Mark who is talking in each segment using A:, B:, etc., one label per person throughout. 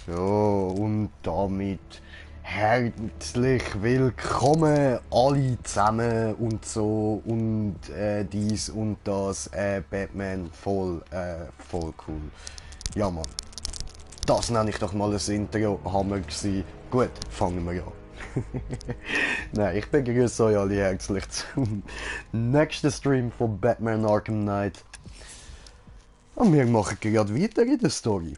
A: So, und damit herzlich willkommen alle zusammen und so und dies und das, Batman, voll cool. Ja Mann, das nenne ich doch mal ein Intro, Hammer gsi. Gut, fangen wir an. Nein, ich begrüße euch alle herzlich zum nächsten Stream von Batman Arkham Knight. Und wir machen gerade weiter in der Story.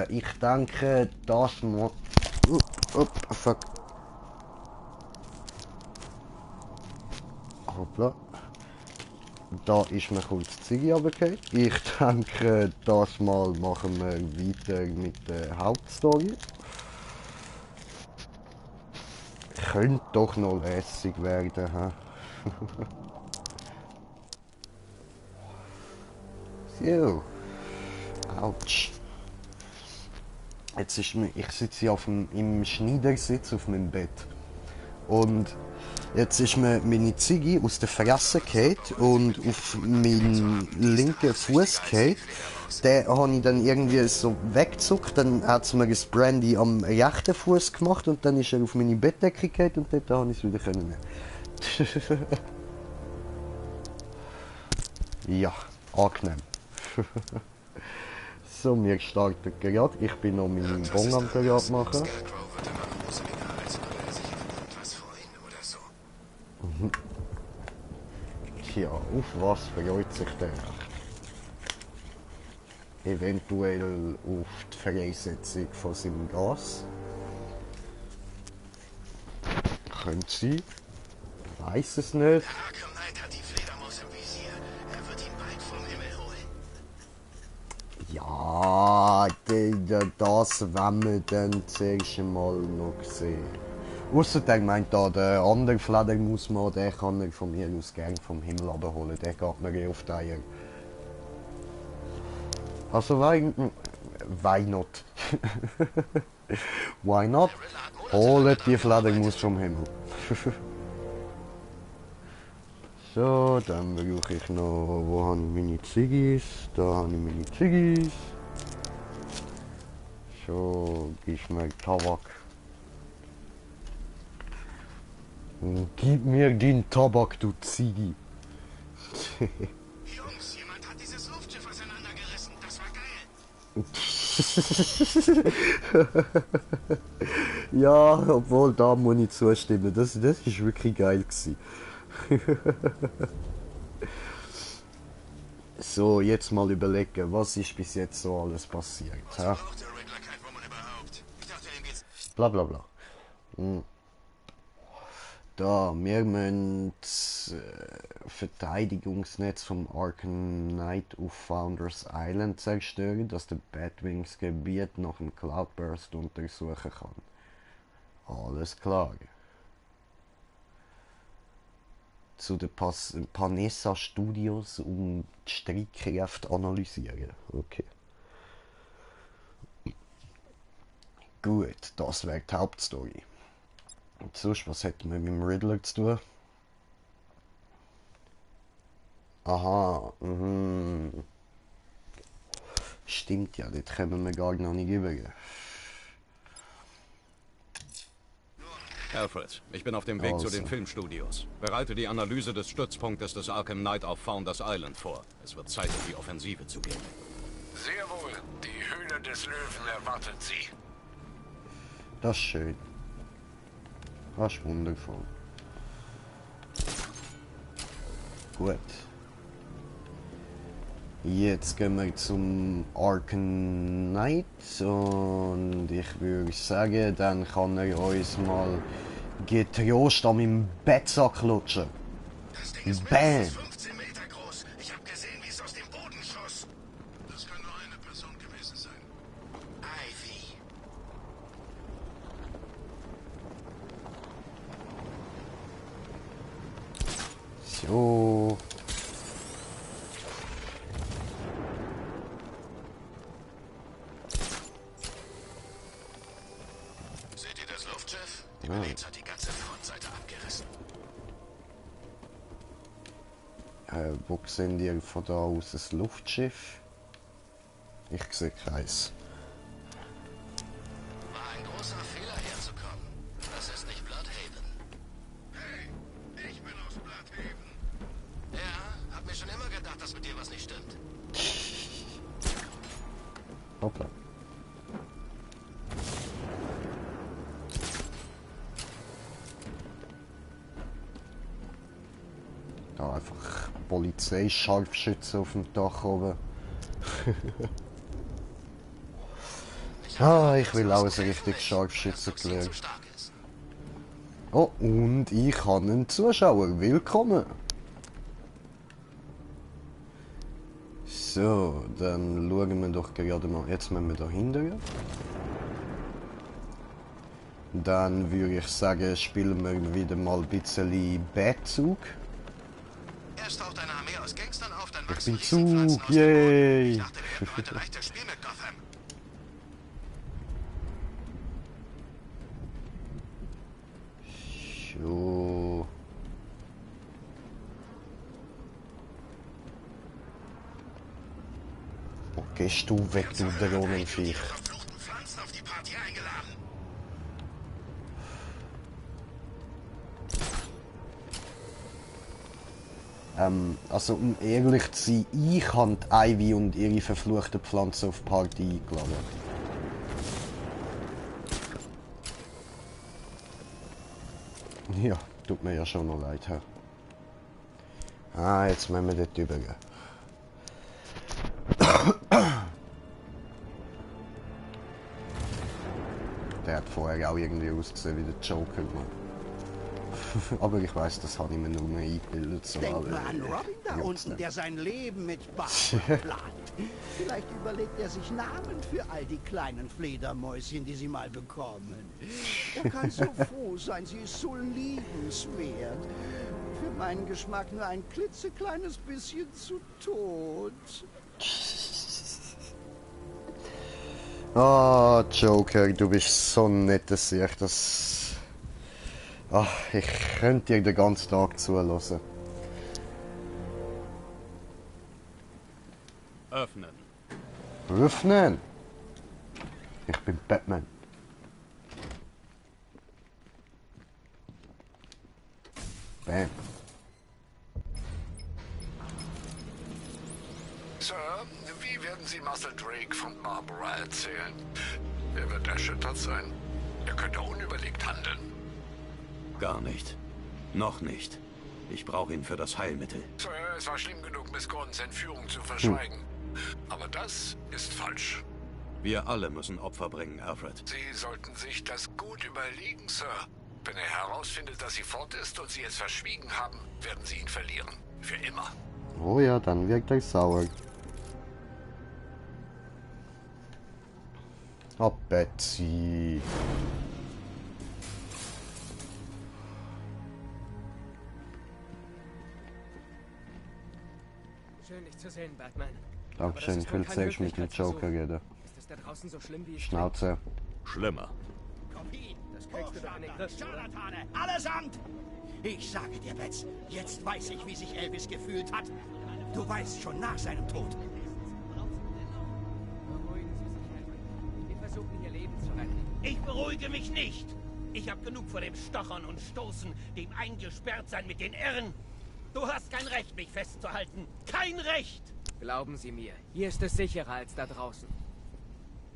A: Ich denke, das muss... fuck. Hoppla. Da ist mir kurz die Ziege runtergefallen. Ich denke, das Mal machen wir weiter mit der Hauptstory. Könnte doch noch lässig werden, hä? So. Autsch. Jetzt ist ich sitze hier im Schneidersitz auf meinem Bett. Und jetzt ist mir meine Ziege aus der Fresse gefallen und auf meinen linken Fuß gefallen. Den habe ich dann irgendwie so weggezuckt, dann hat es mir ein Brandy am rechten Fuß gemacht und dann ist er auf meine Bettdecke gefallen und dort habe ich es wieder können. Ja, angenehm. So, wir starten gerade. Ich bin noch meinen Bon am gerade machen. Tja, auf was freut sich der? Eventuell auf die Freisetzung von seinem Gas. Könnte sein. Weiß es nicht.
B: Arkham Knight hat die Fledermaus im Visier. Er wird ihn bald vom Himmel holen.
A: Ja, das werden wir dann zuerst einmal noch sehen. Außerdem meint da der andere Fledermausmann, der kann er von mir aus gern vom Himmel abholen. Der geht mir eh auf die Eier. Also why not? Why not? Holt die Fledermaus vom Himmel. So, dann brauche ich noch... Wo habe ich meine Ziggis? Da habe ich meine Ziggis. So, gib mir Tabak. Gib mir den Tabak, du Ziggi.
B: Jungs, jemand hat dieses Luftschiff auseinandergerissen. Das war geil.
A: Ja, obwohl, da muss ich zustimmen. Das ist wirklich geil gewesen. So, jetzt mal überlegen, was ist bis jetzt so alles passiert.
B: Was braucht der Riddler Catwoman überhaupt? Ich dachte, ihm geht's...
A: Bla bla bla. Da, wir müssen das Verteidigungsnetz vom Arkham Knight auf Founders Island zerstören, dass der Batwing das Gebiet nach dem Cloudburst untersuchen kann. Alles klar. Zu den Panessa Studios, um die Streitkräfte analysieren. Okay. Gut, das wäre die Hauptstory. Und sonst, was hätten wir mit dem Riddler zu tun? Aha, Stimmt ja, dort kommen wir gar noch nicht über.
C: Alfred, ich bin auf dem Weg zu den
A: Also.
C: Filmstudios. Bereite die Analyse des Stützpunktes des Arkham Knight auf Founders Island vor. Es wird Zeit, in die Offensive zu gehen.
B: Sehr wohl. Die Höhle des Löwen erwartet Sie.
A: Das ist schön. Das ist wundervoll. Gut. Jetzt gehen wir zum Arkham Knight und ich würde sagen, dann kann er uns mal getrost an meinem Bettsack lutschen.
B: Das Ding ist
A: Bam!
B: mindestens 15 Meter groß. Ich habe gesehen, wie es aus dem Boden schoss. Das kann nur eine Person gewesen sein. Ivy.
A: So.
B: Seht ihr das Luftschiff? Die Miliz hat die ganze Frontseite abgerissen.
A: Wo sehen die von da aus das Luftschiff? Ich sehe keins.
B: War ein großer Fehler herzukommen. Das ist nicht Bloodhaven. Hey, ich bin aus Bloodhaven. Ja, hab mir schon immer gedacht, dass mit dir was nicht stimmt.
A: Hoppla. Da einfach Polizeischarfschütze auf dem Dach oben. Ich will auch ein richtig Scharfschützengewehr. Oh, und ich habe einen Zuschauer. Willkommen. So, dann schauen wir doch gerade mal. Jetzt müssen wir da hinten. Dann würde ich sagen, spielen wir wieder mal ein bisschen Bettzug.
B: Erst taucht eine Armee aus Gangstern auf, dann
A: Ich
B: wachsen
A: bin
B: Riesenpflanzen
A: Zug,
B: aus dem Boden.
A: yay!
B: Ich dachte, wir hätten heute leichtes Spiel mit Gotham.
A: So. Wo gehst du weg, du Drohnenviech?
B: Verfluchten Pflanzen auf die Party eingeladen.
A: Also um ehrlich zu sein, ich habe die Ivy und ihre verfluchten Pflanzen auf die Party eingeladen. Ja, tut mir ja schon noch leid, Herr. Ah, jetzt müssen wir dort übergehen. Der hat vorher auch irgendwie ausgesehen wie der Joker, Mann. Aber ich weiß, das habe ich mir nur eingebildet. So
D: Denk mal an Robin da unten, der sein Leben mit Batman plant. Vielleicht überlegt er sich Namen für all die kleinen Fledermäuschen, die sie mal bekommen. Er kann so froh sein, sie ist so liebenswert. Für meinen Geschmack nur ein klitzekleines bisschen zu tot.
A: Ah, Joker, du bist so ein netter Sieg, das... Ach, ich könnte dir den ganzen Tag zuhören.
C: Öffnen.
A: Öffnen! Ich bin Batman. Bam.
B: Sir, wie werden Sie Muscle Drake von Marlborough erzählen? Er wird erschüttert sein. Er könnte unüberlegt handeln.
C: Gar nicht. Noch nicht. Ich brauche ihn für das Heilmittel.
B: Sir, es war schlimm genug, Miss Gordons Entführung zu verschweigen. Aber das ist falsch.
C: Wir alle müssen Opfer bringen, Alfred.
B: Sie sollten sich das gut überlegen, Sir. Wenn er herausfindet, dass sie fort ist und Sie es verschwiegen haben, werden Sie ihn verlieren. Für immer.
A: Oh ja, dann wirkt er sauer. Oh, Betsy.
E: Schön, dich zu sehen, Batman.
A: Dankeschön, ich will zuerst mit dem Joker reden.
E: Ist es da draußen so schlimm, wie es
A: Schnauze.
C: Schlimmer.
E: Das kriegst du doch in den Griff, oder?
D: Scharlatane, allesamt! Ich sage dir, Betz, jetzt weiß ich, wie sich Elvis gefühlt hat. Du weißt schon nach seinem Tod.
E: Beruhigen Sie sich, Henry. Wir versuchen, ihr Leben zu retten.
D: Ich beruhige mich nicht. Ich habe genug vor dem Stochern und Stoßen, dem Eingesperrtsein mit den Irren. Du hast kein Recht, mich festzuhalten. Kein Recht!
E: Glauben Sie mir, hier ist es sicherer als da draußen.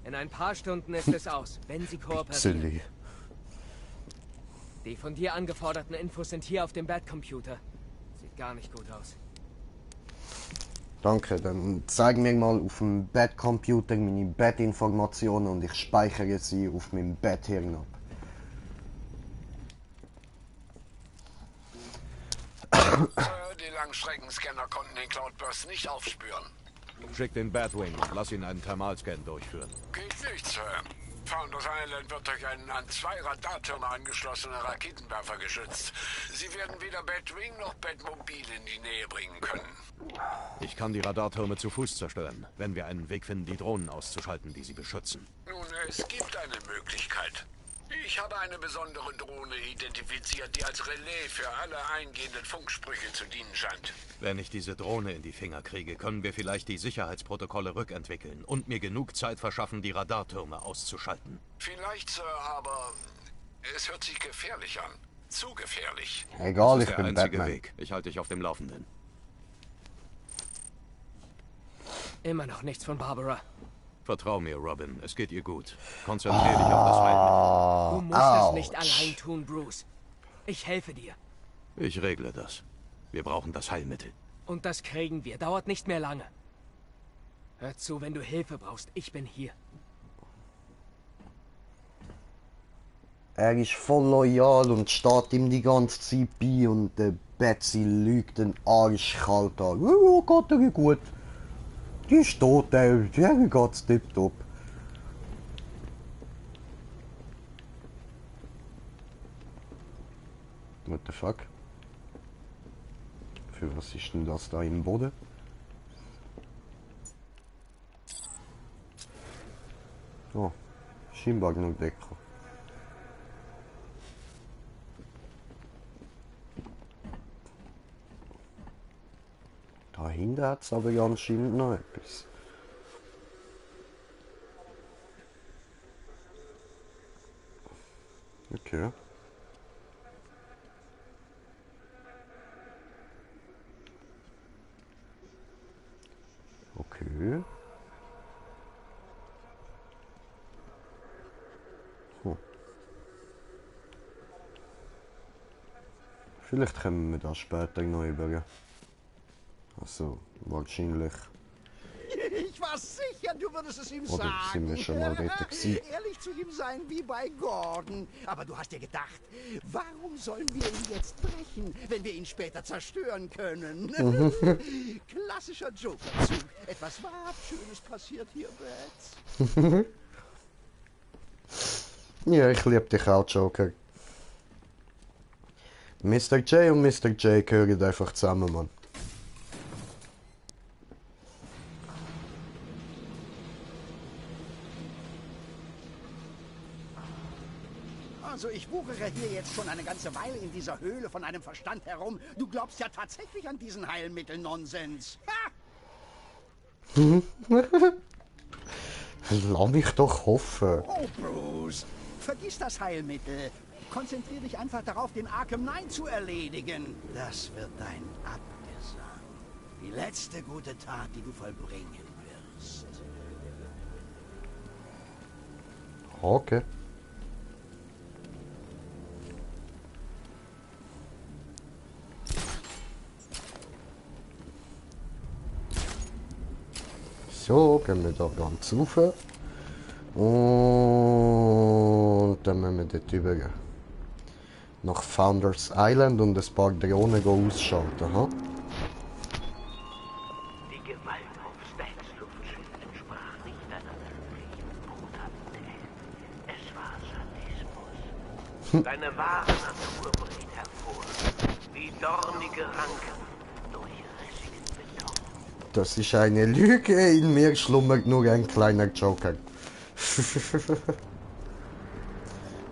E: In ein paar Stunden ist es aus, wenn Sie kooperieren.
A: Silly.
E: Die von dir angeforderten Infos sind hier auf dem Batcomputer. Sieht gar nicht gut aus.
A: Danke, dann zeig mir mal auf dem Batcomputer meine Bat-Informationen und ich speichere sie auf meinem Bat-Hirn ab.
B: Sir, die Langstreckenscanner konnten den Cloudburst nicht aufspüren.
C: Schick den Batwing. Lass ihn einen Thermalscan durchführen.
B: Geht nicht, Sir. Founders Island wird durch einen an 2 Radartürme angeschlossenen Raketenwerfer geschützt. Sie werden weder Batwing noch Batmobil in die Nähe bringen können.
C: Ich kann die Radartürme zu Fuß zerstören, wenn wir einen Weg finden, die Drohnen auszuschalten, die sie beschützen.
B: Nun, es gibt eine Möglichkeit. Ich habe eine besondere Drohne identifiziert, die als Relais für alle eingehenden Funksprüche zu dienen scheint.
C: Wenn ich diese Drohne in die Finger kriege, können wir vielleicht die Sicherheitsprotokolle rückentwickeln und mir genug Zeit verschaffen, die Radartürme auszuschalten.
B: Vielleicht, Sir, aber es hört sich gefährlich an. Zu gefährlich.
A: Egal,
C: Das
A: ich
C: ist der
A: bin
C: einzige
A: Batman.
C: Weg. Ich halte dich auf dem Laufenden.
E: Immer noch nichts von Barbara.
C: Vertrau mir, Robin. Es geht ihr gut. Konzentrier dich auf das Heilmittel.
E: Du musst es nicht allein tun, Bruce. Ich helfe dir.
C: Ich regle das. Wir brauchen das Heilmittel.
E: Und das kriegen wir. Dauert nicht mehr lange. Hör zu, wenn du Hilfe brauchst. Ich bin hier.
A: Er ist voll loyal und steht ihm die ganze Zeit bei und der Betsy lügt den arschkalt an. Ja, geht dir gut. Die steht da, die geht's tipptopp. What the fuck? Für was ist denn das da im Boden? Oh, scheinbar genug Deko. Dahinter hat es aber anscheinend noch etwas. Okay. Okay. Vielleicht können wir das später noch üben. Also, wahrscheinlich.
D: Ich war sicher, du würdest es ihm
A: Oder
D: sagen.
A: sind wir schon mal dort gewesen?
D: Ehrlich zu ihm sein wie bei Gordon. Aber du hast dir gedacht, warum sollen wir ihn jetzt brechen, wenn wir ihn später zerstören können? Klassischer Joker-Zug. Etwas wahrhaft Schönes passiert hier, Bats.
A: Ja, ich liebe dich auch, Joker. Mr. J und Mr. J gehören einfach zusammen, Mann.
D: Also ich wuchere hier jetzt schon eine ganze Weile in dieser Höhle von einem Verstand herum. Du glaubst ja tatsächlich an diesen Heilmittel-Nonsens. Ha!
A: Lass mich doch hoffen.
D: Oh, Bruce, vergiss das Heilmittel. Konzentrier dich einfach darauf, den Arkham Knight zu erledigen. Das wird dein Abgesang. Die letzte gute Tat, die du vollbringen wirst.
A: Okay. So, gehen wir da ganz rauf. Und dann müssen wir dort rüber. Nach Founders Island und ein paar Drohnen ausschalten. Ha?
F: Die Gewalt auf Stacks Luftschiff entsprach nicht einer natürlichen Brutalität. Es war Sadismus. Seine wahre Natur bricht hervor, wie dornige Ranken durch rissigen Beton.
A: Das ist eine Lüge, in mir schlummert nur ein kleiner Joker.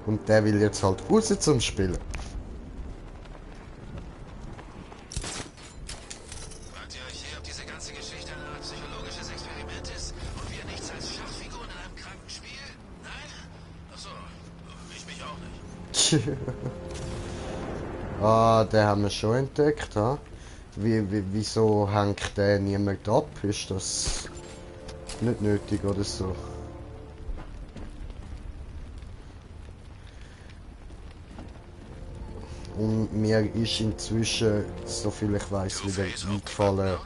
A: Und der will jetzt halt raus zum Spielen.
G: Fragt ihr euch je, ob diese ganze Geschichte eine Art psychologisches Experiment ist und wir nichts als Schachfiguren in einem kranken Spiel? Nein? Achso, ich mich auch nicht.
A: Ah, den haben wir schon entdeckt, ha? Wieso hängt der niemand ab? Ist das nicht nötig oder so? Und mir ist inzwischen, soviel ich weiß, wieder eingefallen,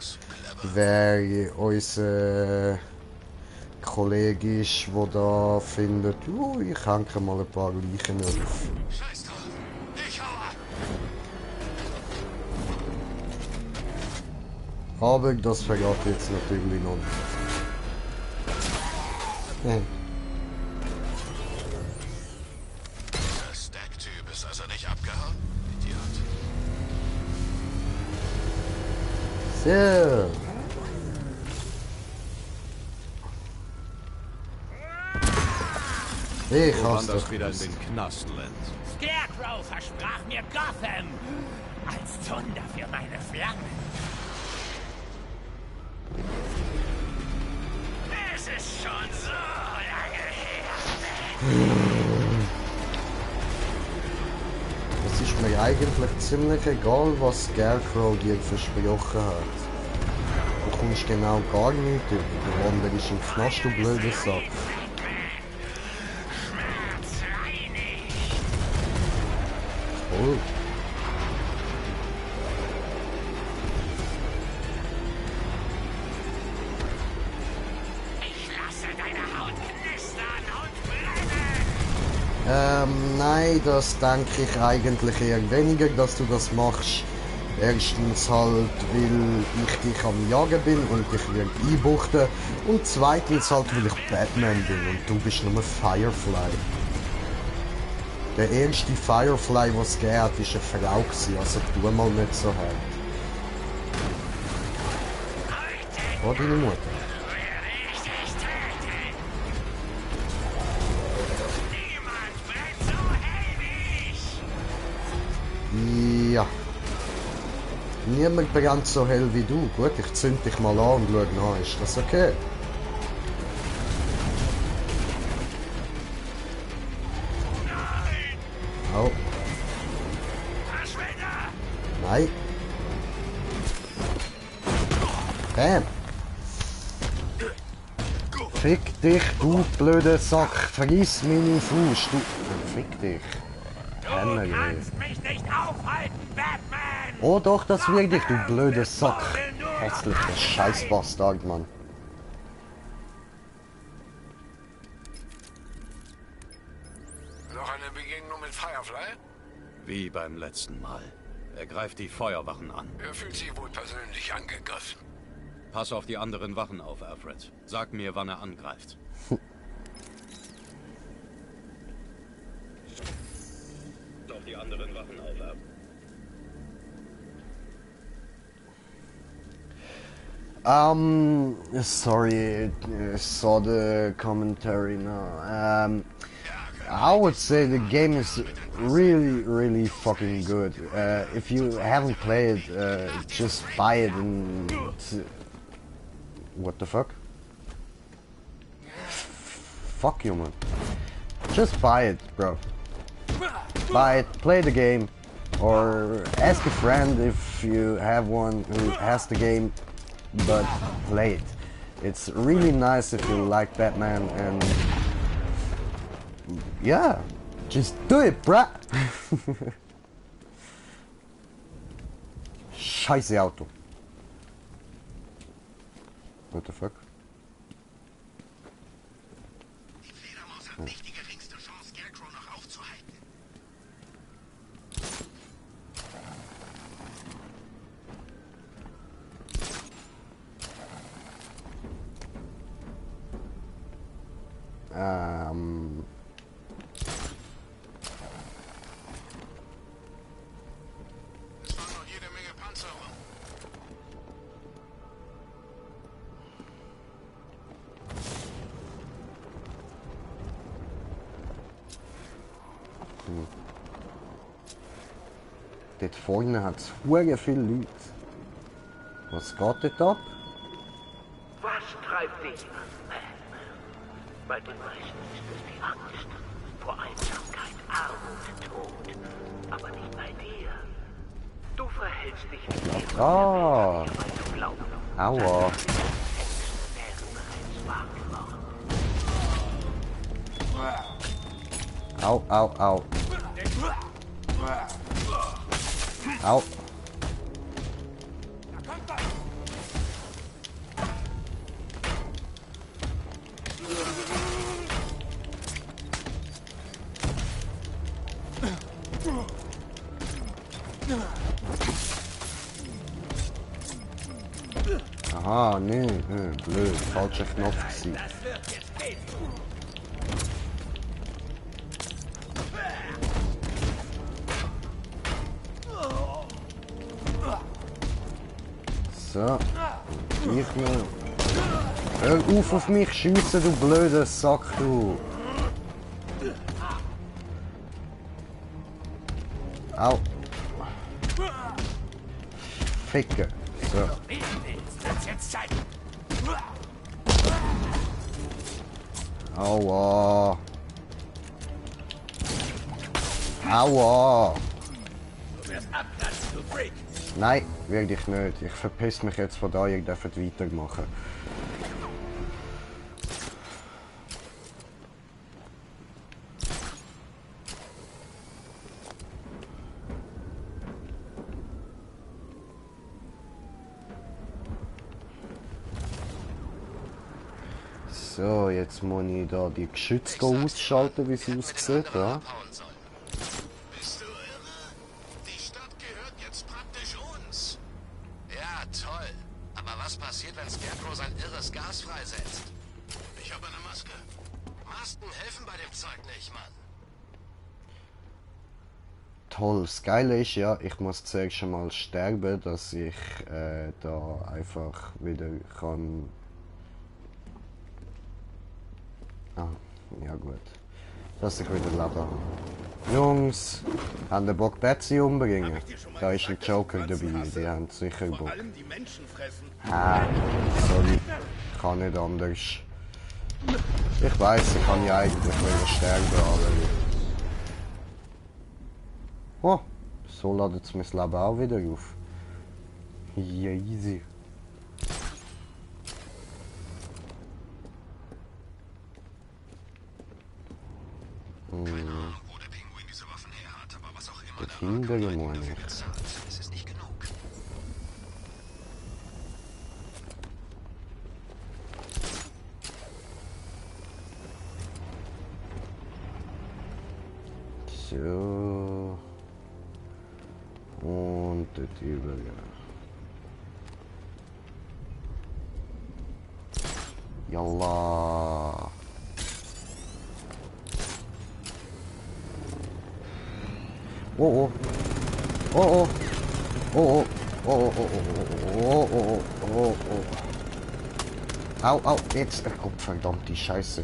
A: wer unser Kollege ist, der da findet, ich hänge mal ein paar Leichen auf.
G: Scheiß drauf. Ich hau ab.
A: Aber das verrate ich jetzt natürlich noch nicht.
G: Der Stack-Typ ist also nicht abgehauen? Idiot.
A: So. Ich
C: Du
A: hasse
C: wanderst
A: doch
C: wieder in
A: gewusst.
C: den Knast, Land.
F: Scarecrow versprach mir Gotham als Zunder für meine Flammen. Es ist schon so lange her.
A: Es ist mir eigentlich ziemlich egal, was Scarecrow dir versprochen hat. Du kommst genau gar nicht über. Du wanderst im Knast, du blöder Sack. Cool.
F: Ich lasse deine Haut knistern und brennen.
A: Nein, das denke ich eigentlich eher weniger, dass du das machst. Erstens halt, weil ich dich am Jagen bin und dich wird einbuchten. Und zweitens halt, weil ich Batman bin und du bist nur Firefly. Der erste Firefly, was es gegeben hat, war eine Frau gewesen, also tu mal nicht so hart. Oh, deine Mutter. Ja. Niemand brennt so hell wie du. Gut, ich zünd dich mal an und schau nach. Ist das okay? Oh. Nein. Bam. Fick dich, du blöder Sack. Vergiss meine Faust. Du... Fick dich. Penner,
F: Du kannst mich nicht aufhalten, Batman!
A: Oh doch, das will ich, du blöder Sack. Hässlicher Scheißbastard, Mann.
B: Noch eine Begegnung mit Firefly?
C: Wie beim letzten Mal. Er greift die Feuerwachen an.
B: Er fühlt sich wohl persönlich angegriffen.
C: Pass auf die anderen Wachen auf, Alfred. Sag mir, wann er angreift. Auf die anderen Wachen auf, Alfred.
A: Sorry, I saw the commentary now. I would say the game is really fucking good. If you haven't played, just buy it and... What the fuck? Fuck you, man. Just buy it, bro. Buy it, play the game, or ask a friend if you have one who has the game, but play it. It's really nice if you like Batman, and yeah, just do it, bruh. Scheiße Auto. What the fuck?
G: Die Fledermaus hat nicht die geringste Chance, Scarecrow noch aufzuhalten. Es war noch jede Menge Panzerung.
A: Dort vorne hat es sehr viele Leute. Was geht dort ab?
F: Was treibt dich an, Batman? Bei den meisten ist es die Angst vor Einsamkeit, Armut, Tod. Aber nicht bei dir. Du verhältst dich nicht so,
A: Ah,
F: weil du glaubst,
A: aua.
F: Hexen wären bereits wahr geworden.
A: Au, au, au. Au. Aha, nee, blöd, falscher Knopf gewesen.
F: Das wird jetzt gehen.
A: So, ich mal. Hör auf mich schiessen, du blöder Sack, du. Au. Ficke. So. Aua. Aua. Nein, wirklich nicht. Ich verpiss mich jetzt von da, ihr dürft weitermachen. So, jetzt muss ich da die Geschütze ausschalten, wie sie aussieht, ja.
G: Bist du irre? Die Stadt gehört jetzt praktisch uns. Ja, toll. Aber was passiert, wenn Scarecrow sein irres Gas freisetzt? Ich habe eine Maske. Masken helfen bei dem Zeug nicht, Mann.
A: Toll, das Geile ist ja, ich muss zuerst schon mal sterben, dass ich da einfach wieder kann... Ah, ja gut. Dass ich wieder leben habe. Jungs, haben den Bock Betsy umbringen? Da ist ein Joker dabei, die haben sicher Bock. Ah, sorry, ich kann nicht anders. Ich weiss, ich kann ja eigentlich wieder sterben, aber... Oh, so ladet es mein Leben auch wieder auf. Ja, easy. Hindere muss ich.
G: Es ist nicht genug.
A: So. Und das über. Yalla. Oh oh. Oh oh. Oh oh. Oh oh oh oh oh oh. Au au, jetzt. Oh, verdammte Scheiße.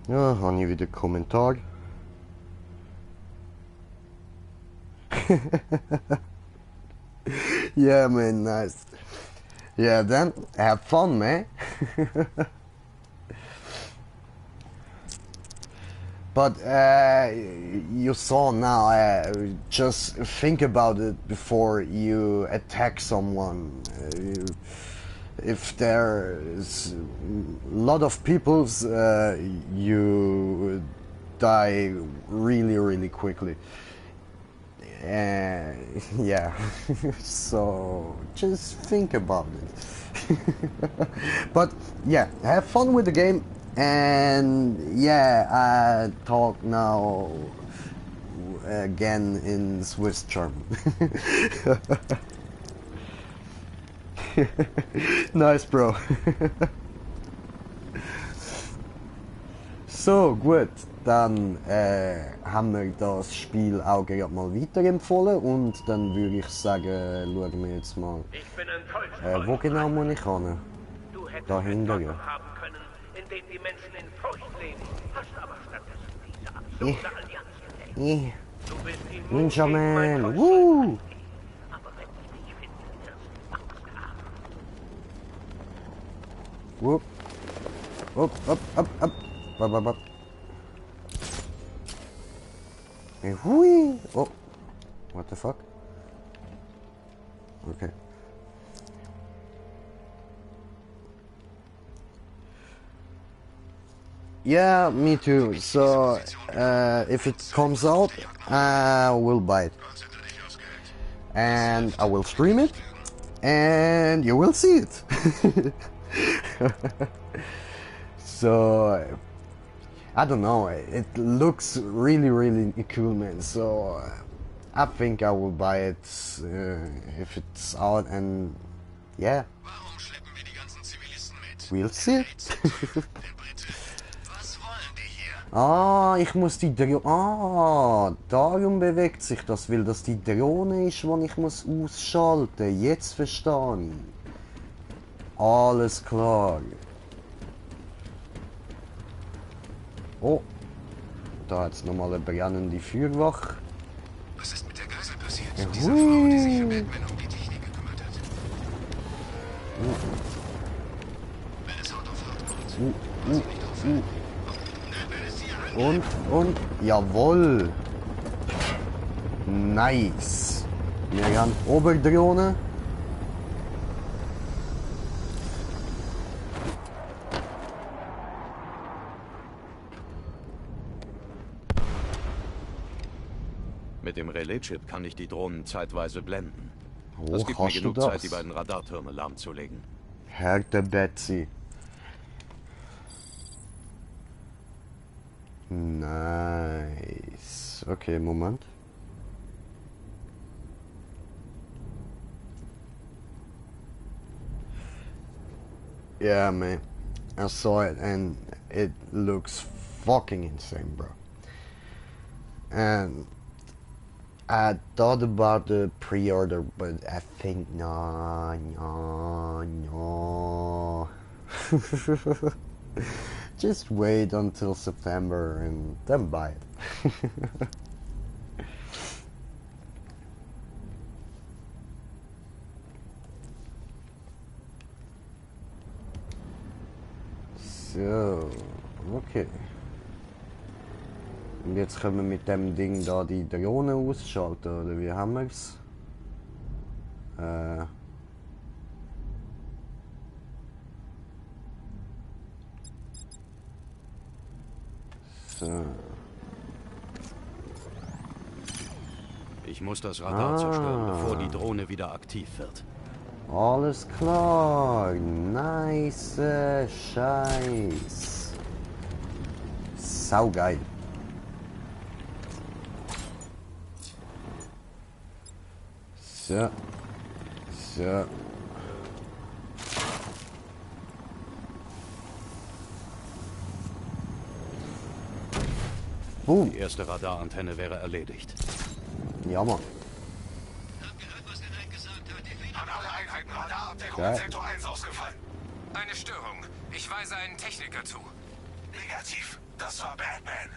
A: Ja, habe ich wieder einen Kommentar. Yeah, man, nice. Yeah, then have fun, man. But you saw now, just think about it before you attack someone. If there's a lot of people, you die really, really quickly. Yeah, so just think about it. But yeah, have fun with the game. And yeah, I talk now again in Swiss German. Nice, bro. So, gut, dann haben wir das Spiel auch gerade mal weiterempfohlen und dann würde ich sagen, schauen wir jetzt mal,
F: Ich bin enttäuscht.
A: wo genau muss ich hin?
F: Du hättest
A: Dahinter,
F: ein
A: ja.
F: Dorf haben können, in dem die Menschen in Furcht leben. Hast aber stattdessen diese absurde Allianz gewählt. Du bist immun
A: Ninja
F: gegen mein
A: Man,
F: Volk.
A: woo!
F: Aber wenn ich dich finde, wirst du Angst haben.
A: Whoop. Up, up, up, up. Up, up, up. Hey, hui. Oh. What the fuck? Okay. Yeah, me too. So, if it comes out, I will buy it. And I will stream it. And you will see it. So, I don't know, it looks really, really cool, man. So, I think I will buy it if it's out, and yeah,
G: Warum schleppen wir die ganzen Zivilisten mit?
A: we'll see it.
G: Der Brite. Was wollen die hier?
A: Ah, ich muss die Drohne. Ah, darum bewegt sich das, weil das die Drohne ist, die ich muss ausschalten. Jetzt verstehe ich. Alles klar. Oh, da hat es nochmal eine brennende Feuerwache.
G: Was ist mit der Geisel passiert? Dieser Frau, die sich für Batman um die Technik gekümmert hat. Wenn es Haut auf Haut kommt, wird sie nicht aufhören.
A: Und, jawohl. Nice. Wir haben Oberdrohne.
C: Mit dem Relais-Chip kann ich die Drohnen zeitweise blenden.
A: Oh,
C: Das gibt mir
A: hast du
C: genug
A: das?
C: Zeit, die beiden Radartürme lahmzulegen.
A: Härte Betsy. Nice. Okay, Moment. Yeah, man. I saw it and it looks fucking insane, bro. And I thought about the pre-order, but I think no. Just wait until September and then buy it. So, okay. Und jetzt können wir mit dem Ding da die Drohne ausschalten, oder wie haben wir es? So.
C: Ich muss das Radar zerstören, bevor die Drohne wieder aktiv wird.
A: Alles klar. Nice Scheiß. Saugeil. So. So. Boom.
C: Die erste Radarantenne wäre erledigt.
A: Ja, Mann.
G: Hab gehört, was der Knight gesagt hat.
B: An alle Einheiten Radarabdeckung
A: Ja.
B: in Sektor 1 ausgefallen.
H: Eine Störung. Ich weise einen Techniker zu.
B: Negativ. Das war Batman.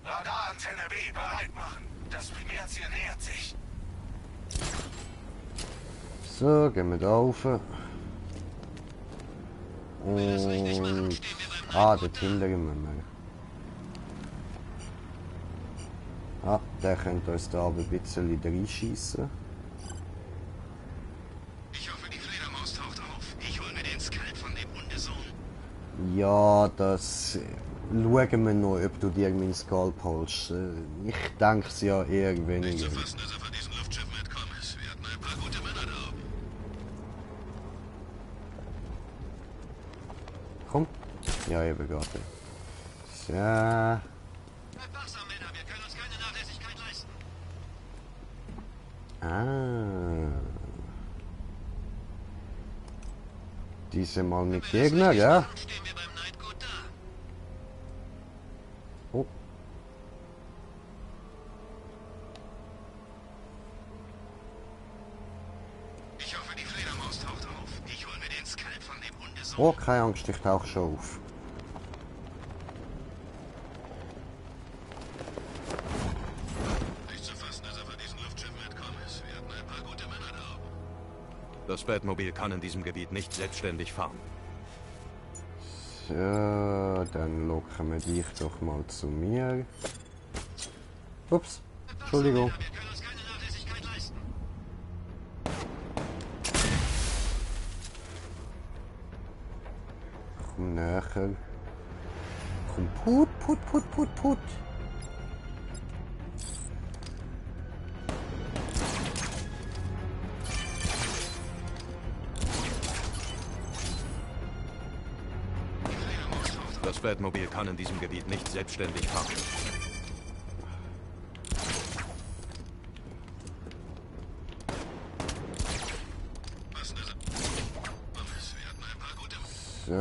B: Radarantenne B bereit machen. Das Primärziel nähert sich.
A: So, gehen wir da rauf. Und... Ah, dort hinten gehen wir mal. Ah, der könnte uns da aber ein bisschen reinschiessen.
G: Ich hoffe, die Fledermaus taucht auf. Ich hol mir den Skalp von dem Hundesohn.
A: Ja, das... Schauen wir noch, ob du dir meinen Skalp holst. Ich denke es ja eher
G: Nicht
A: weniger.
G: zu fassen, dass er von diesem Luftschiff mitkommen ist. Wir hatten ein paar gute Männer da oben.
A: Komm. Ja, eben gerade. So.
G: Bleibt wachsam, Männer. Wir können uns keine Nachlässigkeit leisten.
A: Ah. Diesmal mit Gegner, ja?
G: Stehen wir beim Knight gut da.
A: Oh.
G: Ich hoffe, die Fledermaus taucht auf. Ich hol mir den Skalp von dem Hundesohn.
A: Oh, keine Angst, ich tauche schon auf.
G: Nicht zu fassen, dass er von diesem Luftschiff mitkommen ist. Wir hatten ein paar gute Männer da oben.
C: Das Batmobil kann in diesem Gebiet nicht selbstständig fahren.
A: So, dann locken wir dich doch mal zu mir. Ups, Entschuldigung.
G: Wir können uns keine Nachlässigkeit leisten.
A: Komm näher. Komm, put.
C: Das Batmobil kann in diesem Gebiet nicht selbstständig fahren.
G: Was denn? Wir hatten ein paar gute
A: So.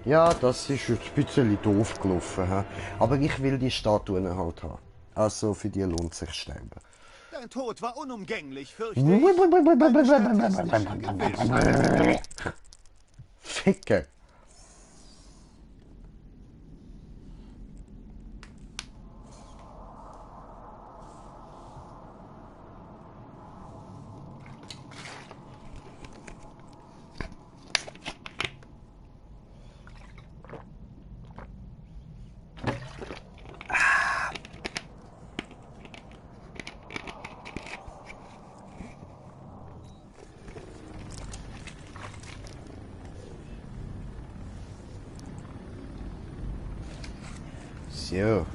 A: Ja, das ist ein bisschen doof gelaufen. He? Aber ich will die Statuen halt haben. Also für die lohnt sich sterben.
D: Dein Tod war unumgänglich, fürchte ich. Deine Stadt ist sicher gewiss.
A: Ficke. So.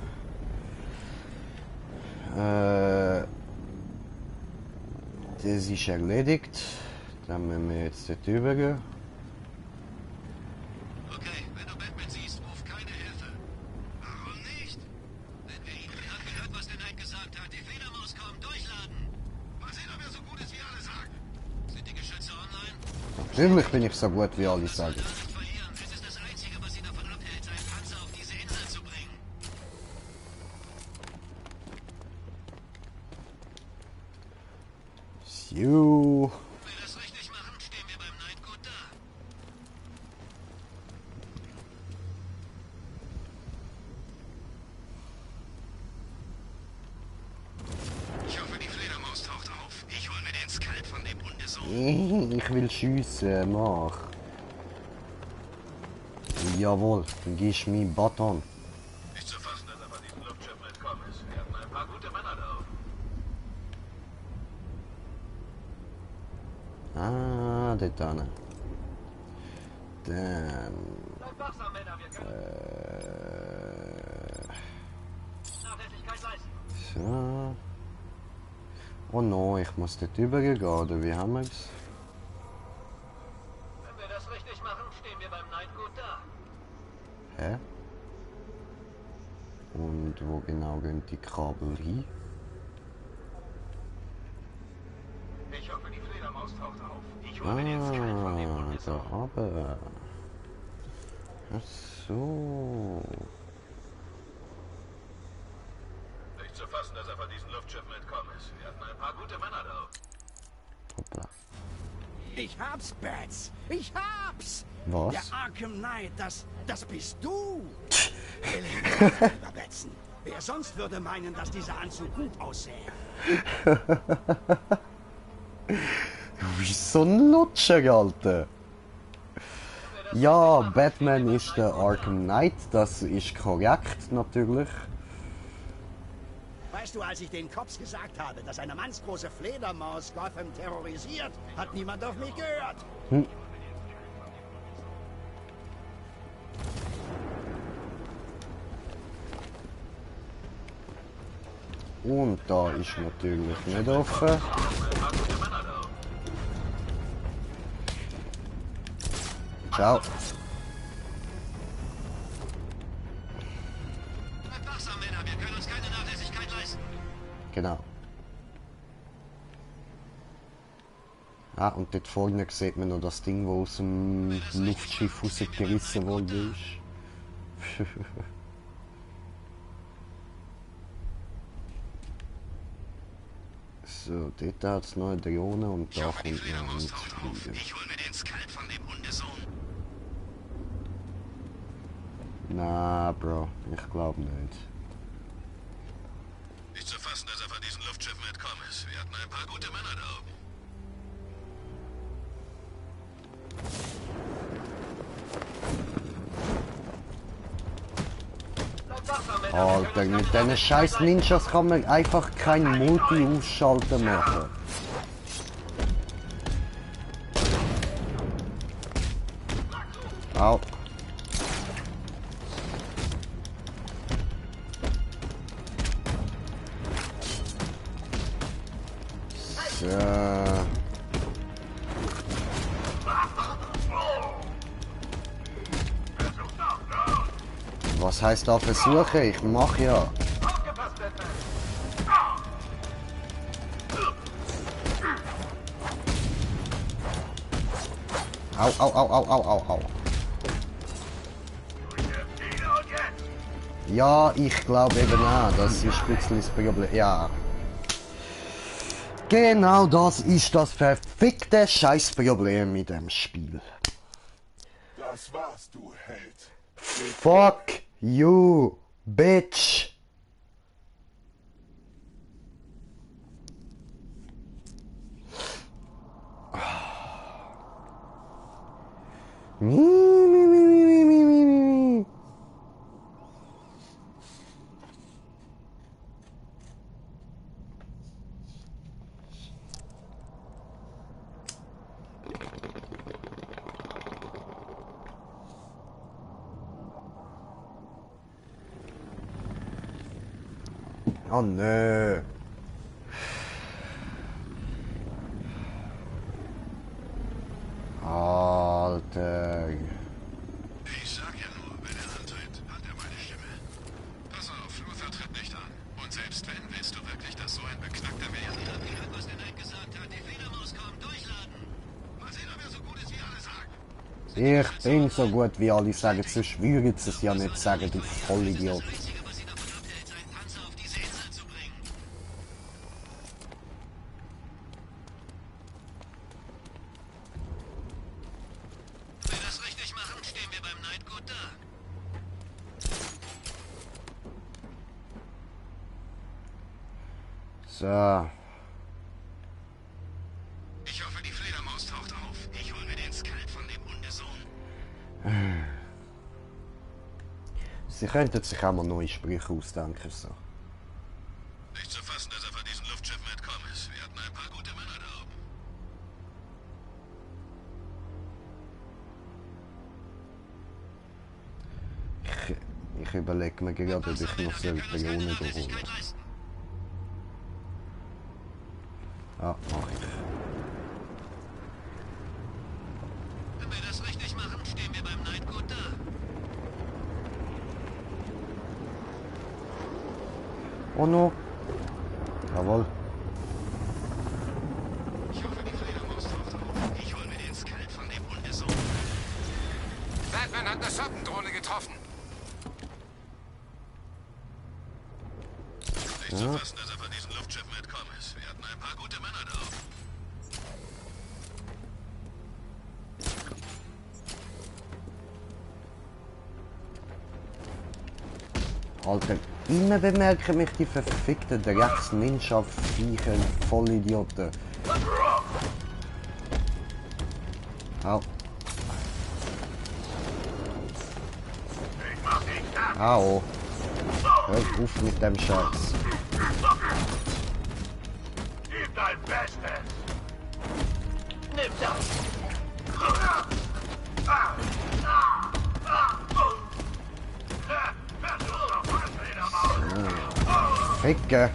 A: Das ist erledigt. Dann müssen wir jetzt dort rübergehen.
G: Okay, wenn du Batman siehst, ruf keine Hilfe. Warum nicht? Wenn wir ihn haben gehört, was der Knight gesagt hat. Die Fledermaus kommt, durchladen. Mal sehen, ob er so gut ist, wie alle sagen. Sind die Geschütze online?
A: Natürlich bin ich so gut, wie alle sagen.
G: Nicht verlieren. Es ist das Einzige, was sie davon abhält, seinen Panzer auf diese Insel zu bringen.
A: So.
G: Wenn wir das richtig machen, stehen wir beim Knight gut da. Ich hoffe, die Fledermaus taucht auf. Ich hol mir den Skalp von dem Hundesohn.
A: Ich will schiessen, mach. Jawohl, dann gehst du meinen Baton.
G: Nicht zu fassen, dass er von diesem Luftschiff mitkommen ist. Wir hatten ein paar gute Männer drauf.
A: Ah, dort hinten. Dann.
F: Bleibt wachsam, Männer, wir können Nachlässigkeit leisten.
A: So. Oh no, ich muss dort übergehen, oder wie haben wir es?
F: Wenn wir das richtig machen, stehen wir beim Knight gut da.
A: Hä? Und wo genau gehen die Kabel hin?
G: Ich hoffe, die Fledermaus taucht auf. Ich hol mir den Skalp von dem
A: Ah,
G: Hundesohn.
A: da aber. Ach so.
G: Nicht zu fassen, dass er von diesem Luftschiff mitkommen ist. Wir hatten ein paar gute Männer drauf.
A: Hoppla.
D: Ich hab's, Bats. Ich hab's.
A: Was?
D: Der Arkham Knight, das bist du. Überbetzen. Wer sonst würde meinen, dass dieser Anzug gut aussähe?
A: Wie so ein Lutscher, Alter. Ja, Batman ist der Arkham Knight, das ist korrekt natürlich.
D: Weißt du, als ich den Cops gesagt habe, dass eine mannsgroße Fledermaus Gotham terrorisiert, hat niemand auf mich gehört.
A: Und da ist natürlich nicht offen. Ciao.
G: Bleibt wachsam, Männer. Wir können uns keine Nachlässigkeit leisten.
A: Genau. Ah, und dort vorne sieht man noch das Ding, wo aus dem Luftschiff rausgerissen worden ist. So, dort hat es noch eine Drohne und da kommt noch ein
G: Fledermaus taucht auf.
A: Flieger.
G: Ich hol mir den Skalp von dem Hundesohn.
A: Na, Bro, ich glaube nicht.
G: Nicht zu fassen, dass er von diesem Luftschiff mitkommen ist. Wir hatten ein paar gute Männer drauf.
F: Bleibt wachsam, Männer, wir
A: Alter,
F: können uns
A: mit
F: keine
A: diesen scheiß Ninjas kann man einfach kein Multi ausschalten machen. Au. So. Was heißt da versuche? Ich mach ja.
F: Aufgepasst, Batman!
A: Au, au, au, au, au, au, au. Ja, ich glaube eben auch, das ist ein bisschen das Problem. Ja. Genau das ist das verfickte Scheißproblem mit dem Spiel.
I: Das warst du, Held.
A: Fuck you, bitch. Oh nö. Alter.
G: Ich sag ja nur, wenn er antritt, hat er meine Stimme. Pass auf, Luther tritt nicht an. Und selbst wenn, willst du wirklich, dass so ein beknackter Milliardär gehört, was der Knight gesagt hat? Die Fledermaus kommt, durchladen. Mal sehen, ob er so gut ist, wie alle sagen.
A: Ich bin so gut wie alle sagen, sonst würden sie es ja nicht sagen, du Vollidiot.
G: Das Einzige, was sie davon abhält, seinen Panzer auf diese Insel zu bringen. Wenn wir das richtig machen, stehen wir beim Knight gut da.
A: So.
G: Ich hoffe, die Fledermaus taucht auf. Ich hol mir den Skelett von dem Hundesohn.
A: Sie könnten sich auch mal neue Sprüche ausdenken. So.
G: Nicht zu fassen, dass er von diesem Luftschiff mitkommen ist. Wir hatten ein paar gute Männer da oben.
A: Ich überlege mir gerade, ob ich noch Belohnung hole. Ja, mach ich.
G: Wenn wir das richtig machen, stehen wir beim Knight gut da.
A: Oh no. Jawohl.
G: Ich hoffe, die Fledermaus taucht auf. Ich hol mir den Skelett von dem Hundesohn.
H: Batman hat eine Schattendrohne getroffen.
G: Nicht zu fassen, dass er von diesem Luftschiff mitkommen ist. Wir hatten ein paar gute Männer da oben.
A: Alter, immer bemerken mich die verfickten Drecks-Ninja-Viecher, Vollidioten. Au. Au. Hör auf mit dem Scheiß.
I: Gib dein Bestes!
F: Nimm das!
A: Ficke.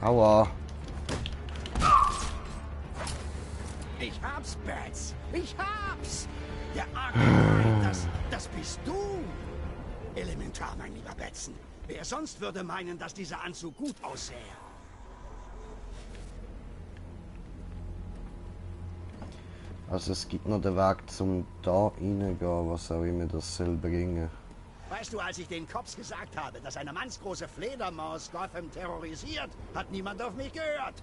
A: Aua.
D: Ich hab's, Bats. Ich hab's. Der Arkham, das bist du. Elementar, mein lieber Batson. Wer sonst würde meinen, dass dieser Anzug gut aussähe?
A: Also es gibt noch den Weg zum da reingehen, was auch immer das soll bringen.
D: Weißt du, als ich den Cops gesagt habe, dass eine mannsgroße Fledermaus Gotham terrorisiert, hat niemand auf mich gehört.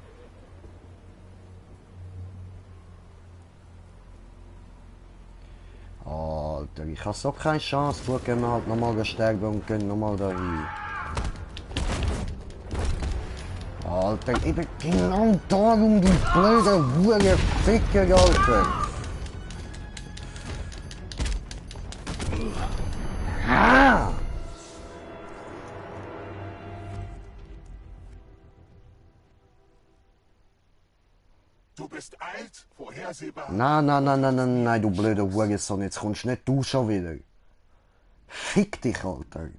A: Alter, ich habe so keine Chance. Gut, gehen wir halt nochmal sterben und gehen nochmal da rein. Alter, ich bin genau darum, du blöde Hure Ficker, Alter. Ah!
I: Du bist alt, vorhersehbar.
A: Nein, du blöde Hurensohn, jetzt kommst nicht du schon wieder. Fick dich, Alter.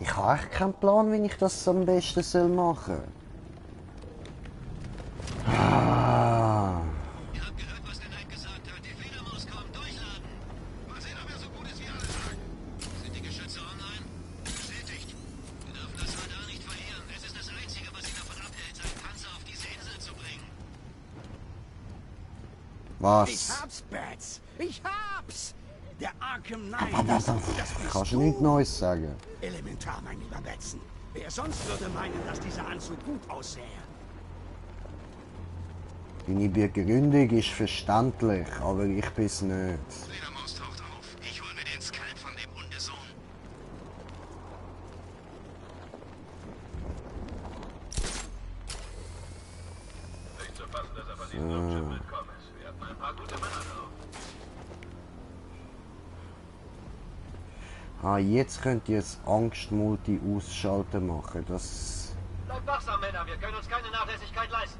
A: Ich habe echt keinen Plan, wie ich das am besten machen soll. Ah.
G: Ihr habt gehört, was der Knight gesagt
A: Was?
D: Ich hab's, Bats. Ich hab's. Der Arkham Knight.
A: Das kannst du nichts Neues sagen.
D: Elementar, mein lieber Batson. Wer sonst würde meinen, dass dieser Anzug gut aussähe?
A: Deine Begründung ist verständlich, aber ich bin's nicht.
G: Fledermaus taucht auf. Ich hol mir den Skalp von dem Hundesohn.
F: Nicht zu fassen, dass er von diesem Raumschiff entkommen ist. Wir hatten ein paar gute Männer drauf.
A: Ah, jetzt könnt ihr das Angstmulti ausschalten machen. Das...
F: Bleibt wachsam, Männer. Wir können uns keine Nachlässigkeit leisten.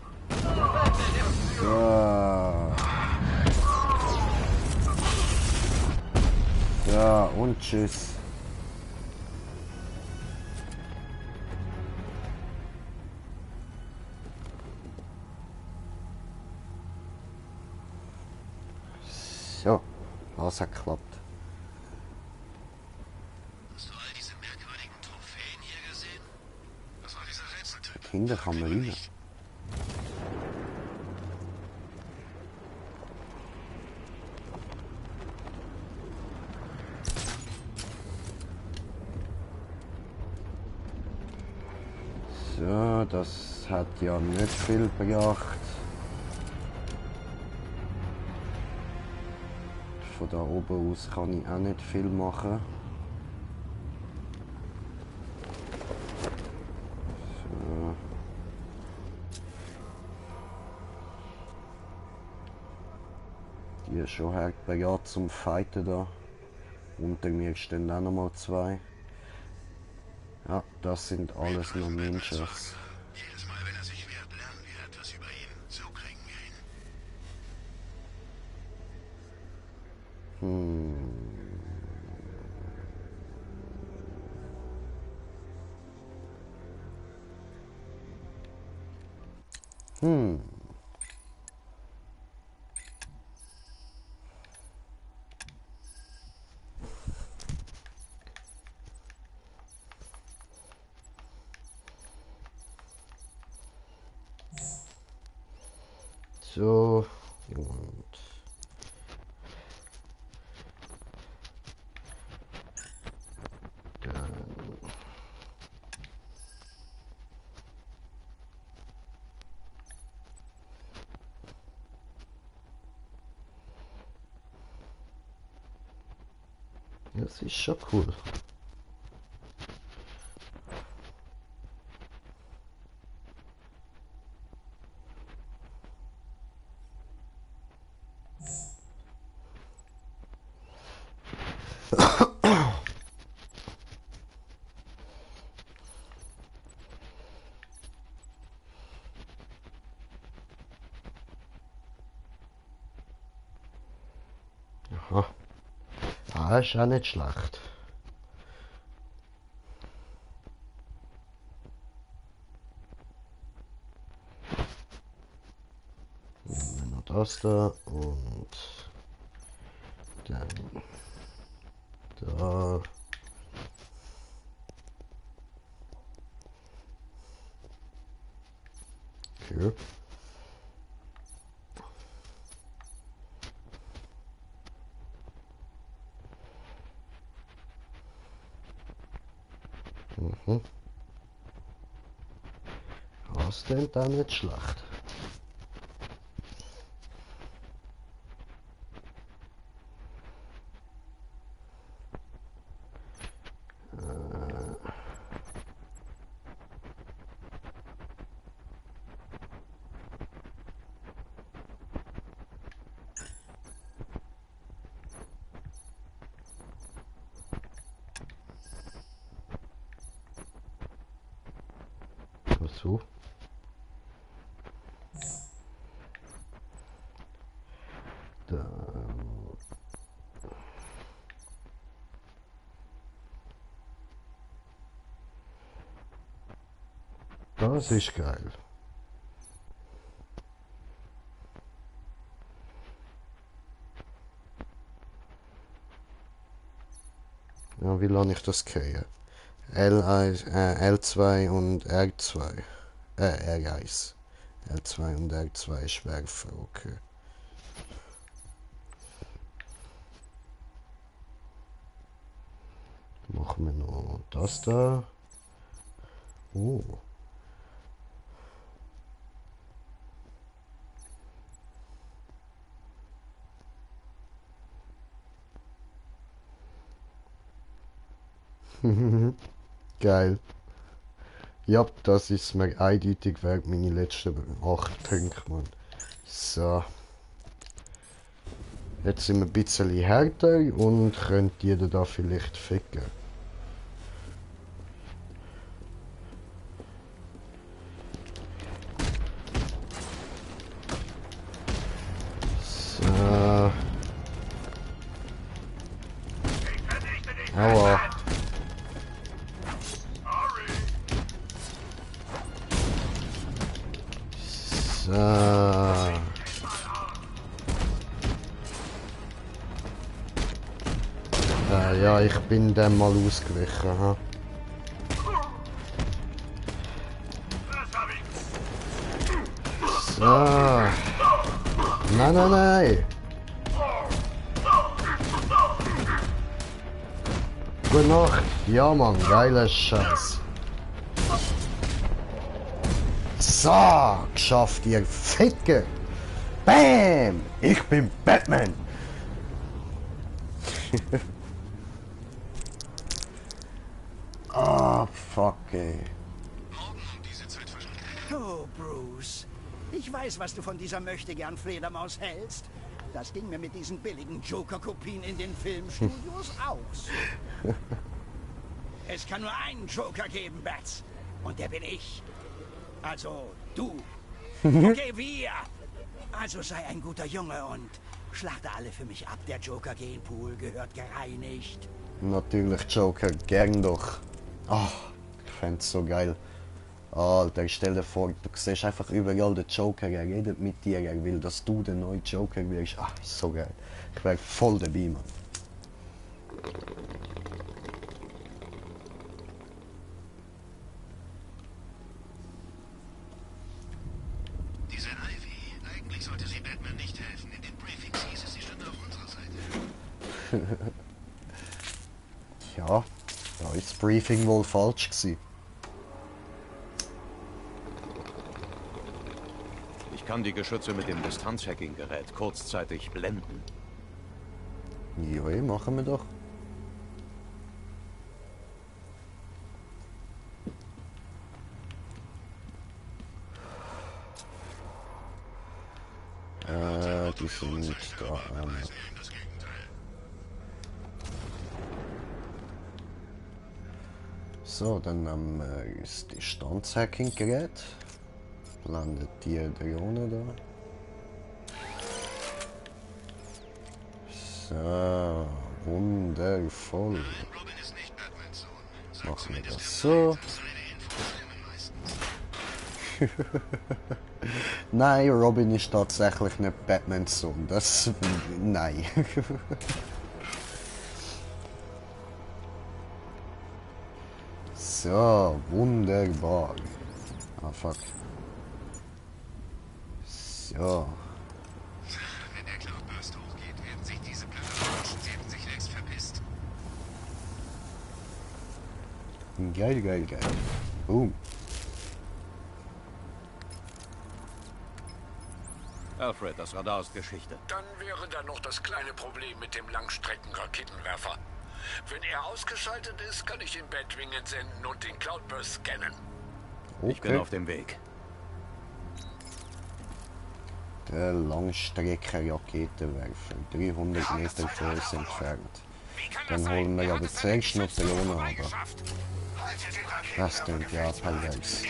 A: Ja. Ja, und tschüss. So, das hat geklappt.
G: Hast du all diese merkwürdigen Trophäen hier gesehen? Was war dieser Rätseltyp?
A: Kinder kann man rein. So, das hat ja nicht viel gebracht. Von da oben aus kann ich auch nicht viel machen. So. Die ist schon hart bereit zum Fighten da. Unter mir stehen auch nochmal zwei. Ja, das sind alles nur Ninjas.
G: Jedes Mal, wenn er sich wehrt, lernen wir etwas über ihn. So kriegen wir ihn.
A: So, und dann das ist schon cool. Aha. Ah, ist auch nicht schlecht. Nehmen wir noch das da und dann da. Okay. Das klingt auch nicht schlecht. So. Dann das ist geil. Ja, wie lange ich das kriege? L1, L2 und R2. R1. L2 und R2 ist werfen, okay. das da? Oh. Geil. Ja, das ist mir eindeutig wert meine letzten 8 Punkte, Mann. So. Jetzt sind wir ein bisschen härter und könnt jeder da vielleicht ficken. So. Aua. So. Ja, ich bin dem mal ausgewichen. Ha? So. Nein, nein, nein. Gute Nacht. Ja, Mann, geiler Scheiß. So, geschafft, ihr Ficker. Bam! Ich bin Batman. Ah, fuck, ey.
D: Oh, Bruce. Ich weiß, was du von dieser Möchtegern-Fledermaus hältst. Das ging mir mit diesen billigen Joker-Kopien in den Filmstudios aus. Es kann nur einen Joker geben, Bats. Und der bin ich. Also, du. Okay, wir. Also sei ein guter Junge und schlachte alle für mich ab. Der Joker-Genpool gehört gereinigt.
A: Natürlich Joker, gern doch. Ah, ich fänd's so geil. Alter, stell dir vor, du siehst einfach überall den Joker, er redet mit dir, er will, dass du der neue Joker wirst. Ah, ist so geil. Ich wär voll dabei, Mann.
G: Diese Ivy, eigentlich sollte sie Batman nicht helfen. In den Briefings hieß es, sie stünde auf unserer Seite.
A: Ja, da ist das Briefing wohl falsch gewesen.
C: Ich kann die Geschütze mit dem Distanzhacking-Gerät kurzzeitig blenden.
A: Ja, machen wir doch. Die sind da. So, dann haben wir das Distanzhacking-Gerät. Landet die Drohne da. So, wundervoll. Machen wir das so. Nein, Robin ist tatsächlich nicht Batmans Sohn. Das... nein. So, wunderbar. Ah, fuck. So.
G: Wenn der Cloudburst hochgeht, werden sich diese Blöcke wünschen, sie hätten sich längst verpisst.
A: Geil, geil, geil. Boom.
C: Alfred, das Radar ist Geschichte.
B: Dann wäre da noch das kleine Problem mit dem Langstrecken-Raketenwerfer. Wenn er ausgeschaltet ist, kann ich den Batwing entsenden und den Cloudburst scannen.
A: Okay.
C: Ich bin auf dem Weg.
A: Der Langstrecke-Raketenwerfer, 300 Meter von uns entfernt. Dann holen wir aber zuerst noch die Drohne runter. Das klingt ja pervers.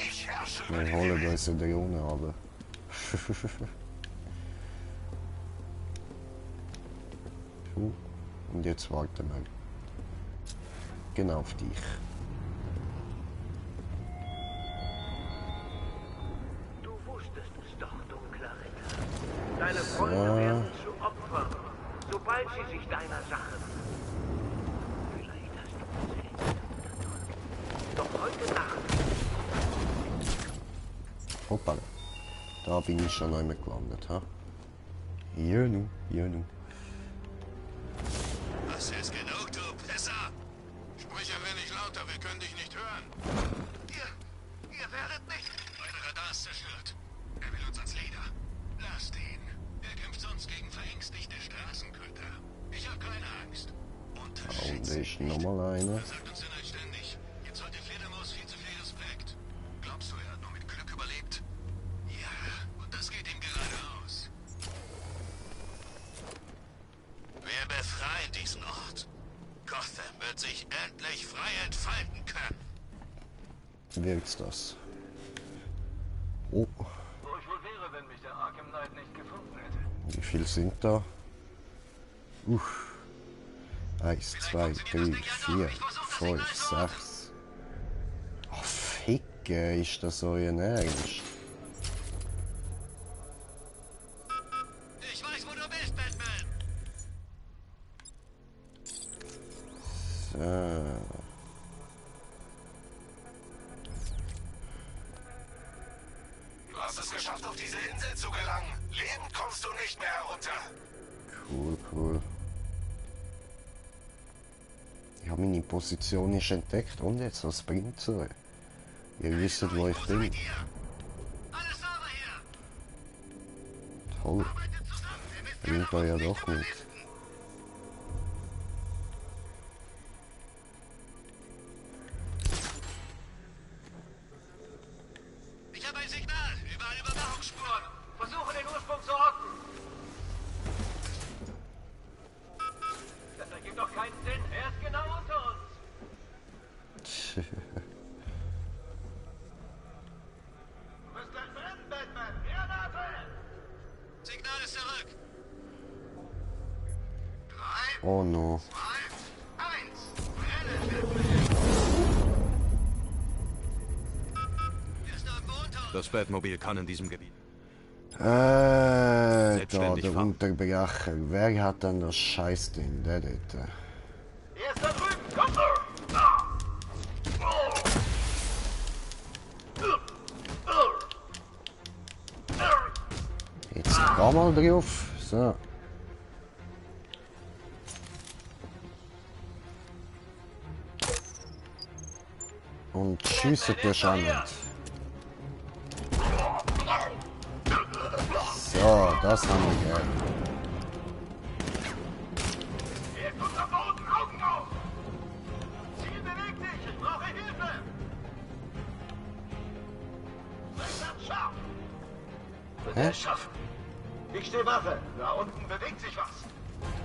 A: Wir holen unsere Drohne runter. Und jetzt warten wir. Genau auf dich.
F: Du wusstest es doch, dunkler Ritter. Deine Freunde werden zu Opfern, sobald sie sich deiner Sache machen. Vielleicht hast du es unterdrückt. Doch heute Nacht.
A: Hoppala. Da bin ich schon einmal gelandet, ha? Hier nu, hier nu.
G: Das ist genug, du Pisser! Sprich ein wenig lauter, wir können dich nicht hören. Ihr werdet nicht. Euer Radar ist zerstört. Er will uns ans Leder. Lasst ihn. Er kämpft sonst gegen verängstigte Straßenköter. Ich habe keine Angst.
A: Und da ist nochmal einer.
G: Er sagt uns denn ständig. Jetzt hat die Fledermaus viel zu viel Respekt. Glaubst du, er hat nur mit Glück überlebt? Ja, und das geht ihm gerade aus. Wir befreien diesen Ort. Gotham wird sich endlich frei entfalten können.
A: Wirkt's das? Oh.
F: Wo ich wohl wäre, wenn mich der Arkham Knight nicht gefunden hätte.
A: Wie viel sind da? 1, 2, 3, 4, 5, 6. Oh, Ficke, ist das euer Ernst?
G: Ich weiß, wo du bist, Batman.
A: So.
I: Du hast es geschafft, auf diese Insel zu gelangen. Lebend kommst du nicht mehr herunter.
A: Cool. Ich habe meine Position nicht entdeckt. Und jetzt, was bringt's euch? Ihr wisst, wo ich bin.
G: Alles sauber hier.
A: Toll. Bringt euch ja doch nicht.
G: Ich habe ein Signal. Überall Überwachungsspuren.
F: Versuche den Ursprung zu orten. Das ergibt doch keinen Sinn. Er ist genau unter uns. Du bist gleich drin, Batman. Granate!
G: Signal ist zurück. 3,
A: Oh no.
G: 2, 1. Brenne, Batman. Wir ist irgendwo unter uns.
C: Das Batmobil kann in diesem Gebiet.
A: Da,
C: Selbstständig
A: der
C: fahren.
A: Unterbrecher. Wer hat denn das Scheißding? Der dort.
F: Er ist da drüben. Komm!
A: Jetzt geh mal drauf. So. Und schiessen tust du auch nicht. So, das haben wir gern.
F: Er ist unter Boden. Augen auf! Ziel bewegt sich. Ich brauche Hilfe. Verdammt scharf. Wird
A: Hä?
F: er es schaffen? Ich stehe Waffe. Da unten bewegt sich was.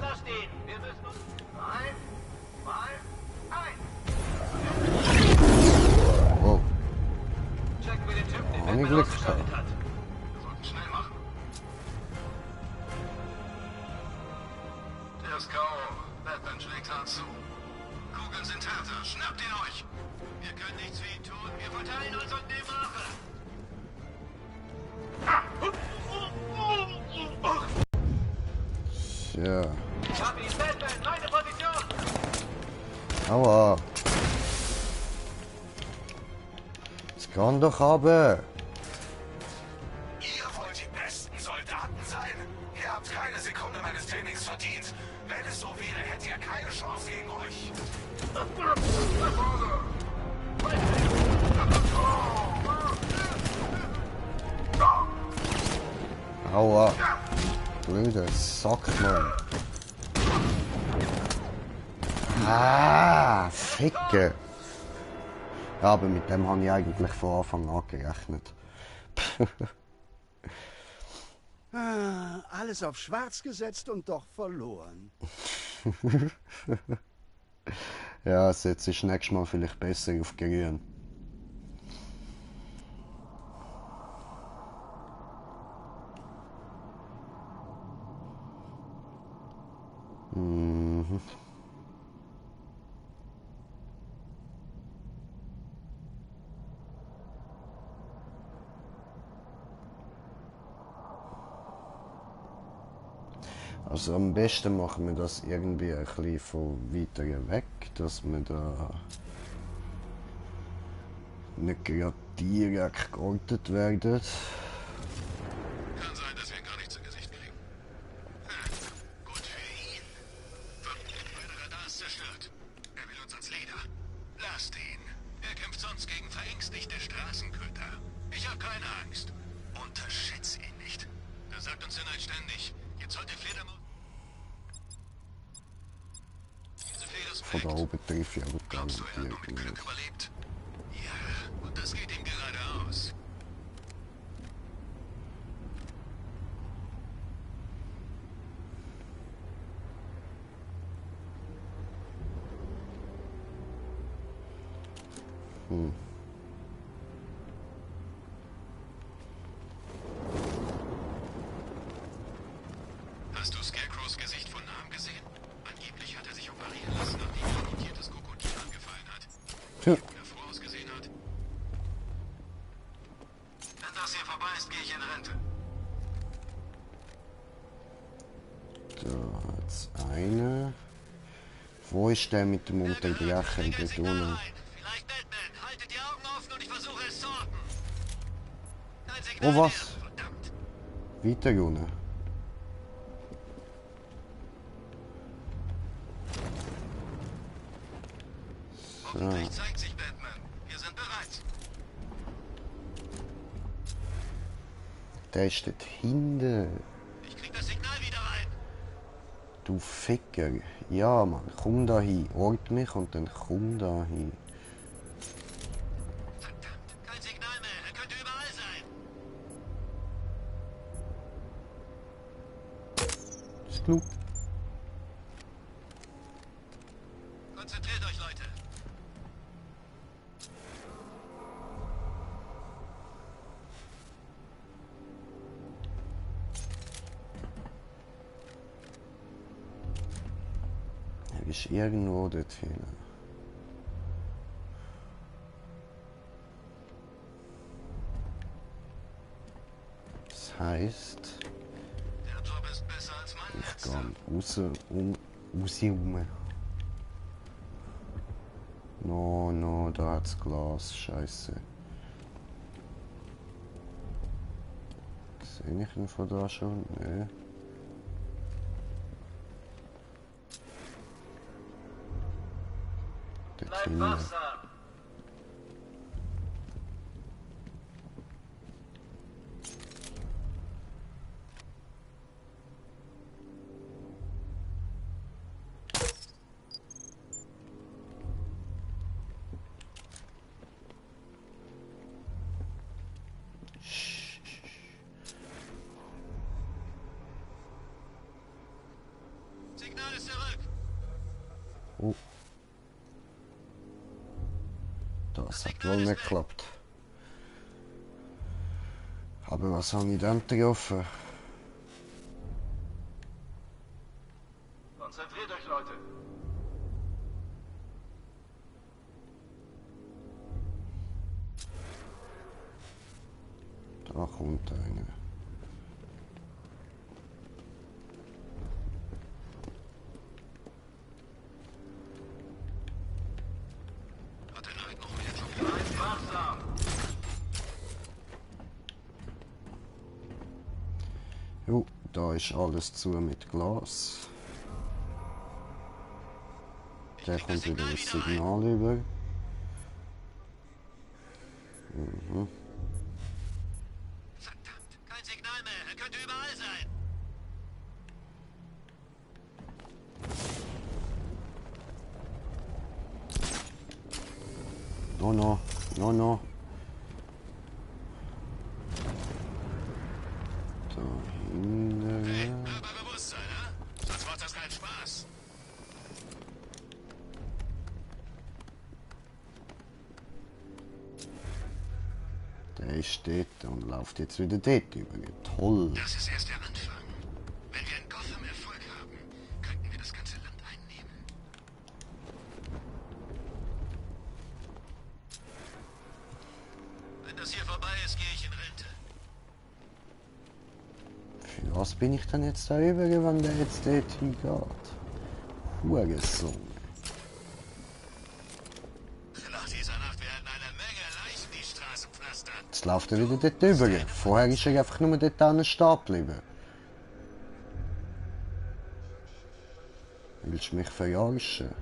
F: Lasst ihn. Wir müssen uns... 3, 2, 1.
A: Oh,
F: Checken wir den Typen, den
A: Ohne
F: Batman
A: Glück
F: ausgeschaltet
A: gehabt.
F: hat.
G: Wir sollten schnell machen. Der ist K.O. Batman schlägt hart zu. Kugeln sind härter. Schnappt ihn euch. Wir können nichts für ihn tun. Wir verteilen uns und nehmen Rache.
A: ja.
F: Ich hab ihn, Batman. Meine Position.
A: Aua. Jetzt kann doch runter.
I: Ihr wollt die besten Soldaten sein. Ihr habt keine Sekunde meines Trainings verdient. Wenn es so wäre, hättet ihr keine Chance gegen euch.
A: Aua. Blöder Sack, Mann. Ah, Ficke. Ja, aber mit dem habe ich eigentlich von Anfang an gerechnet.
D: Alles auf schwarz gesetzt und doch verloren.
A: Ja, setze ich nächstes Mal vielleicht besser auf grün. Mhm. Also am besten machen wir das irgendwie ein bisschen von weiter weg, dass wir da nicht gerade direkt geortet werden.
G: Kann sein, dass wir ihn gar nicht zu Gesicht kriegen. Gut für ihn. Euer Radar ist zerstört. Er will uns ans Leder. Lasst ihn. Er kämpft sonst gegen verängstigte Straßenköter. Ich habe keine Angst. Unterschätze ihn nicht. Er sagt uns Inhalt ständig. Jetzt sollte Fledermaus... Diese Fee ist
A: Von da oben treffe ich aber gar
G: Glaubst du,
A: nicht
G: er hat noch mit Glück
A: die.
G: überlebt? Ja, und das geht ihm gerade aus. Hast du Scarecrows Gesicht von nahem gesehen? Angeblich hat er sich operieren lassen, nachdem ihm ein mutiertes Krokodil angefallen hat.
A: Tja.
G: Wie er ausgesehen hat. Wenn das hier vorbei ist, gehe ich in Rente.
A: Da hat's eine. Wo ist der mit dem Unterbrechen? Dort unten.
G: Vielleicht Batman. Haltet die Augen offen und ich versuche es zu orten. Kein Signal
A: Oh, was?
G: mehr. Verdammt.
A: Weiter unten.
G: Hoffentlich zeigt sich Batman. Wir sind bereit.
A: Der ist dort hinten.
G: Ich krieg das Signal wieder rein.
A: Du Ficker. Ja, Mann, komm da hin. Ort mich und dann komm da hin.
G: Verdammt. Kein Signal mehr. Er könnte überall sein.
A: Ist klug.
G: Konzentriert euch, Leute.
A: Er ist irgendwo dort hinten. Das heisst,
G: Der Job ist besser als mein
A: ich
G: letzter.
A: gehe raus rum. No, da hat's Glas. Scheiße. Sehe ich ihn von da schon? Nee. Dort hinten.
G: Signal ist zurück.
A: Oh. Das hat wohl nicht geklappt. Aber was habe ich dann getroffen?
I: Konzentriert euch, Leute.
A: Da kommt einer.
G: Hat den Leuten noch mehr Job.
I: Seid wachsam.
A: Jo, da ist alles zu mit Glas. Der kommt wieder das Signal über.
G: Verdammt. Kein Signal mehr. Er könnte überall sein.
A: No. Da hinten.
G: Hör bei Bewusstsein, ne? Sonst macht das keinen Spaß.
A: Der ist dort und läuft jetzt wieder dort über. Toll.
G: Das ist erst der Anfang. Wenn wir in Gotham Erfolg haben, könnten wir das ganze Land einnehmen. Wenn das hier vorbei ist, gehe ich in Rente.
A: Für was bin ich denn jetzt da über, wenn der jetzt dort hingeht? Hurensohn.
G: Nach dieser Nacht werden eine Menge Leichen die Straßen pflastern.
A: Jetzt läuft er wieder dort über. Vorher ist er einfach nur dort stehen geblieben. Willst du mich verarschen?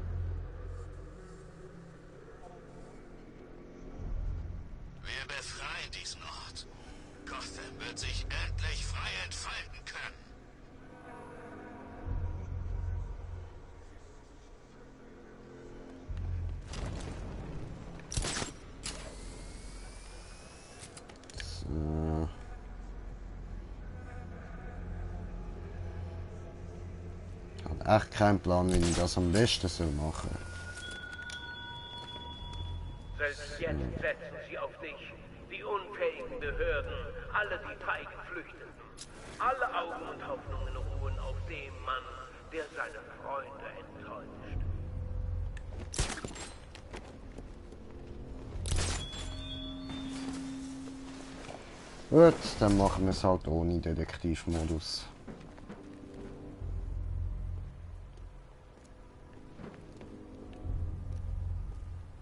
A: echt keinen Plan, wie ich das am besten machen soll.
F: Selbst jetzt setzen sie auf dich, die unfähigen Behörden, alle die feigen Flüchtenden. Alle Augen und Hoffnungen ruhen auf dem Mann, der seine Freunde enttäuscht.
A: Gut, dann machen wir es halt ohne Detektivmodus.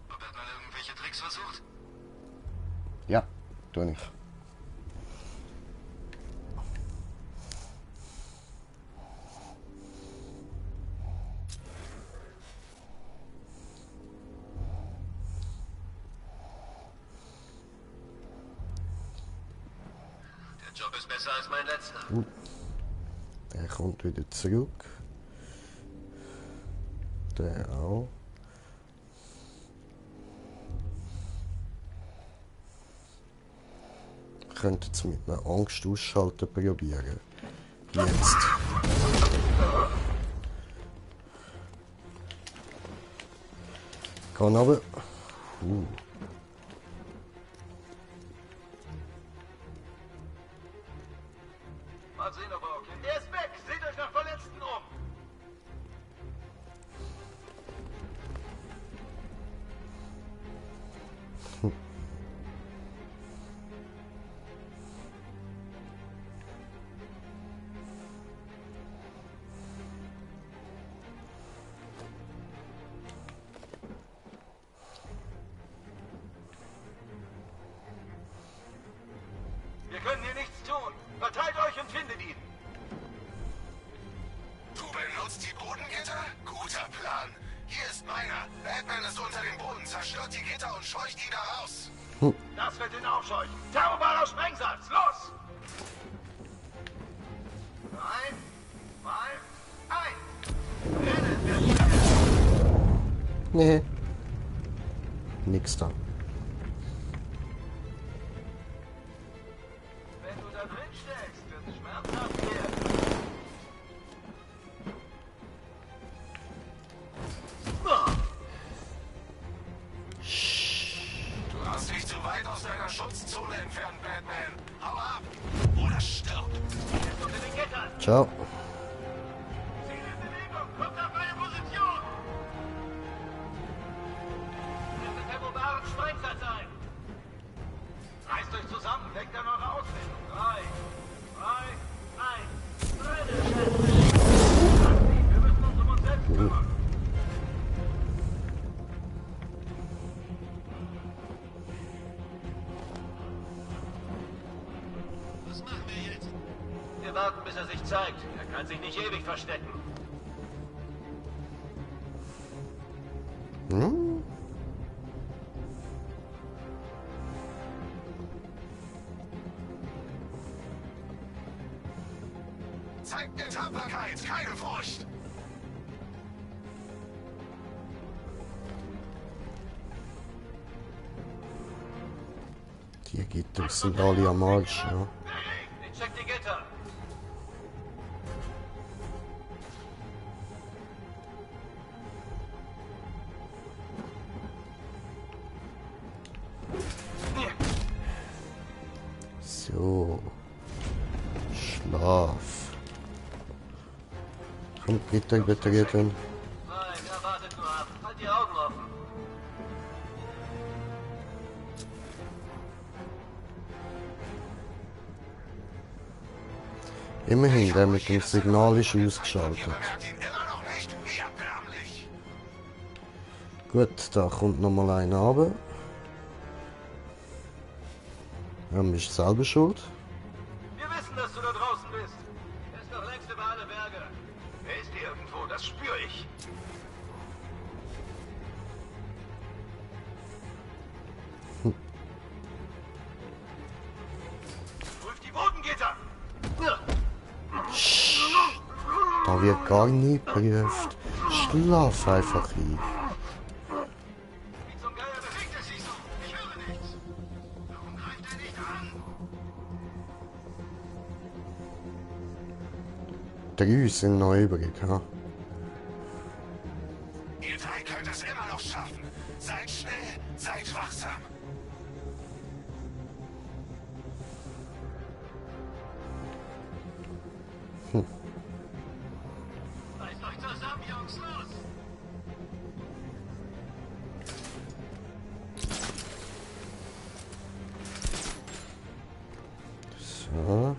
G: Hat man irgendwelche Tricks versucht?
A: Ja, tue ich.
G: Der Job ist besser als mein letzter.
A: Der kommt wieder zurück. Der auch. Könnte es mit einer Angst ausschalten probieren. Jetzt. Kann aber.
G: Mal sehen, ob er okay ist. Er ist weg! Seht euch nach Verletzten um! Wir können hier nichts tun. Verteilt euch und findet ihn.
I: Du benutzt die Bodengitter? Guter Plan. Hier ist meiner. Batman ist unter dem Boden, zerstört die Gitter und scheucht ihn da raus.
G: Das wird ihn aufscheuchen. Terrorbarer Sprengsatz. Los! 3, 2, 1. Rennen wir!
A: Nee. Nix da.
G: Wenn du da drin steckst, wird es schmerzhaft werden.
I: Du hast dich zu weit aus deiner Schutzzone entfernt, Batman. Hau ab! Oder stirb!
G: Jetzt unter den Gittern.
A: Ciao.
G: Ziel in Bewegung. Kommt auf meine Position. Nimmt den terroraren Sprengsatz ein. Reißt euch zusammen. Denkt an eure Ausbildung. 3, 2, 1. Rennen! Wir müssen uns um uns selbst kümmern. Was machen wir jetzt? Wir warten, bis er sich zeigt. Er kann sich nicht ewig verstecken.
A: Hm?
I: Zeigt mir Tapferkeit, keine Furcht!
A: Die Gitter sind alle am Arsch, ja.
G: Ich check die Gitter.
A: So. Schlaf. Komm, Gitter, bitte, Gitter.
G: Nein, er wartet nur ab. Halt die Augen offen.
A: Immerhin, der mit dem Signal ist ausgeschaltet.
I: Merkt ihn immer noch nicht? Wie erbärmlich!
A: Gut, da kommt nochmal einer runter. Ja, bist selber schuld.
G: Wir wissen, dass du da draußen bist. Er ist noch längst über alle Berge. Er ist hier irgendwo, das spüre ich. Prüf die Bodengitter!
A: Da wird gar nicht geprüft. Schlaf einfach ein.
G: Wie zum Geier bewegt er sich so? Ich höre nichts. Warum greift er nicht an?
A: 3 sind noch übrig, ha?
I: noch schaffen. Seid schnell, seid wachsam.
F: Reißt euch zusammen, Jungs, los!
A: So.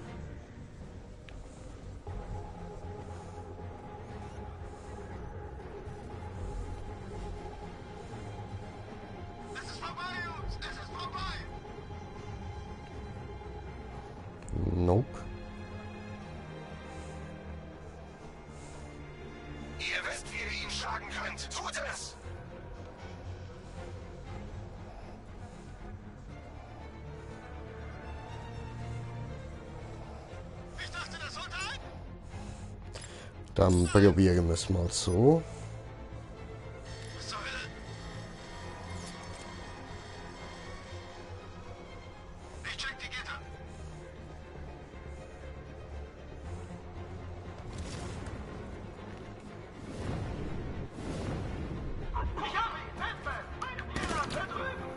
G: Es ist vorbei, Jungs! Es ist vorbei!
A: Nope.
I: Ihr wisst, wie ihr ihn schlagen könnt. Tut es!
G: Ich dachte, das sollte ein...
A: Dann probieren wir es mal so.
G: Was zur Hölle? Ich check die Gitter. Ich hab ihn! Batman! Meine Fehler! Da drüben!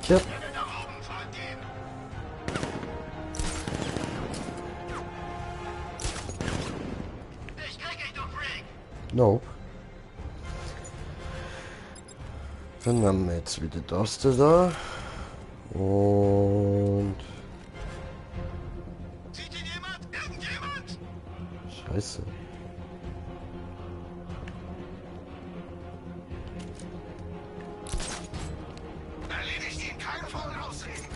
A: Tja,
G: Da oben fahren gehen! Ich krieg dich, du Freak!
A: nope. Dann haben wir jetzt wieder das da. Und...
G: Sieht ihn jemand? Irgendjemand?
A: Scheiße.
I: Erledigt ihn, keine faulen Ausreden.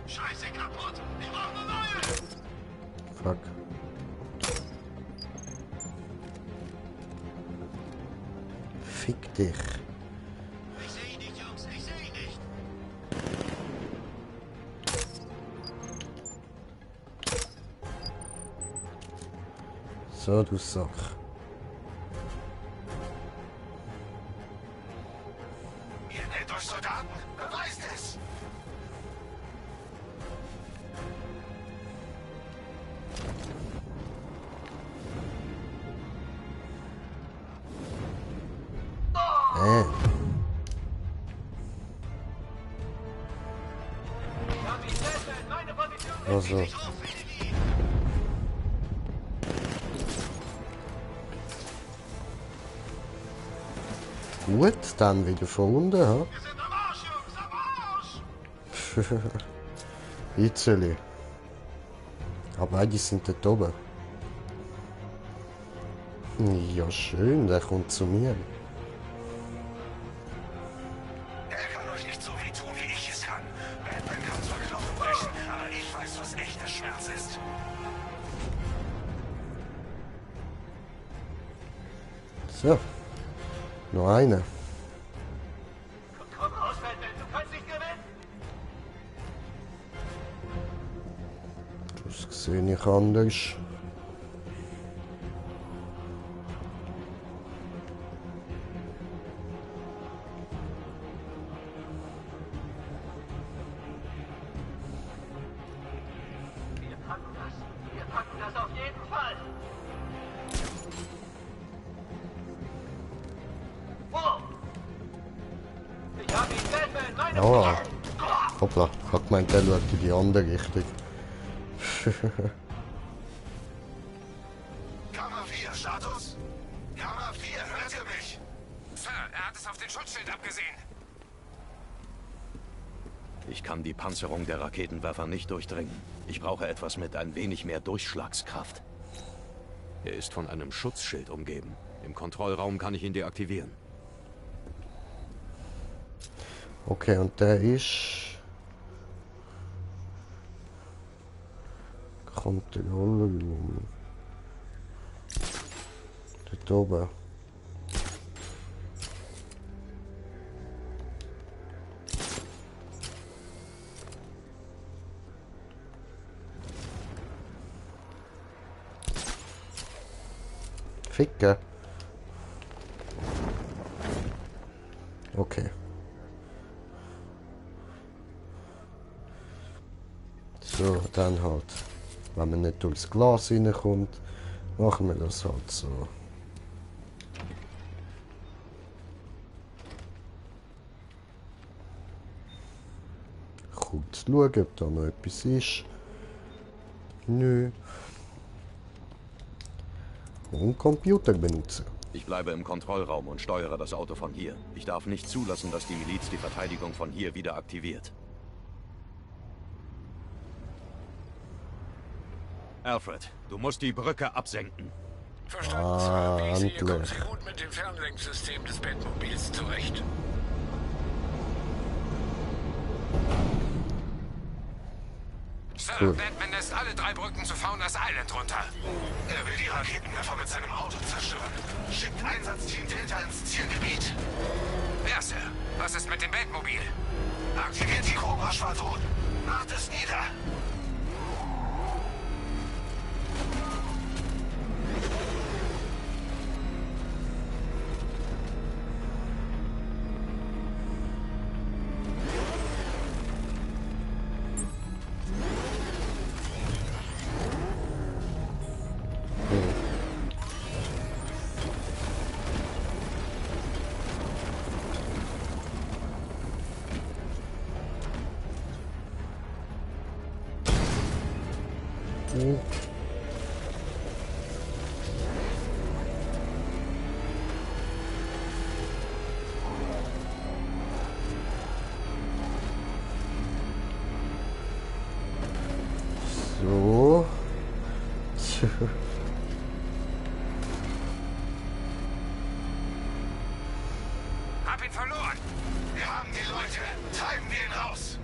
G: Scheiße, kaputt! Ich brauch eine neue!
A: Fuck. Fick dich.
G: Ich seh ihn nicht, Jungs! Ich seh ihn nicht!
A: So, du Sack.
I: Ihr nennt euch Soldaten. Beweist es!
A: Also. Gut, dann wieder von unten, ha?
G: Wir sind am Arsch, Jungs! Am Arsch!
A: Itzeli. Aber die sind dort oben. Ja, schön, der kommt zu mir.
I: Er kann euch nicht so viel tun, wie ich es kann. Batman kann zwar Knochen brechen, aber ich weiß, was echter Schmerz ist.
A: So. Nur eine.
F: Komm raus, Batman, du kannst nicht gewinnen!
A: Das sehe ich anders.
F: Wir packen das auf jeden Fall! Wo? Ich hab ihn, Batman, meine
A: Aua. Hoppla, ich hab gemeint, der schaut in die andere Richtung.
I: Kammer 4, Status? Kammer 4, hört ihr mich?
H: Sir, er hat es auf den Schutzschild abgesehen.
C: Ich kann die Panzerung der Raketenwerfer nicht durchdringen. Ich brauche etwas mit ein wenig mehr Durchschlagskraft. Er ist von einem Schutzschild umgeben. Im Kontrollraum kann ich ihn deaktivieren.
A: Okay, und der ist... Kontrollraum. Dort oben. Ficker. Okay. So, dann halt, wenn man nicht durchs Glas reinkommt, Machen wir das halt so. Kurz schauen, ob da noch etwas ist. Nö. Und Computer benutzen.
C: Ich bleibe im Kontrollraum und steuere das Auto von hier. Ich darf nicht zulassen, dass die Miliz die Verteidigung von hier wieder aktiviert. Alfred, du musst die Brücke absenken.
B: Verstanden, Sir. Wie ich sehe, kommen Sie gut mit dem Fernlenksystem des Batmobils zurecht.
H: Sir, Batman lässt alle 3 Brücken zu Founders Island runter.
I: Er will die Raketenwerfer mit seinem Auto zerstören. Schickt Einsatzteam Delta ins Zielgebiet.
H: Ja, Sir. Was ist mit dem Batmobil?
I: Aktiviert die Cobra-Schwadron. Macht es nieder.
A: So.
H: Hab ihn verloren.
I: Wir haben die Leute. Treiben wir ihn raus.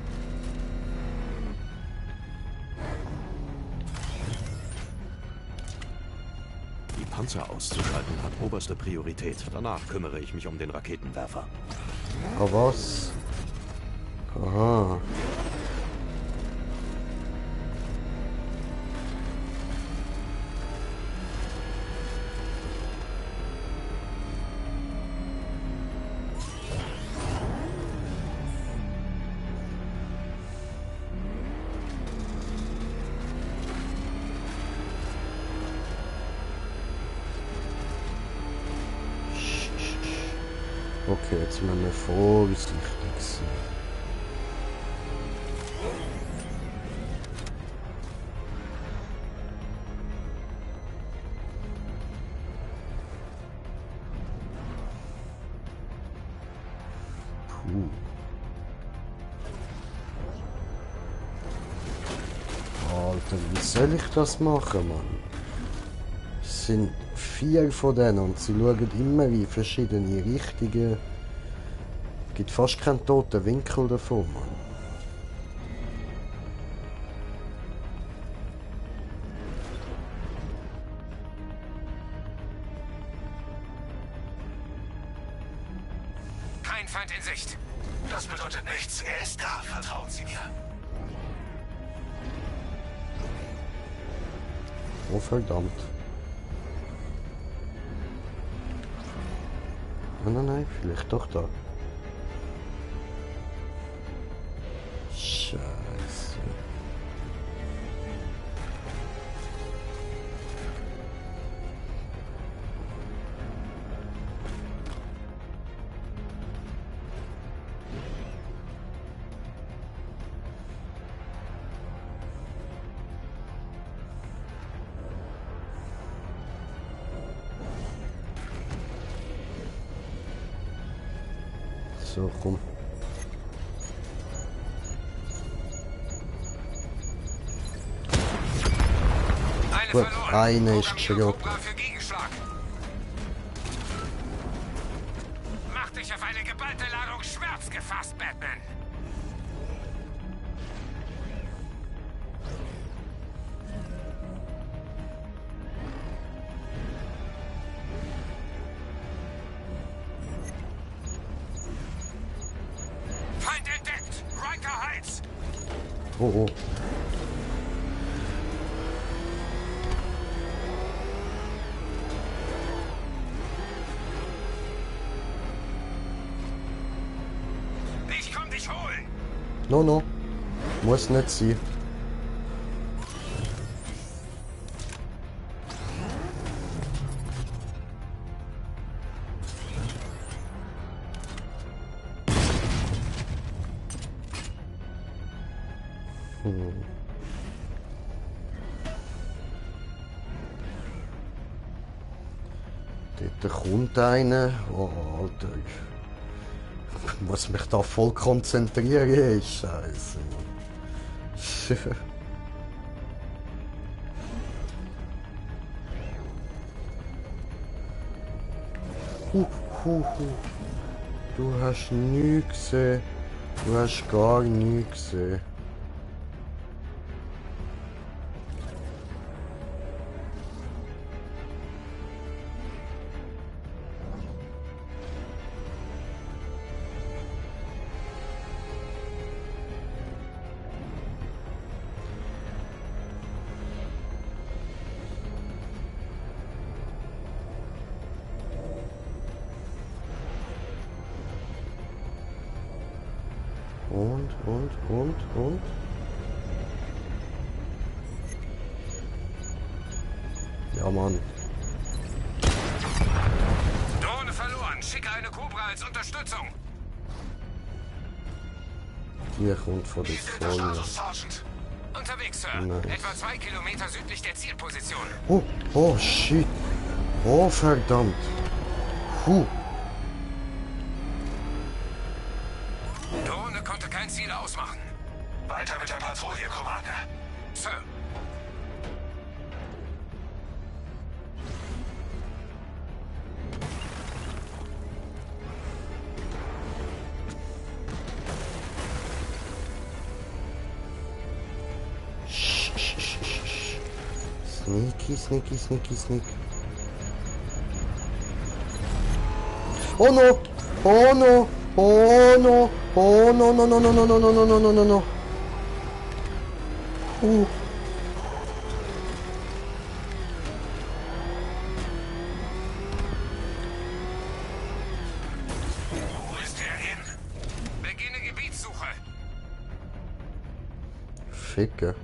C: Die Panzer auszuschalten hat oberste Priorität. Danach kümmere ich mich um den Raketenwerfer.
A: Aber was? Aha. Okay, jetzt müssen wir vorsichtig sein. Puh. Alter, wie soll ich das machen, Mann? Es sind 4 von denen und sie schauen immer in verschiedene Richtungen. Es gibt fast keinen toten Winkel davon, Mann.
H: Kein Feind in Sicht.
I: Das bedeutet nichts. Er ist da. Vertrauen Sie mir.
A: Oh, verdammt. Nein, nein, vielleicht doch da. Scheiße. So, komm. Gut, eine ist geschrottet.
H: Für Gegenschlag. Mach dich auf eine geballte Ladung Schmerz gefasst, Batman. Feind entdeckt! Riker Heights!
A: Oh, oh.
H: Ich komm dich holen!
A: No, no. Muss nicht sein. Dort kommt einer. Oh, Alter. Ich muss mich da voll konzentrieren. Scheiße. Du hast nichts gesehen. Du hast gar nichts gesehen. Und? Ja, Mann.
H: Drohne verloren. Schicke eine Cobra als Unterstützung.
A: Die kommt von der Folge.
H: Unterwegs, Sir.
A: Nice.
H: Etwa 2 Kilometer südlich der Zielposition.
A: Oh, shit. Oh, verdammt.
H: Drohne konnte kein Ziel ausmachen.
I: Weiter mit der Patrouille, Commander.
H: Sir.
A: Sneak. Oh no! No.
H: Wo ist er hin? Beginne Gebietssuche.
A: Ficke.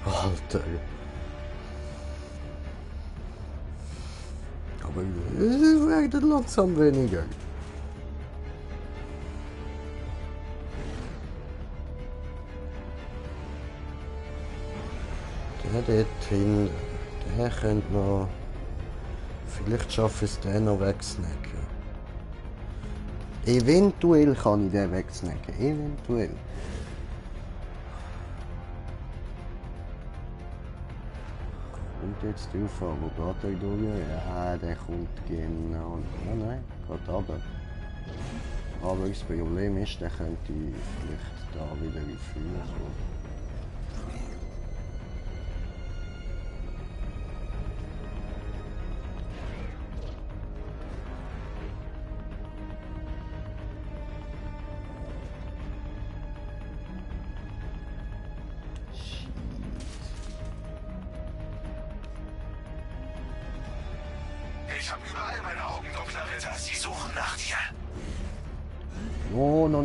A: Alter. Aber es wird langsam weniger. Der dort hinten, der könnte noch... Vielleicht schaffe ich es, den noch wegsnacken. Eventuell kann ich den wegsnacken. Eventuell. Kommt jetzt drauf an, wo geht der durch? Ja, der kommt genau... Oh nein, geht runter. Aber das Problem ist, der könnte vielleicht da wieder führen. So.
I: Ich habe überall meine Augen, dunkler Ritter. Sie suchen nach dir.
A: Oh, no.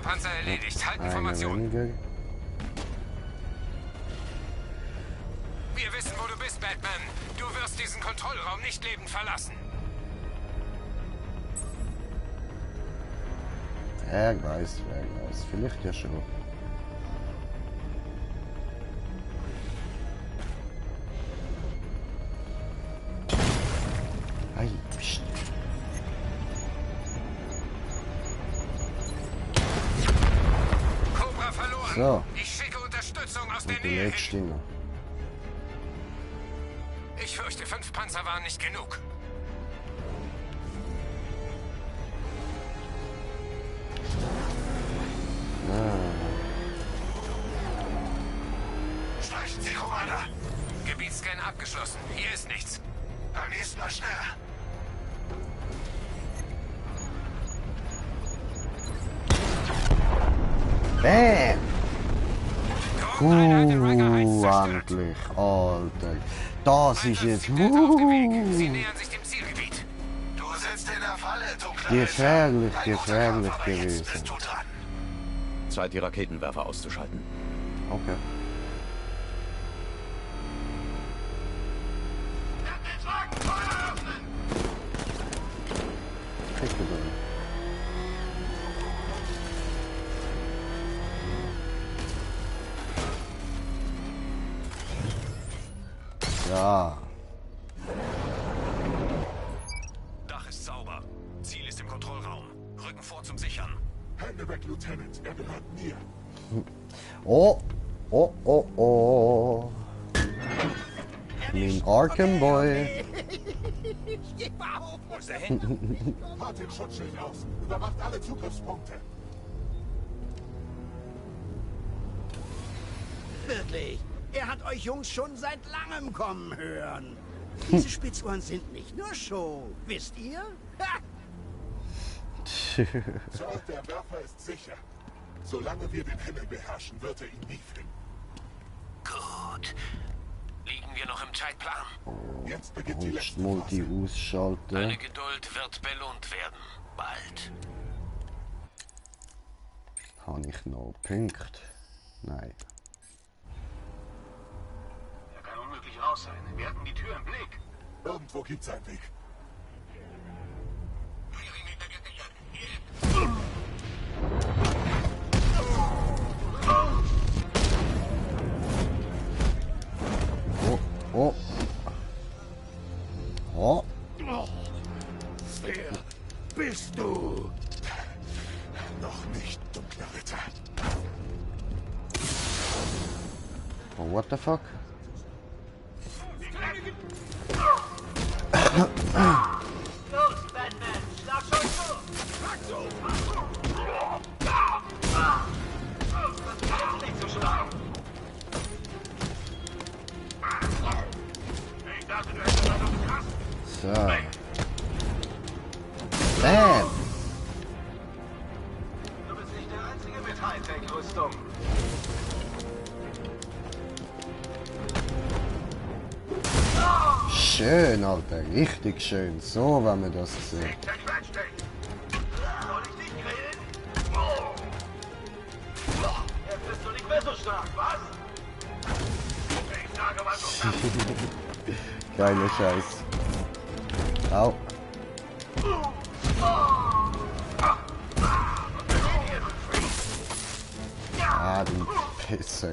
H: Panzer erledigt. Halten Formation.
A: Weniger.
H: Wir wissen, wo du bist, Batman. Du wirst diesen Kontrollraum nicht lebend verlassen.
A: Wer weiß. Vielleicht ja schon. Hey, pst.
H: Cobra verloren.
A: So.
H: Ich schicke Unterstützung aus
A: Und
H: der
A: die
H: Nähe
A: letzte
H: hin.
A: noch.
H: Ich fürchte, 5 Panzer waren nicht genug.
I: Sprechen Sie, Commander.
H: Gebietsscan abgeschlossen. Hier ist nichts.
I: Beim nächsten Mal schneller.
A: Bam!
H: Endlich,
A: Alter. Das ist jetzt...
H: Sie nähern sich dem Zielgebiet.
I: Du sitzt in der Falle, dunkler
A: Gefährlich,
I: Ritter.
A: gefährlich
I: Aber jetzt
A: gewesen.
I: bist du dran.
C: Zeit, die Raketenwerfer auszuschalten.
A: Okay.
I: Den Wagen Feuer öffnen!
A: Krieg du dann. Ja.
H: Dach ist sauber. Ziel ist im Kontrollraum. Rücken vor zum Sichern.
I: Hände weg, Lieutenant. Er gehört mir.
A: Oh. Oh, oh, oh. Mein Arkham Boy.
D: Ich gebe auf.
H: Wo ist der hin?
I: Fahrt den Schutzschild aus. Überwacht alle Zugriffspunkte.
D: Wirklich. Er hat euch Jungs schon seit langem kommen hören. Diese Spitzohren sind nicht nur Show. Wisst ihr? Ha!
I: Sir, der Werfer ist sicher. Solange wir den Himmel beherrschen, wird er ihn nie finden.
H: Gut. Liegen wir noch im Zeitplan?
I: Jetzt beginnt die letzte
A: Multi
I: Phase.
A: ausschalten.
H: Deine Geduld wird belohnt werden. Bald.
A: Habe ich noch Punkte? Nein.
I: Er kann unmöglich raus sein. Wir hatten die Tür im Blick. Irgendwo gibt's einen Weg.
A: Oh. Oh.
I: Wer bist du? Noch nicht, dunkler Ritter.
A: Oh, what the fuck?
F: Los, Batman, schlag schon zu! Schlag zu! Jetzt nicht zu schlagen!
I: Ich dachte, du hättest mal so gekratzt.
A: So. Bam!
F: Du bist nicht der Einzige mit Hightech-Rüstung.
A: Schön, Alter. Richtig schön. So, wenn man das sieht.
I: Zerquetscht dich!
F: Soll ich dich grillen? Jetzt bist du nicht mehr so stark, was?
I: Ich sage mal so.
A: Geiler Scheiß. Au. Ah, du Pisser.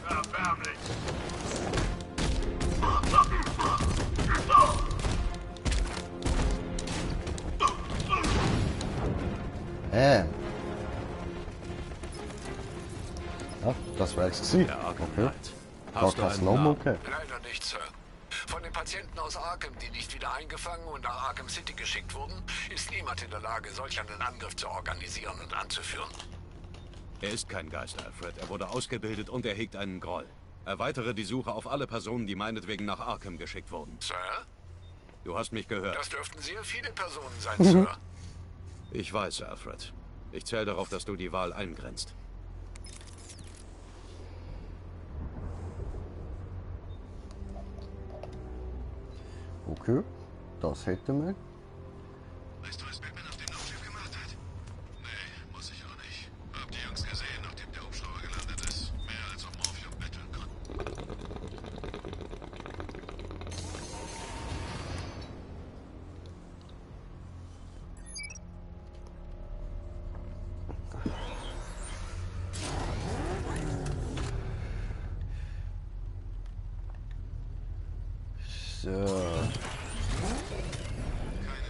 I: Erbärmlich.
A: Ja, das war es gewesen.
C: Der Arkham
A: Okay.
C: Knight.
A: Gar
C: Hast du
A: kein
C: einen
A: Slow-Mo,
C: Namen?
A: okay.
B: Leider nicht, Sir. Von den Patienten aus Arkham, die nicht wieder eingefangen und nach Arkham City geschickt wurden, ist niemand in der Lage, solch einen Angriff zu organisieren und anzuführen.
C: Er ist kein Geist, Alfred. Er wurde ausgebildet und er hegt einen Groll. Erweitere die Suche auf alle Personen, die meinetwegen nach Arkham geschickt wurden.
B: Sir?
C: Du hast mich gehört.
B: Das dürften sehr viele Personen sein, Sir.
C: Ich weiß, Alfred. Ich zähle darauf, dass du die Wahl eingrenzt.
A: Okay, das hätten wir.
G: Weißt du, was Batman auf dem Raumschiff gemacht hat? Nee, muss ich auch nicht. Hab die Jungs gesehen, nachdem der Hubschrauber gelandet ist. Mehr als auf Morphium betteln konnten.
A: So.
G: Keine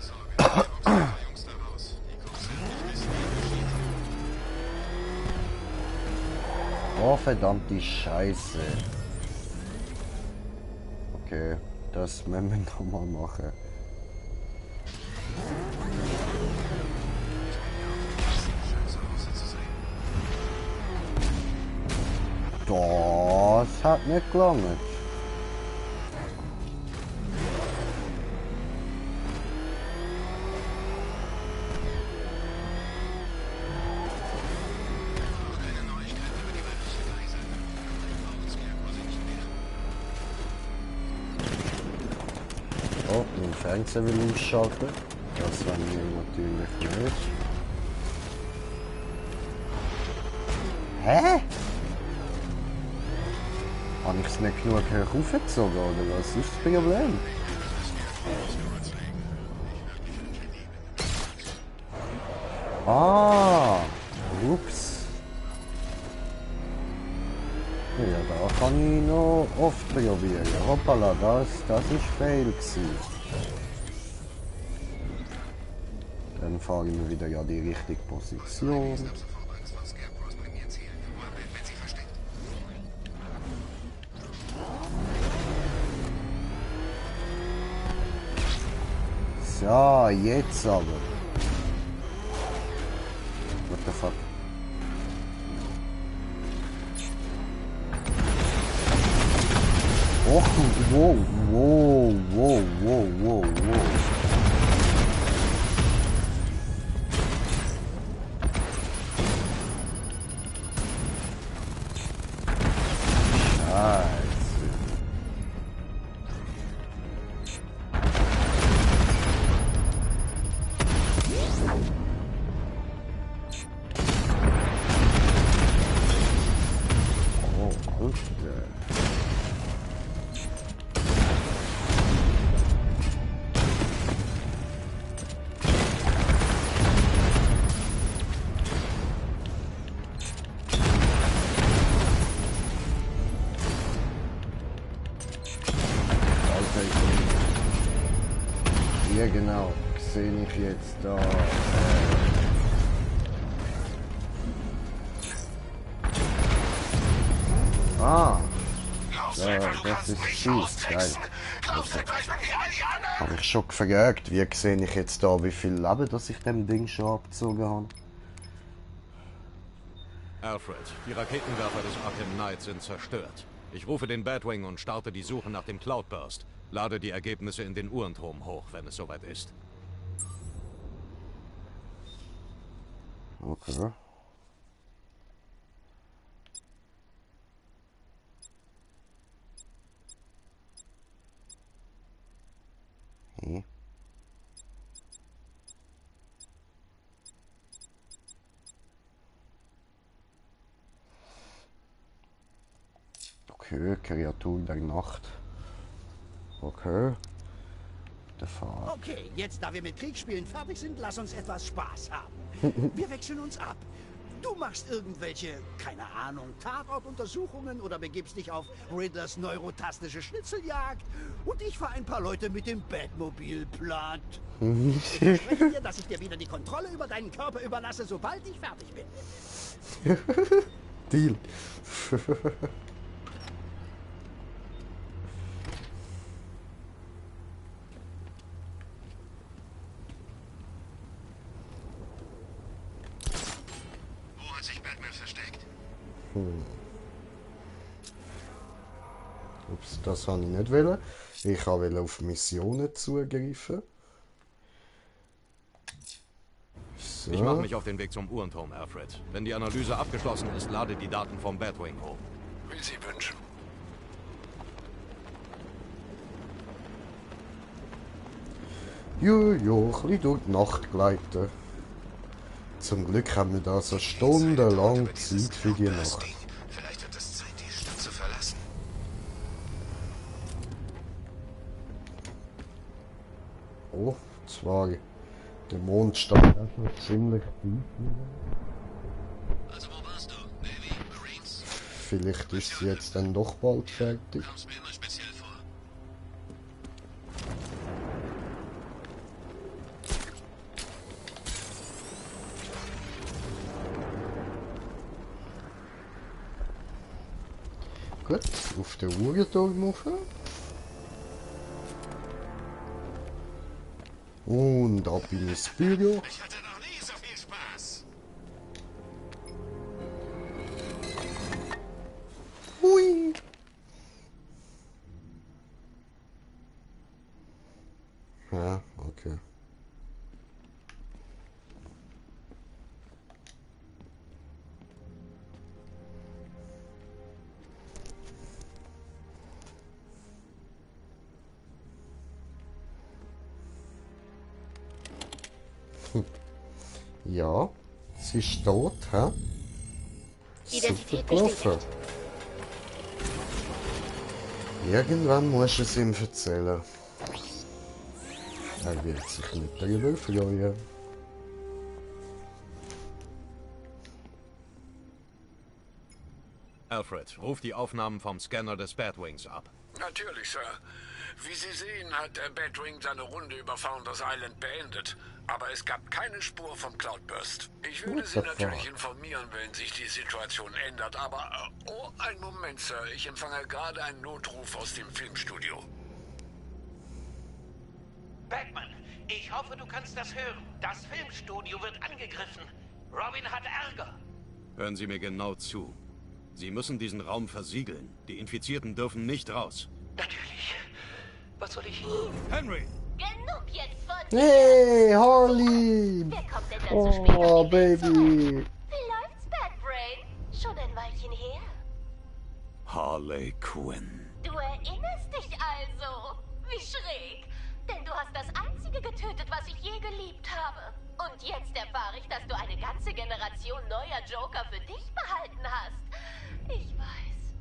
G: Sorge, die Jungs da raus. Die Cops werden nicht wissen, wie geschieht.
A: Oh, verdammte Scheiße. Okay, das müssen wir nochmal machen. Das hat nicht gelangt. Oh, den Fernseher will umschalten. Das wollen wir natürlich nicht. Hä? Habe ich es nicht genug hochgezogen oder was ist das Problem? Ah, ups. Ja, da kann ich noch oft probieren. Hoppala, das ist fail gewesen. Dann fahren wir wieder ja die richtige Position. So, jetzt aber. What the fuck? Oh, wow, wow, wow, wow, wow, wow. Hier genau, sehe ich jetzt da. Das ist süß, geil. Habe ich schon gefragt, wie sehe ich jetzt da, wie viel Leben, das ich dem Ding schon abgezogen habe?
C: Alfred, die Raketenwerfer des Arkham Knights sind zerstört. Ich rufe den Batwing und starte die Suche nach dem Cloudburst. Lade die Ergebnisse in den Uhrenturm hoch, wenn es soweit ist.
A: Okay. Okay, Kreatur der Nacht. Okay. Der Fahrt.
D: Okay, jetzt da wir mit Kriegsspielen fertig sind, lass uns etwas Spaß haben. Wir wechseln uns ab. Du machst irgendwelche, keine Ahnung, Tatortuntersuchungen oder begibst dich auf Riddlers neurotastische Schnitzeljagd und ich fahre ein paar Leute mit dem Batmobil platt. Ich verspreche dir, dass ich dir wieder die Kontrolle über deinen Körper überlasse, sobald ich fertig bin.
A: Deal. Ups, das habe ich nicht wollen. Ich wollte auf Missionen zugreifen. So.
C: Ich mache mich auf den Weg zum Uhrenturm, Alfred. Wenn die Analyse abgeschlossen ist, lade die Daten vom Batwing hoch.
B: Wie Sie wünschen.
A: Jojo, ein bisschen durch die Nacht gleiten. Zum Glück haben wir da so stundenlang Zeit für die Nacht.
G: Vielleicht wird es Zeit, die Stadt zu verlassen.
A: Oh, zwar der Mond stand einfach ziemlich tief.
G: Also wo warst du? Navy? Marines?
A: Vielleicht ist sie jetzt dann doch bald fertig.
G: Kommst mir immer speziell vor.
A: Gut, auf den Uhrenturm rauf. Und ab in das Büro.
G: Ich hatte noch nie so viel Spaß.
A: Ja, sie ist tot, hä? Super
J: Identität
A: gelaufen.
J: bestätigt.
A: Irgendwann musst du es ihm erzählen. Er wird sich nicht darüber freuen.
C: Alfred, ruf die Aufnahmen vom Scanner des Batwings ab.
B: Natürlich, Sir. Wie Sie sehen, hat der Batwing seine Runde über Founders Island beendet. Aber es gab keine Spur vom Cloudburst. Ich würde Sie natürlich informieren, wenn sich die Situation ändert, aber... oh, einen Moment, Sir. Ich empfange gerade einen Notruf aus dem Filmstudio.
F: Batman, ich hoffe, du kannst das hören. Das Filmstudio wird angegriffen. Robin hat Ärger.
C: Hören Sie mir genau zu. Sie müssen diesen Raum versiegeln. Die Infizierten dürfen nicht raus.
F: Natürlich. Was soll ich...
C: Henry!
J: Genug jetzt von...
A: Hey, Harley!
J: Wer kommt denn dann zu spät?
A: Oh, Baby!
J: Wie läuft's, Batbrain? Schon ein Weilchen her.
C: Harley Quinn.
J: Du erinnerst dich also? Wie schräg. Denn du hast das Einzige getötet, was ich je geliebt habe. Und jetzt erfahre ich, dass du eine ganze Generation neuer Joker für dich behalten hast. Ich weiß.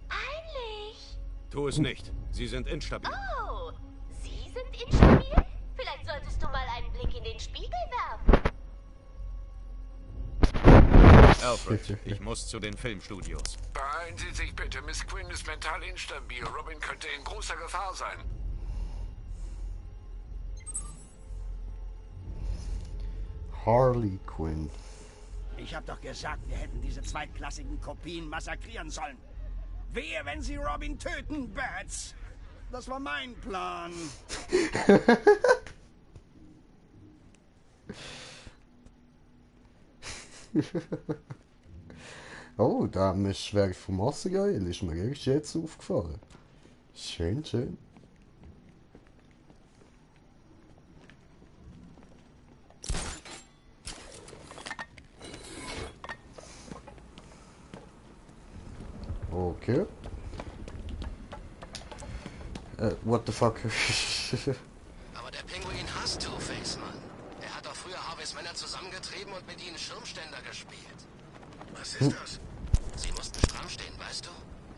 J: Peinlich.
C: Tu es nicht. Sie sind instabil.
J: Oh, Sie sind instabil? Vielleicht solltest du mal einen Blick in den Spiegel werfen.
C: Alfred, ich muss zu den Filmstudios.
B: Beeilen Sie sich bitte. Miss Quinn ist mental instabil. Robin könnte in großer Gefahr sein.
A: Harley Quinn.
D: Ich hab doch gesagt, wir hätten diese zweitklassigen Kopien massakrieren sollen. Wehe, wenn sie Robin töten, Bats. Das war mein Plan.
A: Oh, da haben wir schwer vom Massengeil. Ist mir erst jetzt aufgefallen. Schön, schön. Okay. What the fuck?
G: Aber der Pinguin hasst Two-Face, Mann. Er hat doch früher Harveys Männer zusammengetrieben und mit ihnen Schirmständer gespielt.
B: Was ist das?
G: Sie mussten stramm stehen, weißt du?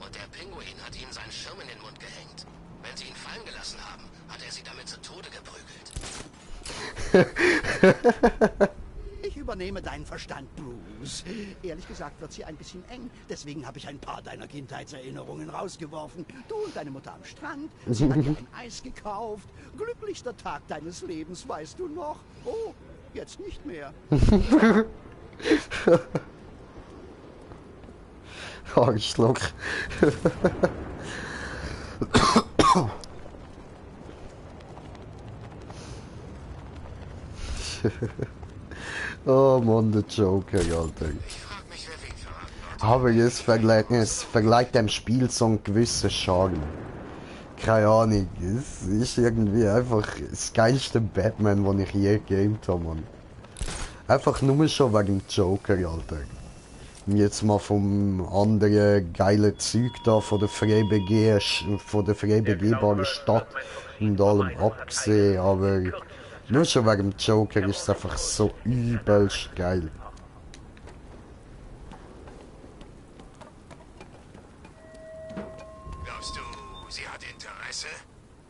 G: Und der Pinguin hat ihnen seinen Schirm in den Mund gehängt. Wenn sie ihn fallen gelassen haben, hat er sie damit zu Tode geprügelt.
D: Ich übernehme deinen Verstand, Bruce. Ehrlich gesagt wird sie ein bisschen eng. Deswegen habe ich ein paar deiner Kindheitserinnerungen rausgeworfen. Du und deine Mutter am Strand. Sie hat dir ein Eis gekauft. Glücklichster Tag deines Lebens, weißt du noch? Oh, jetzt nicht mehr.
A: Arschloch. Oh Mann, der Joker, Alter.
G: Ich frag mich, wer wen verraten hat.
A: Aber es verleiht dem Spiel so einen gewissen Charme. Keine Ahnung, es ist irgendwie einfach das geilste Batman, das ich je gegamed habe, Mann. Einfach nur schon wegen dem Joker, Alter. Und jetzt mal vom anderen geilen Zeug da, von der frei begehbaren Stadt und allem abgesehen, aber nur schon wegen dem Joker ist es einfach so übelst geil.
G: Glaubst du, sie hat Interesse?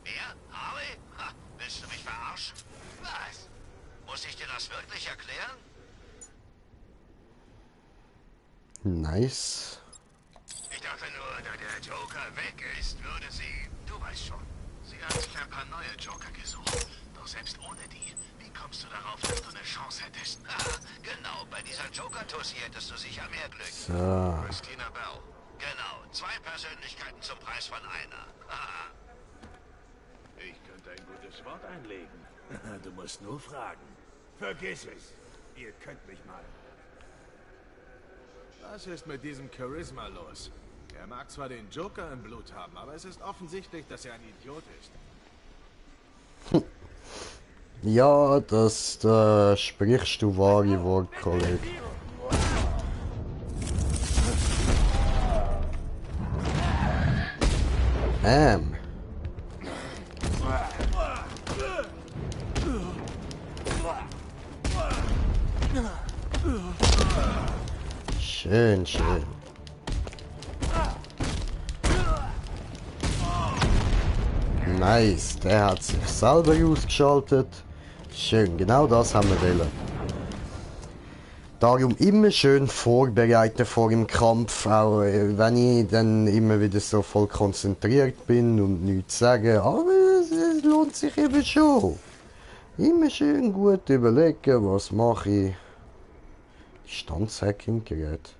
G: Wer? Harley? Ha, willst du mich verarschen? Was? Muss ich dir das wirklich erklären?
A: Nice.
G: Ich dachte nur, da der Joker weg ist, würde sie... Du weißt schon. Sie hat sich ein paar neue Joker gesucht. Doch selbst ohne die, wie kommst du darauf, dass du eine Chance hättest? Ah, genau, bei dieser Joker-Tussi hättest du sicher mehr Glück.
A: So.
G: Christina Bell. Genau, 2 Persönlichkeiten zum Preis von einer. Ah.
I: Ich könnte ein gutes Wort einlegen. Du musst nur fragen. Vergiss es. Ihr könnt mich mal. Was ist mit diesem Charisma los? Er mag zwar den Joker im Blut haben, aber es ist offensichtlich, dass er ein Idiot ist.
A: Ja, da sprichst du wahre Worte, Kollege. Schön, schön. Nice, der hat sich selber ausgeschaltet. Schön, genau das haben wir wollen. Darum immer schön vorbereiten vor dem Kampf, auch wenn ich dann immer wieder so voll konzentriert bin und nichts sage, aber es lohnt sich eben schon. Immer schön gut überlegen, was mache ich. Standshacking-Gerät.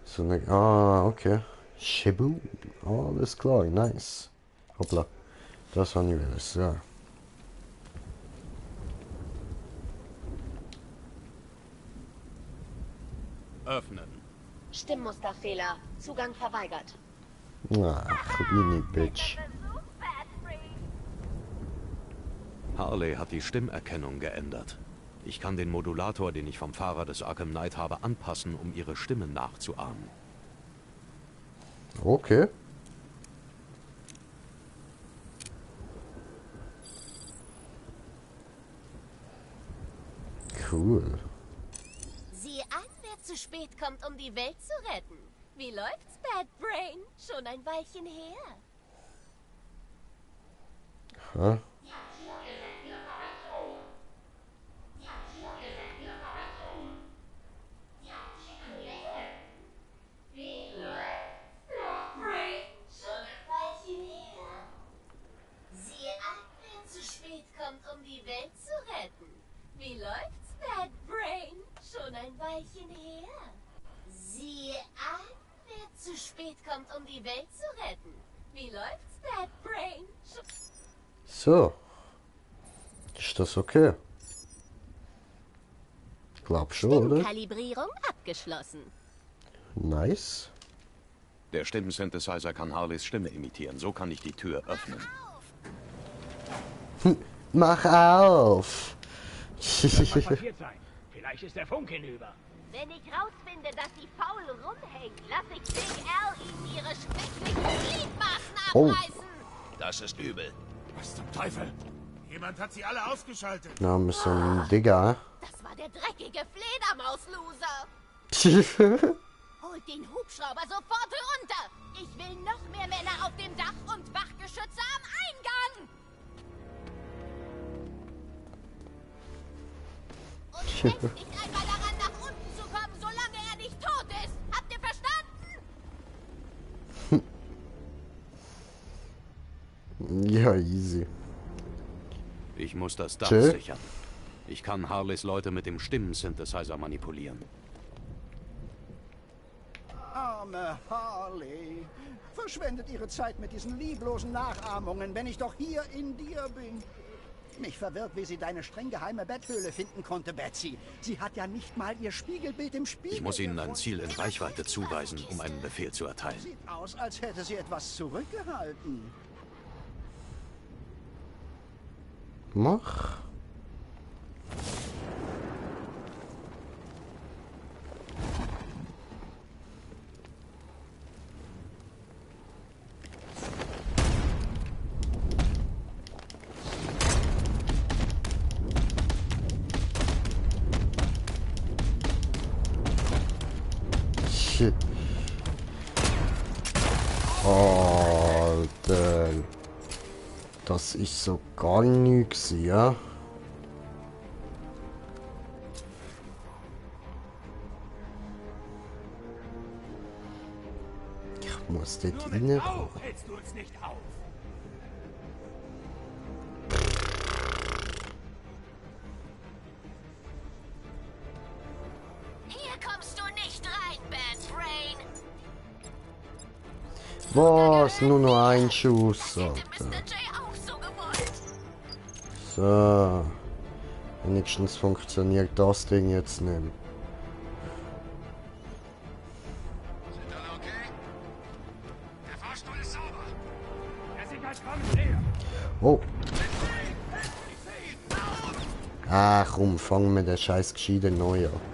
A: So eine, okay. Shibu. Alles klar, nice. Hoppla. Das habe ich will, so.
C: Öffnen.
J: Stimmmusterfehler. Zugang verweigert.
A: Ach, Rini, Bitch.
C: Harley hat die Stimmerkennung geändert. Ich kann den Modulator, den ich vom Fahrer des Arkham Knight habe, anpassen, um ihre Stimme nachzuahmen.
A: Okay. Cool.
J: Sieh an, wer zu spät kommt, um die Welt zu retten. Wie läuft's, Bad Brain? Schon ein Weilchen her.
A: Huh?
J: Um die Welt zu retten. Wie läuft's, Bad Brain? Schon ein Weilchen her. Sieh an, wer zu spät kommt, um die Welt zu retten. Wie läuft's, Bad Brain?
A: So. Ist das okay? Glaub schon, oder?
J: Kalibrierung abgeschlossen.
A: Nice.
C: Der Stimmensynthesizer kann Harleys Stimme imitieren. So kann ich die Tür öffnen.
A: Mach auf!
F: Das kann passiert sein. Vielleicht ist der Funk hinüber.
J: Wenn ich rausfinde, dass die faul rumhängen, lass ich Big Al ihnen ihre schrecklichen Gliedmaßen abreißen.
G: Das ist übel.
I: Was zum Teufel? Jemand hat sie alle ausgeschaltet.
A: Na, wir so ein Digger.
J: Das war der dreckige Fledermaus-Loser. Holt den Hubschrauber sofort runter. Ich will noch mehr Männer auf dem Dach und Wachgeschütze am Eingang. Und denkt nicht einmal daran, nach unten zu kommen, solange er nicht tot ist. Habt ihr verstanden?
A: Ja, easy.
C: Ich muss das Dach
A: Tschö.
C: sichern. Ich kann Harleys Leute mit dem Stimmensynthesizer manipulieren.
D: Arme Harley. Verschwendet ihre Zeit mit diesen lieblosen Nachahmungen, wenn ich doch hier in dir bin. Mich verwirrt, wie sie deine streng geheime Betthöhle finden konnte, Betsy. Sie hat ja nicht mal ihr Spiegelbild im Spiegel.
C: Ich muss ihnen ein Ziel in Reichweite zuweisen, um einen Befehl zu erteilen.
D: Sieht aus, als hätte sie etwas zurückgehalten.
A: Mach. Shit. Alter. Das ist so gar nichts, ja? Ich muss dort rein.
F: Hältst du uns nicht auf?
J: Hier kommst du nicht rein, Bad Brain.
A: Was? Nur noch ein Schuss,
J: Hätte
A: Alter.
J: Mr. J auch so gewollt.
A: So. Wenigstens funktioniert das Ding jetzt nicht mehr.
G: Sind alle okay? Der Fahrstuhl ist sauber.
F: Der Sicherheit kommt näher.
A: Oh. Ach komm, fangen wir den Scheiß gescheiter neu an.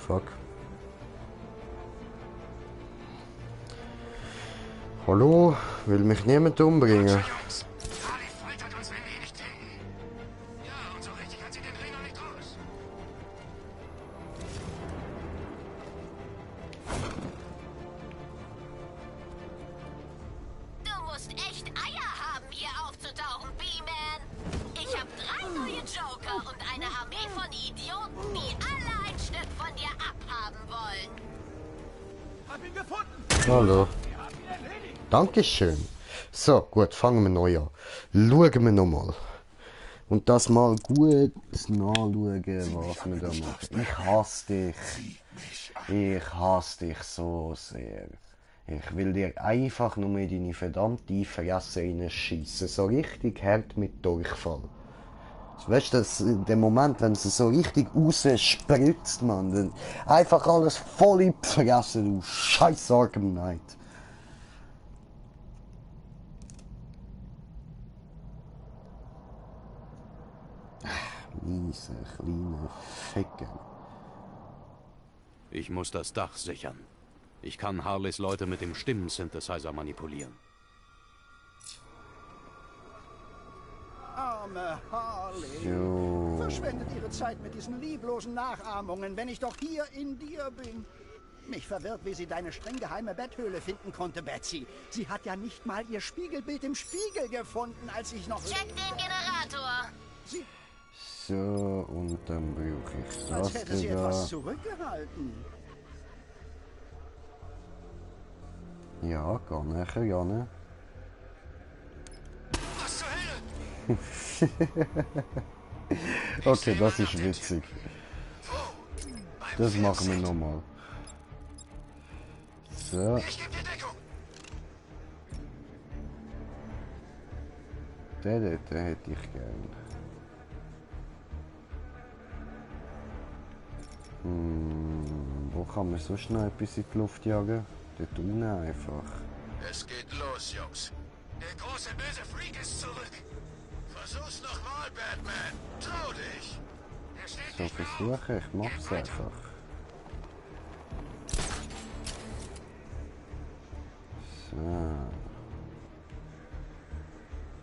A: Fuck. Hallo? Will mich niemand umbringen?
G: Jungs, Harley foltert uns, wenn wir ihn nicht finden. Ja, und so richtig hat sie den Dreh noch nicht raus.
J: Du musst echt Eier haben, hier aufzutauchen, B-Man. Ich habe 3 neue Joker und eine Armee von Idioten, die alle ein Stück von dir abhaben wollen.
I: Hab ihn gefunden!
A: Hallo. Dankeschön. So, gut, fangen wir neu an. Schauen wir nochmal. Und das mal gut nachschauen, was wir da machen. Ich hasse dich. Ich hasse dich so sehr. Ich will dir einfach nur in deine verdammte Fresse reinschiessen. So richtig hart mit Durchfall. Weißt du, der Moment, wenn es so richtig rausspritzt, man, dann einfach alles voll in die Fresse, du scheiß Arkham Knight. Miese kleine Ficker.
C: Ich muss das Dach sichern. Ich kann Harleys Leute mit dem Stimmensynthesizer manipulieren.
D: Arme Harley.
A: Jo.
D: Verschwendet ihre Zeit mit diesen lieblosen Nachahmungen, wenn ich doch hier in dir bin. Mich verwirrt, wie sie deine streng geheime Betthöhle finden konnte, Betsy. Sie hat ja nicht mal ihr Spiegelbild im Spiegel gefunden, als ich noch...
J: Check den Generator.
D: Sie,
A: So, und dann brauche ich
D: als
A: das
D: hätte sie etwas
A: da.
D: zurückgehalten.
A: Ja, gar nachher, ja, ne?
G: Was zur Hölle?
A: Okay, das ist witzig.
G: Beim
A: Das machen wir
G: Filmset.
A: nochmal. So,
G: Ich geb dir Deckung.
A: den hätte ich gern. Wo kann man so schnell etwas in die Luft jagen? Dort unten einfach.
G: Es geht los, Jungs. Der große böse Freak ist zurück. Versuch's nochmal, Batman. Trau dich. Er steht
A: So,
G: nicht mehr auf.
A: versuche ich, mach's einfach. So.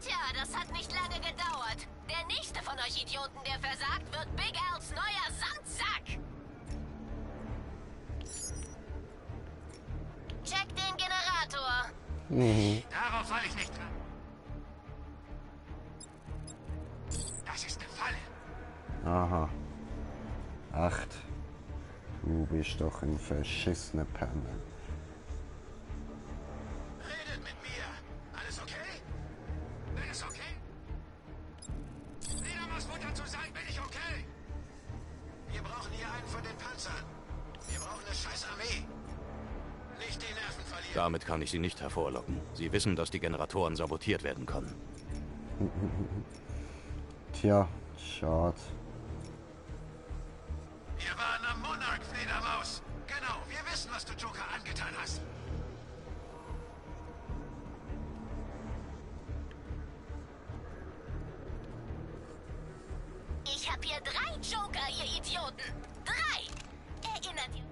J: Tja, das hat nicht lange gedauert. Der nächste von euch Idioten, der versagt, wird Big Al's neuer Sandsack. Check den Generator.
G: Darauf war ich nicht dran. Das ist eine Falle.
A: Aha. Echt? Du bist doch ein verschissener Penner.
G: Redet mit mir. Alles okay? Wenn es okay? Niedermaß Mutter zu sein, bin ich okay. Wir brauchen hier einen von den Panzern. Wir brauchen eine scheiß Armee. Nicht die Nerven verlieren.
C: Damit kann ich sie nicht hervorlocken. Sie wissen, dass die Generatoren sabotiert werden können.
A: Tja, schade.
G: Wir waren am Monarch, Fledermaus. Genau, wir wissen, was du Joker angetan hast.
J: Ich hab hier 3 Joker, ihr Idioten. 3. Erinnert ihr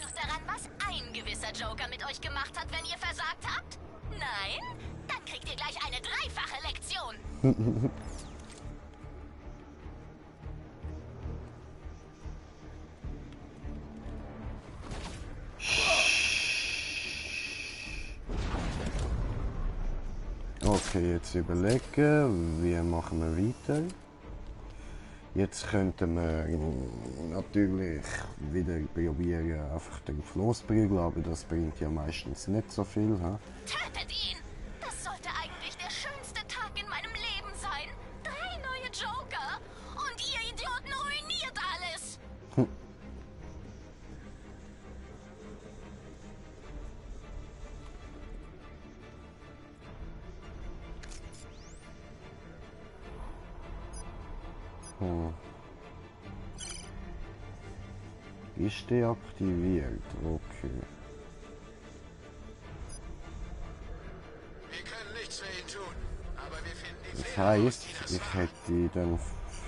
J: noch daran, was ein gewisser Joker mit euch gemacht hat, wenn ihr versagt habt? Nein? Dann kriegt ihr gleich eine 3-fache Lektion.
A: Okay, jetzt überlegen, wie machen wir weiter. Jetzt könnten wir natürlich wieder probieren, einfach drauf losprügeln, aber das bringt ja meistens nicht so viel. He?
J: Tötet ihn! Das sollte eigentlich der schönste Tag in meinem Leben sein. 3 neue Joker! Und ihr Idioten ruiniert alles!
A: Ist deaktiviert? Okay.
G: Wir können nichts für ihn tun, aber wir finden die
A: Das
G: Fledermaus,
A: heisst,
G: die das
A: ich
G: war.
A: hätte dann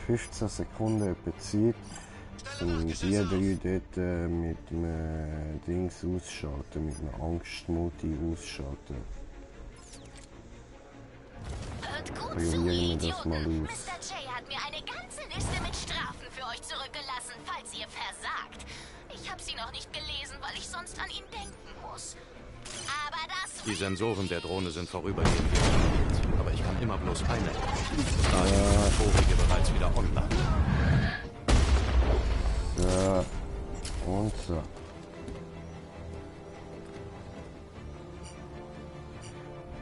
A: 15 Sekunden etwa Zeit, um die 3 dort mit einem Dings ausschalten, mit einem Angstmodi ausschalten.
J: Hört gut
A: Probieren
J: zu,
A: wir
J: ihr
A: das mal
J: Idioten.
A: aus.
J: Mr. J hat mir eine ganze Liste mit Strafen für euch zurückgelassen, falls ihr versagt. Ich habe sie noch nicht gelesen, weil ich sonst an ihn denken muss. Aber das...
C: Die Sensoren der Drohne sind vorübergehend deaktiviert, aber ich kann immer bloß eine erreichen. Daher ist die vorige bereits wieder online.
A: So. Und so.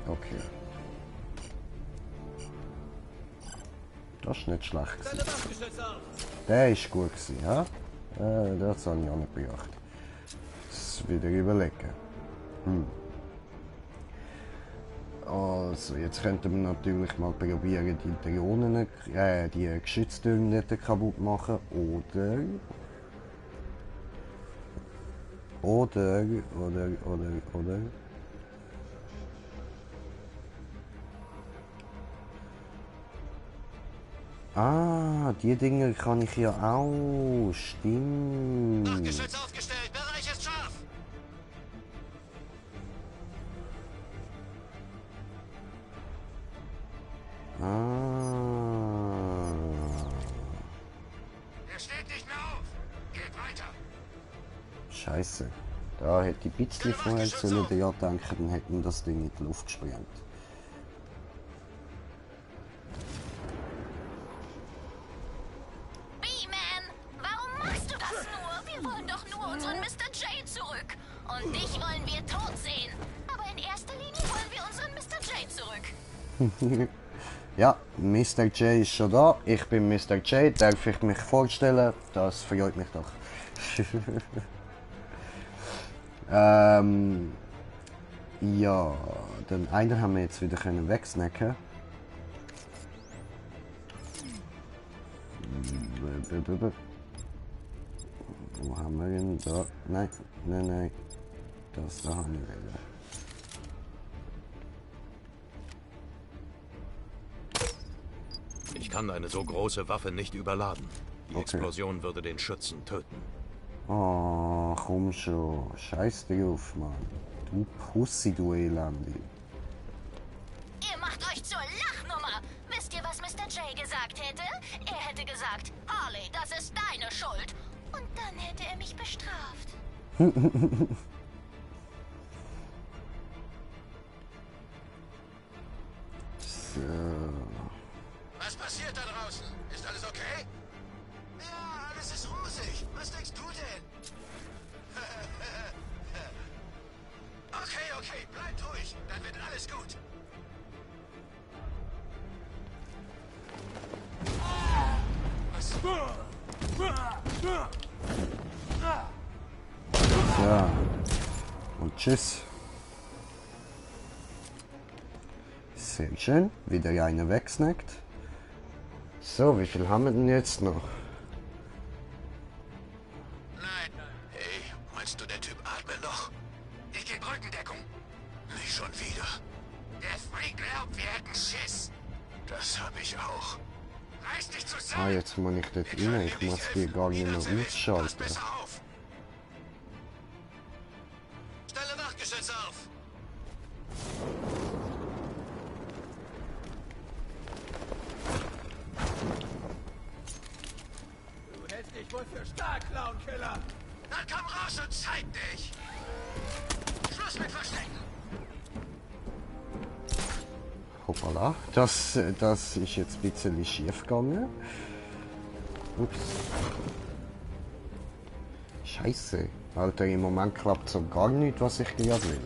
A: Okay. Das ist nicht schlecht gewesen. Der ist gut gewesen, ja? Das habe ich auch nicht beachtet. Das wieder überlegen. Also, jetzt könnten wir natürlich mal probieren, die Drohnen, die Geschütztürme nicht kaputt machen. Oder. Ah, die Dinger kann ich ja auch. Stimmt.
G: Nachgeschütz aufgestellt, Bereich ist scharf.
A: Ah.
G: Er steht nicht mehr auf. Geht weiter.
A: Scheiße. Da hätte ich ein bisschen vorher sollen ja denken, dann hätten wir das Ding in die Luft gesprengt.
J: B-Man, warum machst du das nur? Wir wollen doch nur unseren Mr. J zurück. Und dich wollen wir tot sehen. Aber in erster Linie wollen wir unseren Mr. J zurück.
A: Ja, Mr. J ist schon da. Ich bin Mr. J. Darf ich mich vorstellen? Das freut mich doch. Ja, den einen haben wir jetzt wieder wegsnacken. Wo haben wir ihn? Da. Nein. Das da haben wir wieder.
C: Ich kann eine so große Waffe nicht überladen. Die
A: Okay.
C: Explosion würde den Schützen töten.
A: Oh, komm schon. Scheiß drauf, Mann. Du Pussy, du Elende.
J: Ihr macht euch zur Lachnummer. Wisst ihr, was Mr. J gesagt hätte? Er hätte gesagt, Harley, das ist deine Schuld. Und dann hätte er mich bestraft.
A: So.
G: Was passiert da draußen? Ist alles okay? Ja, alles ist rosig. Was denkst du denn? Okay, bleibt ruhig. Dann wird alles gut.
A: Ja. Und tschüss. Sehr schön. Wieder einer wegsnackt. So, wie viel haben wir denn jetzt noch?
G: Nein. Hey, meinst du, der Typ atmet noch? Ich geb Rückendeckung. Nicht schon wieder. Der Freak glaubt, wir hätten Schiss. Das hab ich auch. Reiß dich zusammen.
A: Ah, jetzt muss ich dort rein. Ich muss die gar nicht mehr ausschalten.
G: Besser auf. Stelle Wachgeschütz auf.
D: Du hältst dich wohl für stark, Clownkiller.
G: Dann komm raus und zeig dich. Schluss mit Verstecken.
A: Hoppala. Das ist jetzt ein bisschen schief gegangen. Ups. Scheiße. Alter, im Moment klappt so gar nicht, was ich gerade will.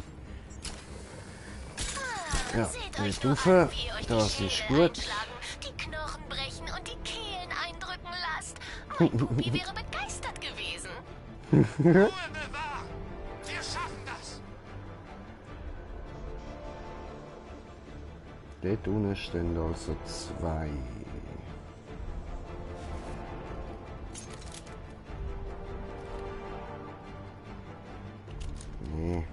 A: Ja,
J: Seht euch
A: nicht
J: nur
A: rauf.
J: an, wie ihr euch
A: Das
J: die
A: ist
J: Schilde
A: gut.
J: einschlagen, die Knochen brechen und die Kehlen eindrücken lasst. Mein Puppi wäre begeistert gewesen.
G: Ruhe bewahren. Wir schaffen das.
A: Dort unten stehen also zwei. Nee.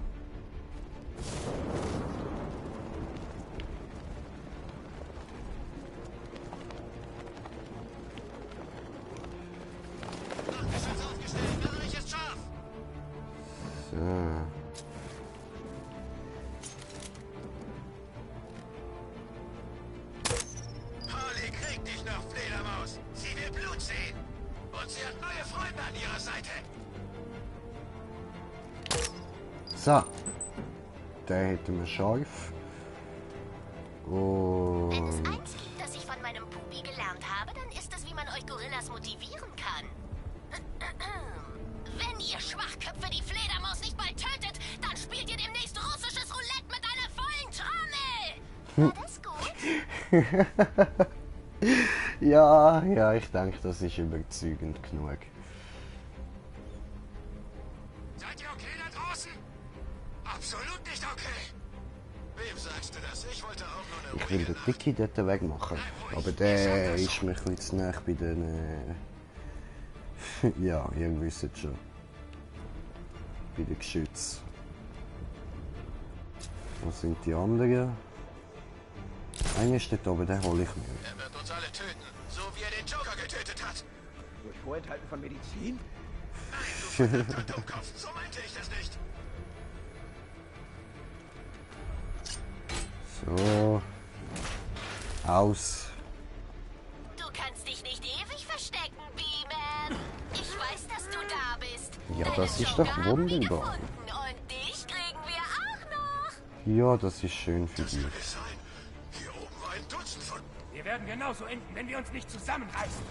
G: Wachgeschütz aufgestellt. Bereich ist scharf.
A: So.
G: Harley kriegt dich noch, Fledermaus. Sie will Blut sehen. Und sie hat neue Freunde an ihrer Seite.
A: So. Der hätten wir scharf.
J: Wenn es
A: Und...
J: eins gibt, das ich von meinem Pupi gelernt habe, dann ist es, wie man euch Gorillas motivieren kann. Wenn ihr Schwachköpfe die Fledermaus nicht bald tötet, dann spielt ihr demnächst russisches Roulette mit einer vollen Trommel. War das gut?
A: ja, ich denke, das ist überzeugend genug.
G: Seid ihr okay da draußen? Absolut nicht okay. Wem sagst du das? Ich wollte auch nur eine
A: Ich will den Dicky dort wegmachen. Aber der ist mir ein bisschen zu nahe bei den... ja, ihr wisst es schon. Bei den Geschützen. Wo sind die anderen? Einer ist dort oben, den hole ich mir.
G: Er wird uns alle töten, so wie er den Joker getötet hat.
D: Durch Vorenthalten von Medizin?
G: Nein, du verdammter Dummkopf, so meinte ich das nicht.
A: So. Aus.
J: Du kannst dich nicht ewig verstecken, B-Man. Ich weiß, dass du da bist.
A: Ja,
J: Deine
A: das ist
J: Joker
A: doch
J: haben wir
A: wunderbar.
J: gefunden und dich kriegen wir auch noch.
A: Ja, das ist schön für
G: Das
A: dich.
G: kann es sein. Hier oben war ein Dutzend von...
H: Wir werden genauso enden, wenn wir uns nicht zusammenreißen.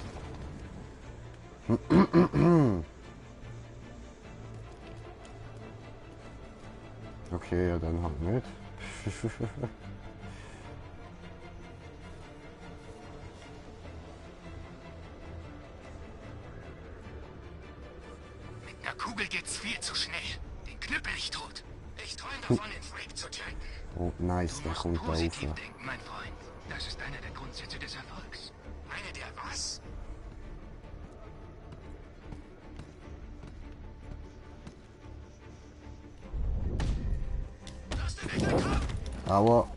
A: Okay, ja, dann halt nicht.
H: Mit einer Kugel geht's viel zu schnell. Den knüppel ich tot.
G: Ich träume davon, den Freak zu töten.
A: Oh, nice, der kommt da rauf.
H: Positiv denken, mein Freund. Das ist einer der Grundsätze des Erfolgs.
G: Eine der was? Das ist eine echte Kraft.
A: Aua.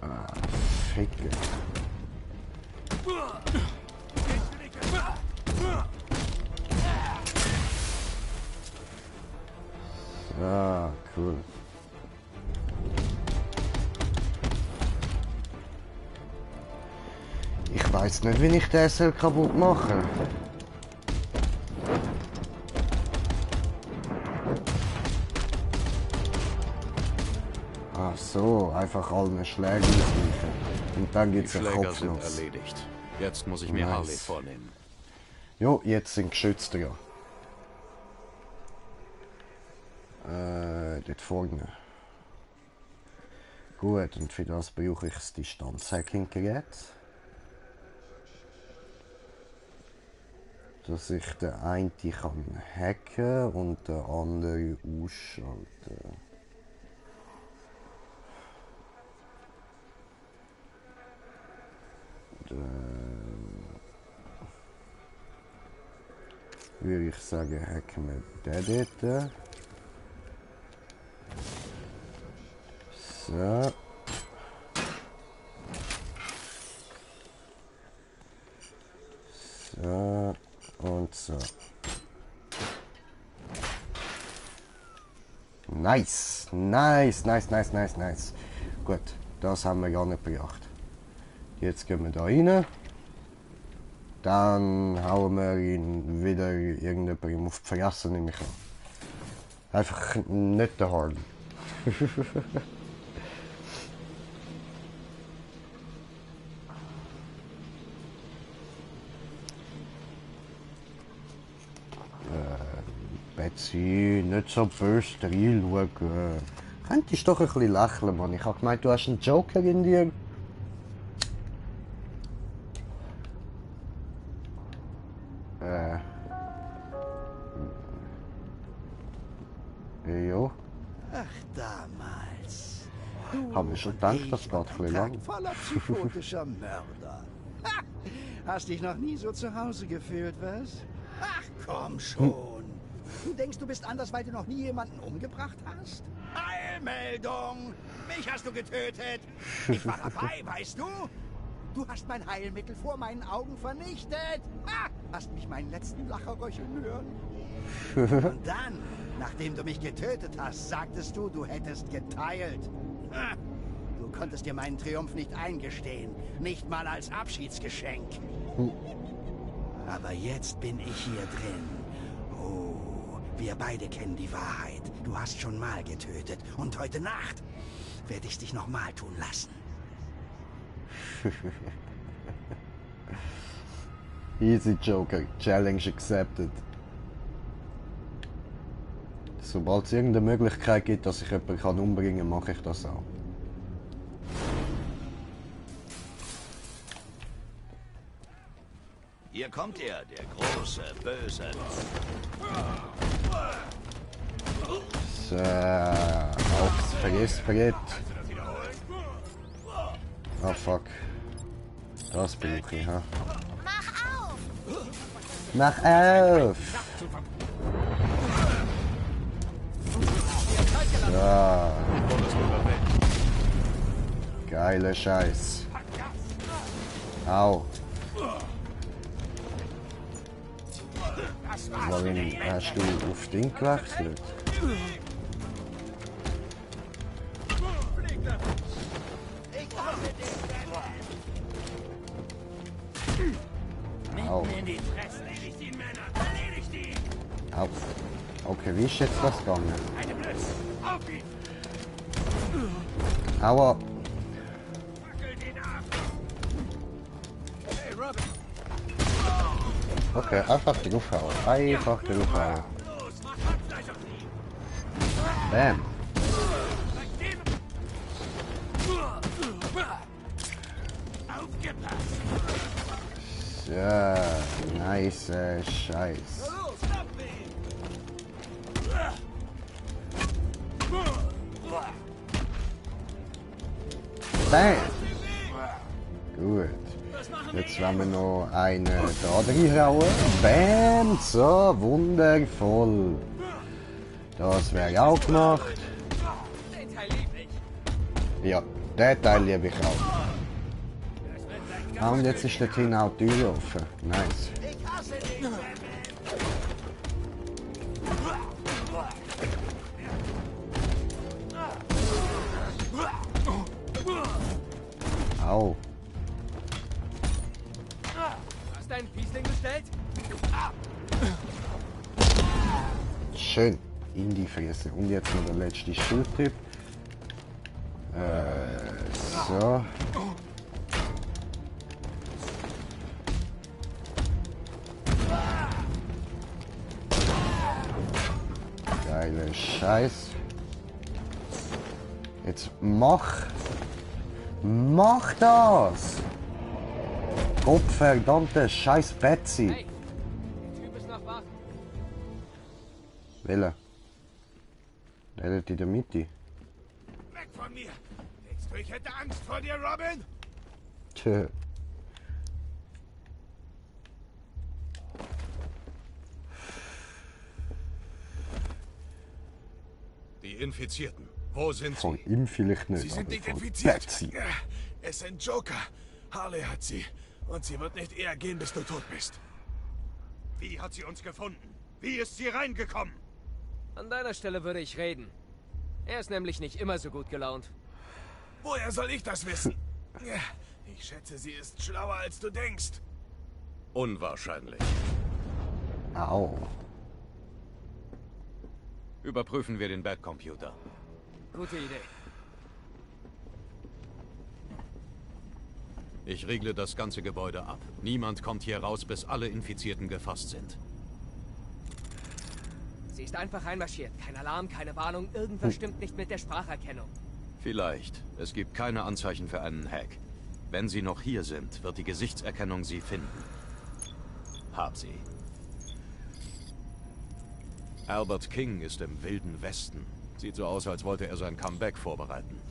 A: Ah, Ficke. Ah, cool. Ich weiß nicht, wie ich den soll kaputt machen. Ach so, einfach alle Schläge ausweichen. Und dann
C: Die
A: gibt's einen
C: Schläger sind
A: Kopfnuss.
C: erledigt. Jetzt muss ich mir
A: Nice.
C: Harley vornehmen.
A: Jo, jetzt sind Geschütze ja. Dort vorne. Gut, und für das brauche ich das Distanzhacking-Gerät. Dass ich den einen kann hacken und den anderen ausschalten. Würde ich sagen, hacken wir den dort. So. So. Und so. Nice. Nice. Gut, das haben wir gar nicht beachtet. Jetzt gehen wir da rein. Dann hauen wir ihn wieder irgendjemandem auf die Fresse, nehme ich an. Einfach nicht der Harley. Betsy, nicht so böse reinschauen. Könntest doch ein bisschen lächeln, Mann. Ich habe gemeint, du hast einen Joker in dir. Jo.
D: Ach, damals. Du
A: Haben wir schon gedacht, das geht ein bisschen lang.
D: voller psychotischer Mörder. Ha! Hast dich noch nie so zu Hause gefühlt, was? Ach, komm schon. Du denkst, du bist anders, weil du noch nie jemanden umgebracht hast? Heilmeldung! Mich hast du getötet! Ich war dabei, weißt du? Du hast mein Heilmittel vor meinen Augen vernichtet! Ha! Hast mich meinen letzten Lacher röcheln hören? Und dann, nachdem du mich getötet hast, sagtest du, du hättest geteilt. Ha! Du konntest dir meinen Triumph nicht eingestehen. Nicht mal als Abschiedsgeschenk. Aber jetzt bin ich hier drin. Oh, wir beide kennen die Wahrheit. Du hast schon mal getötet. Und heute Nacht werde ich dich noch mal tun lassen.
A: Easy Joker, Challenge accepted. Sobald es irgendeine Möglichkeit gibt, dass ich jemanden umbringen kann, mache ich das auch.
K: Hier kommt er, der große, böse.
A: So, aufs Vergiss. Oh fuck. Das brauche ich, ha. Mach auf! Ja. Geile Scheiß. Au. Warum hast du auf Ding gewechselt? Au. Au. Okay, wie ist jetzt das gegangen? Aua. Okay, einfach draufhauen. Einfach draufhauen. Bam. Ja, nice Scheiß. Bam. Gut. Jetzt werden wir noch einen da reinhauen. Bam! So, wundervoll. Das wäre auch gemacht. Ja, den Teil liebe ich auch. Ah, und jetzt ist dort hinten auch die Tür offen. Nice. Au.
E: Hast du einen Fiesling bestellt?
A: Schön. In die Fresse. Und jetzt noch der letzte Schildtyp. So. Geile Scheiß. Jetzt mach das! Gottverdammte Scheiß Betsy!
E: Hey, der Typ ist noch wach.
A: Welcher? Der in der Mitte.
I: Weg von mir! Denkst du, ich hätte Angst vor dir, Robin?
A: Tja.
C: Die Infizierten. Wo sind
A: Von
C: sie?
A: ihm vielleicht nicht,
I: Sie sind
A: aber
I: nicht
A: von
I: infiziert.
A: Betsy.
I: Ja, es sind Joker. Harley hat sie. Und sie wird nicht eher gehen, bis du tot bist.
H: Wie hat sie uns gefunden? Wie ist sie reingekommen?
E: An deiner Stelle würde ich reden. Er ist nämlich nicht immer so gut gelaunt.
I: Woher soll ich das wissen? Ja, ich schätze, sie ist schlauer, als du denkst.
C: Unwahrscheinlich.
A: Au.
C: Überprüfen wir den Batcomputer.
E: Gute Idee.
C: Ich regle das ganze Gebäude ab. Niemand kommt hier raus, bis alle Infizierten gefasst sind.
E: Sie ist einfach einmarschiert. Kein Alarm, keine Warnung. Irgendwas stimmt nicht mit der Spracherkennung.
C: Vielleicht. Es gibt keine Anzeichen für einen Hack. Wenn sie noch hier sind, wird die Gesichtserkennung sie finden. Hab sie. Albert King ist im Wilden Westen. Sieht so aus, als wollte er sein Comeback vorbereiten.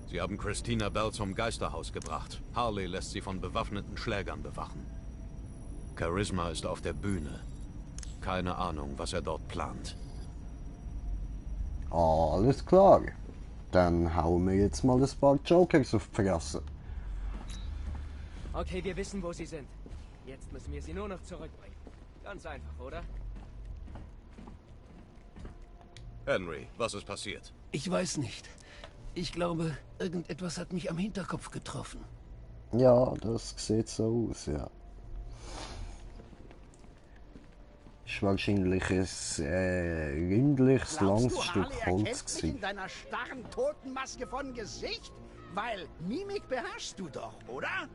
C: Sie haben Christina Bell zum Geisterhaus gebracht. Harley lässt sie von bewaffneten Schlägern bewachen. Charisma ist auf der Bühne. Keine Ahnung, was er dort plant.
A: Alles klar. Dann hauen wir jetzt mal ein paar Jokers auf die Fresse.
E: Okay, wir wissen, wo sie sind. Jetzt müssen wir sie nur noch zurückbringen. Ganz einfach, oder?
C: Henry, was ist passiert?
D: Ich weiß nicht. Ich glaube, irgendetwas hat mich am Hinterkopf getroffen.
A: Ja, das sieht so aus, ja. Ist wahrscheinlich ein ründliches, langes Stück Holz gewesen.
D: In deiner starren Totenmaske von Gesicht? Weil Mimik beherrschst du doch, oder?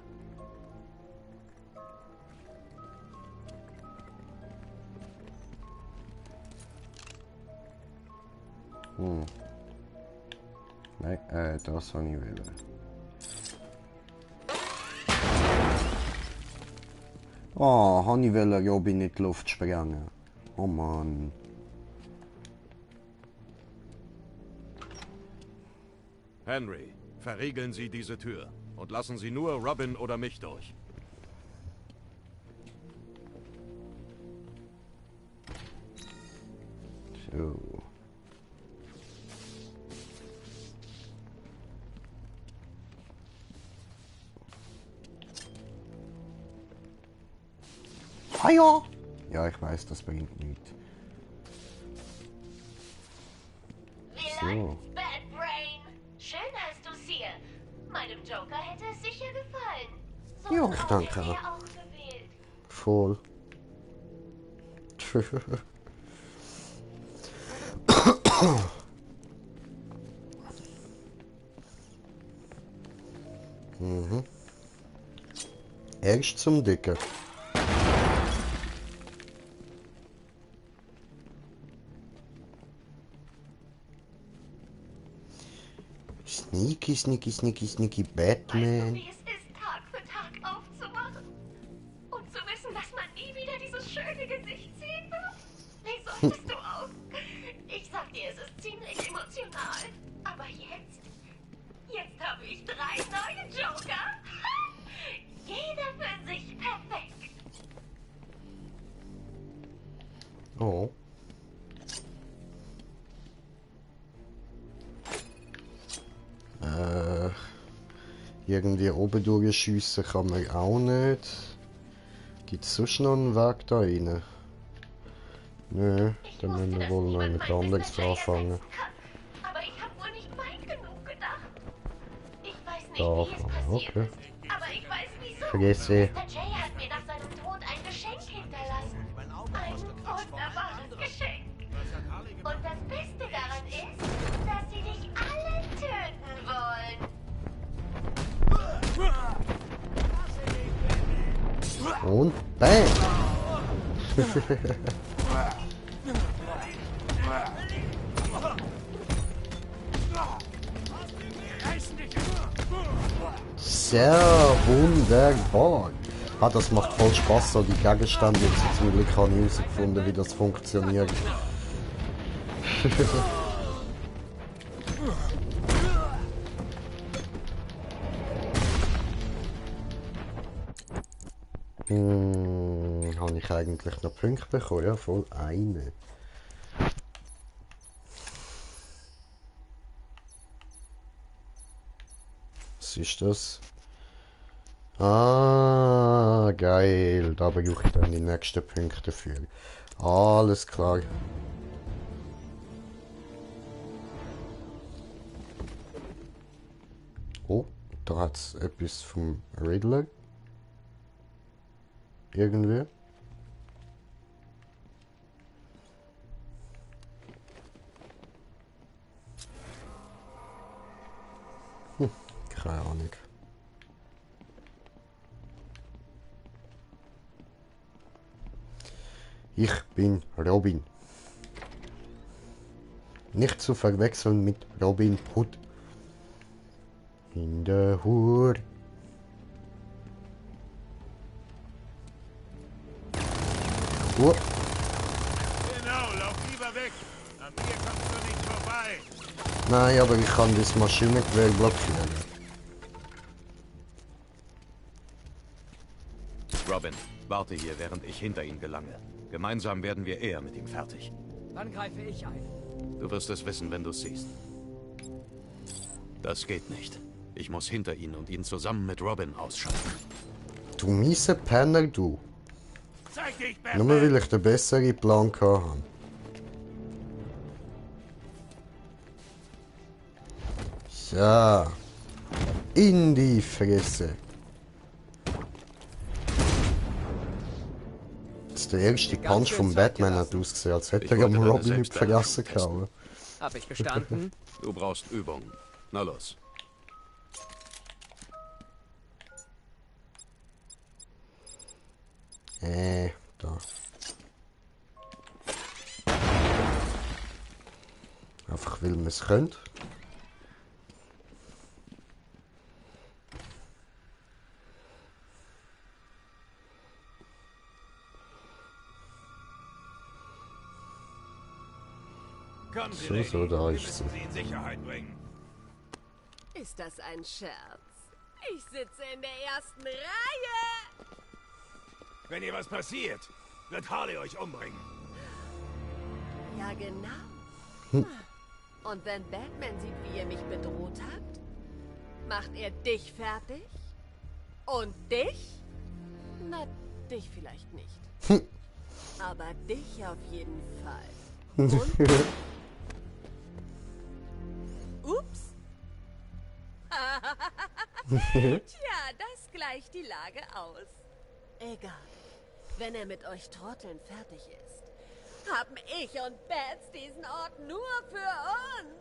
A: Nein, das habe ich wollen. Oh, habe ich wollen Robin in die Luft sprengen. Oh Mann.
C: Henry, verriegeln Sie diese Tür und lassen Sie nur Robin oder mich durch.
A: So. Feuer! Ja, ich weiß, das bringt nichts. So.
J: Bad Brain. Schön hast du's hier. Meinem Joker hätte es sicher gefallen. So
A: Ja, ich danke.
J: hätte er auch gewählt.
A: Voll. Mhm. Erst zum Dicker. Sneaky, sneaky, sneaky, sneaky Batman.
J: Wie es ist, Tag für Tag aufzuwachen. Und zu wissen, dass man nie wieder dieses schöne Gesicht sehen wird. Wie solltest du auch? Ich sag dir, es ist ziemlich emotional. Aber jetzt habe ich 3 neue Joker. Jeder für sich perfekt.
A: Oh. Irgendwie oben durchschiessen kann man auch nicht. Gibt es sonst noch einen Weg da rein? Nö, dann müssen wir wohl noch mit anderes anfangen.
J: Aber ich habe wohl nicht weit genug gedacht. Ich weiß nicht,
A: Da
J: wie es
A: fahren,
J: passiert
A: okay.
J: ist. Aber ich weiß wieso.
A: Vergesse.
J: Mr. J hat mir nach seinem Tod ein Geschenk hinterlassen. Ein wunderbares Geschenk. Und das Beste daran ist, dass sie dich alle töten wollen.
A: Und bam! Sehr wunderbar. Ah, das macht voll Spaß, so die Gegenstände jetzt. Zum Glück habe ich herausgefunden, wie das funktioniert. Habe ich eigentlich noch Punkte bekommen? Ja, voll eine. Was ist das? Ah, geil. Da brauche ich dann die nächsten Punkte für. Alles klar. Oh, da hat es etwas vom Riddler. Irgendwie. Keine Ahnung. Ich bin Robin. Nicht zu verwechseln mit Robin Hood. In der Hur. Oh.
I: Genau, lauf lieber weg. An mir kommst du nicht vorbei.
A: Nein, aber ich kann das Maschinengewehr blockieren.
C: Robin, warte hier, während ich hinter ihn gelange. Gemeinsam werden wir eher mit ihm fertig.
E: Dann greife ich ein.
C: Du wirst es wissen, wenn du es siehst. Das geht nicht. Ich muss hinter ihn und ihn zusammen mit Robin ausschalten.
A: Du miese Penner, du.
I: Zeig dich,
A: Nur weil ich den besseren Plan hatte. So. In die Fresse. Der erste Punch vom Batman hat ausgesehen, als hätte er am Robin in die Fresse gehauen.
E: Hab ich bestanden?
C: Du brauchst Übung. Na los.
A: Da. Einfach weil man es könnte. So, da ist sie.
L: Ist das ein Scherz? Ich sitze in der ersten Reihe!
H: Wenn ihr was passiert, wird Harley euch umbringen.
L: Ja, genau. Und wenn Batman sieht, wie ihr mich bedroht habt, macht er dich fertig? Und dich? Na, dich vielleicht nicht. Aber dich auf jeden Fall. Und? Ups. Tja, das gleicht die Lage aus. Egal. Wenn er mit euch Trotteln fertig ist, haben ich und Bats diesen Ort nur für uns.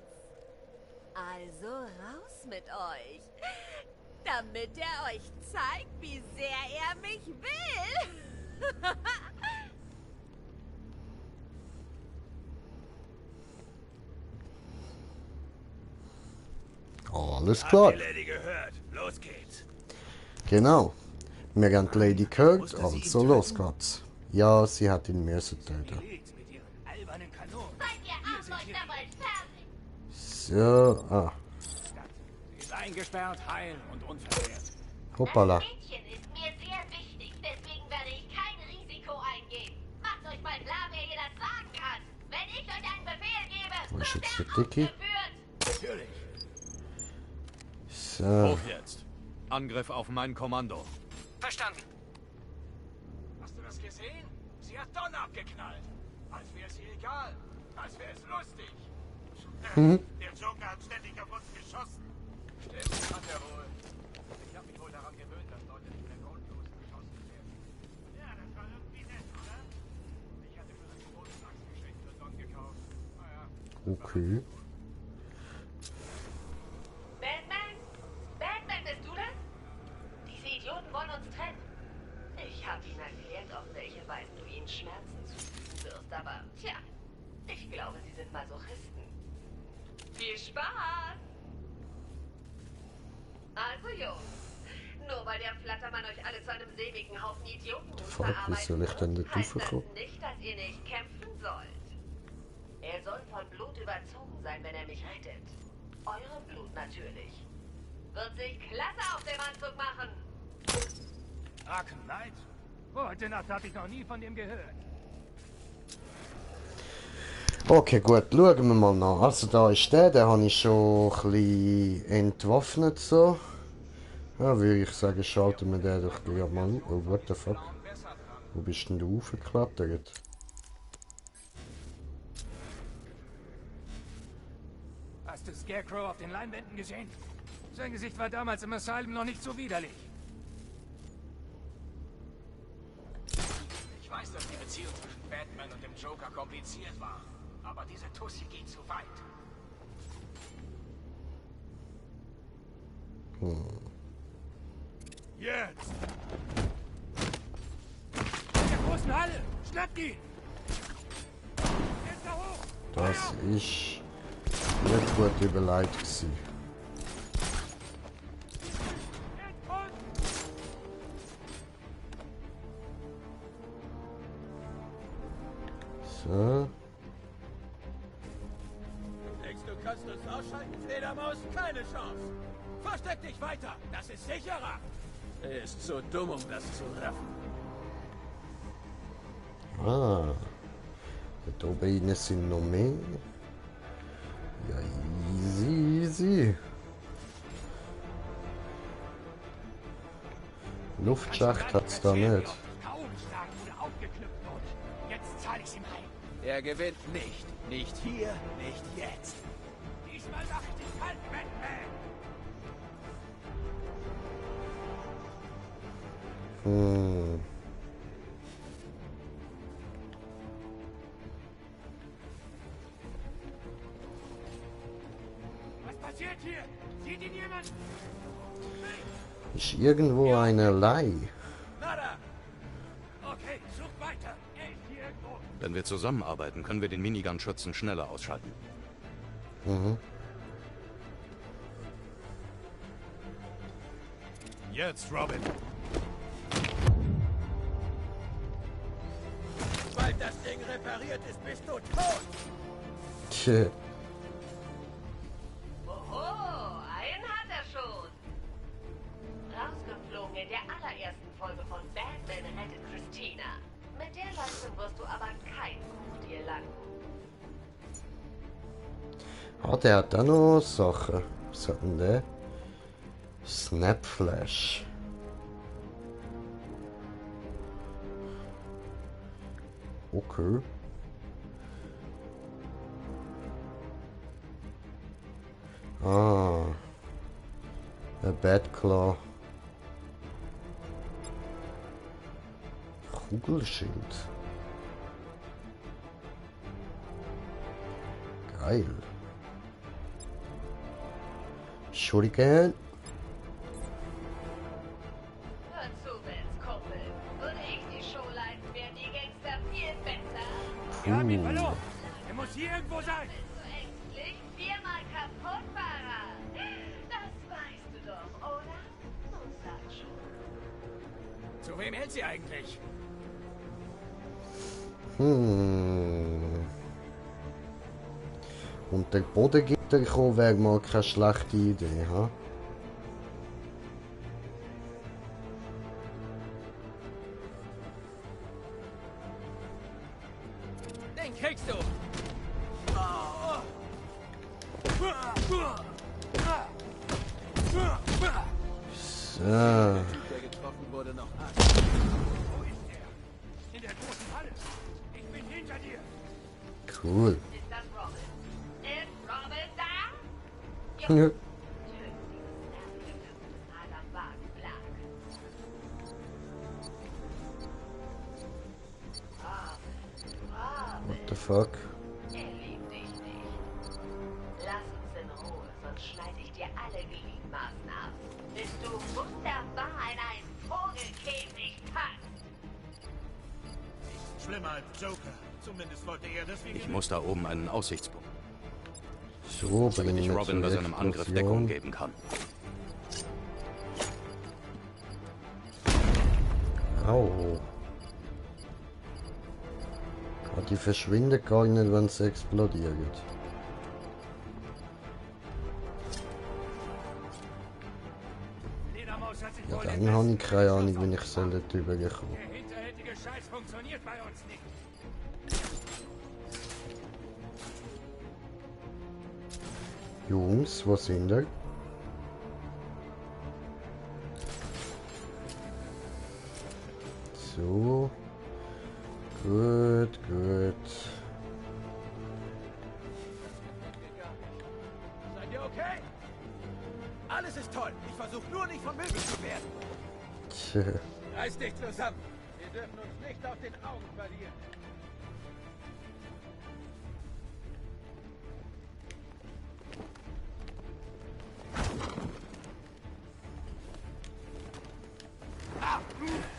L: Also raus mit euch, damit er euch zeigt, wie sehr er mich will.
A: Alles klar.
H: Habt ihr Lady gehört? Los geht's.
A: Genau. Wir haben die Lady gehört, also los geht's. Ja, sie hat ihn müssen töten. So,
M: Sie ist eingesperrt, heil und unversehrt.
A: Hoppala.
J: Das Mädchen ist mir sehr wichtig, deswegen werde ich kein Risiko eingehen. Macht euch mal klar, wer ihr das sagen kann. Wenn ich euch einen Befehl gebe,
A: Wo ist
J: wird
A: jetzt
J: der
A: der Dicky?
H: Natürlich.
A: So.
C: Hoch jetzt. Angriff auf mein Kommando.
M: Verstanden. Hast du das gesehen? Sie hat Don abgeknallt. Als wäre es ihr egal. Als wäre es lustig. Der Joker hat ständig auf uns geschossen. Stimmt, hat er wohl. Ich habe mich wohl daran gewöhnt, dass Leute nicht mehr grundlos geschossen werden. Ja, das war irgendwie nett, oder? Ich hatte schon ein Geburtstagsgeschenk für Don gekauft. Naja.
A: Okay.
J: Batman? Batman, bist du das? Diese Idioten wollen uns trennen. Ich habe ihnen erklärt, auf welche Weise du ihnen Schmerzen zufügen wirst, aber tja, ich glaube, sie sind Masochisten. Viel Spaß! Also Jungs, nur weil der Flattermann euch alle zu einem sämigen Haufen Idioten
A: Wie soll ich denn da
J: heißt das
A: raufkommen?
J: nicht, dass ihr nicht kämpfen sollt. Er soll von Blut überzogen sein, wenn er mich rettet. Eurem Blut natürlich. Wird sich klasse auf dem Anzug machen.
M: Arkham Knight? Heute Nacht habe ich noch nie von dem gehört.
A: Okay, gut, schauen wir mal nach. Also da ist der habe ich schon ein bisschen entwaffnet so. Ja, würde ich sagen, schalten wir den doch gleich mal an. Oh, what the fuck? Wo bist denn du hochgeklettert?
M: Hast du Scarecrow auf den Leinwänden gesehen? Sein Gesicht war damals im Asylum noch nicht so widerlich. Ich weiß, dass die Beziehung zwischen Batman und dem Joker kompliziert war. Aber diese Tussi geht zu weit. Jetzt! In der großen Halle! Schnappt ihn! Jetzt da hoch!
A: Das ist nicht gut überlegt gewesen. So.
M: Denkst du, kannst uns ausschalten, Fledermaus? Keine Chance! Versteck dich weiter! Das ist sicherer! Er ist zu dumm, um das zu raffen.
A: Ah. Da oben sind noch mehr. Ja, easy, easy. Luftschacht hat's da nicht.
M: Jetzt zahle ich ihm heim.
K: Er gewinnt nicht. Nicht hier, nicht jetzt.
M: Diesmal mach ich dich kalt, Batman. Was passiert hier? Sieht ihn jemand?
A: Ist irgendwo eine Lei.
M: Nada. Okay, such weiter. Er ist hier irgendwo.
C: Wenn wir zusammenarbeiten, können wir den Minigun-Schützen schneller ausschalten.
A: Mhm.
C: Jetzt, Robin.
K: Sobald das Ding repariert ist, bist du tot.
A: Tja.
L: Oho, einen hat er schon. Rausgeflogen in der allerersten Folge von Batman rettet Christina. Mit der Leistung wirst du aber kein Kuchtier lang.
A: Ah, der hat auch noch Sachen. Was hat denn der? Snapflash. Okay. Ah. A Batclaw. Kugelschild. Geil. Shuriken.
L: Hör zu, Benz Kumpel. Würde ich die Show leiten, wären die Gangster viel besser.
M: Wir haben ihn verloren. Er muss hier irgendwo sein.
L: Bist du ängstlich? Viermal kaputt, Fahrer. Das weißt du doch, oder? Nun sag schon.
M: Zu wem hält sie eigentlich?
A: Und der Bodengitter kommen wäre mal keine schlechte Idee, ha?
E: Den kriegst du!
A: So.
K: Der getroffen wurde, noch an.
M: Wo ist er? In der großen Halle. Ich bin hinter dir.
A: Cool.
L: Ist das Robin? Ist Robin da?
A: Ja.
L: Töten dieses nervige Personal am Wagenblatt. Robin.
A: What the fuck?
L: Er liebt dich nicht. Lass uns in Ruhe, sonst schneide ich dir alle Gliedmaßen ab. Bis du wunderbar in einen Vogelkäfig passt.
I: Schlimmer als Joker. Zumindest wollte er deswegen...
C: Ich muss da oben einen Aussichtspunkt,
A: So,
C: damit ich
A: bringen wir
C: Robin bei
A: zur
C: seinem Angriff
A: Explosion.
C: Deckung geben kann.
A: Au. Ah, die verschwindet gar nicht, wenn sie explodiert.
M: Ledermaus hat sich
A: Ja,
M: wohl
A: dann
M: den
A: habe ich
M: besten
A: keine Ahnung,
M: Schuss
A: wie ich soll dort rüberkommen.
M: Der hinterhältige Scheiß funktioniert bei uns nicht.
A: Jungs, wo sind ihr? So. Gut, gut.
K: Seid ihr okay? Alles ist toll. Ich versuche nur nicht vermögend zu werden.
A: Tja.
K: Reiß dich zusammen. Wir dürfen uns nicht aus den Augen verlieren.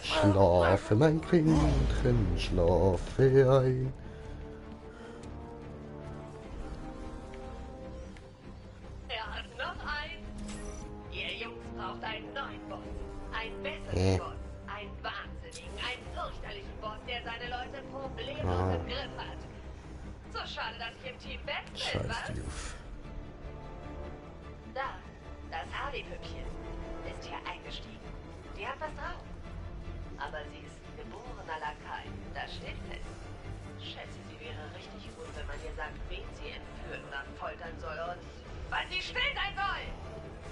A: Schlafe, mein Kindchen, schlafe ein.
L: Er hat noch einen. Ihr Jungs braucht einen neuen Boss. Einen besseren Boss. Einen wahnsinnigen, einen fürchterlichen Boss, der seine Leute problemlos im Griff hat. So schade, dass ich im Team Bat bin,
A: Scheiß
L: was?
A: drauf.
L: Da, das Harley-Püppchen ist hier eingestiegen. Die hat was drauf. Aber sie ist ein geborener Lakai. Das steht fest. Schätze, sie wäre richtig gut, wenn man ihr mir sagt, wen sie entführen oder foltern soll und wann sie still sein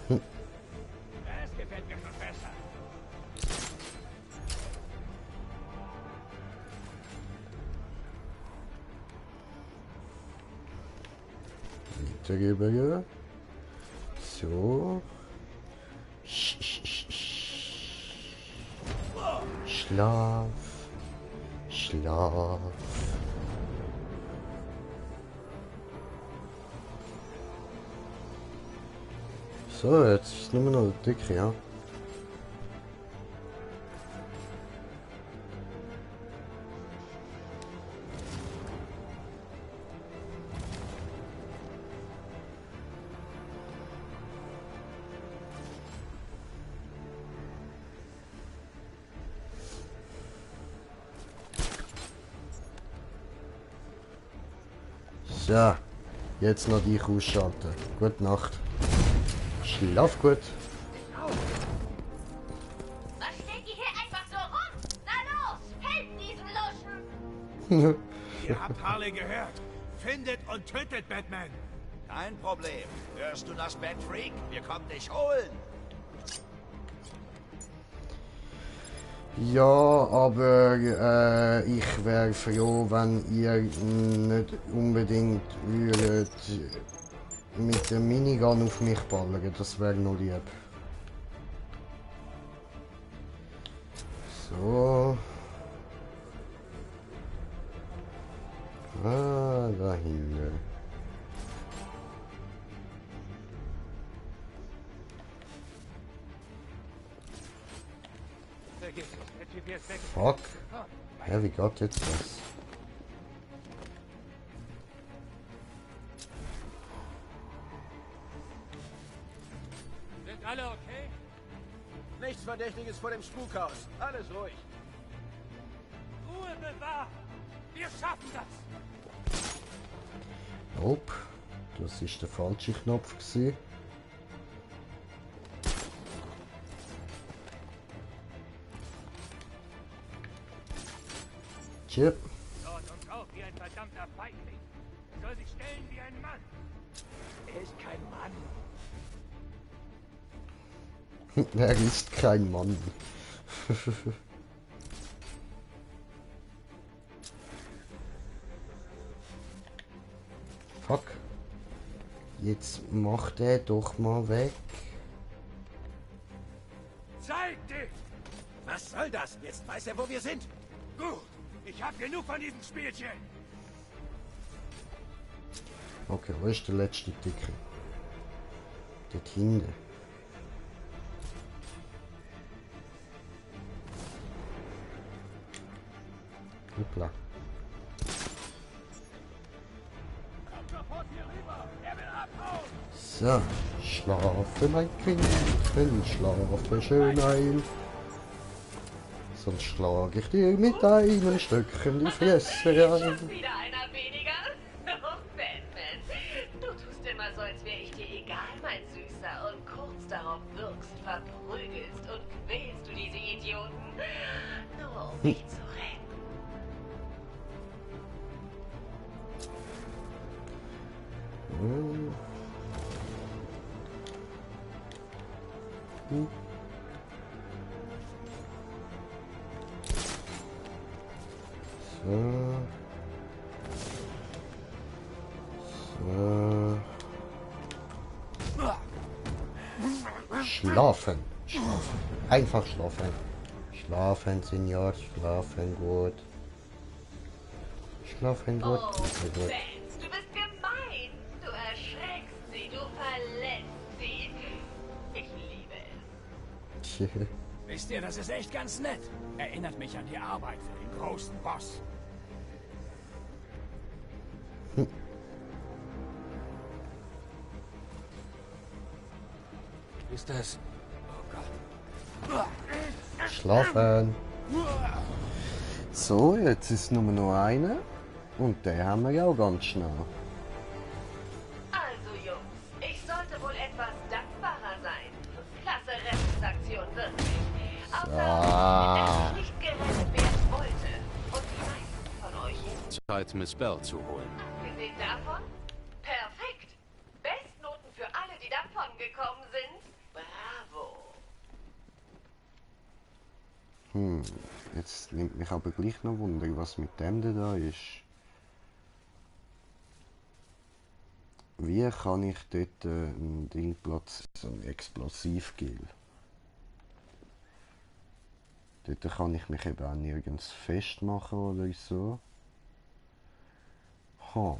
L: soll.
M: Das gefällt mir schon besser.
A: Weitergeben. So. Schlaf. Schlaf. So, jetzt ist nur noch der Dicke, ja. So, jetzt noch dich ausschalten. Gute Nacht. Schlaf gut.
J: Was steht ihr hier einfach so rum? Na los, helft diesen Luschen!
M: Ihr habt Harley gehört. Findet und tötet Batman.
G: Kein Problem. Hörst du das, Batfreak? Wir kommen dich holen.
A: Ja, aber ich wäre froh, wenn ihr nicht unbedingt würdet mit der Minigun auf mich ballern. Das wäre noch lieb. So. Ah, da hinten. Fuck. Hä, wie geht jetzt das?
K: Sind alle okay?
I: Nichts Verdächtiges vor dem Spukhaus. Alles ruhig.
K: Ruhe bewahren! Wir schaffen das!
A: Nope. Das ist der falsche Knopf gewesen. Chip.
K: Dort und drauf wie ein verdammter Feigling. Er soll sich stellen wie ein Mann.
M: Er ist kein Mann.
A: Er ist kein Mann. Fuck. Jetzt macht er doch mal weg.
K: Zeig dich!
M: Was soll das? Jetzt weiß er, wo wir sind.
K: Gut, ich hab genug von diesem Spielchen.
A: Okay, wo ist der letzte Dicke? Dort hinten. Hoppla. So, schlafe mein Kind, schlafe schön ein. Sonst schlage ich dir mit einem Stöckchen die Fresse rein.
L: Schon wieder einer weniger? Oh, Batman. Du tust immer so, als wäre ich dir egal, mein Süßer. Und kurz darauf wirkst, verprügelst und quälst du diese Idioten. Nur um mich zu retten.
A: Schlafen. Schlafen. Einfach schlafen. Schlafen, Senior. Schlafen gut. Schlafen gut.
L: Oh,
A: Sehr gut.
L: Vance, du bist gemein. Du erschreckst sie, du verletzt sie. Ich liebe es.
M: Wisst ihr, das ist echt ganz nett. Erinnert mich an die Arbeit für den großen Boss.
K: Ist das? Oh Gott.
A: Schlafen. So, jetzt ist nur noch einer. Und den haben wir ja auch ganz schnell.
L: Also Jungs, ich sollte wohl etwas dankbarer sein. Klasse Rettungsaktion wirklich. Außer, dass ich nicht gerettet werden wollte. Und die meisten von euch
C: Zeit, Miss Bell zu holen.
L: abgesehen davon,
A: Jetzt nimmt mich aber gleich noch Wunder, was mit dem da ist. Wie kann ich dort ein Ding platzieren, so ein Explosivgel? Dort kann ich mich eben auch nirgends festmachen oder so. Ha.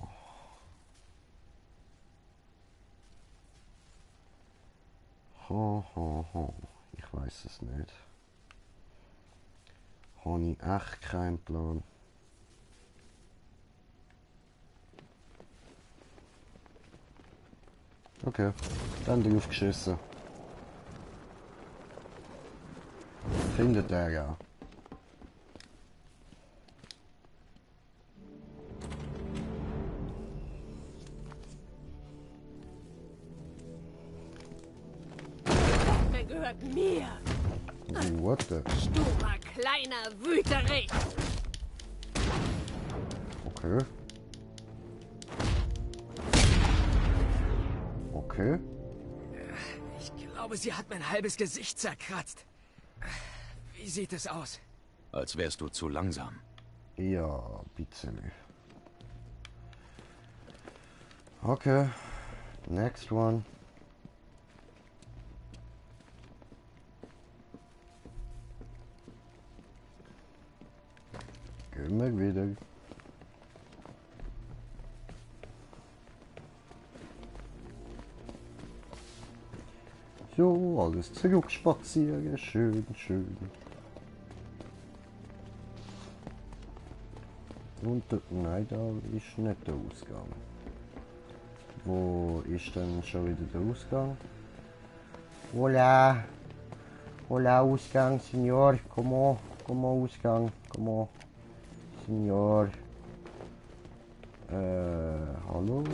A: Ich weiß es nicht. Habe ich echt keinen Plan. Okay, dann drauf geschissen. Findet er auch.
L: Er gehört mir.
A: What the?
L: Sturer, kleiner Wüterich.
A: Okay. Okay.
E: Ich glaube, sie hat mein halbes Gesicht zerkratzt. Wie sieht es aus?
C: Als wärst du zu langsam.
A: Ja, bisschen. Okay. Next one. Gehen wir wieder. So, alles zurückspazieren. Schön, schön. Und nein, da ist nicht der Ausgang. Wo ist denn schon wieder der Ausgang? Hola! Hola, Ausgang, Signor. Come Ausgang. Come Signor. Hallo?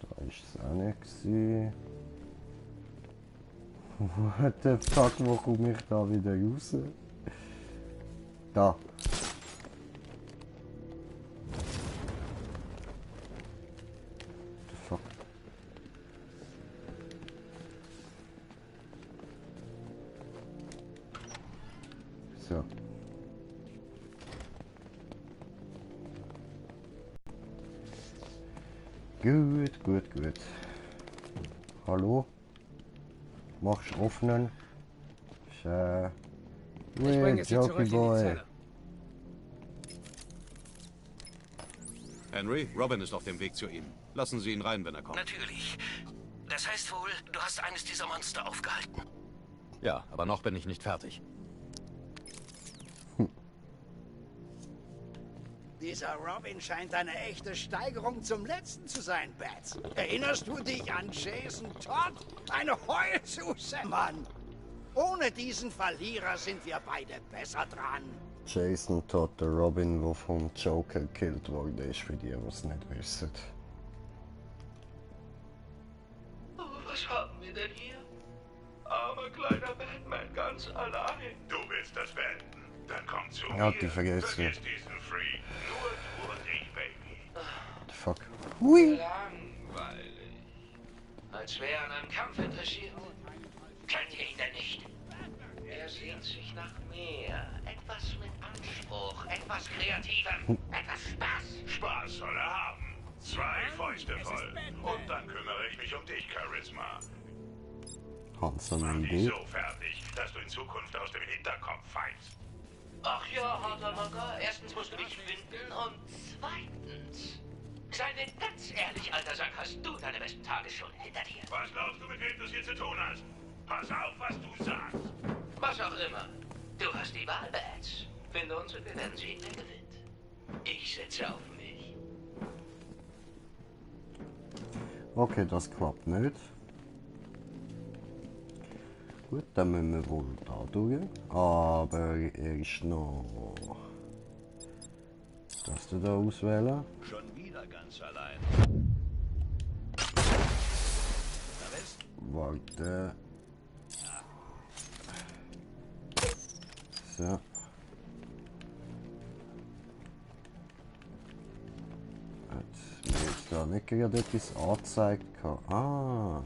A: Da ist es auch nicht gewesen. What the fuck, wo komme ich da wieder raus? Da. The fuck. So. Gut. Hallo? Machst du öffnen?
E: Ich bringe sie zurück in die Zelle.
C: Henry, Robin ist auf dem Weg zu Ihnen. Lassen Sie ihn rein, wenn er kommt.
F: Natürlich. Das heißt wohl, du hast eines dieser Monster aufgehalten.
C: Ja, aber noch bin ich nicht fertig.
D: Dieser Robin scheint eine echte Steigerung zum letzten zu sein, Bats. Erinnerst du dich an Jason Todd? Eine Heulsuse, Mann! Ohne diesen Verlierer sind wir beide besser dran.
A: Jason Todd, der Robin, der vom Joker gekillt wurde, ist für die, die es nicht wissen.
F: Oh, was haben wir denn hier? Armer kleiner Batman, ganz allein.
B: Du willst das beenden? Dann komm zu
A: Ja,
B: mir.
A: die vergiss
B: Vergiss diesen Freak. Nur du und ich, Baby.
A: The fuck? Hui!
F: Langweilig. Als wäre er an einem Kampf interessiert. Kennt ihr ihn denn nicht? Er sehnt sich nach mehr. Etwas mit Anspruch, etwas Kreativem, etwas Spaß.
B: Spaß soll er haben. 2 Fäuste voll. Und dann kümmere ich mich um dich, Charisma.
A: Hans, eine
B: Mach dich
A: Idee?
B: so fertig, dass du in Zukunft aus dem Hinterkopf pfeifst.
F: Ach ja, harter Macker. Erstens musst du mich finden und zweitens... Sei mir ganz ehrlich, alter Sack, hast du deine besten Tage schon hinter dir?
B: Was glaubst du, mit wem du es hier zu tun hast? Pass auf, was du sagst.
F: Was auch immer. Du hast die Wahl, Bats. Finde uns und wir werden sehen, wer gewinnt. Ich setze auf mich.
A: Okay, das klappt nicht. Gut, dann müssen wir wohl da durch. Aber erst noch das da auswählen.
I: Schon wieder ganz allein.
A: Warte. So. Hat mir jetzt da nicht gerade etwas angezeigt. Ah.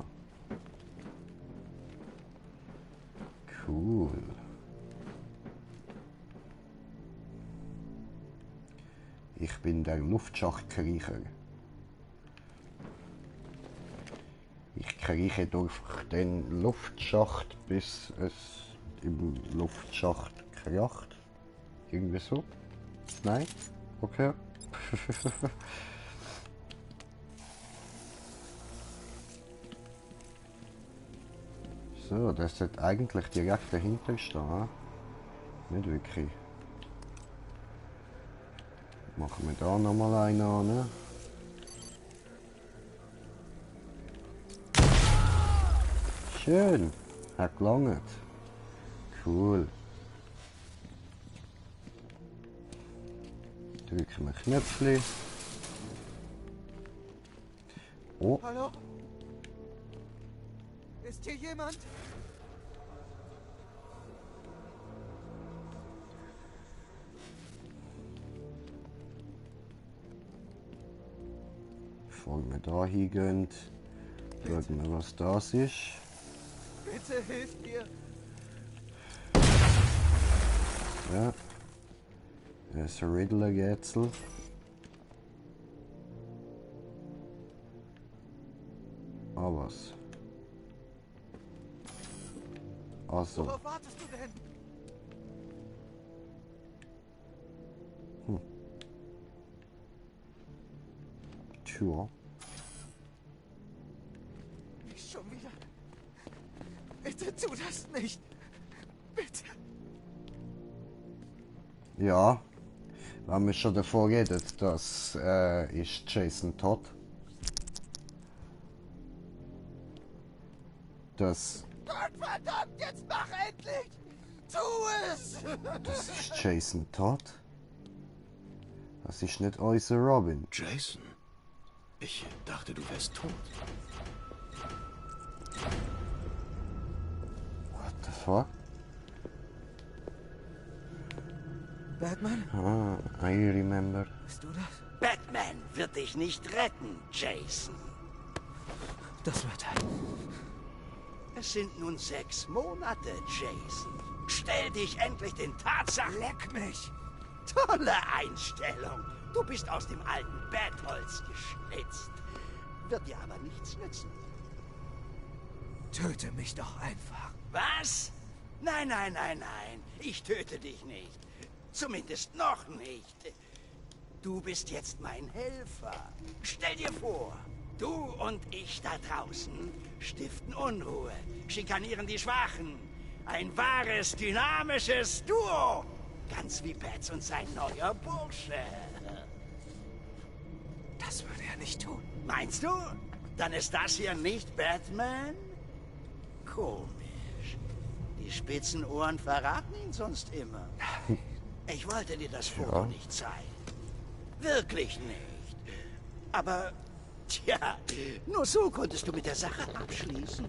A: Cool. Ich bin der Luftschachtkriecher. Ich krieche durch den Luftschacht, bis es im Luftschacht kracht. Irgendwie so? Nein? Okay. So, das sollte eigentlich direkt dahinter stehen. Nicht wirklich. Machen wir da nochmal einen an. Ne? Schön. Hat gelangt. Cool. Drücken wir Knöpfchen. Oh.
K: Hallo? Ist hier jemand?
A: Bevor wir da hingehen, schauen wir, was das ist.
K: Bitte hilf mir.
A: Ja. Das ist ein Riddler-Rätsel. Ah, was? Also.
K: Worauf wartest du denn?
A: Tja.
K: Nicht schon wieder. Bitte tu das nicht. Bitte.
A: Ja. Wenn wir schon davor reden, das ist Jason Todd. Das.
K: Gott verdammt, jetzt mach endlich! Tu es!
A: Das ist Jason Todd. Das ist nicht unser Robin.
C: Jason? Ich dachte, du wärst tot.
A: What the fuck?
K: Batman?
A: Ah, I remember.
K: Bist du das?
D: Batman wird dich nicht retten, Jason.
K: Das wird er.
D: Es sind nun 6 Monate, Jason. Stell dich endlich den Tatsachen.
K: Leck mich!
D: Tolle Einstellung. Du bist aus dem alten Bettholz geschnitzt. Wird dir aber nichts nützen.
K: Töte mich doch einfach.
D: Was? Nein, nein, nein, nein. Ich töte dich nicht. Zumindest noch nicht. Du bist jetzt mein Helfer. Stell dir vor, du und ich da draußen stiften Unruhe, schikanieren die Schwachen. Ein wahres, dynamisches Duo. Ganz wie Bats und sein neuer Bursche.
K: Das würde er nicht tun.
D: Meinst du? Dann ist das hier nicht Batman? Komisch. Die spitzen Ohren verraten ihn sonst immer. Ich wollte dir das Foto nicht zeigen. Wirklich nicht. Aber, tja, nur so konntest du mit der Sache abschließen.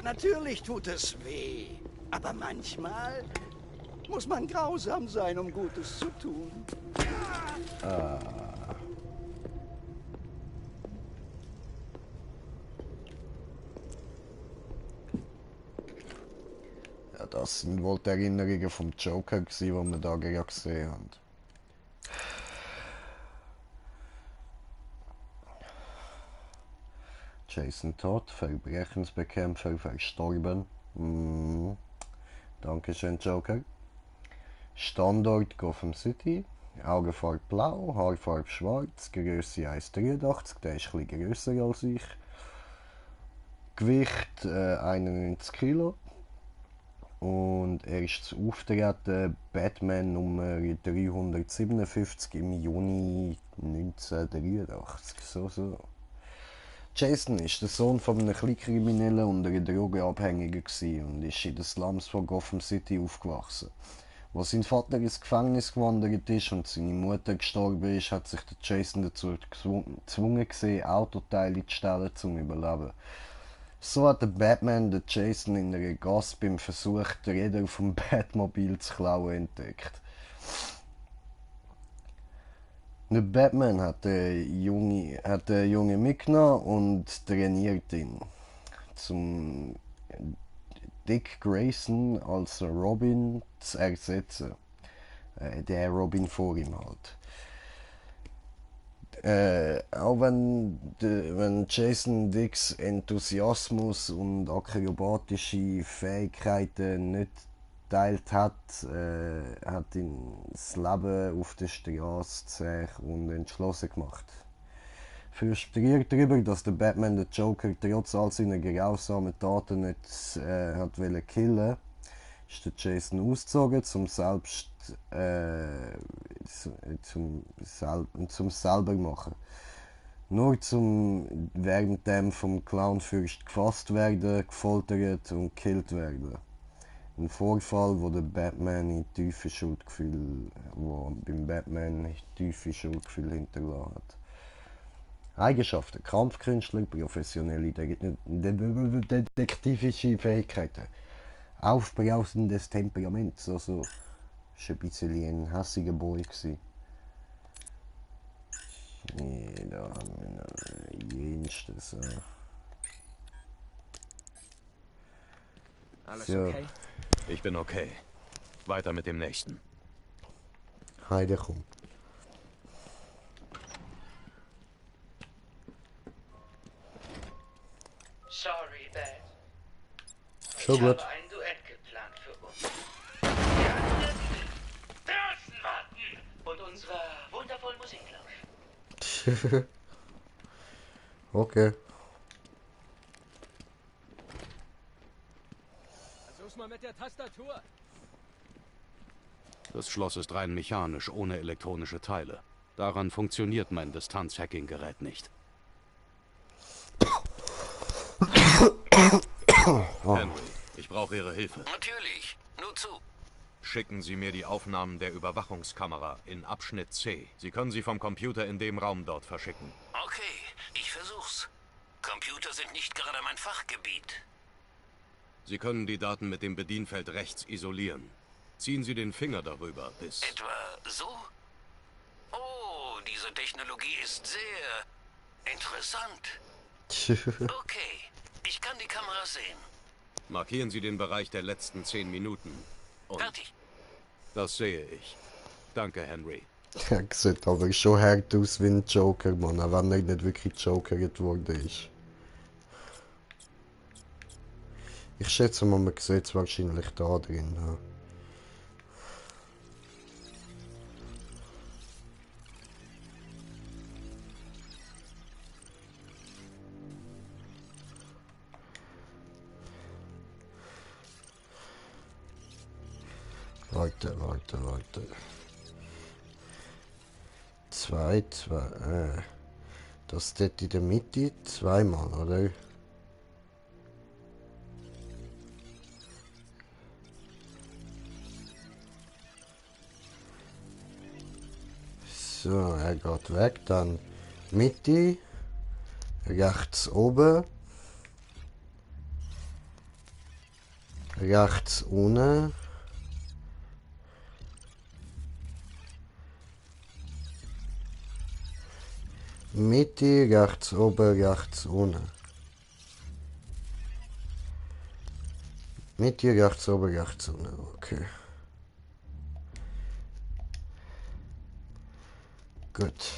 D: Natürlich tut es weh. Aber manchmal muss man grausam sein, um Gutes zu tun.
A: Ja, das sind wohl die Erinnerungen vom Joker gewesen, die wir da gerade gesehen haben. Jason Todd, Verbrechensbekämpfer, verstorben. Dankeschön, Joker. Standort Gotham City. Augenfarbe blau, Haarfarbe schwarz, Größe 1,83, der ist ein bisschen grösser als ich. Gewicht 91 Kilo. Und er ist zu Auftreten Batman Nummer 357 im Juni 1983. So. Jason ist der Sohn von einem Kleinkriminellen und einer Drogenabhängigen und ist in den Slums von Gotham City aufgewachsen. Als sein Vater ins Gefängnis gewandert ist und seine Mutter gestorben ist, hat sich der Jason dazu gezwungen gesehen, Autoteile zu stehlen, zum Überleben. So hat der Batman den Jason in einer Gasse beim Versuch, die Räder vom Batmobil zu klauen, entdeckt. Der Batman hat den Jungen mitgenommen und trainiert ihn. Zum Dick Grayson als Robin zu ersetzen. Der Robin vor ihm halt. Auch wenn Jason Dicks Enthusiasmus und akrobatische Fähigkeiten nicht geteilt hat, hat ihn das Leben auf der Straße zäh und entschlossen gemacht. Frustriert darüber, dass der Batman den Joker trotz all seiner grausamen Taten nicht hat wollen killen, ist der Jason ausgezogen, zum selber machen. Nur zum währenddem vom Clownfürst gefasst werden, gefoltert und gekillt werden. Ein Vorfall, wo beim Batman tiefe Schuldgefühl hinterlassen hat. Eigenschaften: Kampfkünstler, professionelle detektivische Fähigkeiten, aufbrausendes Temperament, also ist ein bisschen ein hässiger Boy gewesen. Da haben wir noch jenstes.
C: Alles okay? Ich bin okay. Weiter mit dem nächsten.
A: Heide, komm.
F: Sorry, Bad.
A: Schon
F: Ich
A: gut.
F: habe ein Duett geplant für uns. Wir alle draußen warten und unserer wundervollen Musik lauschen.
A: Okay.
E: Versuch's mal mit der Tastatur.
C: Das Schloss ist rein mechanisch, ohne elektronische Teile. Daran funktioniert mein Distanz-Hacking-Gerät nicht. Henry, ich brauche Ihre Hilfe.
B: Natürlich. Nur zu.
C: Schicken Sie mir die Aufnahmen der Überwachungskamera in Abschnitt C. Sie können sie vom Computer in dem Raum dort verschicken.
B: Okay, ich versuch's. Computer sind nicht gerade mein Fachgebiet.
C: Sie können die Daten mit dem Bedienfeld rechts isolieren. Ziehen Sie den Finger darüber, bis...
B: Etwa so? Oh, diese Technologie ist sehr interessant. Okay, ich kann die Kamera sehen.
C: Markieren Sie den Bereich der letzten 10 Minuten. Und
B: Fertig.
C: das sehe ich. Danke, Henry.
A: Er sieht aber schon hart aus wie ein Joker, Mann, auch wenn er nicht wirklich Joker geworden ist. Ich schätze mal, man sieht es wahrscheinlich da drin. Ja. Leute. Zwei. Das steht in der Mitte zweimal, oder? So, er geht weg, dann Mitte, rechts oben, rechts unten. Mitte, rechts oben, rechts unten. Mitte, rechts oben, rechts unten. Okay. Gut.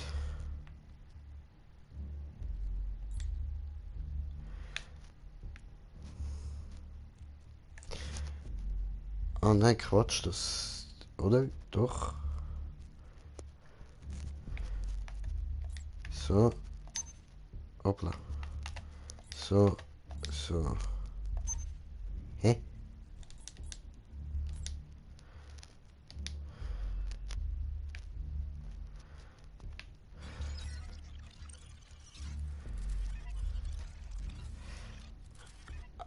A: Oh nein, Quatsch, das... Oder? Doch. So. Hoppla. So. Hä?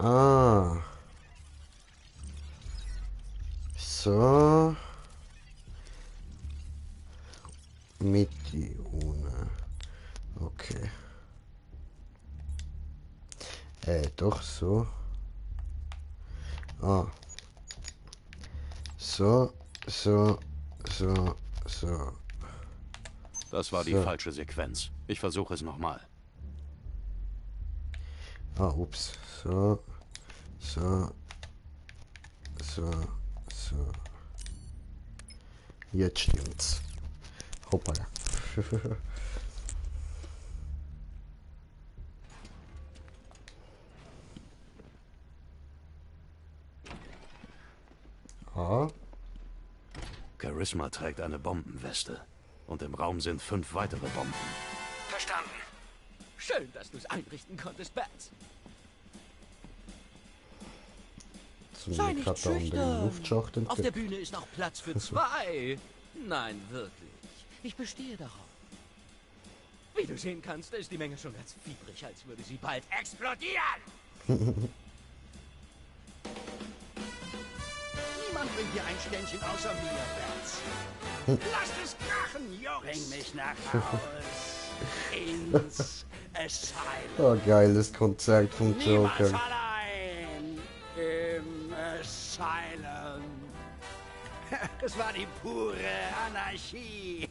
A: Ah. So. Mitte ohne. Okay. Doch so. Ah. So.
C: Das war die falsche Sequenz. Ich versuche es nochmal.
A: Ah, ups. So. Jetzt stimmt's. Hoppala. Ah.
C: Charisma trägt eine Bombenweste. Und im Raum sind 5 weitere Bomben.
K: Verstanden. Schön, dass du es einrichten konntest, Bats.
A: Sei nicht schüchtern.
K: Auf der Bühne ist noch Platz für 2. Nein, wirklich. Ich bestehe darauf. Wie du sehen kannst, ist die Menge schon ganz fiebrig, als würde sie bald explodieren.
D: Niemand bringt dir ein Ständchen außer mir, Bats. Lass es krachen, Jungs. Bring mich nach Haus. Ins Asylum.
A: Oh, geiles Konzert vom
D: Niemals
A: Joker.
D: allein im Asylum. Es war die pure Anarchie.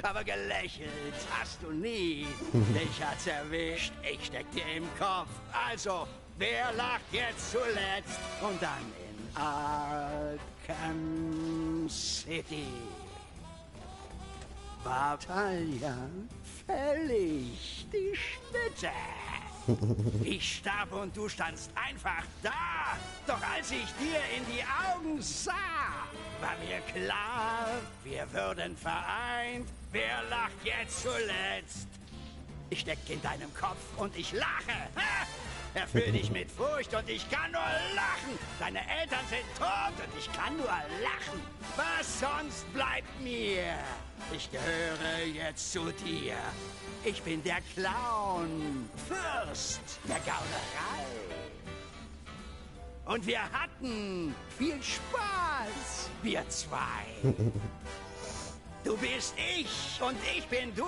D: Aber gelächelt hast du nie. Dich hat's erwischt, ich steck dir im Kopf. Also, wer lacht jetzt zuletzt? Und dann in Arkham City. War Talia fällig die Schnitte. Ich starb und du standst einfach da. Doch als ich dir in die Augen sah, war mir klar, wir würden vereint. Wer lacht jetzt zuletzt? Ich steck in deinem Kopf und ich lache. Erfüll dich mit Furcht und ich kann nur lachen. Deine Eltern sind tot und ich kann nur lachen. Was sonst bleibt mir? Ich gehöre jetzt zu dir. Ich bin der Clown, Fürst der Gaunerei. Und wir hatten viel Spaß, wir zwei. Du bist ich und ich bin du.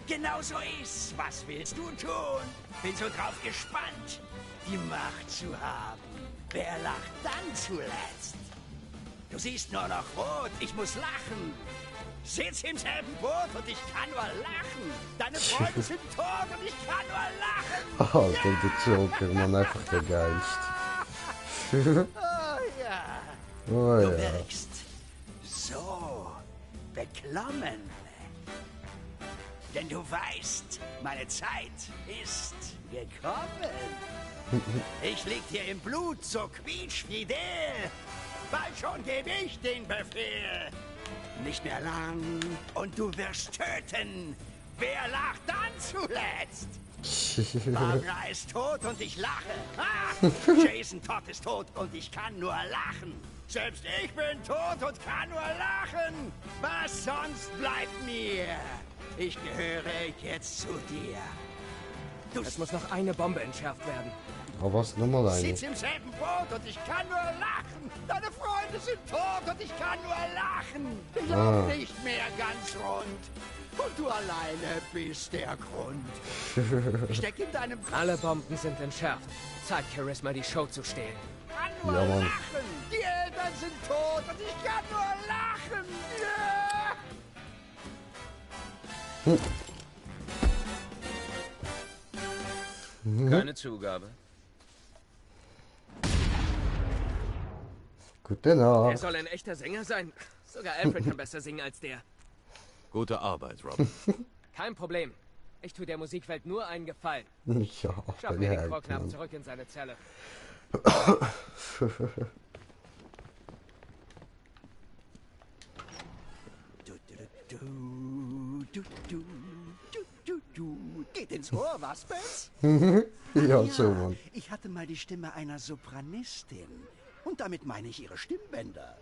D: Genau so ist. Was willst du tun? Bin so drauf gespannt, die Macht zu haben. Wer lacht dann zuletzt? Du siehst nur noch rot, ich muss lachen. Sitz im selben Boot und ich kann nur lachen. Deine Freunde sind tot und ich kann nur lachen.
A: Oh, der Joker, man, einfach der Geist.
D: Oh ja.
A: Oh
D: Du
A: ja.
D: wirkst so beklommen. Denn du weißt, meine Zeit ist gekommen. Ich lieg hier im Blut, so quietschfidel. Bald schon gebe ich den Befehl. Nicht mehr lang und du wirst töten. Wer lacht dann zuletzt? Barbara ist tot und ich lache. Ah, Jason Todd ist tot und ich kann nur lachen. Selbst ich bin tot und kann nur lachen. Was sonst bleibt mir? Ich gehöre jetzt zu dir.
E: Es muss noch eine Bombe entschärft werden.
A: Aber was, nochmal eine?
D: Sitz im selben Boot und ich kann nur lachen. Deine Freunde sind tot und ich kann nur lachen. Ich lauf nicht mehr ganz rund. Und du alleine bist der Grund. Steck in deinem Kopf.
E: Alle Bomben sind entschärft. Zeit, Charisma die Show zu stehlen.
D: Kann nur
A: Ja, Mann.
D: lachen. Die Eltern sind tot und ich kann nur lachen. Ja.
K: Keine Zugabe.
A: Gute Nacht.
E: Er soll ein echter Sänger sein. Sogar Alfred kann besser singen als der.
C: Gute Arbeit, Robin.
E: Kein Problem. Ich tue der Musikwelt nur einen Gefallen.
A: Ja,
E: Schaff mir den Vorknapp zurück in seine Zelle.
D: Geht ins Ohr, was, Bess?
A: Ja, so, Mann.
D: Ich hatte mal die Stimme einer Sopranistin. Und damit meine ich ihre Stimmbänder.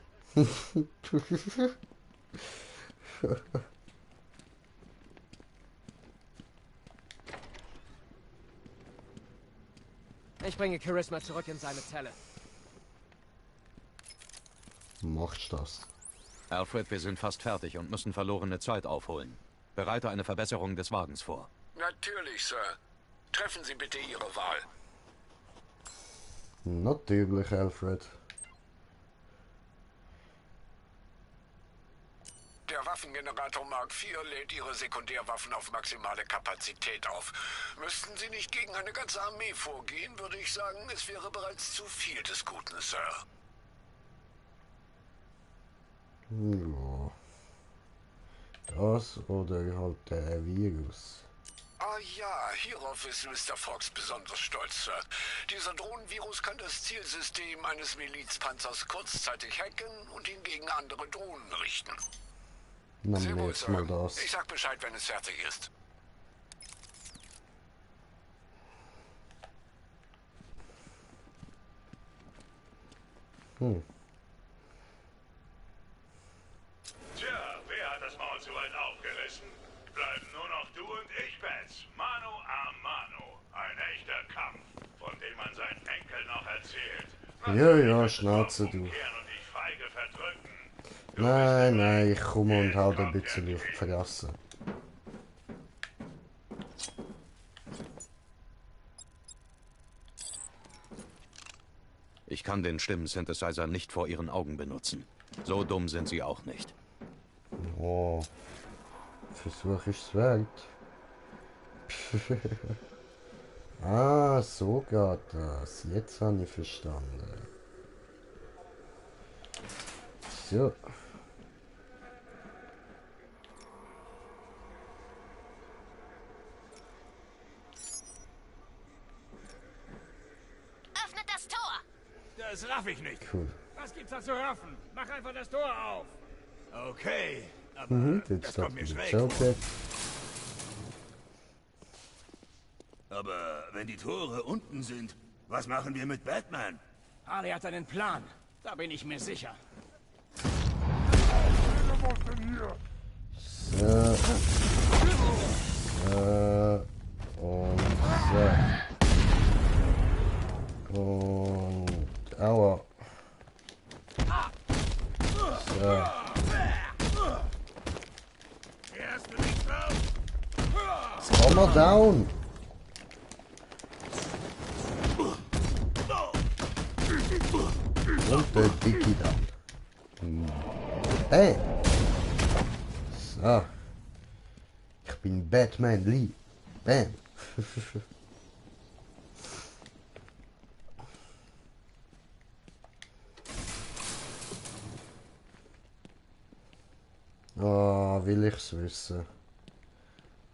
E: Ich bringe Charisma zurück in seine Zelle.
A: Machst das.
C: Alfred, wir sind fast fertig und müssen verlorene Zeit aufholen. Bereite eine Verbesserung des Wagens vor.
B: Natürlich, Sir. Treffen Sie bitte Ihre Wahl.
A: Natürlich, Alfred.
B: Der Waffengenerator Mark IV lädt Ihre Sekundärwaffen auf maximale Kapazität auf. Müssten Sie nicht gegen eine ganze Armee vorgehen, würde ich sagen, es wäre bereits zu viel des Guten, Sir.
A: Ja. Das oder halt der Virus.
B: Ah ja, hierauf ist Mr. Fox besonders stolz, Sir. Dieser Drohnenvirus kann das Zielsystem eines Milizpanzers kurzzeitig hacken und ihn gegen andere Drohnen richten.
A: Nehmen wir jetzt mal das.
B: Ich sag Bescheid, wenn es fertig ist.
M: Tja, wer hat das Maul so weit aufgerissen? Bleiben nur noch du und ich, Bats. Mano a Mano. Ein echter Kampf, von dem man seinen Enkel noch erzählt.
A: Ja, Schnauze, du. Nein, ich komme und hau ein bisschen auf die Fresse.
C: Ich kann den Stimmensynthesizer nicht vor Ihren Augen benutzen. So dumm sind Sie auch nicht.
A: Oh, Versuch ist wert. Ah, so geht das. Jetzt habe ich verstanden. So.
J: Öffnet das Tor!
I: Das raff ich nicht.
A: Cool.
I: Was gibt's da zu raffen? Mach einfach das Tor auf. Okay, aber das kommt mir schräg vor.
N: Aber wenn die Tore unten sind, was machen wir mit Batman?
I: Harley hat einen Plan. Da bin ich mir sicher.
A: So. Und so. Und aua. So. Jetzt kommen wir down. Und der Dicky da. Hey! So. Ich bin Batman Lee. Bam. Ah, will ich's wissen?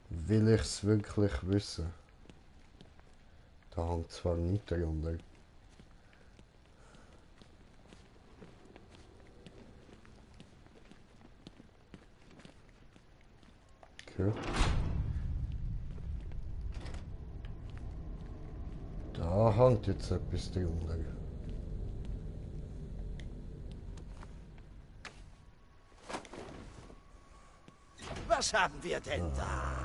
A: Will ich's wirklich wissen? Da hängt zwar nicht darunter. Okay. Da hängt jetzt etwas drunter.
D: Was haben wir denn da?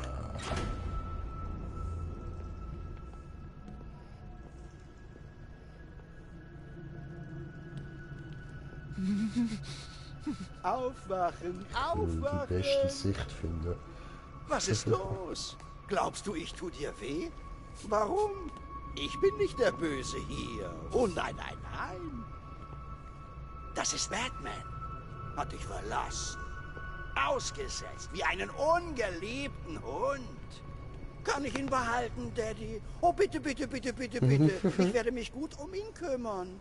D: Aufwachen, aufwachen!
A: Die beste Sicht finde.
D: Was ist los? Glaubst du, ich tu dir weh? Warum? Ich bin nicht der Böse hier. Oh nein, nein, nein. Das ist Batman. Hat dich verlassen. Ausgesetzt, wie einen ungeliebten Hund. Kann ich ihn behalten, Daddy? Oh, bitte, bitte, bitte, bitte, bitte. Ich werde mich gut um ihn kümmern.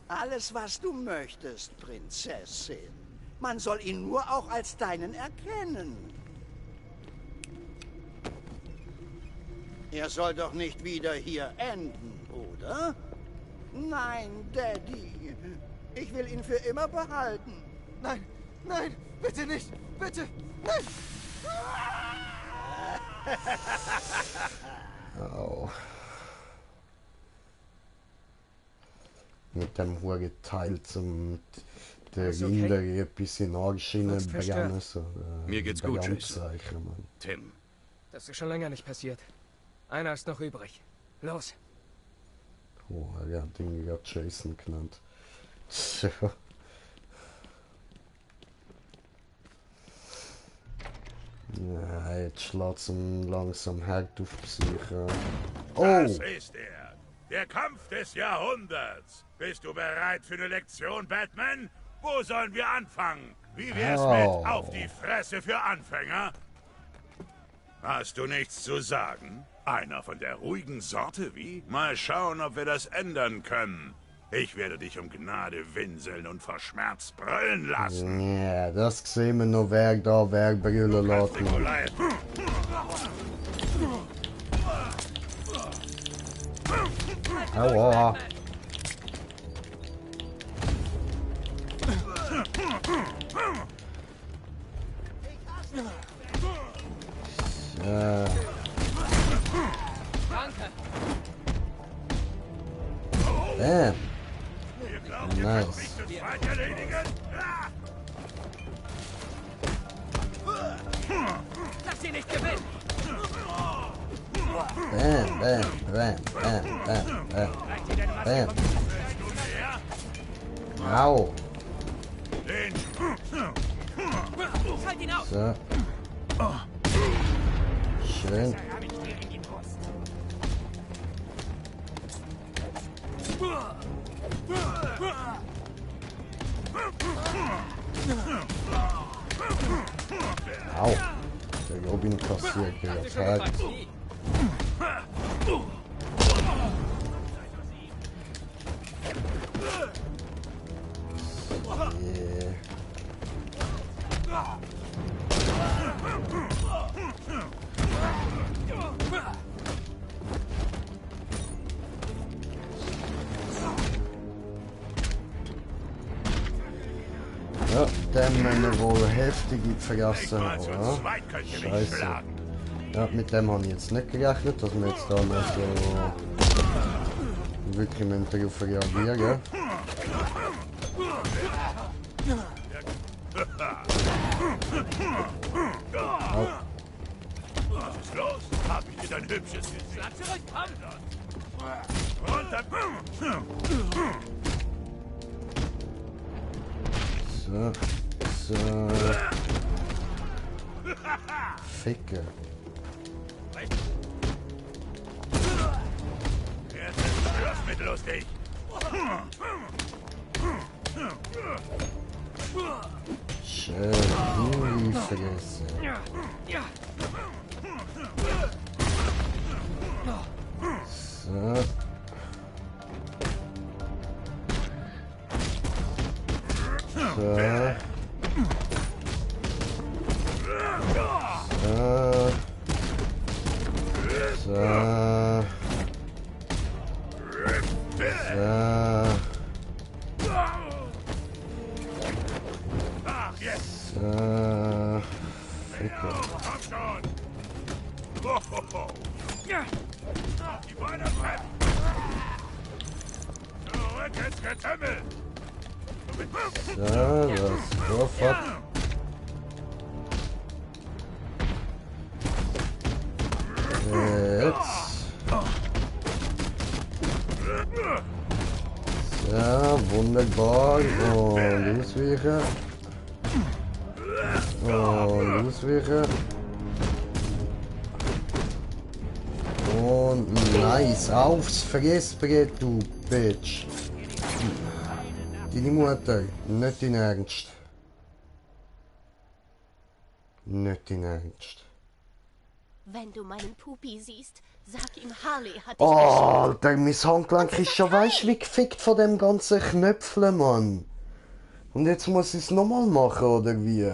D: Alles, was du möchtest, Prinzessin. Man soll ihn nur auch als deinen erkennen. Er soll doch nicht wieder hier enden, oder? Nein, Daddy. Ich will ihn für immer behalten.
E: Nein, nein, bitte nicht, bitte, nein!
A: Au. Mit dem hohen Teil zum der Rinder ein bisschen Arschschienen brennen. So,
C: mir geht's gut, Jason. Tim.
E: Das ist schon länger nicht passiert. Einer ist noch übrig. Los.
A: Oh, er hat ihn gerade Jason genannt. Tja. Ja, jetzt schlägt ihm langsam hart auf die Psyche.
M: Oh! Das ist er.
G: Der Kampf des Jahrhunderts. Bist du bereit für eine Lektion, Batman? Wo sollen wir anfangen? Wie wär's mit auf die Fresse für Anfänger? Hast du nichts zu sagen? Einer von der ruhigen Sorte, wie? Mal schauen, ob wir das ändern können. Ich werde dich um Gnade winseln und vor Schmerz brüllen lassen.
A: Ja, das sehen wir noch, wer da wer brüllen lässt. Aua. Nice.
E: Lass sie nicht gewinnen!
A: Bam. Au.
E: Schalt ihn auf!
A: So. Schön. Au. Der Robin kassiert jetzt halt. Ja, den haben wir wohl heftig vergessen, oder? Scheiße. Ja, mit dem habe ich jetzt nicht gerechnet, dass wir jetzt da noch so wirklich darauf reagieren. Oh.
G: Was ist los? Hab ich dir dein hübsches Gesicht?
E: Schlag zurück, komm!
G: Runter!
A: So. Ficke.
G: Jetzt ist Schluss mit lustig.
A: Schön, nie vergessen. So. So.
G: Die Beine treffen! Zurück ins Getümmel!
A: So, das Vorfahrt. Jetzt. So, wunderbar. Und ausweichen. Und ausweichen. Und nice. Aufs Fressbrett, du Bitch. Deine Mutter, nicht in Ernst. Nicht in Ernst.
J: Wenn du meinen Pupi siehst, sag ihm, Harley hat dich
A: Oh, Alter, mein Handgelenk ist schon weisst wie gefickt von dem ganzen Knöpfeln, Mann. Und jetzt muss ich es nochmal machen, oder wie?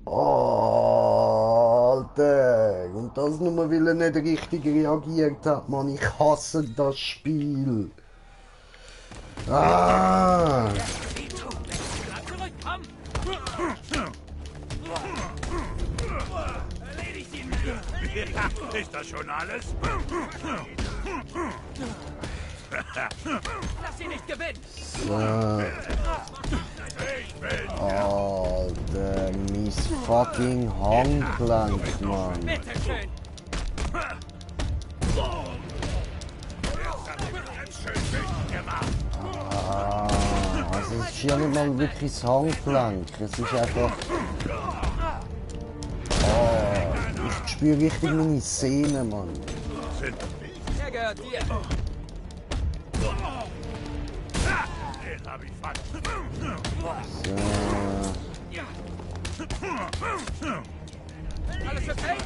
A: Oh, Alter. Und das nur, weil er nicht richtig reagiert hat, Mann. Ich hasse das Spiel. Ah!
G: Ist das schon alles?
E: Lass sie nicht gewinnen!
A: So. Alter, mies fucking Handgelenk, Mann.
E: Bitteschön!
A: Also es ist ja nicht mal wirklich das Handgelenk, es ist einfach... Ich spüre richtig meine Sehnen, Mann.
E: Er gehört dir!
M: Den hab ich fast.
E: Alles okay?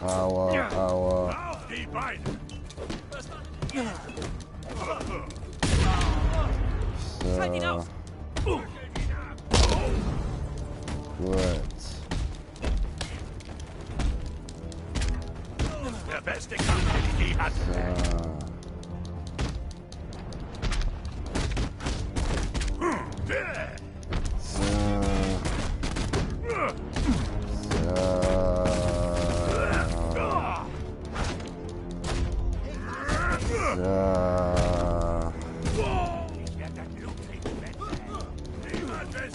A: Aua, aua.
M: Auf die Beine.
E: Schalt ihn aus!
A: Gut.
M: Der beste Kampf, den ich je hatte.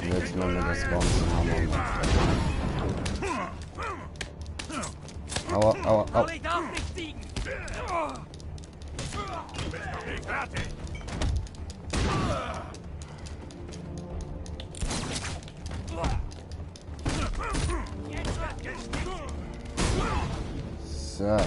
A: Jetzt machen wir das Ganze nochmal. Aua, aua, aua.
E: Ich darf nicht siegen!
M: Ich fertig.
A: So.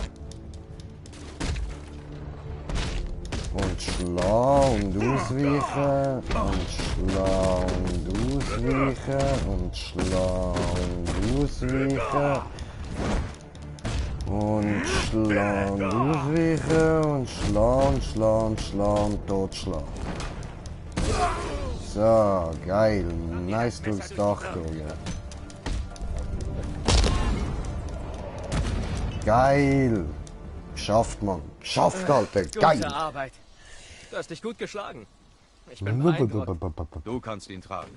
A: Und schlagen und ausweichen. Und schlagen und ausweichen. Und schlagen und ausweichen. Und schlagen und ausweichen. Und schlagen, totschlagen. So, geil. Nice durchs Dach durch. Geil! Geschafft, Mann. Geschafft, Alter. Geil!
E: Gute Arbeit. Du hast dich gut geschlagen. Ich bin beeindruckt.
C: Du kannst ihn tragen.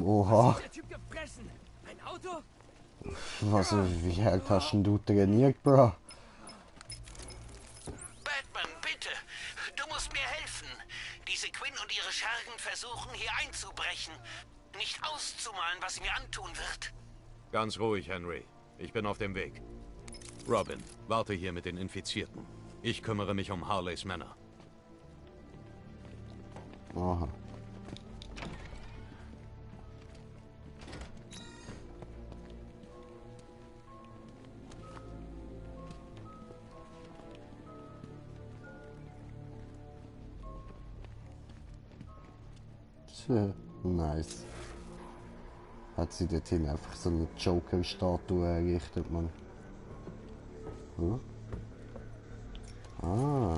A: Oha.
E: Der Typ gefressen. Ein Auto?
A: Was, wie hart hast denn du trainiert, Bro?
F: Batman, bitte. Du musst mir helfen. Diese Quinn und ihre Schergen versuchen, hier einzubrechen. Nicht auszumalen, was sie mir antun wird.
C: Ganz ruhig, Henry. Ich bin auf dem Weg. Robin, warte hier mit den Infizierten. Ich kümmere mich um Harleys Männer.
A: Aha. Nice. Hat sie dorthin einfach so eine Joker-Statue errichtet, man. Hm? Ah.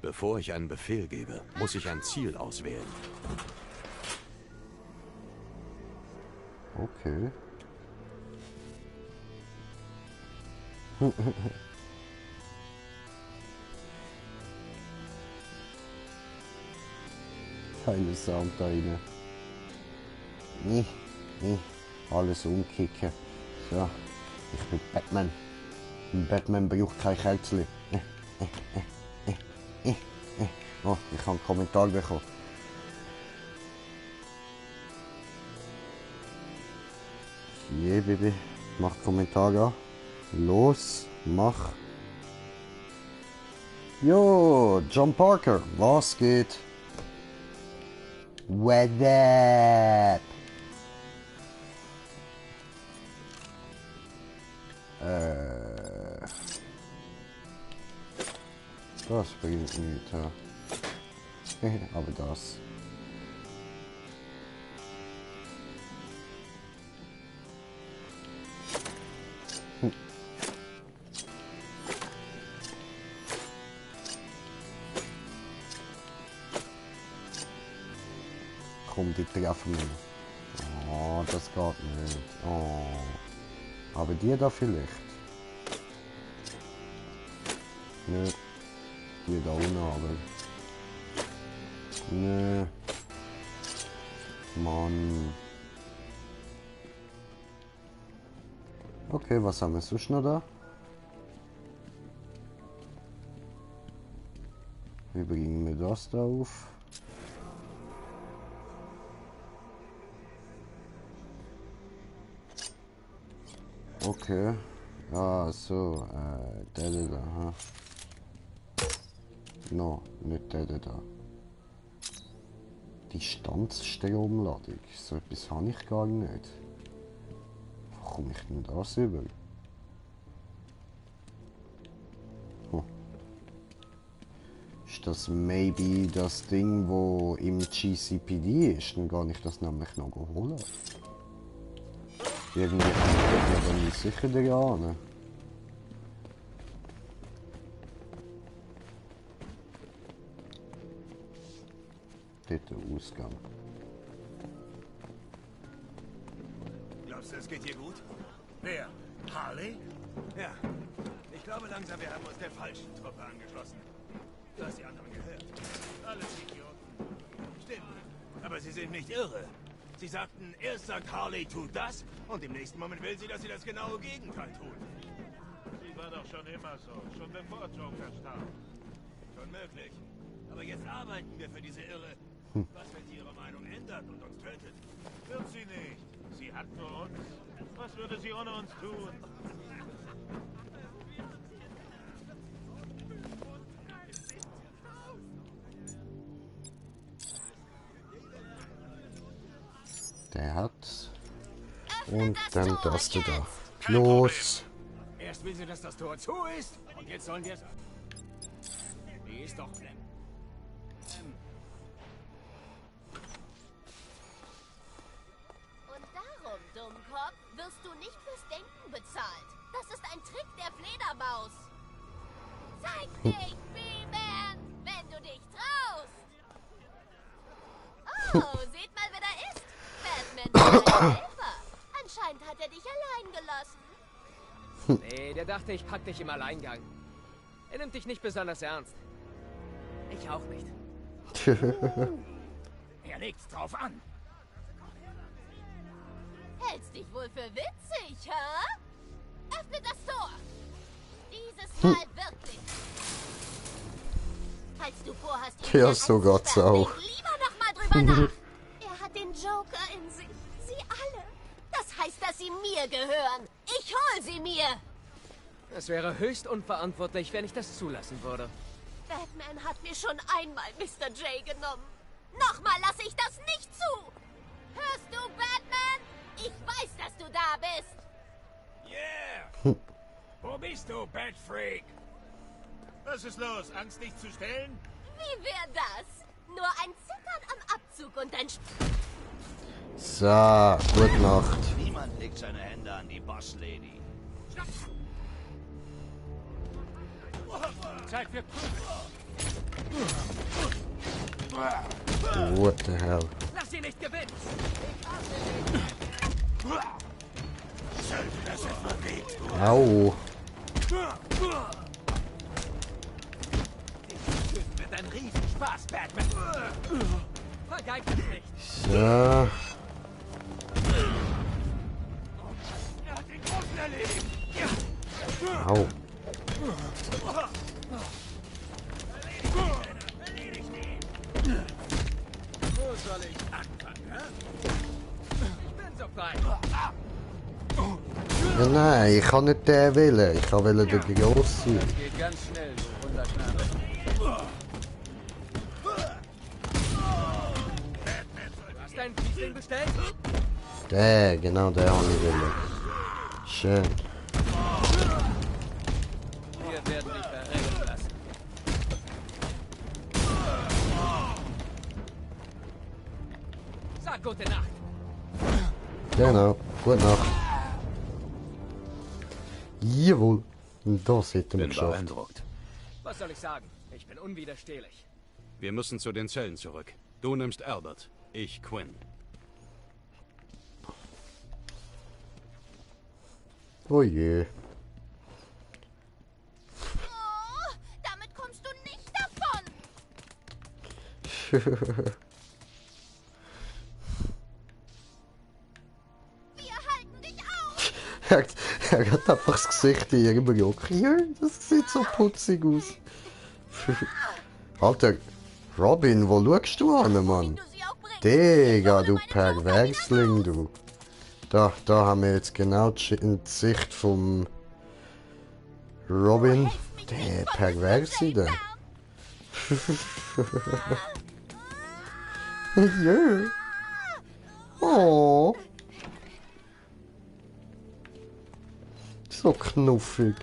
C: Bevor ich einen Befehl gebe, muss ich ein Ziel auswählen.
A: Okay. Keine Sound da rein. Nee. Alles umkicken. So. Ich bin Batman. Ein Batman braucht kein Kerzchen. Oh, ich habe einen Kommentar bekommen. Yeah, Baby. Mach Kommentar an. Los, mach. Jo, John Parker, was geht? What up? Das bringt nichts, ja. Aber das. Komm, die treffen mich. Oh, das geht nicht. Oh. Aber die da vielleicht. Nö. Die da unten aber. Nö. Mann. Okay, was haben wir sonst noch da? Wie bringen wir das da auf? Okay. Ah, so. Der da, ha. No, nicht der da. Distanzstromladung. So etwas habe ich gar nicht. Wo komme ich denn das über? ist das maybe das Ding, wo im GCPD ist. Dann kann ich das nämlich noch holen. Irgendwie bin ich sicher da an. Dort der Ausgang.
N: Glaubst du, es geht dir gut?
M: Wer? Harley?
N: Ja. Ich glaube langsam, wir haben uns der falschen Truppe angeschlossen. Du hast die anderen gehört.
M: Alles Idioten.
N: Stimmt. Aber sie sind nicht irre. Sie sagten, erst sagt Harley, tut das, und im nächsten Moment will sie, dass sie das genaue Gegenteil tun.
M: Sie war doch schon immer so. Schon bevor Joker starb.
N: Schon möglich. Aber jetzt arbeiten wir für diese Irre. Was, wenn sie ihre Meinung ändert und uns tötet?
M: Wird sie nicht. Sie hat nur uns. Was würde sie ohne uns tun?
A: Der hat's. Und dann das da. Los!
K: Erst will sie, dass das Tor zu ist, und jetzt sollen wir es... Die ist doch...
J: Und darum, Dummkopf, wirst du nicht fürs Denken bezahlt. Das ist ein Trick der Fledermaus. Zeig dich, B-Man, wenn du dich traust. Oh, seht mal, wer da ist. Batman ist ein Helfer. Anscheinend hat er dich allein gelassen.
E: Nee, der dachte, ich pack dich im Alleingang. Er nimmt dich nicht besonders ernst. Ich auch nicht.
K: Er legt's drauf an.
J: Hältst dich wohl für witzig, hä? Öffne das Tor. Dieses Mal wirklich. Falls du vorhast, ihn
A: Ja, sogar auch.
J: denk lieber noch mal drüber nach. Er hat den Joker in sich. Sie alle. Das heißt, dass sie mir gehören. Ich hol sie mir.
E: Es wäre höchst unverantwortlich, wenn ich das zulassen würde.
J: Batman hat mir schon einmal Mr. J genommen. Nochmal lasse ich das nicht zu. Hörst du, Batman? Ich weiß, dass du da bist.
M: Yeah! Wo bist du, Batfreak? Was ist los? Angst, dich zu stellen?
J: Wie wär das? Nur ein Zittern am Abzug und ein...
A: So, gute Nacht.
N: Niemand legt seine Hände an die Boss-Lady.
K: Zeit für
A: What the hell?
E: Lass sie nicht gewinnen!
N: Sollte das etwa wehtun?
A: Au.
K: Wird ein Riesenspaß, Batman.
E: Vergeigt es nicht!
A: So.
K: Er hat den Großen erledigt.
A: Au.
K: Wo soll ich anfangen, hä?
E: Ich bin so frei!
A: Ja, nein, ich kann nicht den wählen. Ich kann wählen den Grossen.
K: Geht ganz schnell, du Wunderknabe.
E: Hast du einen Fiesling bestellt?
A: Der, genau, der habe ich wählen. Schön.
K: Wir werden dich verrecken lassen.
E: Sag gute Nacht!
A: Genau, gute Nacht. Jawohl. Und das hätten wir
C: Bin
A: geschafft.
C: beeindruckt.
E: Was soll ich sagen? Ich bin unwiderstehlich.
C: Wir müssen zu den Zellen zurück. Du nimmst Albert, ich Quinn.
A: Oh je.
J: Oh, damit kommst du nicht davon. Wir halten dich auf.
A: Er hat einfach das Gesicht irgendwie okay. Das sieht so putzig aus. Alter, Robin, wo schaust du an, Mann? Digga, du Perversling, du. Da haben wir jetzt genau die Sicht vom Robin. Der Perversi, der. Ja. Oh. So knuffig.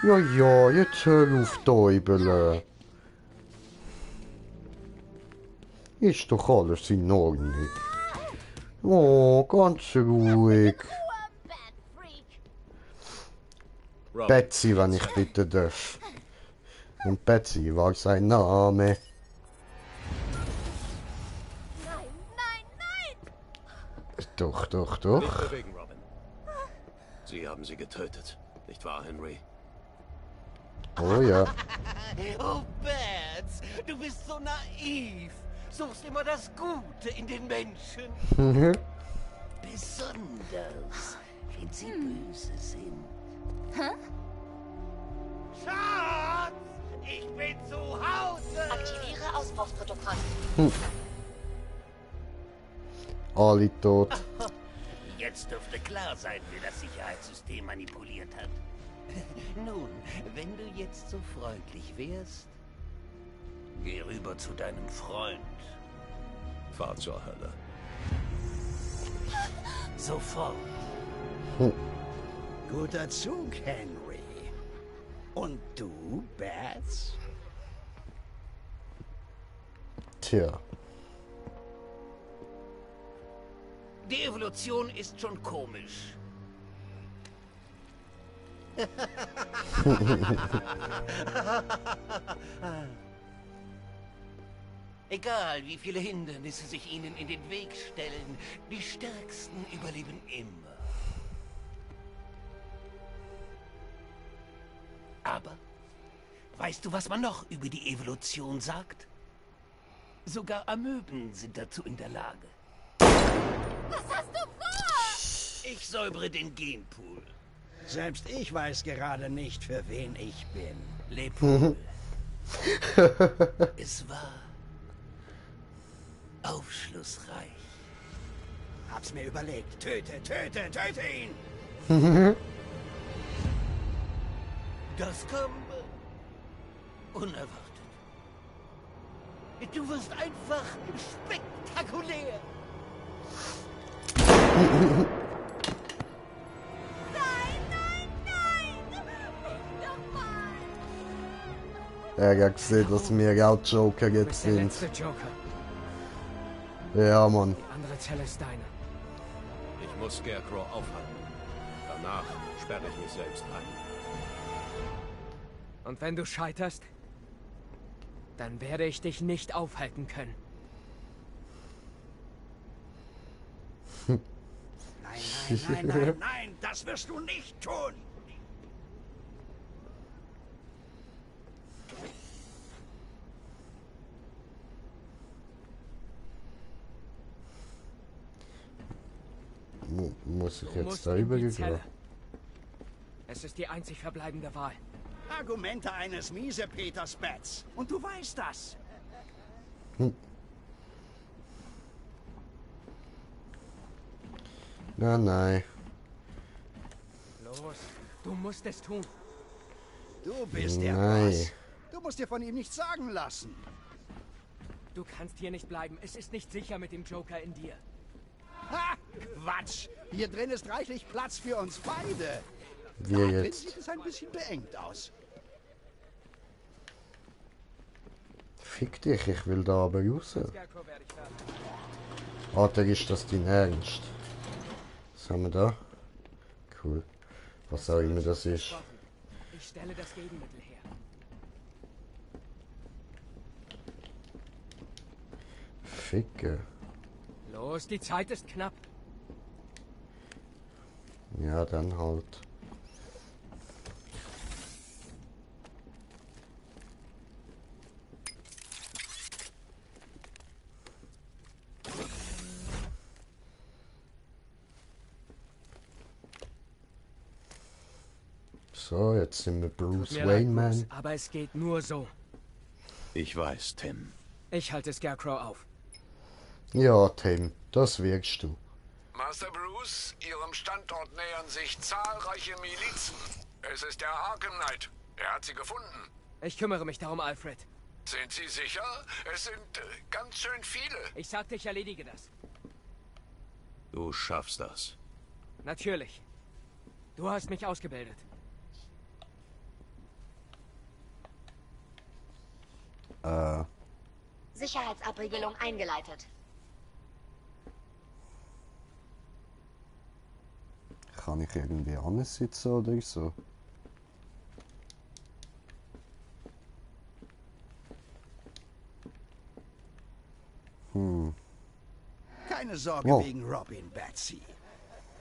A: Ja, ja, jetzt hör auf täubeln. Ist doch alles in Ordnung. Oh, ganz ruhig. Betsy, wenn ich bitte darf. Und Betsy war sein Name.
L: Nein, nein, nein!
A: Doch, doch,
C: Nicht
A: doch.
C: bewegen, Robin. Sie haben sie getötet, nicht wahr, Henry?
A: Oh ja.
K: Oh, Bats, du bist so naiv. Suchst immer das Gute in den Menschen. Besonders, wenn sie böse sind.
J: Hä?
K: Schatz, ich bin zu Hause.
J: Aktiviere Ausbruchsprotokoll.
A: Alle tot.
K: Jetzt dürfte klar sein, wer das Sicherheitssystem manipuliert hat. Nun, wenn du jetzt so freundlich wärst, geh rüber zu deinem Freund.
C: Fahr zur Hölle.
K: Sofort.
D: Guter Zug, Henry. Und du, Bats?
A: Tja.
K: Die Evolution ist schon komisch. Egal, wie viele Hindernisse sich ihnen in den Weg stellen, die Stärksten überleben immer. Aber, weißt du, was man noch über die Evolution sagt? Sogar Amöben sind dazu in der Lage.
L: Was hast du vor?
K: Ich säubere den Genpool.
D: Selbst ich weiß gerade nicht, für wen ich bin.
K: Lebwohl. Es war aufschlussreich.
D: Hab's mir überlegt. Töte ihn!
K: Das kam unerwartet. Du wirst einfach spektakulär.
A: Er hat gesehen, dass wir auch Joker jetzt
E: Der
A: sind.
E: letzte Joker.
A: Ja, Mann.
E: Die andere Zelle ist deine.
C: Ich muss Scarecrow aufhalten. Danach sperre ich mich selbst ein.
E: Und wenn du scheiterst, dann werde ich dich nicht aufhalten können.
D: Nein, das wirst du nicht tun!
A: Muss ich
E: Du
A: jetzt
E: musst
A: da
E: in die
A: übergehen?
E: Zelle. Es ist die einzig verbleibende Wahl.
D: Argumente eines Miesepeters, Bats. Und du weißt das.
A: Na, nein.
E: Los, du musst es tun.
D: Du bist der
A: Nein.
D: Boss. Du musst dir von ihm nichts sagen lassen.
E: Du kannst hier nicht bleiben. Es ist nicht sicher mit dem Joker in dir.
D: Ha! Quatsch! Hier drin ist reichlich Platz für uns beide.
A: Wir
D: Da drin
A: jetzt.
D: sieht es ein bisschen beengt aus.
A: Fick dich, ich will da aber raus.
E: Scarecrow werde ich fertig.
A: Alter, ist das dein Ernst? Was haben wir da? Cool. Was auch immer das ist.
E: Ich stelle das Gegenmittel her.
A: Ficke.
E: Los, die Zeit ist knapp.
A: Ja, dann halt. So, jetzt sind wir Bruce
E: Tut mir
A: Wayne,
E: leid, Bruce,
A: man.
E: aber es geht nur so.
C: Ich weiß, Tim.
E: Ich halte Scarecrow auf.
A: Ja, Tim, das wirkst du.
B: Master Bruce, Ihrem Standort nähern sich zahlreiche Milizen. Es ist der Arkham Knight. Er hat sie gefunden.
E: Ich kümmere mich darum, Alfred.
B: Sind Sie sicher? Es sind ganz schön viele.
E: Ich sagte, ich erledige das.
C: Du schaffst das.
E: Natürlich. Du hast mich ausgebildet.
J: Sicherheitsabriegelung eingeleitet.
A: Kann ich irgendwie ansitzen oder so?
D: Keine Sorge wegen Robin, Betsy.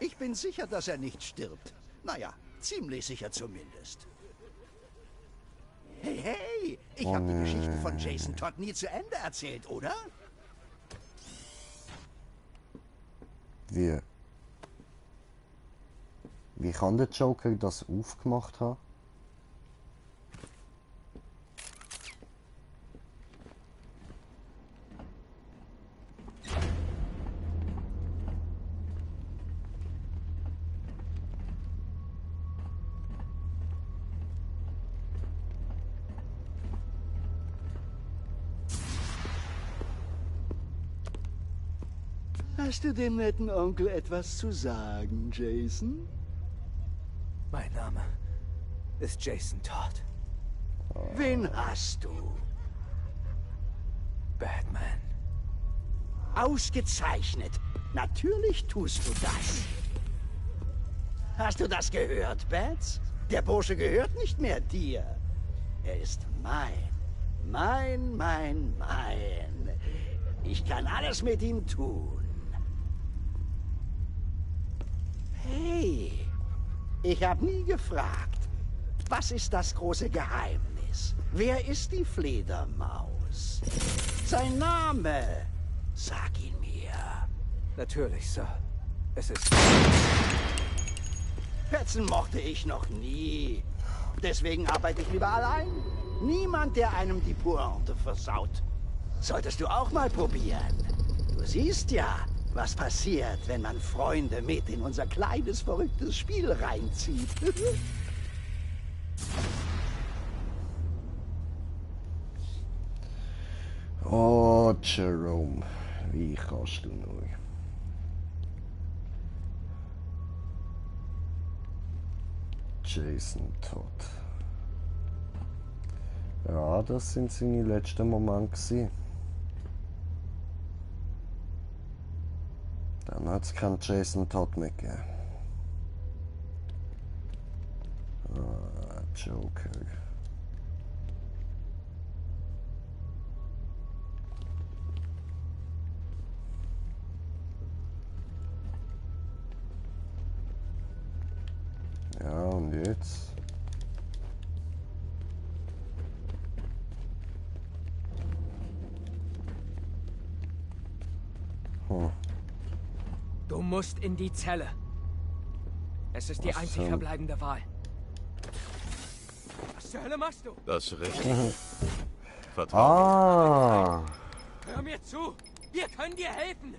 D: Ich bin sicher, dass er nicht stirbt. Naja, ziemlich sicher zumindest. Hey, hey! Ich habe die Geschichte von Jason Todd nie zu Ende erzählt, oder?
A: Wie kann der Joker das aufgemacht haben?
D: Hast du dem netten Onkel etwas zu sagen, Jason?
E: Mein Name ist Jason Todd.
D: Wen hast du?
E: Batman.
D: Ausgezeichnet. Natürlich tust du das. Hast du das gehört, Bats? Der Bursche gehört nicht mehr dir. Er ist mein. Mein. Ich kann alles mit ihm tun. Hey, ich habe nie gefragt, was ist das große Geheimnis? Wer ist die Fledermaus? Sein Name, sag ihn mir.
E: Natürlich, Sir. Es ist...
D: Petzen mochte ich noch nie. Deswegen arbeite ich lieber allein. Niemand, der einem die Pointe versaut. Solltest du auch mal probieren. Du siehst ja, was passiert, wenn man Freunde mit in unser kleines, verrücktes Spiel reinzieht.
A: Oh, Jerome, wie kannst du nur? Jason Todd. Ja, das sind seine letzten Momente gewesen. Dann hat es keinen Jason Todd mehr gegeben. Joker. Ja, und jetzt?
E: Du musst in die Zelle. Es ist die einzig verbleibende Wahl. Was zur Hölle machst du?
C: Das ist richtig. Vertrau.
E: Hör mir zu! Wir können dir helfen!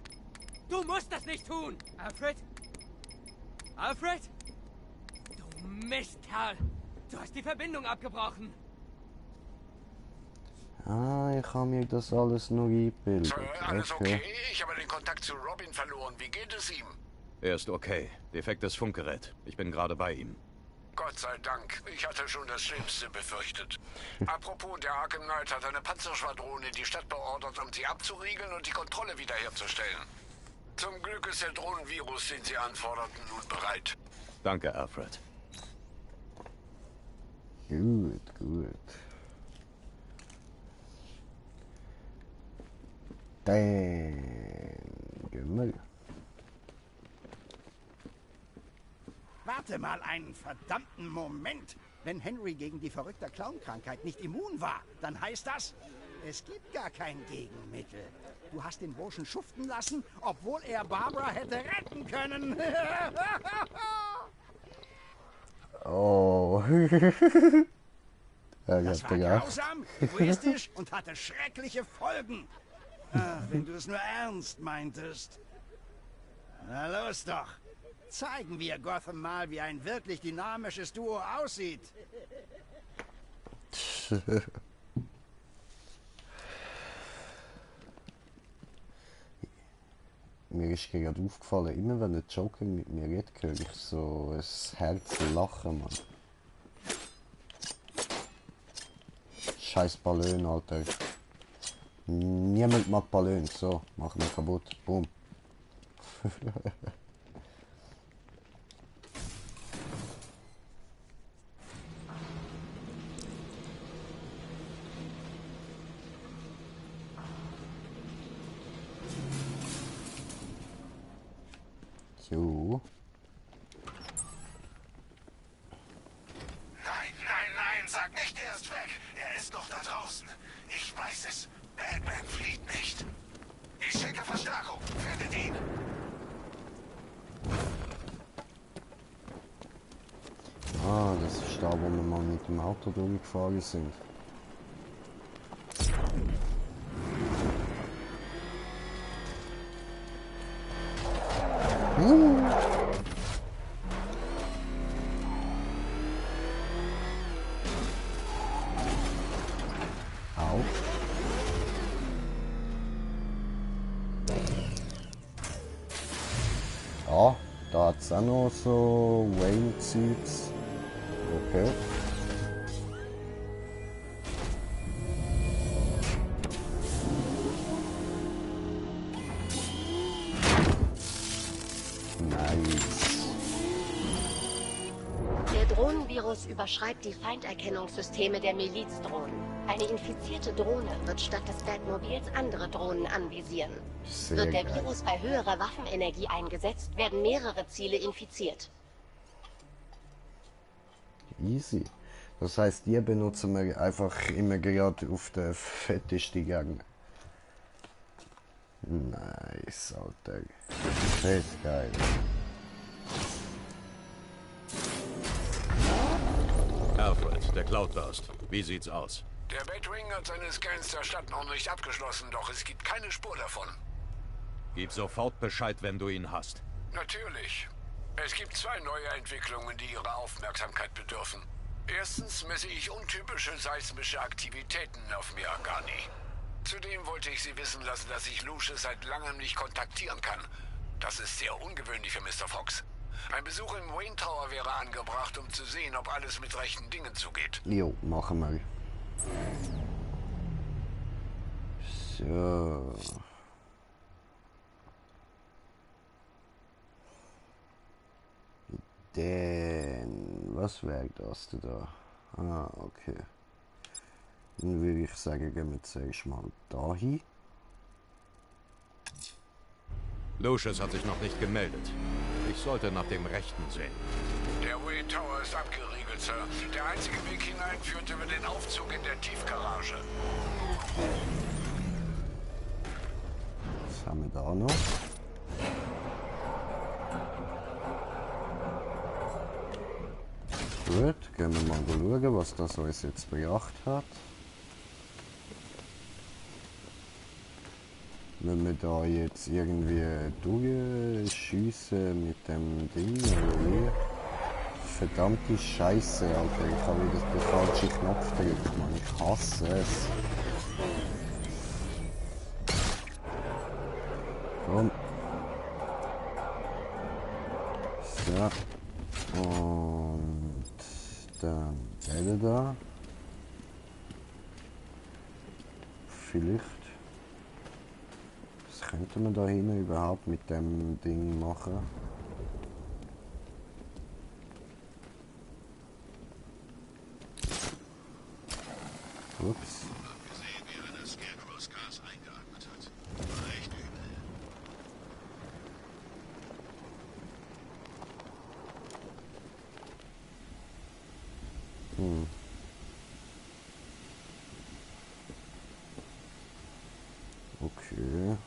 E: Du musst das nicht tun! Alfred? Alfred? Du Mistkerl! Du hast die Verbindung abgebrochen!
A: Ich habe mir das alles nur eingebildet.
B: Alles okay? Ich habe den Kontakt zu Robin verloren. Wie geht es ihm?
C: Er ist okay. Defektes Funkgerät. Ich bin gerade bei ihm.
B: Gott sei Dank. Ich hatte schon das Schlimmste befürchtet. Apropos, der Arkham Knight hat eine Panzerschwadrone in die Stadt beordert, um sie abzuriegeln und die Kontrolle wiederherzustellen. Zum Glück ist der Drohnenvirus, den sie anforderten, nun bereit.
C: Danke, Alfred.
A: Gut. Dann gehen wir.
D: Warte mal einen verdammten Moment. Wenn Henry gegen die verrückte Clown-Krankheit nicht immun war, dann heißt das, es gibt gar kein Gegenmittel. Du hast den Burschen schuften lassen, obwohl er Barbara hätte retten können.
A: Oh.
D: Das war grausam, egoistisch und hatte schreckliche Folgen. Wenn du es nur ernst meintest. Na los doch. Zeigen wir Gotham mal, wie ein wirklich dynamisches Duo aussieht.
A: Mir ist gerade aufgefallen, immer wenn der Joker mit mir redet, höre ich so ein Herz lachen, Mann. Scheiß Ballon, Alter. Niemand mag Ballon. So, machen wir kaputt. Boom. So.
G: Nein, sag nicht, er ist weg. Er ist noch da draußen. Ich weiß es. Batman flieht nicht. Ich schicke Verstärkung. Findet ihn.
A: Ah, das ist da, wo wir mal mit dem Auto durchgefahren sind. Ja, da hat es auch noch so Wayne-Zeugs. Okay. Nice.
J: Der Drohnenvirus überschreibt die Feinderkennungssysteme der Milizdrohnen. Eine infizierte Drohne wird statt des Batmobils andere Drohnen anvisieren. Wird der Virus bei höherer Waffenenergie eingesetzt, werden mehrere Ziele infiziert.
A: Easy. Das heißt, die benutzen wir einfach immer gerade auf der fettesten Gang. Nice, Alter. Fett geil.
C: Alfred, der Cloudburst. Wie sieht's aus?
B: Der Batwing hat seine Scans der Stadt noch nicht abgeschlossen, doch es gibt keine Spur davon.
C: Gib sofort Bescheid, wenn du ihn hast.
B: Natürlich. Es gibt zwei neue Entwicklungen, die Ihrer Aufmerksamkeit bedürfen. Erstens messe ich untypische seismische Aktivitäten auf Miragani. Zudem wollte ich Sie wissen lassen, dass ich Lucius seit langem nicht kontaktieren kann. Das ist sehr ungewöhnlich für Mr. Fox. Ein Besuch im Wayne Tower wäre angebracht, um zu sehen, ob alles mit rechten Dingen zugeht.
A: Jo, machen wir. So. Denn, was wäre das da? Ah, okay. Dann würde ich sagen, gehen wir zuerst mal dahin.
C: Lucius hat sich noch nicht gemeldet. Ich sollte nach dem Rechten sehen.
B: Der Wayne Tower ist abgeriegelt, Sir. Der einzige Weg hinein führt über den Aufzug in der Tiefgarage.
A: Was haben wir da noch? Gut, gehen wir mal schauen, was das uns jetzt gebracht hat. Wenn wir da jetzt irgendwie durchschiessen mit dem Ding oder wie? Verdammte Scheiße, Alter. Ich habe wieder den falschen Knopf gedrückt, Mann. Ich hasse es. Komm. So. Und dann der da. Vielleicht. Was könnte man da hinten überhaupt mit dem Ding machen? Ups.
G: Gesehen, wie einer Scarecrows Gas eingeatmet hat. War echt übel.
A: Okay.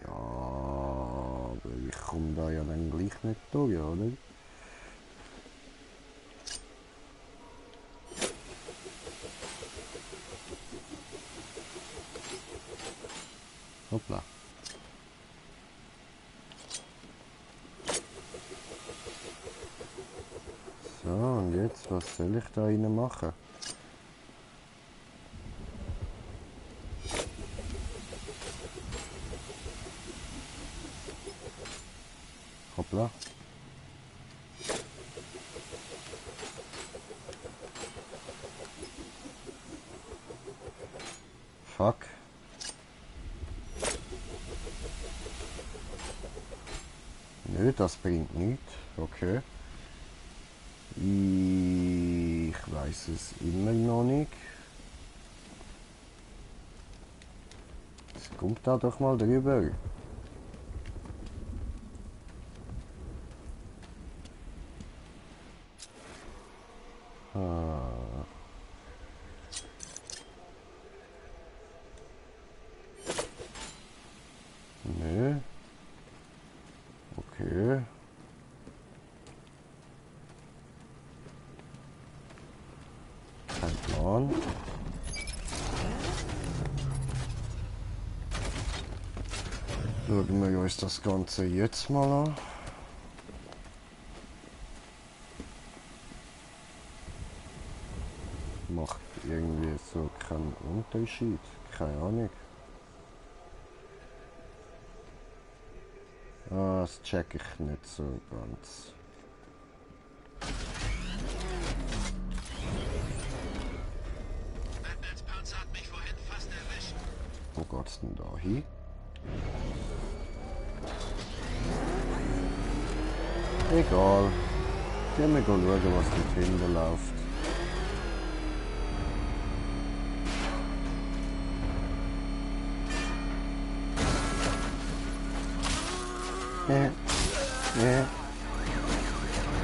A: Ja, aber ich komme da ja dann gleich nicht durch, oder? Hoppla. So, und jetzt, was soll ich da rein machen? Hoppla. Fuck. Nö, das bringt nichts. Okay. Ich weiß es immer noch nicht. Jetzt kommt da doch mal drüber. Nö. Okay. Kein Plan. Schauen wir uns das Ganze jetzt mal an. Macht irgendwie so keinen Unterschied. Keine Ahnung. Ah, das check ich nicht so ganz.
G: Batmans Panzer hat mich vorhin fast erwischt.
A: Wo geht's denn da hin? Egal. Gehen wir schauen, was dort hinten läuft.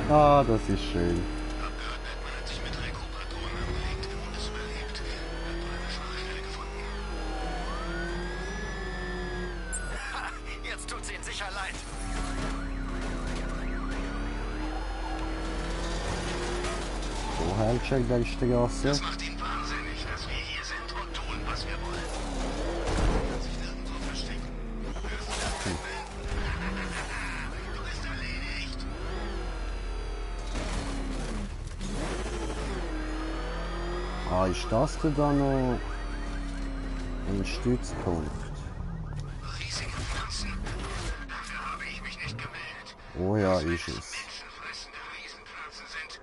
A: Ah, das ist schön.
G: Batman hat sich mit 3 Cobra-Drohnen angelegt und es überlebt. Hat nur eine schwache Stelle gefunden.
H: Jetzt tut sie ihn sicher leid.
A: So, Handcheck der Straße.
G: Das macht ihn wahnsinnig, dass wir hier sind und tun, was wir wollen. Er kann sich nirgendwo verstecken. Hörst du das, Batman? Du bist erledigt.
A: Ah, ist das denn da noch ein Stützpunkt?
G: Riesige Pflanzen. Dafür habe ich mich nicht gemeldet.
A: Oh ja, ist es.
G: Menschenfressende Riesenpflanzen sind.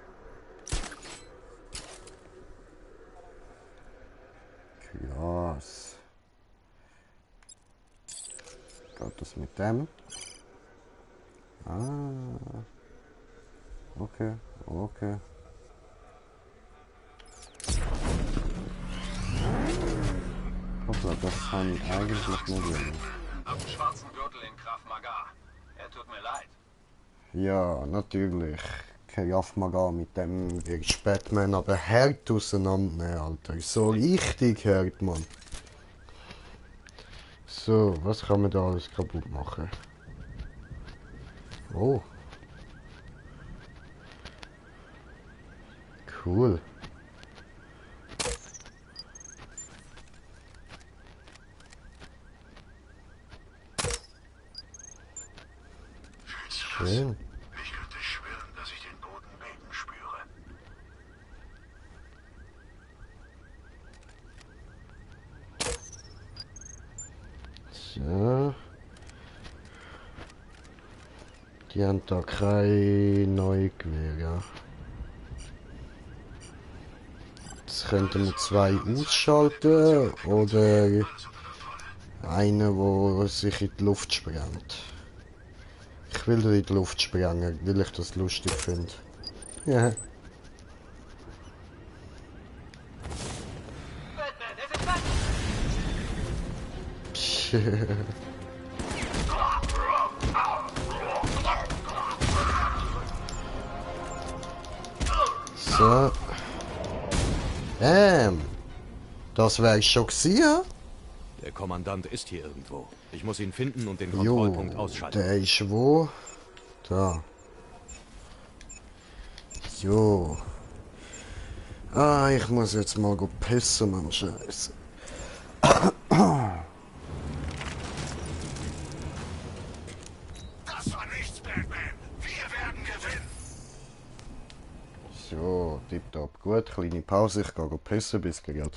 A: Krass. Geht das mit dem? Ah. Okay, okay. Hoppla, das habe ich eigentlich nicht wollen.
H: Hab einen schwarzen Gürtel in Krav Maga. Er tut mir leid.
A: Ja, natürlich. Krav Maga mit dem wirst Batman aber hart auseinandernehmen, Alter. So richtig hart, Mann. So, was kann man da alles kaputt machen? Oh. Cool. Schön.
G: Ich könnte schwören, dass ich den Boden beben spüre.
A: So. Die haben da kein Neugewehr, ja. Jetzt könnten wir 2 ausschalten oder einen, der sich in die Luft sprengt. Ich will in die Luft sprengen, weil ich das lustig finde. Ja. So. Das wäre ich schon gewesen.
C: Der Kommandant ist hier irgendwo. Ich muss ihn finden und den Kontrollpunkt ausschalten.
A: Der ist wo? Da. Jo. Ah, ich muss jetzt mal go pissen, Mann, Scheiße.
G: Das war nichts, Batman. Wir werden gewinnen.
A: So, tipptopp. Gut, kleine Pause. Ich gehe go pissen, bis gleich.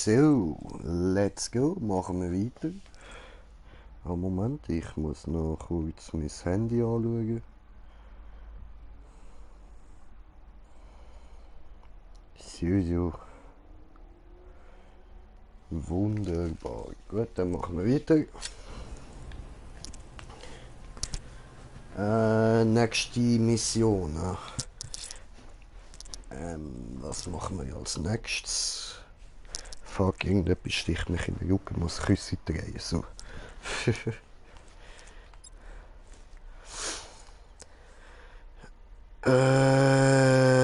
A: So, let's go. Machen wir weiter. Ah, Moment, ich muss noch kurz mein Handy anschauen. So. Wunderbar. Gut, dann machen wir weiter. Nächste Mission. Was machen wir als nächstes? Fuck, irgendetwas sticht mich in den Rücken, muss Küsse drehen. So.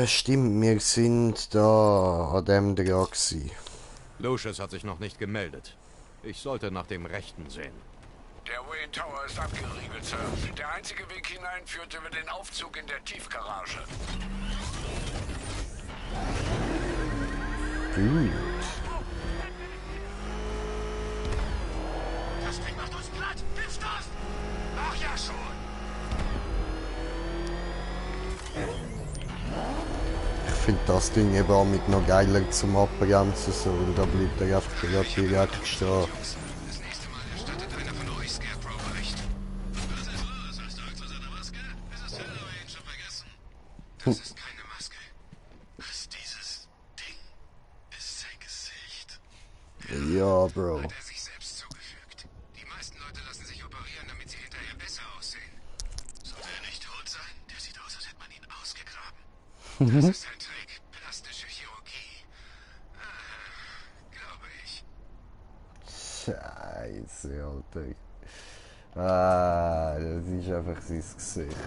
A: Stimmt, wir sind da an dem dran gewesen.
C: Lucius hat sich noch nicht gemeldet. Ich sollte nach dem Rechten sehen.
B: Der Wayne Tower ist abgeriegelt, Sir. Der einzige Weg hinein führt über den Aufzug in der Tiefgarage.
A: Gut.
G: Das Ding macht uns platt! Hilf das! Ach ja schon!
A: Ich finde das Ding eben auch mit noch geiler zum Abbremsen, so, und da bleibt er einfach direkt stehen.
G: Das nächste Mal erstattet einer von euch Scarecrow Bericht. Was ist los? Hast du Angst vor seiner Maske? Es ist Halloween, schon vergessen. Das ist keine Maske. Was dieses Ding ist sein Gesicht.
A: Ja, Bro.
G: Hat er sich selbst zugefügt. Die meisten Leute lassen sich operieren, damit sie hinterher besser aussehen. Sollte er nicht tot sein? Der sieht aus, als hätte man ihn ausgegraben. Das ist ein Trick. Plastische Chirurgie. Glaube ich.
A: Scheiße, Alter. Ah, das ist einfach sein Gesicht.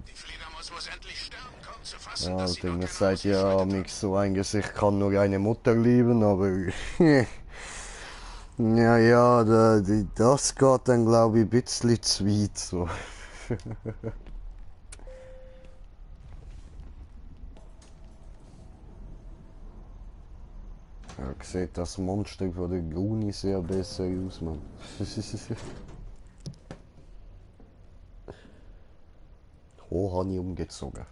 G: Die Fledermaus muss endlich sterben. Kaum zu fassen, dass sie
A: Alter,
G: noch
A: man
G: keine
A: sagt ja, mich so ein Gesicht kann nur eine Mutter lieben, aber ja, das geht dann, glaube ich, ein bisschen zu weit. So. Ja, sieht das Monster von der Uni sehr besser aus, Mann. Oh, habe ich umgezogen.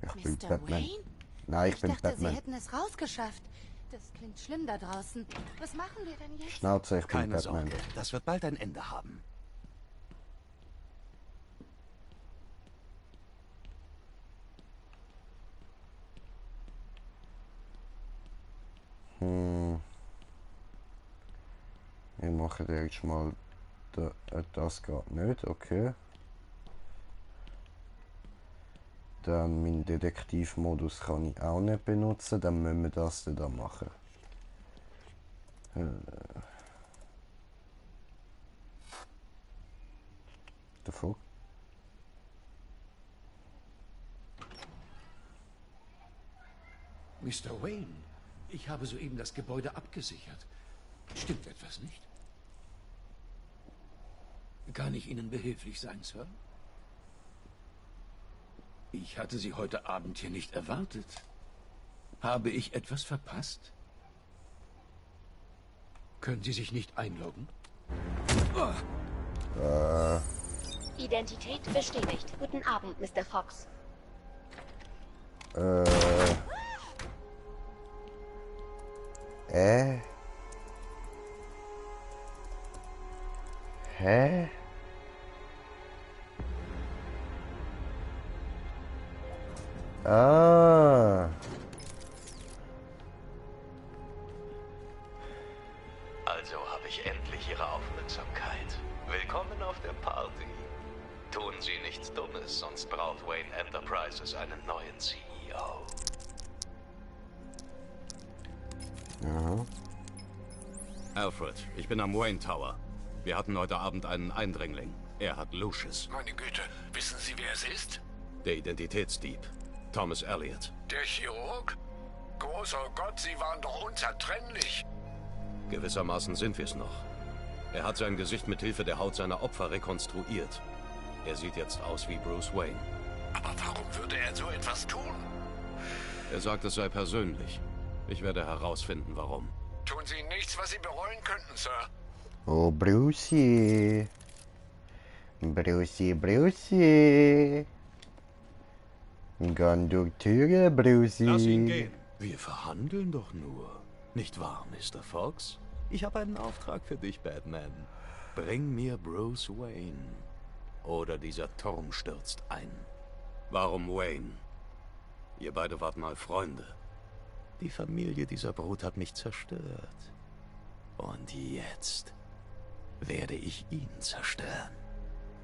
A: Ich bin
O: Mr.
A: Batman.
O: Wayne?
A: Nein, ich bin
O: dachte,
A: Batman.
O: Sie hätten es rausgeschafft. Das klingt schlimm da draußen. Was machen wir denn jetzt?
A: Schnauze, ich bin
P: Keine
A: Batman.
P: Sorge, das wird bald ein Ende haben.
A: Ich mache jetzt mal das geht nicht, okay. Dann meinen Detektivmodus kann ich auch nicht benutzen, dann müssen wir das da machen. Davor.
Q: Mr. Wayne, ich habe soeben das Gebäude abgesichert. Stimmt etwas nicht? Kann ich Ihnen behilflich sein, Sir? Ich hatte Sie heute Abend hier nicht erwartet. Habe ich etwas verpasst? Können Sie sich nicht einloggen?
J: Identität bestätigt. Guten Abend, Mr. Fox.
A: Hä? Ah.
K: Also habe ich endlich Ihre Aufmerksamkeit. Willkommen auf der Party. Tun Sie nichts Dummes, sonst braucht Wayne Enterprises einen neuen CEO.
A: Ja.
C: Alfred, ich bin am Wayne Tower. Wir hatten heute Abend einen Eindringling. Er hat Lucius.
B: Meine Güte, wissen Sie, wer es ist?
C: Der Identitätsdieb. Thomas Elliot.
B: Der Chirurg? Großer Gott, Sie waren doch unzertrennlich.
C: Gewissermaßen sind wir es noch. Er hat sein Gesicht mit Hilfe der Haut seiner Opfer rekonstruiert. Er sieht jetzt aus wie Bruce Wayne.
B: Aber warum würde er so etwas tun?
C: Er sagt, es sei persönlich. Ich werde herausfinden, warum.
B: Tun Sie nichts, was Sie bereuen könnten, Sir.
A: Oh, Brucey. Brucey. Gehen durch die Türe, Brusi.
C: Lass ihn gehen. Wir verhandeln doch nur. Nicht wahr, Mr. Fox? Ich habe einen Auftrag für dich, Batman. Bring mir Bruce Wayne. Oder dieser Turm stürzt ein. Warum Wayne? Ihr beide wart mal Freunde. Die Familie dieser Brut hat mich zerstört. Und jetzt werde ich ihn zerstören.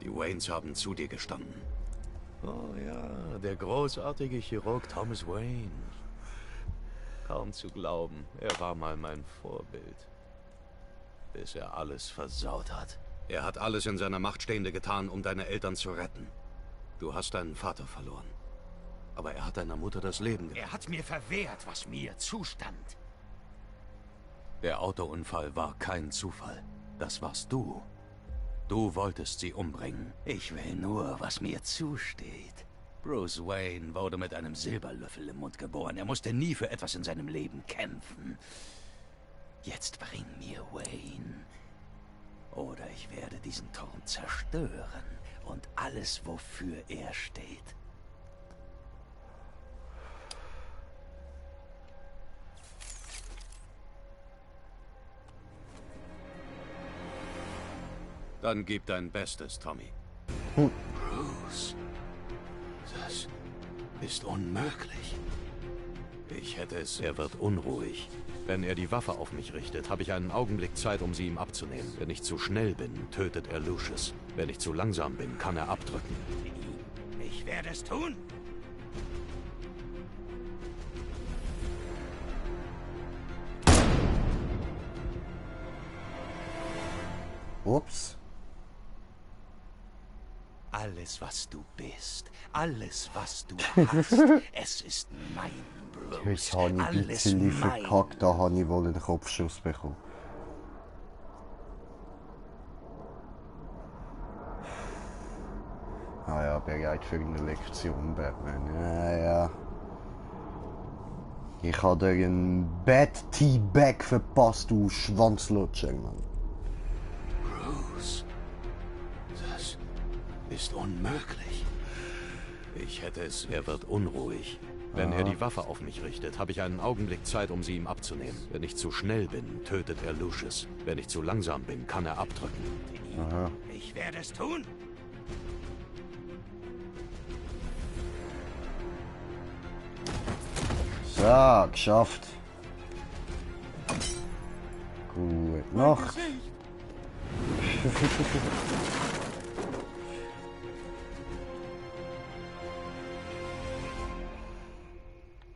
C: Die Waynes haben zu dir gestanden. Oh ja, der großartige Chirurg Thomas Wayne. Kaum zu glauben, er war mal mein Vorbild. Bis er alles versaut hat. Er hat alles in seiner Macht Stehende getan, um deine Eltern zu retten. Du hast deinen Vater verloren. Aber er hat deiner Mutter das Leben gerettet.
H: Er hat mir verwehrt, was mir zustand.
C: Der Autounfall war kein Zufall. Das warst du. Du wolltest sie umbringen.
K: Ich will nur, was mir zusteht. Bruce Wayne wurde mit einem Silberlöffel im Mund geboren. Er musste nie für etwas in seinem Leben kämpfen. Jetzt bring mir Wayne. Oder ich werde diesen Turm zerstören und alles, wofür er steht.
C: Dann gib dein Bestes, Tommy. Bruce, das ist unmöglich. Ich hätte es, er wird unruhig. Wenn er die Waffe auf mich richtet, habe ich einen Augenblick Zeit, um sie ihm abzunehmen. Wenn ich zu schnell bin, tötet er Lucius. Wenn ich zu langsam bin, kann er abdrücken.
H: Ich werde es tun.
A: Ups.
K: Alles, was du bist, alles, was du hast, es ist mein Bruce.
A: Jetzt habe ich ein bisschen verkackt, da habe ich wohl einen Kopfschuss bekommen. Ah ja, bereit für eine Lektion, Batman. Ja, ja. Ich habe dir einen Bat-T-Bag verpasst, du Schwanzlutscher, Mann.
C: Bruce, das ist unmöglich. Ich hätte es, er wird unruhig. Wenn er die Waffe auf mich richtet, habe ich einen Augenblick Zeit, um sie ihm abzunehmen. Wenn ich zu schnell bin, tötet er Lucius. Wenn ich zu langsam bin, kann er abdrücken.
A: Aha.
H: Ich werde es tun.
A: So, geschafft. Gute Nacht.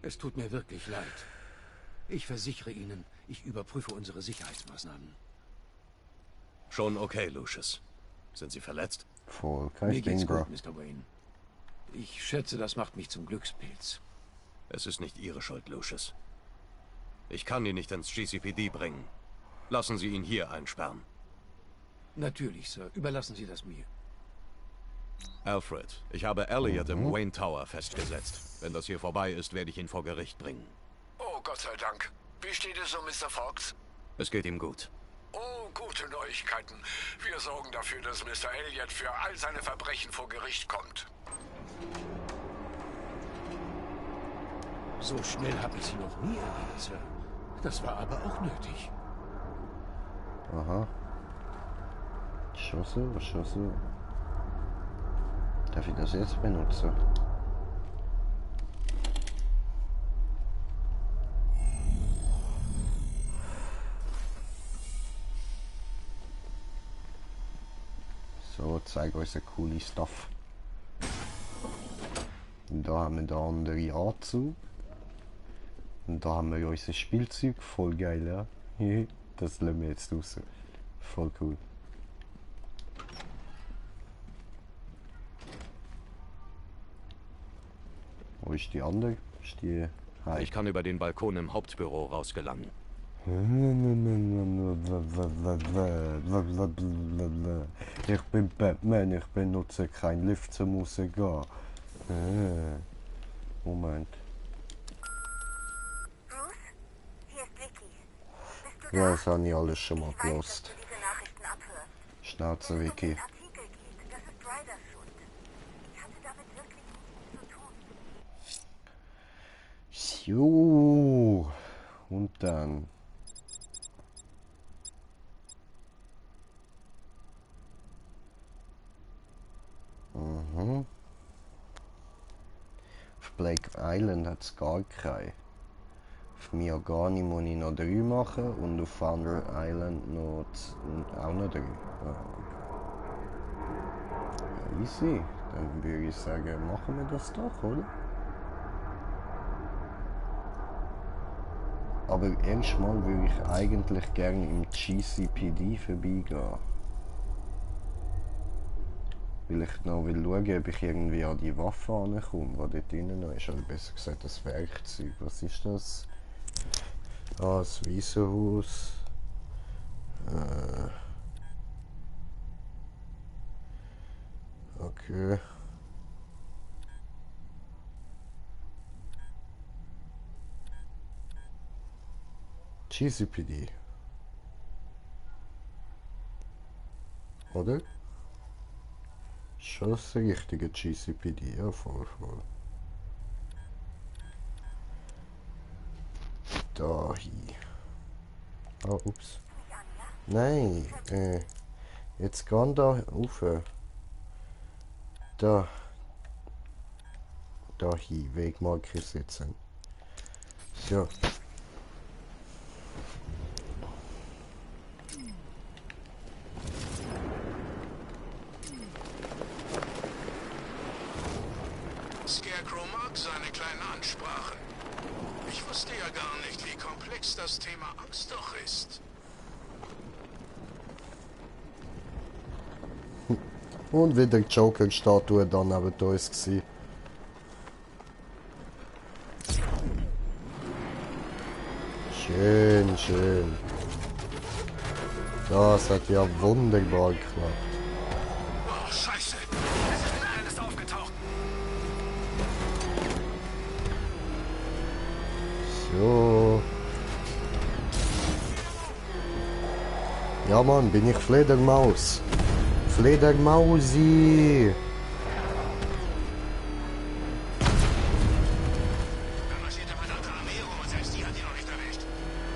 Q: Es tut mir wirklich leid. Ich versichere Ihnen, ich überprüfe unsere Sicherheitsmaßnahmen.
C: Schon okay, Lucius. Sind Sie verletzt?
A: Voll,
Q: Mir
A: kein
Q: geht's
A: Ding, Bro.
Q: gut, Mr. Wayne. Ich schätze, das macht mich zum Glückspilz.
C: Es ist nicht Ihre Schuld, Lucius. Ich kann ihn nicht ins GCPD bringen. Lassen Sie ihn hier einsperren.
Q: Natürlich, Sir. Überlassen Sie das mir.
C: Alfred, ich habe Elliot im Wayne Tower festgesetzt. Wenn das hier vorbei ist, werde ich ihn vor Gericht bringen.
B: Oh, Gott sei Dank. Wie steht es um Mr. Fox?
C: Es geht ihm gut.
B: Oh, gute Neuigkeiten. Wir sorgen dafür, dass Mr. Elliot für all seine Verbrechen vor Gericht kommt.
Q: So schnell habe ich Sie noch nie erlebt, Sir. Das war aber auch nötig.
A: Aha. Schosse. Darf ich das jetzt benutzen? So, zeig uns ein cooles Stuff. Und da haben wir den anderen Anzug. Und da haben wir unser Spielzeug. Voll geil, ja. Das lassen wir jetzt raus. Voll cool. Wo ist die andere? Ist die... Hi.
C: Ich kann über den Balkon im Hauptbüro rausgelangen.
A: Ich bin Batman, ich benutze keinen Lift zum Rausgehen. Moment.
R: Bruce, hier ist Vicky. Bist du
A: Ja,
R: da?
A: das habe ich alles schon mal
R: Ich weiß,
A: gelost.
R: dass du diese Nachrichten abhörst.
A: Schnauze, Vicky.
R: Artikel geht, das ist Ryders Schuld. Ich hatte damit wirklich nichts zu tun.
A: Jo. Und dann. Mhm. Auf Blake Island hat es gar keine. Auf Miagani muss ich noch 3 machen und auf Founder Island noch auch noch 3. Ja, easy. Dann würde ich sagen, machen wir das doch, oder? Aber erstmal würde ich eigentlich gerne im GCPD vorbeigehen. Weil ich noch will schauen, ob ich irgendwie an die Waffe ankomme, die dort drinnen noch ist. Oder besser gesagt, das Werkzeug. Was ist das? Ah, das Wiesenhaus. Okay. GCPD. Oder? Schon das richtige GCPD, ja, voll. Da hier. Oh, ups. Nein, jetzt gehen da rauf. Da hier, Wegmarke setzen. So.
G: Scarecrow mag seine kleinen Ansprachen. Ich wusste ja gar nicht, wie komplex das Thema Angst doch ist.
A: Und wieder die Joker-Statue dann neben uns gsi. Schön, schön. Das hat ja wunderbar geklappt.
G: Oh, Scheiße! Es ist wieder eines aufgetaucht.
A: So. Ja Mann, bin ich Fledermaus. Fledermausi.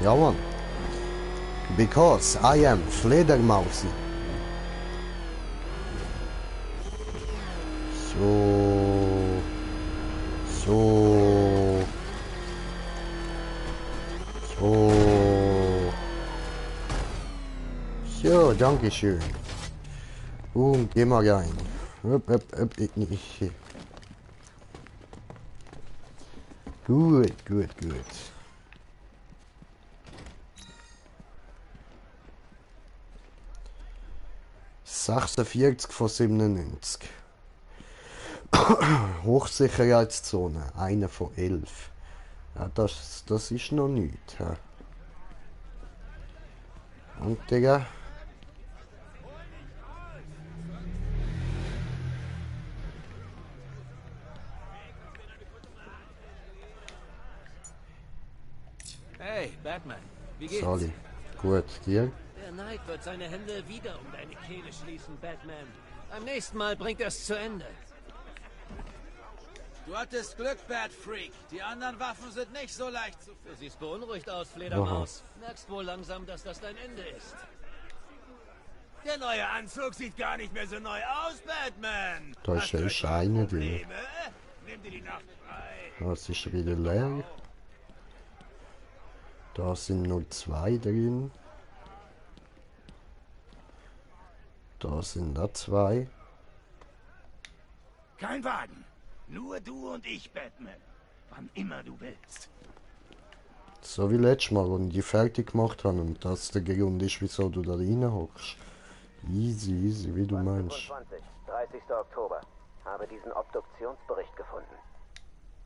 A: Ja Mann. Because I am Fledermausi. So. So. So. So, danke schön. Und geh mal rein. Gut, gut, gut. ...46 von 97. Hochsicherheitszone, 1 von 11. Ja, das ist noch nichts. Ja. Und Digga.
N: Hey, Batman, wie geht's?
A: Sorry. Gut, dir?
K: Der Neid wird seine Hände wieder um deine Kehle schließen, Batman. Beim nächsten Mal bringt er es zu Ende.
M: Du hattest Glück, Bat Freak. Die anderen Waffen sind nicht so leicht zu finden.
K: Du siehst beunruhigt aus, Fledermaus. Merkst wohl langsam, dass das dein Ende ist.
N: Der neue Anzug sieht gar nicht mehr so neu aus, Batman.
A: Da ist ja Scheine drin.
N: Nimm dir die Nacht frei.
A: Das ist wieder leer. Da sind nur 2 drin. Da sind da 2.
N: Kein Wagen. Nur du und ich, Batman. Wann immer du willst.
A: So wie letztes Mal, als ich die fertig gemacht habe und das der Grund ist, wieso du da rein hockst. Easy, easy, wie du meinst.
F: 25, 30. Oktober. Habe diesen Obduktionsbericht gefunden.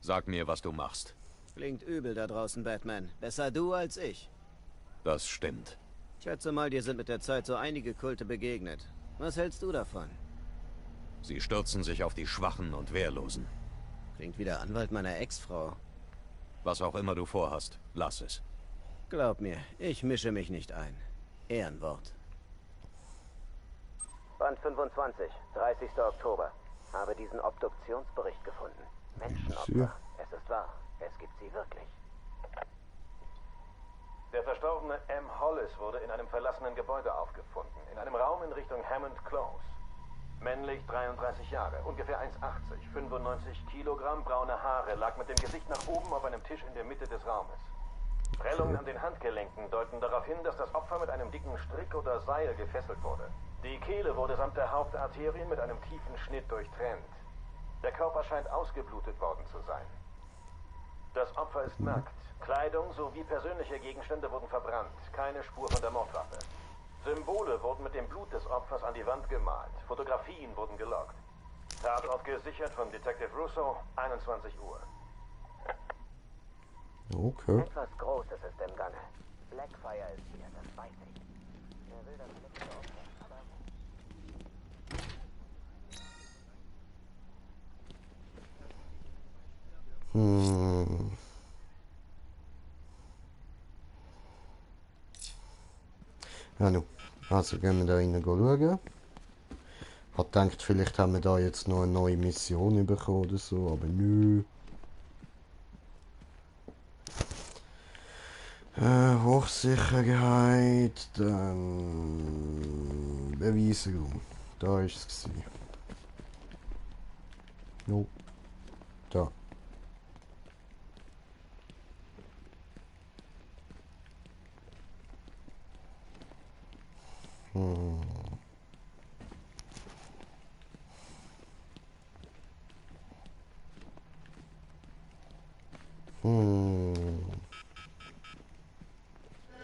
C: Sag mir, was du machst.
K: Klingt übel da draußen, Batman. Besser du als ich.
C: Das stimmt.
K: Ich schätze mal, dir sind mit der Zeit so einige Kulte begegnet. Was hältst du davon?
C: Sie stürzen sich auf die Schwachen und Wehrlosen.
K: Klingt wie der Anwalt meiner Ex-Frau.
C: Was auch immer du vorhast, lass es.
K: Glaub mir, ich mische mich nicht ein. Ehrenwort.
F: Band 25, 30. Oktober. Habe diesen Obduktionsbericht gefunden. Menschenopfer. Es ist wahr. Es gibt sie wirklich.
S: Der verstorbene M. Hollis wurde in einem verlassenen Gebäude aufgefunden. In einem Raum in Richtung Hammond Close. Männlich, 33 Jahre, ungefähr 1,80, 95 Kilogramm, braune Haare, lag mit dem Gesicht nach oben auf einem Tisch in der Mitte des Raumes. Prellungen an den Handgelenken deuten darauf hin, dass das Opfer mit einem dicken Strick oder Seil gefesselt wurde. Die Kehle wurde samt der Hauptarterien mit einem tiefen Schnitt durchtrennt. Der Körper scheint ausgeblutet worden zu sein. Das Opfer ist nackt. Kleidung sowie persönliche Gegenstände wurden verbrannt. Keine Spur von der Mordwaffe. Symbole wurden mit dem Blut des Opfers an die Wand gemalt. Fotografien wurden geloggt. Tatort gesichert von Detective Russo, 21 Uhr.
A: Okay.
F: Etwas Großes ist im Gange. Blackfire ist hier, das weiß ich. Er will das letzte Opfer, aber...
A: Ja, nu. Also gehen wir da rein schauen. Hat gedacht, vielleicht haben wir da jetzt noch eine neue Mission bekommen oder so, aber nö. Hochsicherheit, dann Beweisraum. Da ist es gewesen. Jo. Da.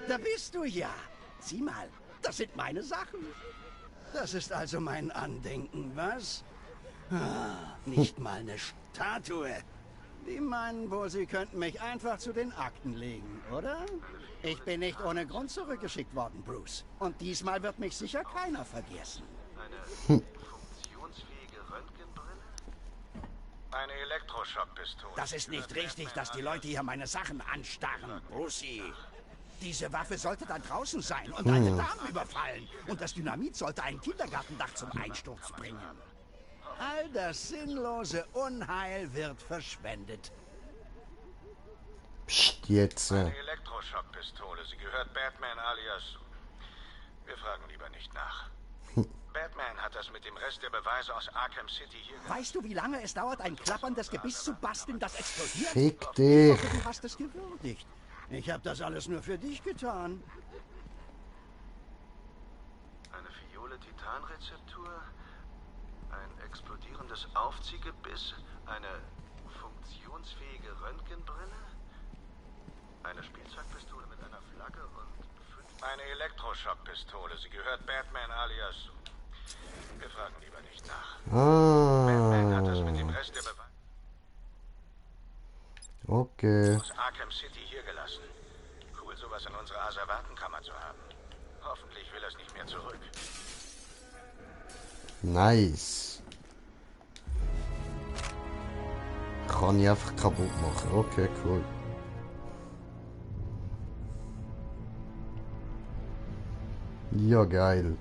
D: Da bist du ja. Sieh mal, das sind meine Sachen. Das ist also mein Andenken, was? Ah, nicht mal eine Statue. Die meinen wohl, sie könnten mich einfach zu den Akten legen, oder? Ich bin nicht ohne Grund zurückgeschickt worden, Bruce. Und diesmal wird mich sicher keiner vergessen.
G: Eine funktionsfähige Röntgenbrille? Eine Elektroschockpistole.
D: Das ist nicht richtig, dass die Leute hier meine Sachen anstarren, Brucey. Diese Waffe sollte da draußen sein und eine Dame überfallen. Und das Dynamit sollte ein Kindergartendach zum Einsturz bringen. All das sinnlose Unheil wird verschwendet.
A: Psst, jetzt.
G: Eine Elektroschockpistole. Sie gehört Batman alias... Wir fragen lieber nicht nach. Batman hat das mit dem Rest der Beweise aus Arkham City hier...
D: Weißt du, wie lange es dauert, ein klapperndes Gebiss zu basteln, das explodiert?
A: Fick dich.
D: Ich hoffe, du hast es gewürdigt. Ich habe das alles nur für dich getan.
G: Eine Fiole-Titan-Rezeptur, ein explodierendes Aufziehgebiss, eine funktionsfähige Röntgenbrille, eine Spielzeugpistole mit einer Flagge und... Eine Elektroschockpistole. Sie gehört Batman alias... Wir fragen lieber nicht nach. Batman hat das mit dem Rest der Beweise...
A: Okay.
G: Aus Arkham City hier gelassen. Cool, sowas in unserer Asservatenkammer zu haben. Hoffentlich will er es nicht mehr zurück.
A: Nice. Kann ich einfach kaputt machen. Okay, cool. Ja, geil.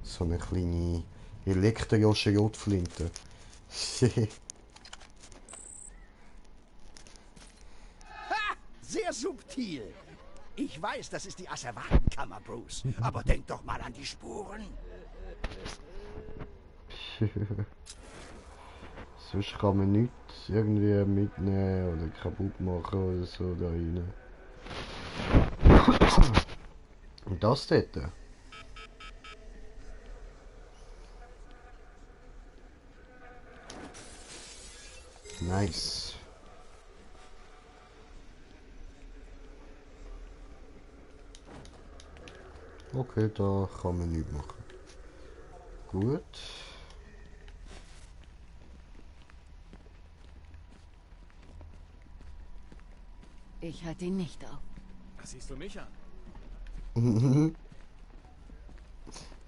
A: So eine kleine elektrische Jodflinte.
D: Sehr subtil. Ich weiß, das ist die Asservatenkammer, Bruce. Aber denk doch mal an die Spuren.
A: Sonst kann man nichts irgendwie mitnehmen oder kaputt machen oder so da rein. Und das dort? Nice. Okay, da kann man nichts machen. Gut.
O: Ich halte ihn nicht auf.
N: Was siehst du mich an?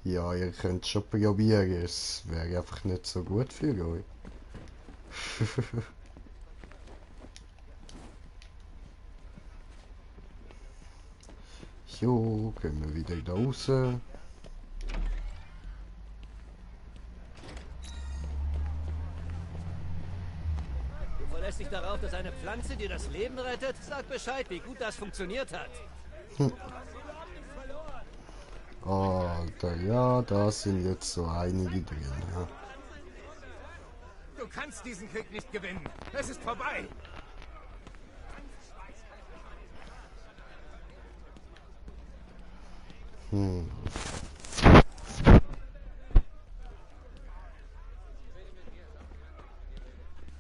A: Ja, ihr könnt schon probieren, es wäre einfach nicht so gut für euch. Jo, gehen wir wieder da raus.
D: Du
K: verlässt dich darauf, dass eine Pflanze dir das Leben rettet? Sag Bescheid, wie gut das funktioniert hat.
A: Alter, ja, da sind jetzt so einige drin, ja.
H: Du kannst diesen Krieg nicht gewinnen. Es ist vorbei.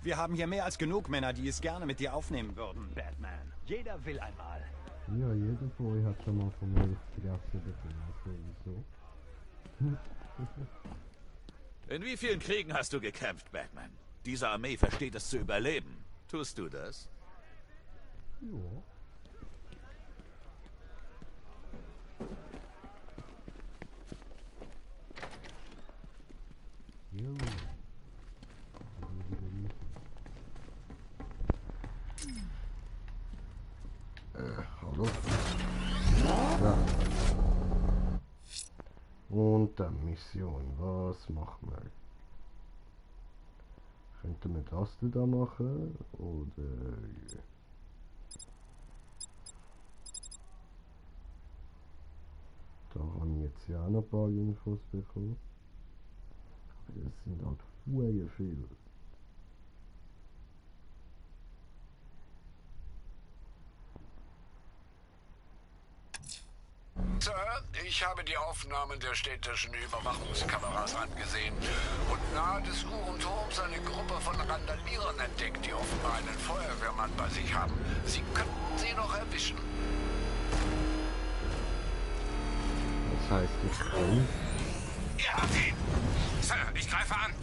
T: Wir haben hier mehr als genug Männer, die es gerne mit dir aufnehmen würden, Batman. Jeder will einmal.
A: Ja, jeder von euch hat schon mal von mir Interesse bekommen, sowieso.
U: In wie vielen Kriegen hast du gekämpft, Batman? Diese Armee versteht es zu überleben. Tust du das?
A: Ja. Hallo. Ja. Und dann Mission. Was machen wir? Könnten wir das da machen? Oder... Da habe ich jetzt ja auch noch ein paar Infos bekommen. Aber das sind halt sehr viele.
B: Sir, ich habe die Aufnahmen der städtischen Überwachungskameras angesehen und nahe des Uhrenturms eine Gruppe von Randalierern entdeckt, die offenbar einen Feuerwehrmann bei sich haben. Sie könnten sie noch erwischen.
A: Das heißt, ich kann...
H: Ihr habt ihn! Sir, ich greife an!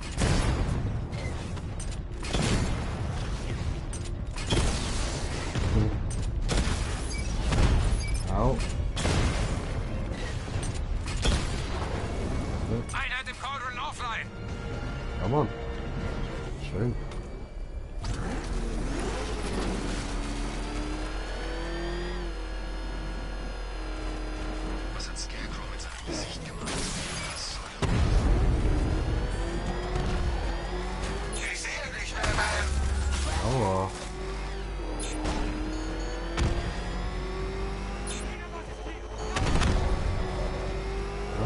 A: Au.
H: Einheit im Cauldron offline!
A: Ja, Mann. Schön.
G: Was hat Scarecrow mit seinem Gesicht gemacht? Was soll... Ich sehe dich, Batman!
A: Aua.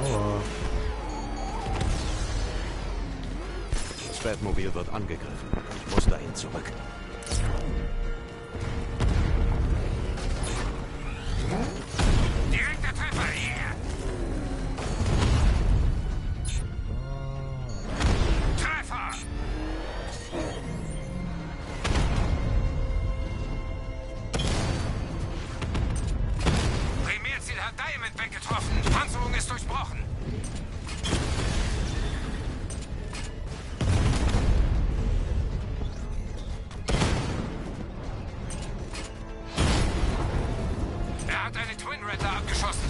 A: Aua.
C: Das Batmobil wird angegriffen. Ich muss dahin zurück.
H: Direkter Treffer, yeah! Treffer! Primärziel hat Diamond weggetroffen. Panzerung ist durchbrochen. Er hat eine Twin Ratter abgeschossen.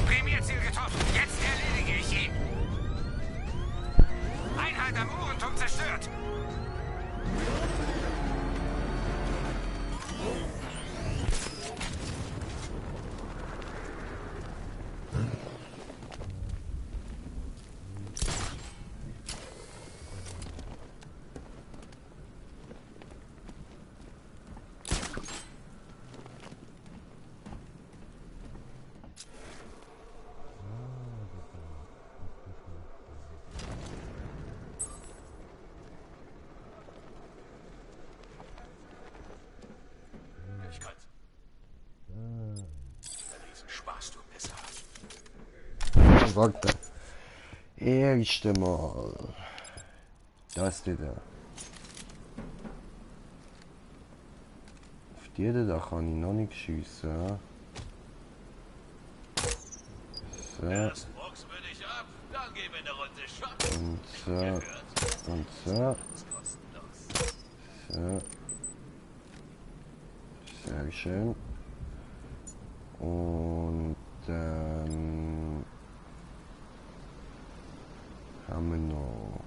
H: Primärziel getroffen. Jetzt erledige ich ihn. Einheit am Uhrenturm zerstört.
U: Ich kann. Diesen Spaß tut besser.
A: Warte. Erste Mal. Das wieder. Auf die da kann ich noch nicht schiessen. So.
U: Erst boxen wir dich ab, dann gehen wir eine Runde shoppen.
A: Und so. Und so. So. Sehr schön. Und dann haben wir noch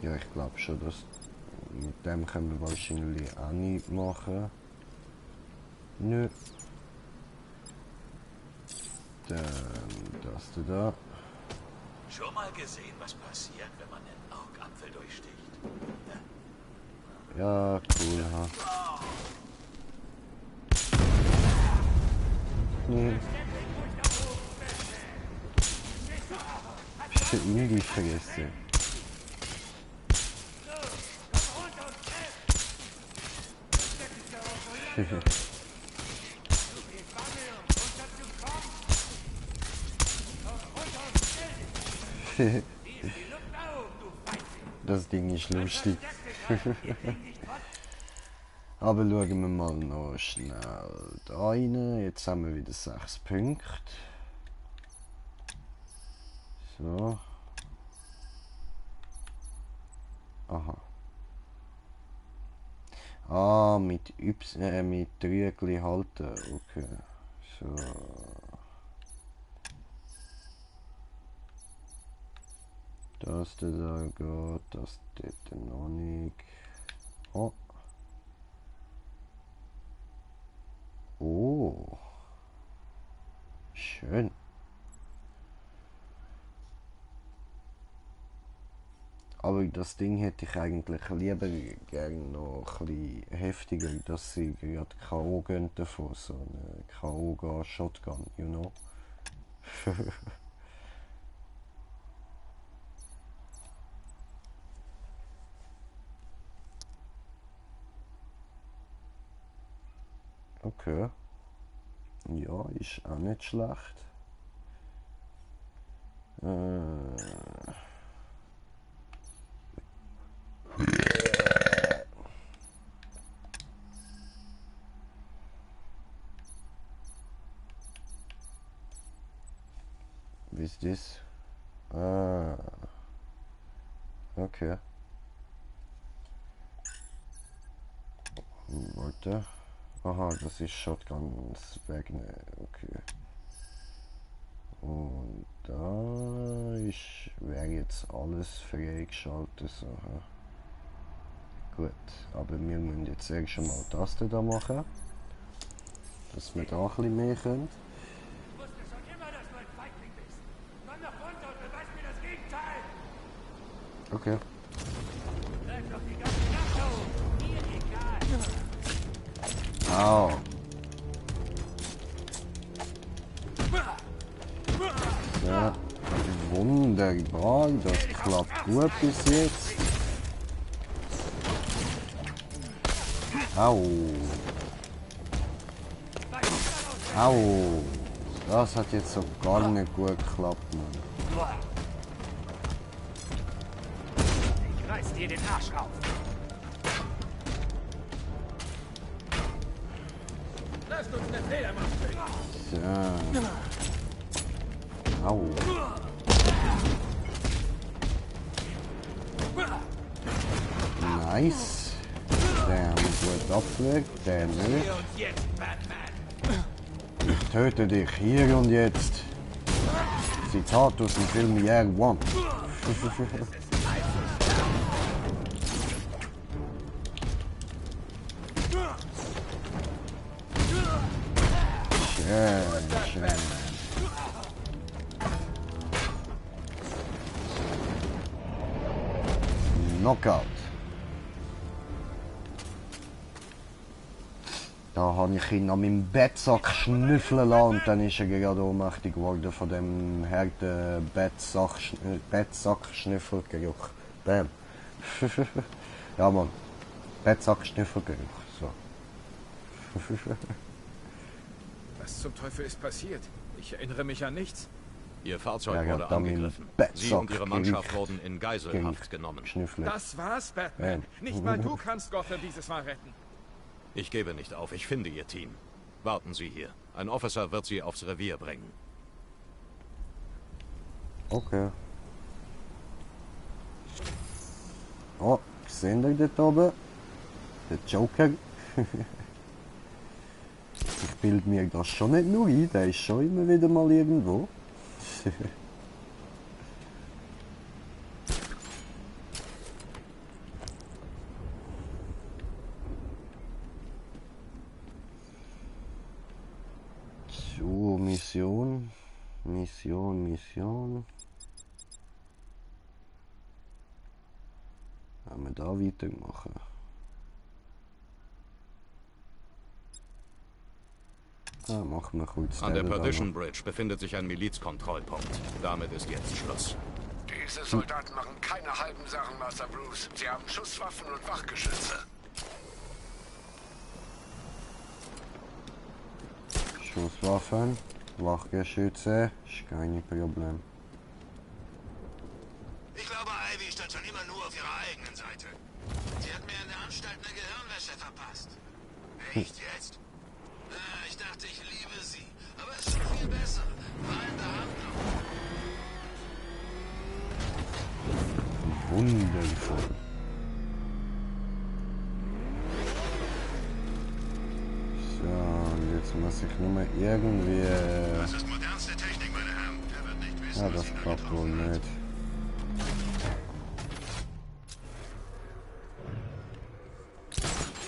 A: ja, ich glaube schon, dass mit dem können wir wahrscheinlich auch nicht machen. Nö. Dann das da.
U: Schon mal gesehen, was passiert, wenn man den Augapfel durchsticht?
A: Ja, cool, ha. Nee. Ich hab ihn nicht vergessen. Das Ding ist lustig. Aber schauen wir mal noch schnell da rein. Jetzt haben wir wieder 6 Punkte. So. Aha. Ah, mit mit Trügli halten. Okay. So. Das da geht, das dort noch nicht. Oh. Oh. Schön. Aber das Ding hätte ich eigentlich lieber gerne noch ein bisschen heftiger, dass sie gerade K.O. gehen davon. So eine K.O. Shotgun, you know? Okay. Ja, ist auch nicht schlecht. Wie ist das? Ah. Okay. Warte. Aha, das ist Shotguns wegnehmen. Okay. Und da wäre jetzt alles freigeschaltet. So. Gut, aber wir müssen jetzt erst schon mal das da machen. Dass wir da ein bisschen mehr können.
M: Ich wusste schon immer, dass du ein Feigling bist. Komm doch runter und beweis mir das Gegenteil.
A: Okay.
M: Bleib doch die ganze Nacht da oben. Mir egal.
A: Au. Ja, wunderbar. Das klappt gut bis jetzt. Au. Au. Das hat jetzt so gar nicht gut geklappt, Mann.
M: Ich reiß dir den Arsch auf. Lasst uns eine Fledermaus töten.
A: So. Au. Nice. Der gut abgelegt, der nicht. Ich töte dich hier und jetzt. Zitat aus dem Film Year One. Schön. Knockout. Da habe ich ihn an meinem Bettsack schnüffeln lassen und dann ist er gerade ohnmächtig geworden von dem harten Bettsack-Schnüffelgeruch. Bam. Ja, Mann. Bettsack-Schnüffelgeruch. So.
I: Was zum Teufel ist passiert? Ich erinnere mich an nichts.
C: Ihr Fahrzeug wurde angegriffen. Sie und Ihre Mannschaft wurden in Geiselhaft genommen.
I: Das war's, Batman. Nicht mal du kannst Gotham dieses Mal retten.
C: Ich gebe nicht auf. Ich finde Ihr Team. Warten Sie hier. Ein Officer wird Sie aufs Revier bringen.
A: Okay. Oh, sehen Sie dort oben? Der Joker. Ich bilde mir das schon nicht nur ein, der ist schon immer wieder mal irgendwo. Mission. Wenn wir da weitermachen. Machen wir kurz.
C: An der Perdition Bridge befindet sich ein Milizkontrollpunkt. Damit ist jetzt Schluss.
B: Diese Soldaten machen keine halben Sachen, Master Bruce. Sie haben Schusswaffen und Wachgeschütze.
A: Schusswaffen, Wachgeschütze, ist kein Problem.
G: Ich glaube, Ivy stand schon immer nur auf ihrer eigenen Seite. Sie hat mir in der Anstalt eine Gehirnwäsche verpasst. Echt jetzt? Ich dachte, ich liebe sie. Aber es ist schon viel besser. War in Behandlung.
A: Wundervoll. So, und jetzt muss ich nur mal irgendwie...
G: Das ist modernste Technik, meine Herren. Er wird nicht wissen,
A: ja, das klappt wohl nicht.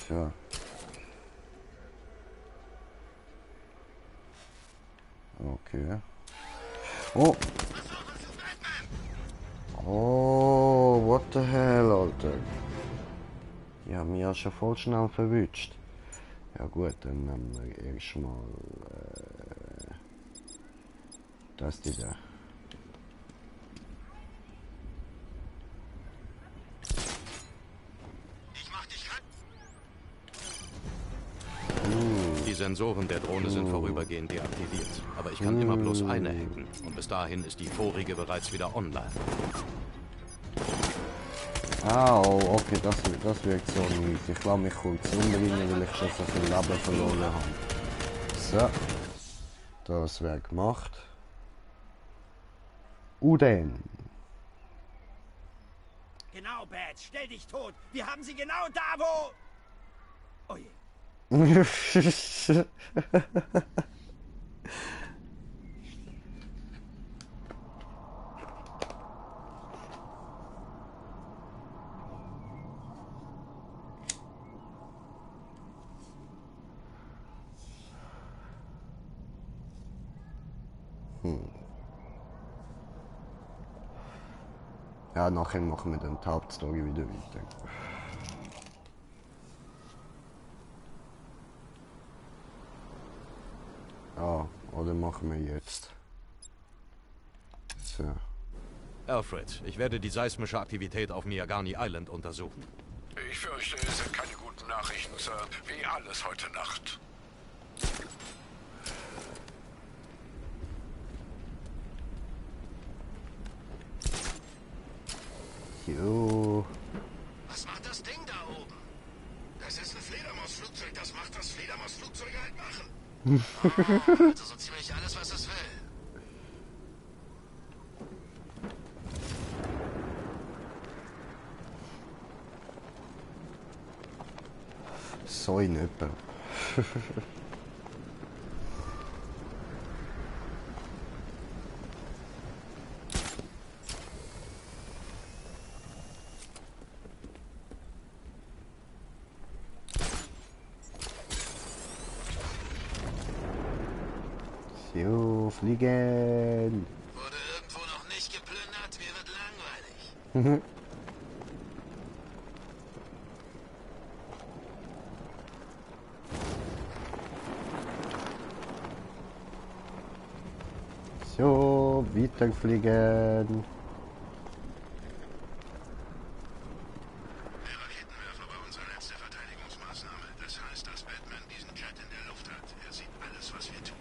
A: So. Okay. Oh! Oh, what the hell, Alter. Die haben mich ja schon voll schnell verwünscht. Ja gut, dann nehmen wir erstmal das die da.
C: Die Sensoren der Drohne sind vorübergehend deaktiviert, aber ich kann immer bloß eine hacken und bis dahin ist die vorige bereits wieder online.
A: Oh, okay, das wirkt so nicht. Ich lasse mich kurz umbringen, weil ich schon so viel Leben verloren habe. So. Das wäre gemacht. Und dann.
D: Genau, Bad, stell dich tot. Wir haben sie genau da, wo... Oh je.
A: Ja, nachher machen wir dann die Hauptstory wieder weiter. Ja, oder machen wir jetzt. So.
C: Alfred, ich werde die seismische Aktivität auf Miagani Island untersuchen.
B: Ich fürchte, es sind keine guten Nachrichten, Sir. Wie alles heute Nacht.
A: Jo.
G: Was macht das Ding da oben? Das ist ein Fledermausflugzeug. Das macht, was Fledermausflugzeuge halt machen. Also so ziemlich alles, was es will.
A: So in etwa. So, fliegen.
G: Wurde irgendwo noch nicht geplündert, mir wird langweilig.
A: So, weiter fliegen.
G: Der Raketenwerfer war unsere letzte Verteidigungsmaßnahme. Das heißt, dass Batman diesen Jet in der Luft hat. Er sieht alles, was wir tun.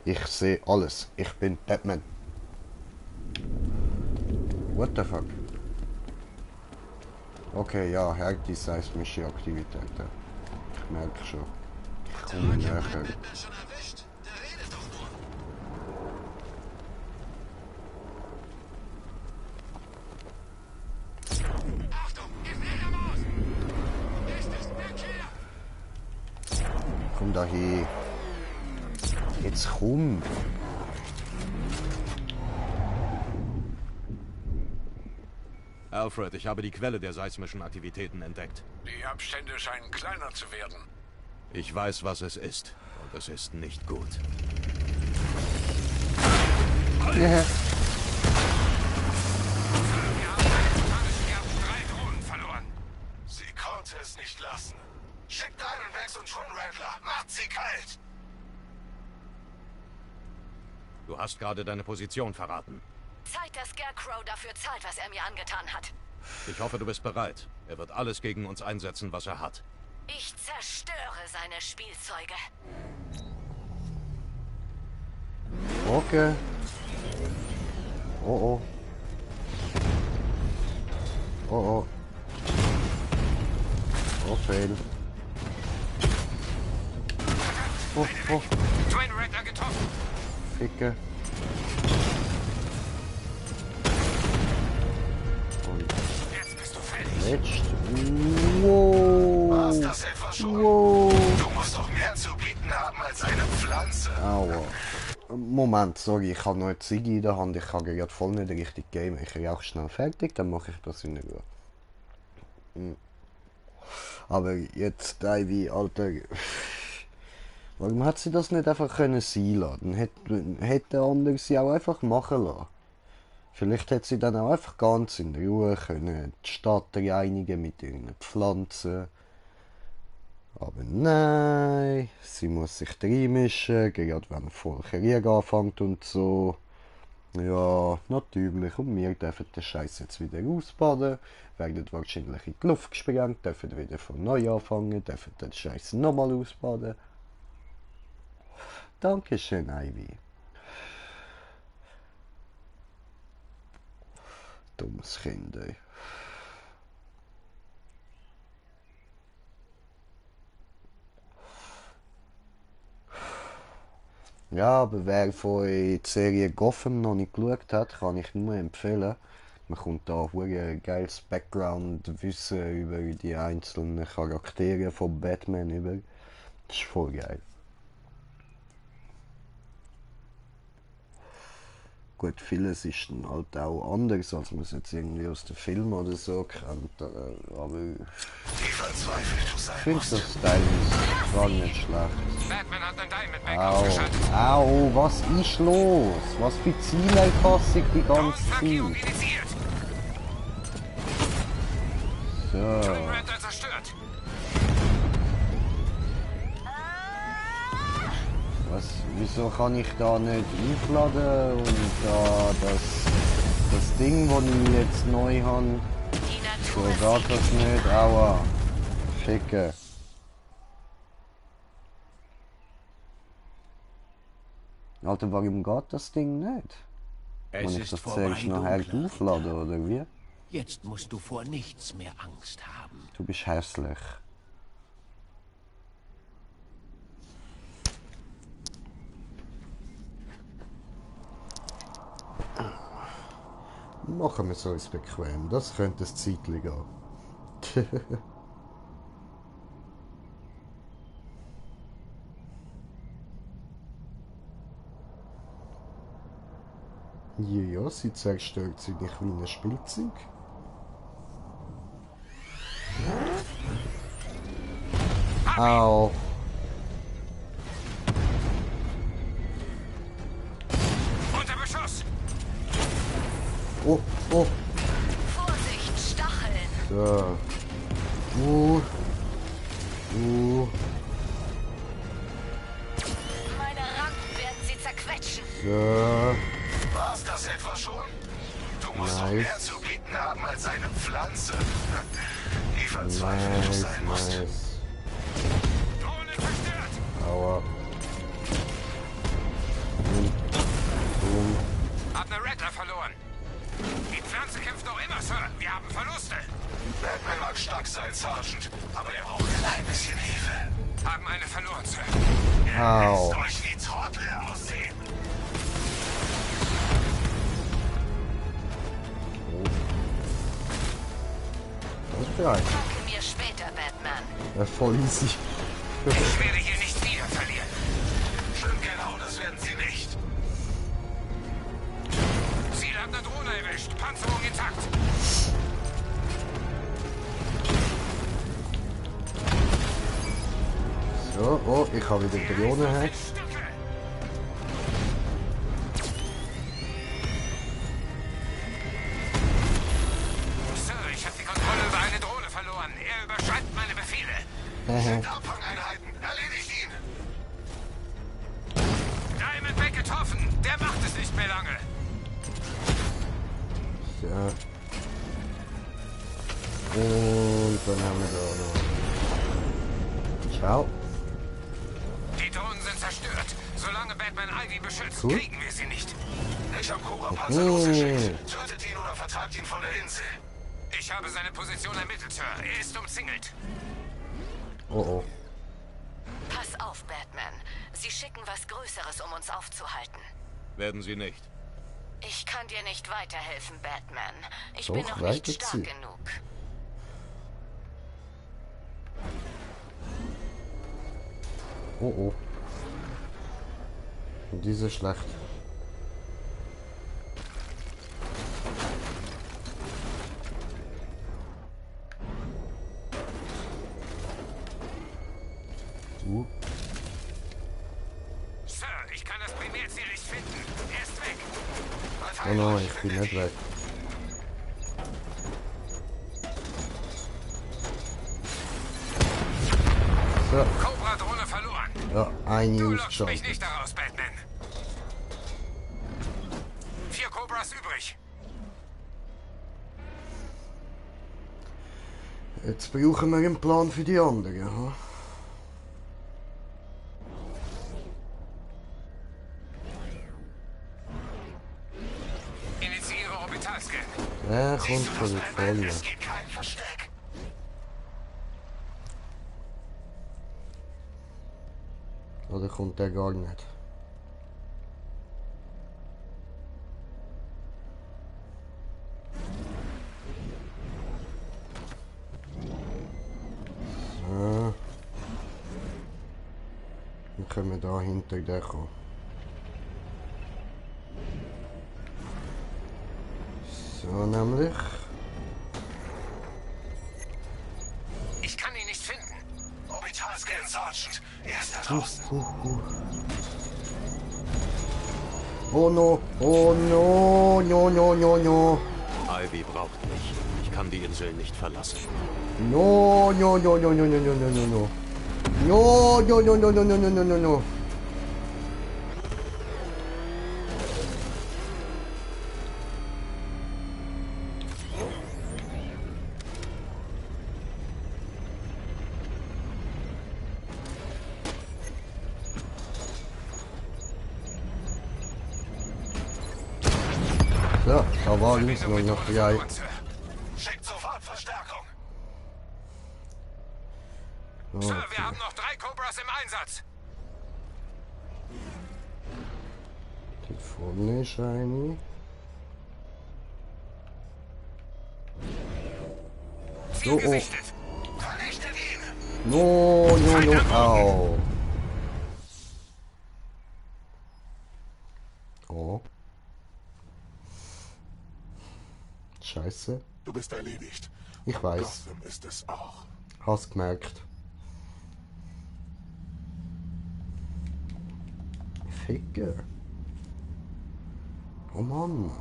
A: Ich sehe alles. Ich bin Batman. What the fuck? Okay, ja, hört die seismische Aktivitäten. Ich merke schon. Ich komme näher. Komm da hin. Jetzt komm.
C: Alfred, ich habe die Quelle der seismischen Aktivitäten entdeckt.
B: Die Abstände scheinen kleiner zu werden.
C: Ich weiß, was es ist. Und es ist nicht gut.
A: Ja.
G: Sie konnte es nicht lassen. Schickt Diamondbacks und Twin Rattler. Macht sie kalt!
C: Du hast gerade deine Position verraten.
L: Zeit, dass Scarecrow dafür zahlt, was er mir angetan hat.
C: Ich hoffe, du bist bereit. Er wird alles gegen uns einsetzen, was er hat.
L: Ich zerstöre seine Spielzeuge.
A: Okay. Oh oh. Oh oh. Oh, fail. Oh, oh.
H: Twin Rattler getroffen.
A: Ficke. Und
H: jetzt bist du fertig.
A: Letzt. Wow.
G: War's das etwa schon?
A: Wow.
G: Du musst doch mehr zu bieten haben als eine Pflanze.
A: Aua. Moment, sorry, ich habe noch eine Ziege in der Hand, ich kann gerade voll nicht richtig gamen. Ich rauche schnell fertig, dann mache ich das in Ruhe. Aber jetzt, Ivy, Alter, warum hat sie das nicht einfach können sein lassen? Hätte der andere sie auch einfach machen lassen. Vielleicht hätte sie dann auch einfach ganz in Ruhe können die Stadt reinigen mit ihren Pflanzen. Aber nein, sie muss sich reinmischen, gerade wenn voll Krieg anfängt und so. Ja, natürlich. Und wir dürfen den Scheiß jetzt wieder ausbaden, werden wahrscheinlich in die Luft gesprengt, dürfen wieder von neu anfangen, dürfen den Scheiß nochmal ausbaden. Dankeschön, Ivy. Dummes Kind, ey. Ja, aber wer von euch die Serie Gotham noch nicht geschaut hat, kann ich nur empfehlen. Man kommt da ein geiles Background-Wissen über die einzelnen Charaktere von Batman über. Das ist voll geil. Gut, vieles ist dann halt auch anders, als man es jetzt irgendwie aus dem Film oder so kennt. Aber ich finde das Style gar nicht schlecht.
H: Batman hat ein Diamondback
A: Au,
H: ausgeschaltet.
A: au, was ist los? Was für Ziele passe ich die ganze
H: Groundbreaking
A: Zeit?
H: initiiert.
A: So.
H: Twin Rattler zerstört.
A: Was, wieso kann ich da nicht aufladen und da das Ding, das ich jetzt neu habe, so geht das nicht, aua, Ficke. Alter, warum geht das Ding nicht? Wenn ich das zuerst noch halt aufladen, oder wie?
K: Jetzt musst du vor nichts mehr Angst haben.
A: Du bist hässlich. Machen wir es uns bequem, das könnte ein Zeitchen gehen. Ja, sie zerstört sie nicht wie ein Spielzeug. Au.
H: Unter Beschuss.
A: Oh, oh.
L: Vorsicht, Stacheln.
A: So.
L: Meine Ranken werden sie zerquetschen.
A: So.
G: War's das etwa schon? Du musst doch mehr zu bieten haben als eine Pflanze. Die verzweifelt sein muss.
H: Drohne zerstört.
A: Aua.
H: Hab eine Rattler verloren. Die Pflanze kämpft noch immer, Sir. Wir haben Verluste.
G: Batman mag stark sein, Sergeant, aber er braucht ein klein bisschen Hilfe.
H: Haben eine verloren, Sir.
A: Au.
G: Lässt euch wie Trottel aussehen.
A: Danke
L: mir später, Batman.
A: Voll easy.
H: Ich werde hier nicht wieder verlieren.
G: Schön genau, das werden sie nicht.
H: Ziel hat eine Drohne erwischt. Panzerung intakt.
A: So, oh, ich habe wieder Drohnen.
H: Sir, ich habe die Kontrolle über eine Drohne verloren. Er überschreibt meine Befehle.
G: Sind Abfangeinheiten. Erledigt ihn.
H: Diamondback getroffen. Der macht es nicht mehr lange.
A: Ja. Und dann haben wir da noch. Ciao.
H: Die Drohnen sind zerstört. Solange Batman Ivy beschützt,
A: Cool.
H: kriegen wir sie nicht.
G: Ich habe Cobra-Panzer losgeschickt. Tötet ihn oder vertreibt ihn von der Insel.
H: Ich habe seine Position ermittelt, Sir. Er ist umzingelt.
A: Oh oh.
L: Pass auf, Batman. Sie schicken was Größeres, um uns aufzuhalten.
C: Werden sie nicht.
L: Ich kann dir nicht weiterhelfen, Batman. Ich
A: Doch,
L: bin noch nicht stark
A: sie.
L: genug.
A: Oh oh. Und diese schlecht.
H: Sir, ich kann das Primärziel nicht finden. Er ist weg.
A: Oh nein, ich bin nicht weg. So.
H: Cobra-Drohne verloren.
A: Ja, eine
H: Du lockst mich
A: ausgeschaltet.
H: nicht daraus, Batman. 4 Cobras übrig.
A: Jetzt brauchen wir einen Plan für die anderen. Ha?
H: Initiiere Orbitalscan.
A: Der kommt von der Folie.
G: Es gibt kein Versteck.
A: Oder kommt der gar nicht? So. Dann können wir da hinter den kommen. So nämlich.
H: Ich kann ihn nicht finden.
G: Orbitalscan, Sergeant. Er ist da draußen.
A: Oh no, oh no, no, no, no, no.
C: Ivy braucht mich. Ich kann die Insel nicht verlassen.
A: No, no, no, no, no, no, no, no, no, no. No, no, no, no, no, no, no, no, no, no. So, da war links noch drei.
G: Schickt sofort Verstärkung.
H: Sir,
A: Okay.
H: wir haben noch 3 Cobras im Einsatz.
A: Die vorne ist eine. So, oh.
H: Gesichtet.
G: Vernichtet ihn.
A: No, no, no, au. Oh. Scheiße.
G: Du bist erledigt.
A: Ich weiß.
G: Gotham ist es auch.
A: Hast gemerkt. Ficker. Oh Mann.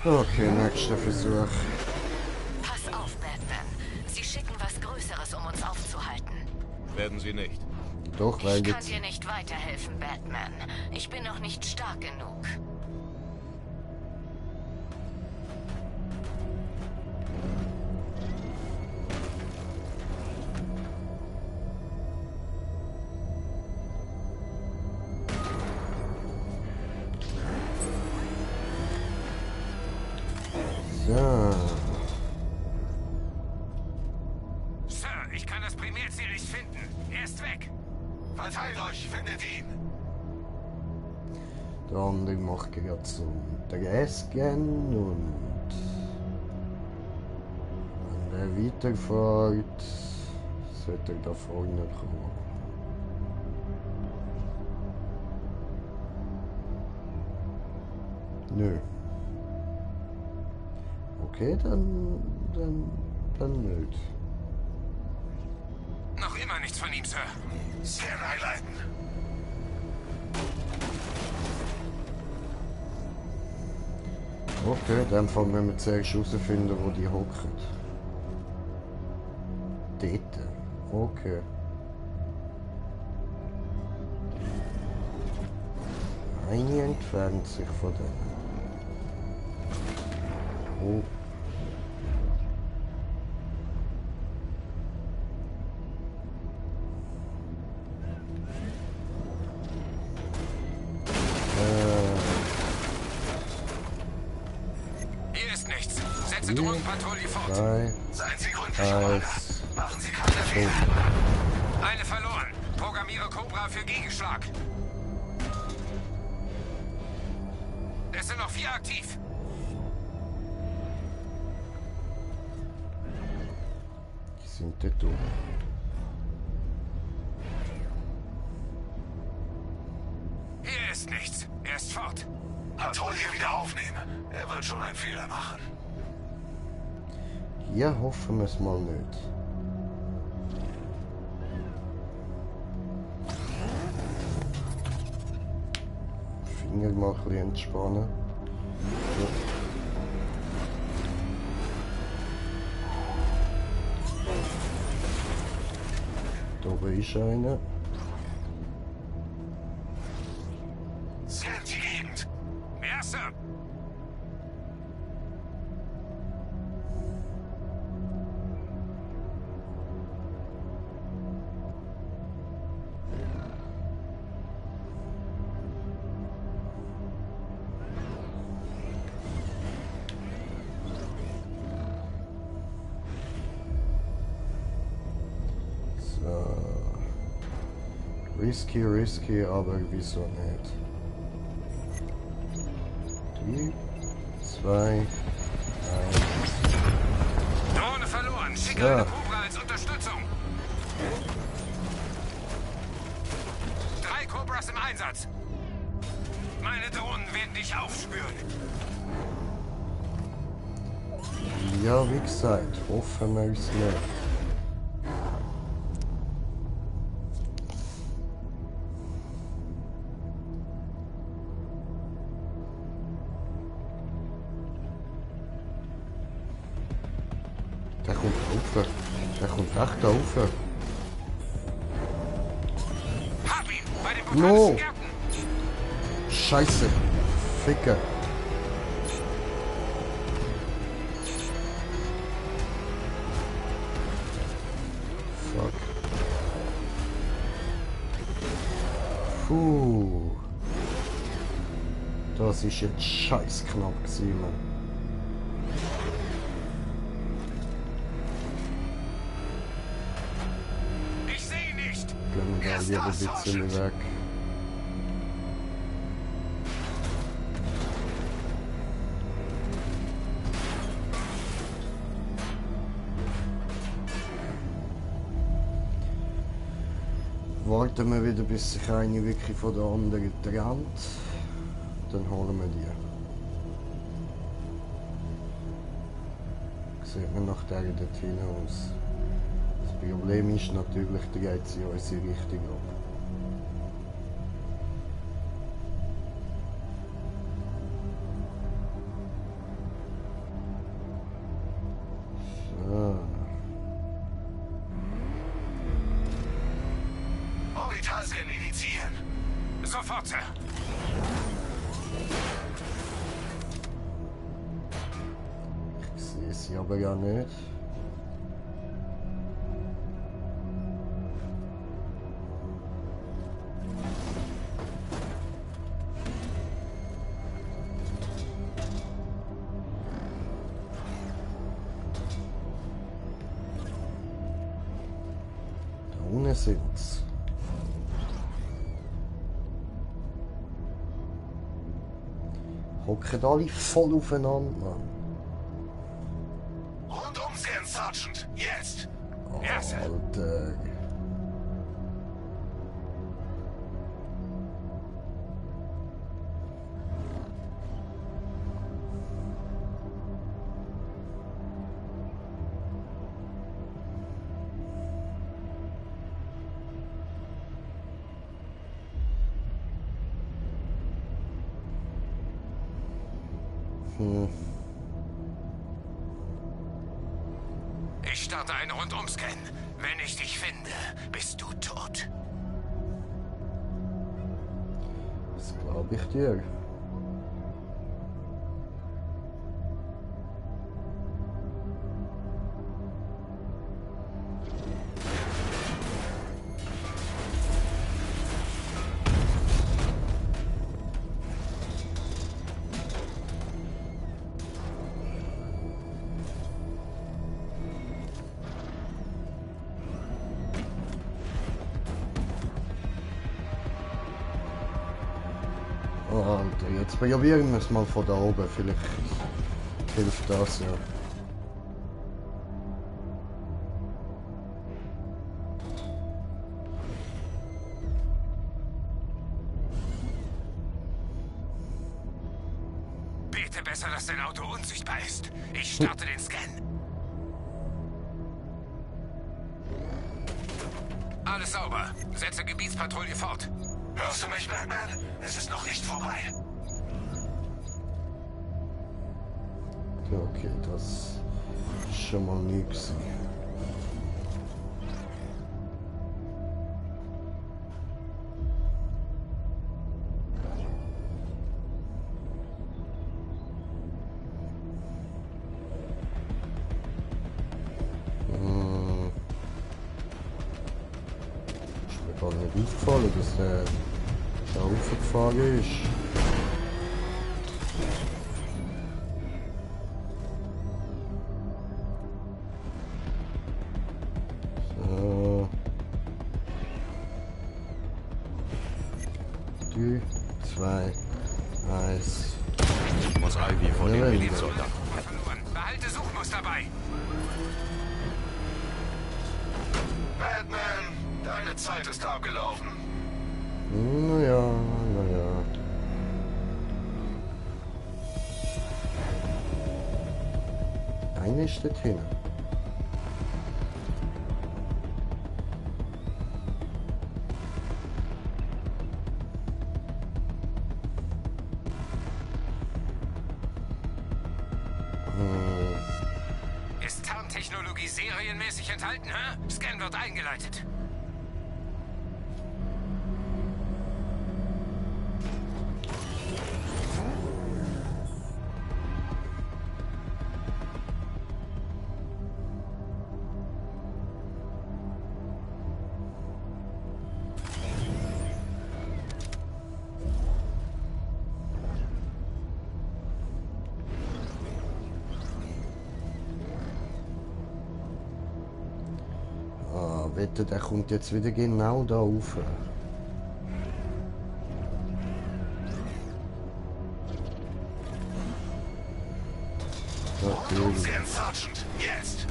A: Okay, nächster Versuch.
L: Pass auf, Batman. Sie schicken was Größeres, um uns aufzuhalten.
C: Werden sie nicht.
A: Doch, weil
L: Ich kann
A: jetzt...
L: dir nicht weiterhelfen, Batman. Ich bin noch nicht stark genug.
A: So.
H: Sir, ich kann das Primärziel nicht finden. Er ist weg.
G: Verteilt euch, findet ihn.
A: Der andere macht gerade so einen 3-Scan und weiterfährt, sollte er da vorne kommen. Nö. Okay, dann nicht.
H: Noch immer nichts von ihm, Sir.
G: Scan einleiten.
A: Okay, dann müssen wir zuerst herausfinden, wo die hocken. Dort. Okay. Eine entfernt sich von denen. Oh.
H: Hier ist nichts. Setze Drohnenpatrouille fort.
A: 3,
G: Seien Sie gründlich, Commander. Machen Sie keine Fehler.
H: Eine verloren. Programmiere Cobra für Gegenschlag. Es sind noch 4 aktiv.
A: Die sind dort oben.
H: Hier ist nichts. Er ist fort.
G: Patrouille wieder aufnehmen. Er wird schon einen Fehler machen.
A: Hier hoffen wir es mal nicht. Finger mal ein bisschen entspannen. Ja. Da oben ist einer.
G: Scan die Gegend.
H: Ja, Sir.
A: Risky, aber wieso nicht? 3, 2, 1.
H: Drohne verloren. Schicke eine Cobra als Unterstützung. 3 Cobras im Einsatz. Meine Drohnen werden dich aufspüren.
A: Ja, wie gesagt, hoffen wir es nicht. Der kommt rauf. Der kommt echt rauf.
H: Hab ihn bei den
A: No!
H: botanischen Gärten.
A: Scheiße. Ficker. Fuck. Puh. Das ist jetzt scheiß knapp gewesen, Mann. Gehen wir da wieder ein bisschen weg. Warten wir wieder, bis sich eine wirklich von der anderen trennt. Dann holen wir die. Sieht man nach der dort hinaus. Das Problem ist natürlich, dreht sie unsere Richtung ab. So.
G: Orbitalscan initiieren.
H: Sofort, Sir.
A: Ich sehe sie aber ja nicht. Da sind's. Hocken alle voll aufeinander, Mann.
G: Rundum sehen, Sergeant.
H: Jetzt! Ja, Sir.
A: Alter.
H: Ich starte einen Rundumscan. Wenn ich dich finde, bist du tot.
A: Das glaube ich dir. Alter, jetzt probieren wir es mal von da oben, vielleicht hilft das ja.
H: Bete besser, dass dein Auto unsichtbar ist. Ich starte den Scan. Alles sauber. Setze Gebietspatrouille fort. Hörst du mich, Batman? Es ist noch nicht vorbei.
A: Okay, das ist schon mal nix. Ist mir gar nicht aufgefallen, dass der da aufgefahren ist. So. 3, 2, 1.
C: Ich muss Ivy vor den Milizsoldaten.
H: Behalte Suchmuster bei.
G: Batman, deine Zeit ist abgelaufen.
A: Naja, naja. Eine steht hin.
H: Ist Tarntechnologie serienmäßig enthalten, hä? Scan wird eingeleitet.
A: Wette, der kommt jetzt wieder genau da rauf. Natürlich.
H: Sergeant, jetzt!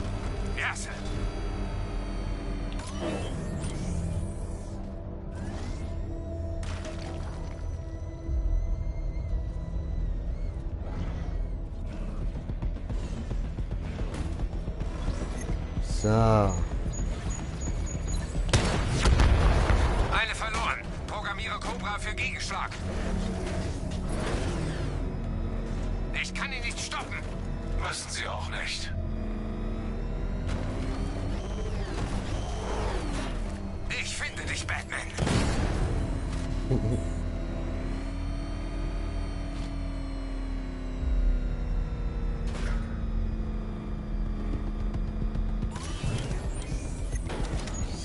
H: Ja, Sir.
A: So.
H: Eine verloren. Programmiere Cobra für Gegenschlag. Ich kann ihn nicht stoppen.
G: Müssen Sie auch nicht.
H: Ich finde dich, Batman.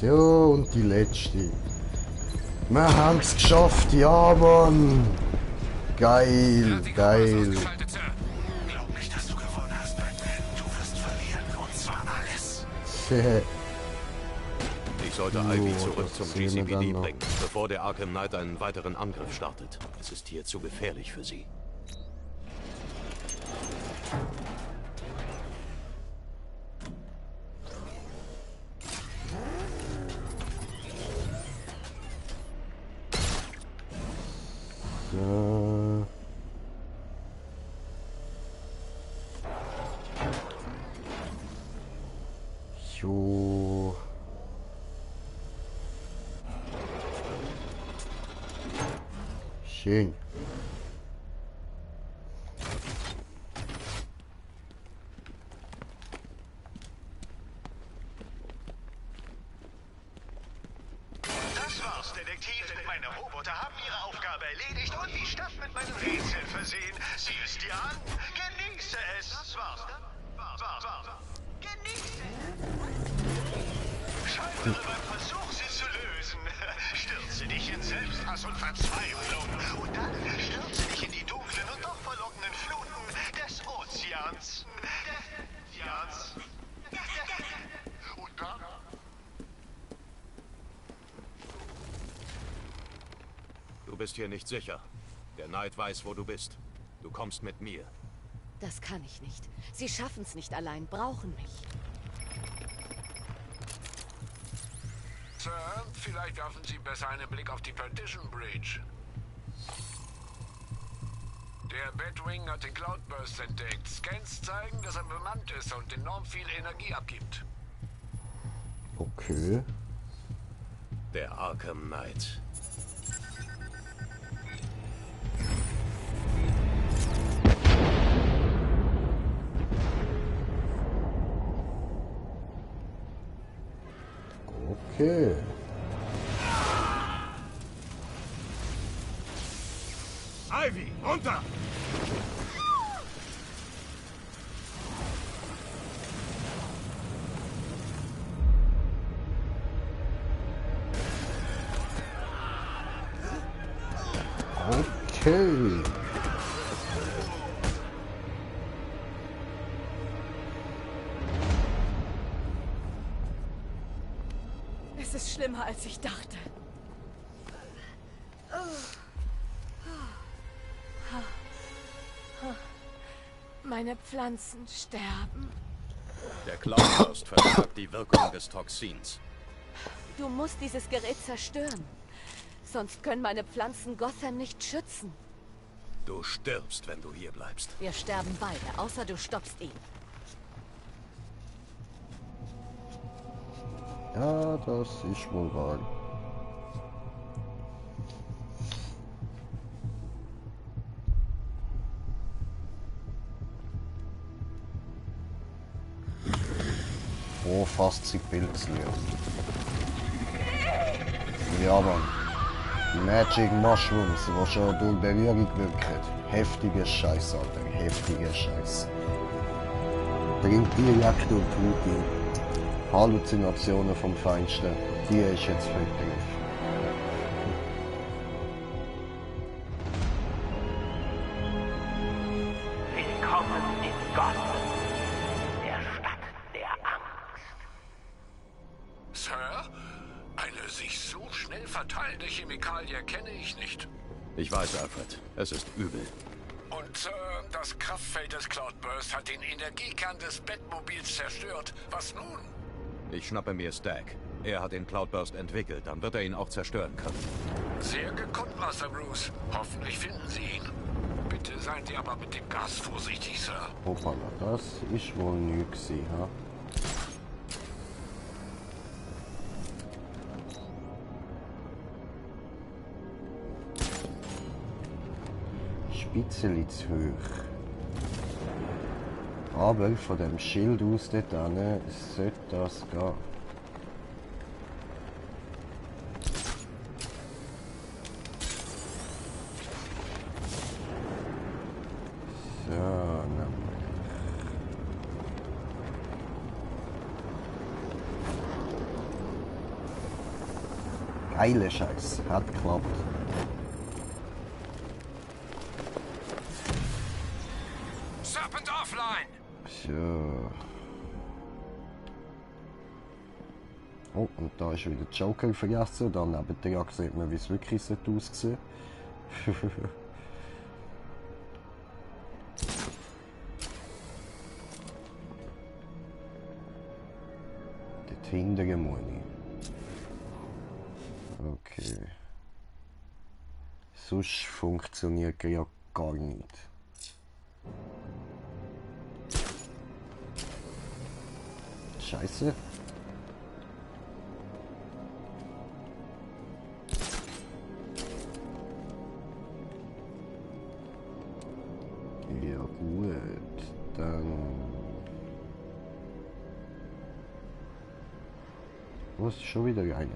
A: So, und die letzte. Wir haben es geschafft, ja Mann! Geil, geil.
G: Glaub nicht, dass du gewonnen hast, Batman. Du wirst verlieren, und zwar alles.
C: Ich sollte Ivy zurück zum GCPD bringen, bevor der Arkham Knight einen weiteren Angriff startet. Es ist hier zu gefährlich für sie.
A: So. Jo. Schön.
G: Das war's, Detektiv. Meine Roboter haben ihre Aufgabe erledigt und die Stadt mit meinen Rätseln versehen. Sieh es dir an. Genieße es. Das war's. Genieße es. Scheitere beim Versuch, sie zu lösen. Stürze dich in Selbsthass und Verzweiflung. Und dann stürze dich in die dunklen und doch verlockenden Fluten des Ozeans. Und dann...
C: Du bist hier nicht sicher. Der Knight weiß, wo du bist. Du kommst mit mir.
L: Das kann ich nicht. Sie schaffen's nicht allein, brauchen mich.
B: Sir, vielleicht werfen Sie besser einen Blick auf die Partition Bridge. Der Batwing hat den Cloudburst entdeckt. Scans zeigen, dass er bemannt ist und enorm viel Energie abgibt.
A: Okay.
C: Der Arkham Knight.
A: Okay.
N: Ivy, runter!
A: Okay.
L: Es ist schlimmer, als ich dachte. Meine Pflanzen sterben.
C: Der Cloudburst verstärkt die Wirkung des Toxins.
L: Du musst dieses Gerät zerstören. Sonst können meine Pflanzen Gotham nicht schützen.
C: Du stirbst, wenn du hier bleibst.
L: Wir sterben beide, außer du stoppst ihn.
A: Ja, das ist wohl wahr. Oh, fast sich Pilzli. Ja, Mann. Magic Mushrooms, die schon durch Berührung wirken. Heftiger Scheiß, Alter. Heftiger Scheiß. Bringt direkt und tut ihn. Halluzinationen vom Feinsten. Die ist jetzt fertig.
F: Willkommen in Gotham, der Stadt der Angst.
B: Sir? Eine sich so schnell verteilende Chemikalie kenne ich nicht.
C: Ich weiß, Alfred. Es ist übel.
B: Und Sir, das Kraftfeld des Cloudburst hat den Energiekern des Batmobils zerstört. Was nun?
C: Ich schnappe mir Stack. Er hat den Cloudburst entwickelt, dann wird er ihn auch zerstören können.
B: Sehr gekonnt, Master Bruce. Hoffentlich finden Sie ihn. Bitte seien Sie aber mit dem Gas vorsichtig, Sir.
A: Hoppala, das ist wohl neu gewesen, ha? Spitzeli zu hoch. Aber von dem Schild aus dort hin sollte das gehen. So, nämlich. Geile Scheiß, hat geklappt.
H: Serpent offline!
A: So. Oh, und da ist wieder Joker vergessen. Dann neben der sieht man, wie es wirklich aussieht. Dort hinten muss ich. Okay. Sonst funktioniert er ja gar nicht. Scheiße. Ja gut, dann... Was, schon wieder eine?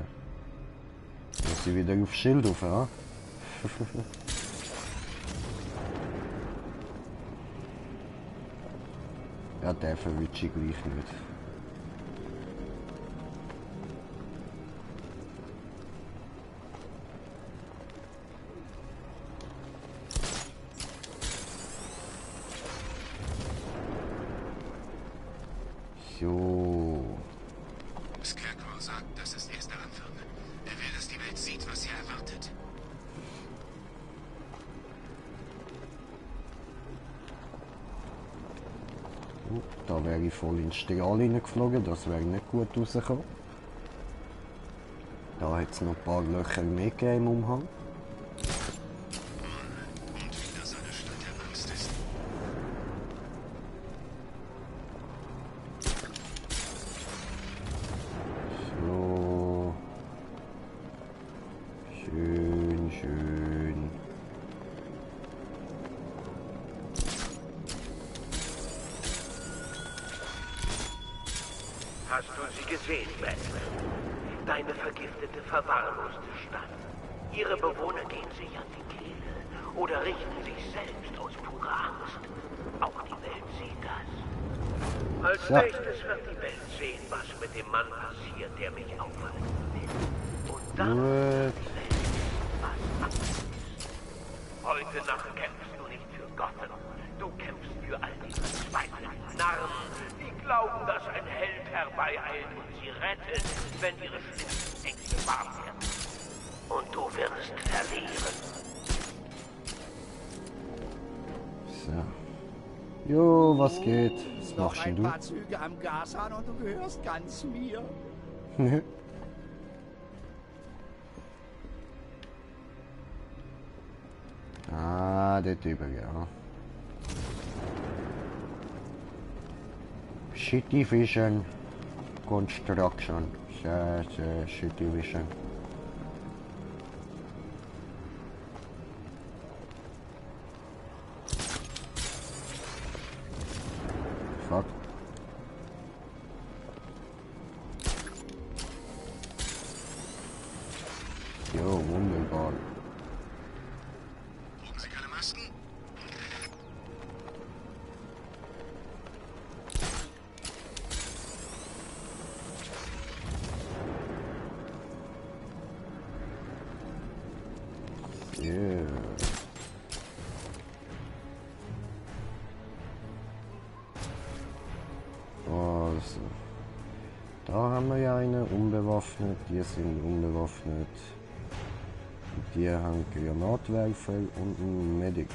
A: Muss ich wieder auf Schild auf, ja? Ja, der verwünsche ich gleich nicht. So.
G: Scarecrow sagt, das ist erst der Anfang. Er will, dass die Welt sieht, was sie erwartet.
A: Da wäre ich voll in Strahl reingeflogen, das wäre nicht gut rausgekommen. Da hat es noch ein paar Löcher mehr gegeben im Umhang.
G: Und wieder seine Stadt der Angst ist.
A: So. Schön, schön.
F: Hast du sie gesehen, Batman? Deine vergiftete, verwahrloste Stadt. Ihre Bewohner gehen sich an die Kehle oder richten sich selbst aus purer Angst. Auch die Welt sieht das. Als nächstes wird die Welt sehen, was mit dem Mann passiert, der mich aufhalten will. Und dann wird die Welt sehen, was Angst ist. Heute Nacht kämpfst du nicht für Gotham. Du kämpfst für all die verzweifelten Narren, die glauben, dass ein Held herbeieilt und sie rettet, wenn ihre schlimmsten Ängste wahr werden. Und du wirst verlieren.
A: So. Jo, was geht? Was machst denn du?
D: Noch ein paar Züge am Gashahn und du gehörst ganz mir.
A: Ah, der Typ, ja. Shitty Vision Construction. Sehr, sehr Shitty Vision. Fuck. Jo, wunderbar.
G: Brauchen Sie keine Masken?
A: Yeah. Also, da haben wir ja eine unbewaffnet, die sind unbewaffnet. Die haben Granatwerfer und einen Medic.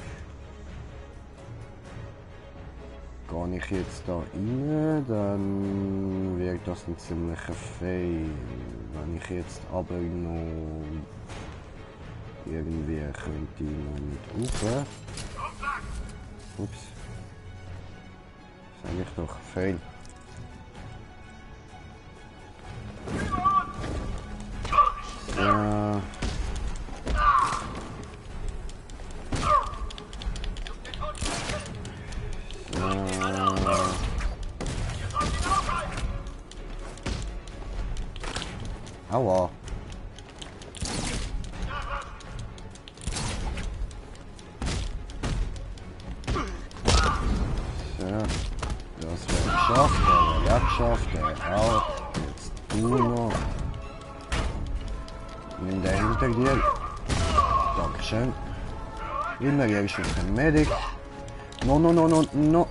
A: Gehe ich jetzt da rein, dann wird das ein ziemlicher Fail. Wenn ich jetzt aber noch irgendwie könnte ich noch mit rauf. Ups. Sag ich doch, Fail. Ja. Aua. So, das wäre geschafft, der wäre geschafft, der auch. Jetzt du noch. Nimm der hinter dir. Dankeschön. Immer gleich mit dem Medic. No, no, no, no, no.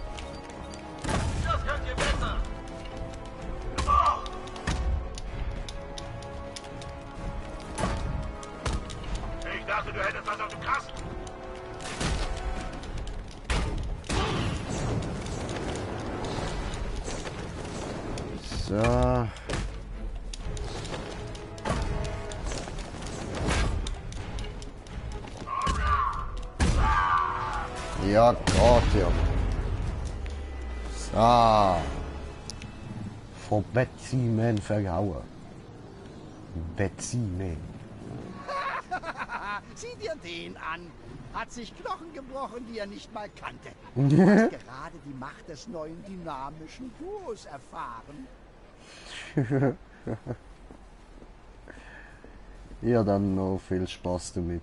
M: Ich dachte, du hättest was auf dem Kasten.
A: So. Ja, geht ja. So. Von Betsy Man verhauen. Betsy Man.
D: Sieh dir den an. Hat sich Knochen gebrochen, die er nicht mal kannte. Du hast gerade die Macht des neuen dynamischen Duos erfahren.
A: Ja, dann noch viel Spaß damit.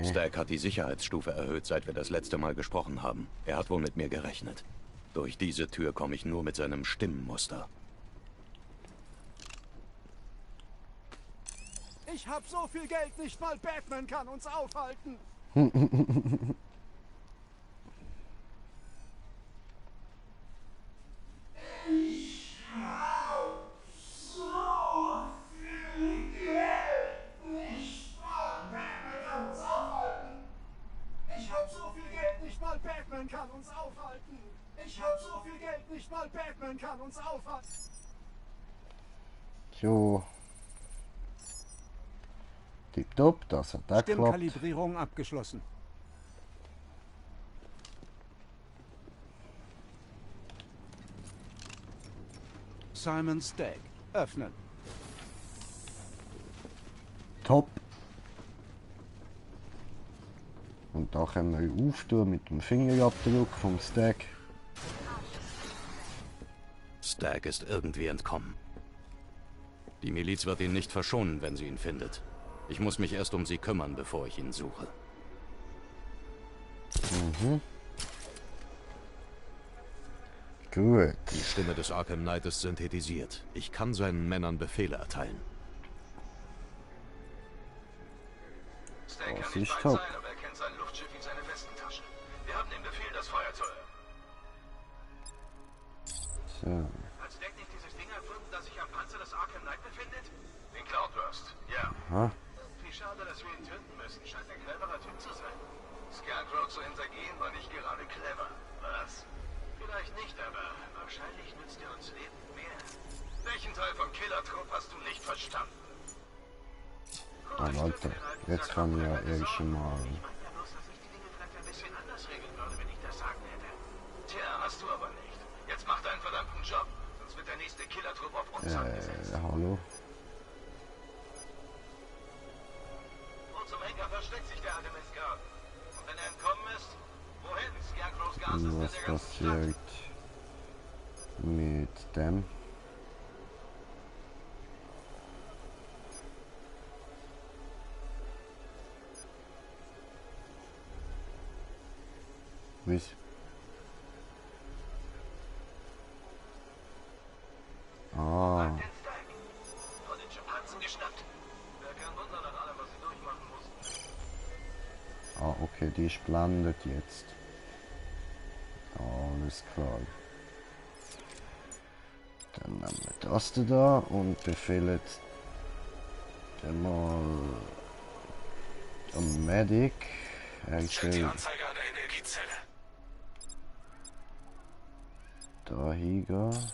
C: Stack hat die Sicherheitsstufe erhöht, seit wir das letzte Mal gesprochen haben. Er hat wohl mit mir gerechnet. Durch diese Tür komme ich nur mit seinem Stimmenmuster.
D: Ich hab so viel Geld, nicht mal Batman kann uns aufhalten. Ich hab so viel Geld, nicht mal Batman kann uns aufhalten. Ich hab so viel Geld, nicht mal Batman kann uns aufhalten.
A: Jo. Tipptopp, das hat da geklappt.
D: Stimmkalibrierung abgeschlossen. Simon Stack. Öffnen.
A: Top. Und da können wir auftun mit dem Fingerabdruck vom Stack.
C: Stack ist irgendwie entkommen. Die Miliz wird ihn nicht verschonen, wenn sie ihn findet. Ich muss mich erst um sie kümmern, bevor ich ihn suche.
A: Mhm. Gut.
C: Die Stimme des Arkham Knight ist synthetisiert. Ich kann seinen Männern Befehle erteilen.
G: Stack kann nicht weit sein, aber er kennt sein Luftschiff wie seine Westentasche. Wir haben den Befehl, das Feuer zu eröffnen.
A: So.
G: Hat Stack nicht dieses Ding erfunden, das sich am Panzer des Arkham Knight befindet? Den Cloudburst, ja.
A: Aha.
G: Wie schade, dass wir ihn töten müssen. Scheint ein cleverer Typ zu sein. Scarecrow zu hintergehen war nicht gerade clever. Was? Vielleicht nicht, aber wahrscheinlich nützt er uns lebend mehr. Welchen Teil vom Killertrupp hast du nicht verstanden?
A: Ah, Leute, jetzt kann ja schon mal.
G: Ich meine ja bloß, dass ich die Dinge vielleicht ein bisschen anders regeln würde, wenn ich das sagen hätte. Tja, hast du aber nicht. Jetzt mach deinen verdammten Job, sonst wird der nächste Killertrupp auf uns angesetzt.
A: Hallo?
G: Wo zum Henker versteckt sich der alte Mistgarten? Und wenn er entkommen ist, wohin? Scarecrows Gas ist in
A: Was
G: der ganzen Stadt.
A: passiert mit dem? Was? Ah.
G: Von den Schimpansen geschnappt. Wäre kein Wunder nach allem, was sie durchmachen mussten.
A: Ah, okay, die ist blendet jetzt. Alles klar. Dann nehmen wir das da und befehlen mal am Medic.
H: Check die Anzeige an der Energiezelle.
A: Da hingehen.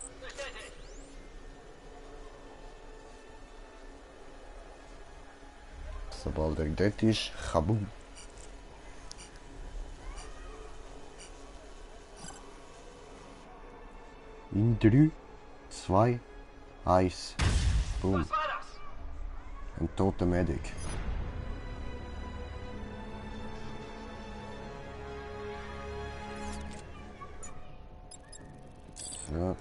A: Sobald er dort ist, kabum. In 3, 2, 1. Boom.
G: Was war das?
A: Ein toter Medic. So.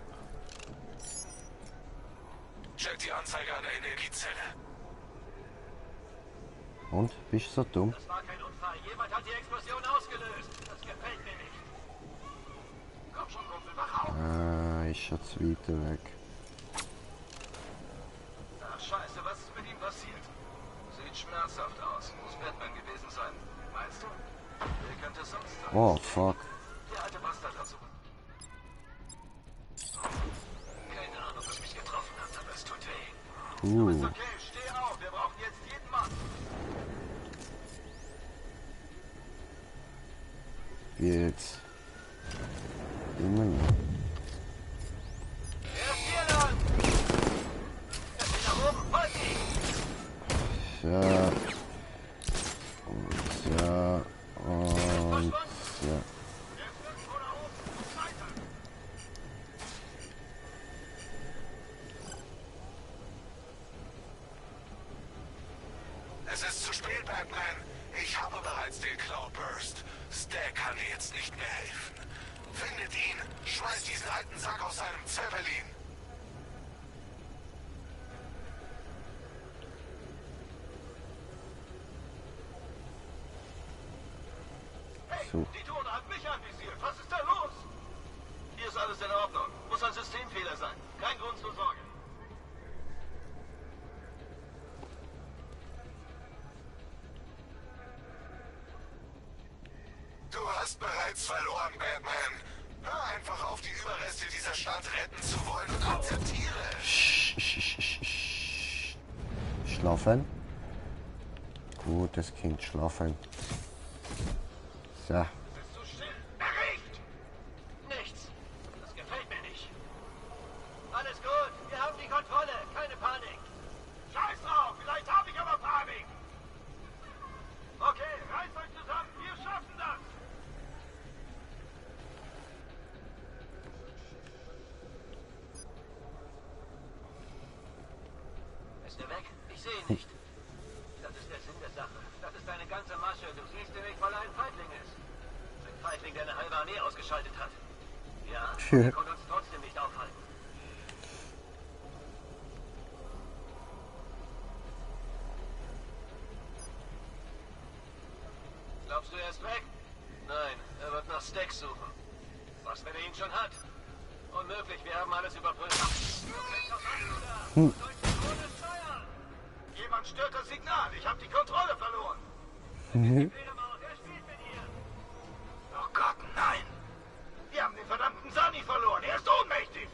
H: Check die Anzeige an der Energiezelle.
A: Und? Bist du so dumm?
G: Das war kein Unfall. Jemand hat die Explosion ausgelöst. Das gefällt mir nicht. Komm schon, Kumpel, wach auf.
A: Ist schon zu weit weg.
G: Ach, scheiße, was ist mit ihm passiert? Sieht schmerzhaft aus. Muss Batman gewesen sein. Meinst du? Wer könnte es sonst sein?
A: Oh, fuck.
G: Der alte Bastard hat so... Keine Ahnung, was mich getroffen hat, aber es tut weh. Du bist okay, steh auf. Wir brauchen jetzt jeden Mann.
A: Wie jetzt? Immer noch.
G: Er ist hier lang! Er ist nach oben, folgt ihm!
A: und so.
G: Es ist zu spät, Batman. Ich habe bereits den Cloudburst. Stack kann dir jetzt nicht mehr helfen. Findet ihn, schmeißt diesen alten Sack aus seinem Zeppelin.
M: So. Die Drohne hat mich anvisiert. Was ist da los? Hier ist alles in Ordnung. Muss ein Systemfehler sein. Kein Grund zur Sorge.
G: Du hast bereits verloren, Batman. Hör einfach auf, die Überreste dieser Stadt retten zu wollen und akzeptiere.
A: Schlafen. Gutes Kind, schlafen. So.
M: Bist du still? Erregt! Nichts. Das gefällt mir nicht. Alles gut. Wir haben die Kontrolle. Keine Panik. Scheiß drauf. Vielleicht habe ich aber Panik. Okay, reißt euch zusammen. Wir schaffen das. Ist er weg? Ich sehe ihn nicht. Das ist der Sinn der Sache. Das ist deine ganze Masche. Du siehst nämlich, weil er ein Feigling ist. Ein Feigling, der eine halbe Armee ausgeschaltet hat. Ja, er konnte uns trotzdem nicht aufhalten. Glaubst du, er ist weg? Nein, er wird nach Stack suchen. Was, wenn er ihn schon hat? Unmöglich, wir haben alles überprüft. Jemand stört das Signal. Ich habe die Kontrolle verloren. Oh Gott, nein. Wir haben den verdammten Sunny verloren. Er ist ohnmächtig.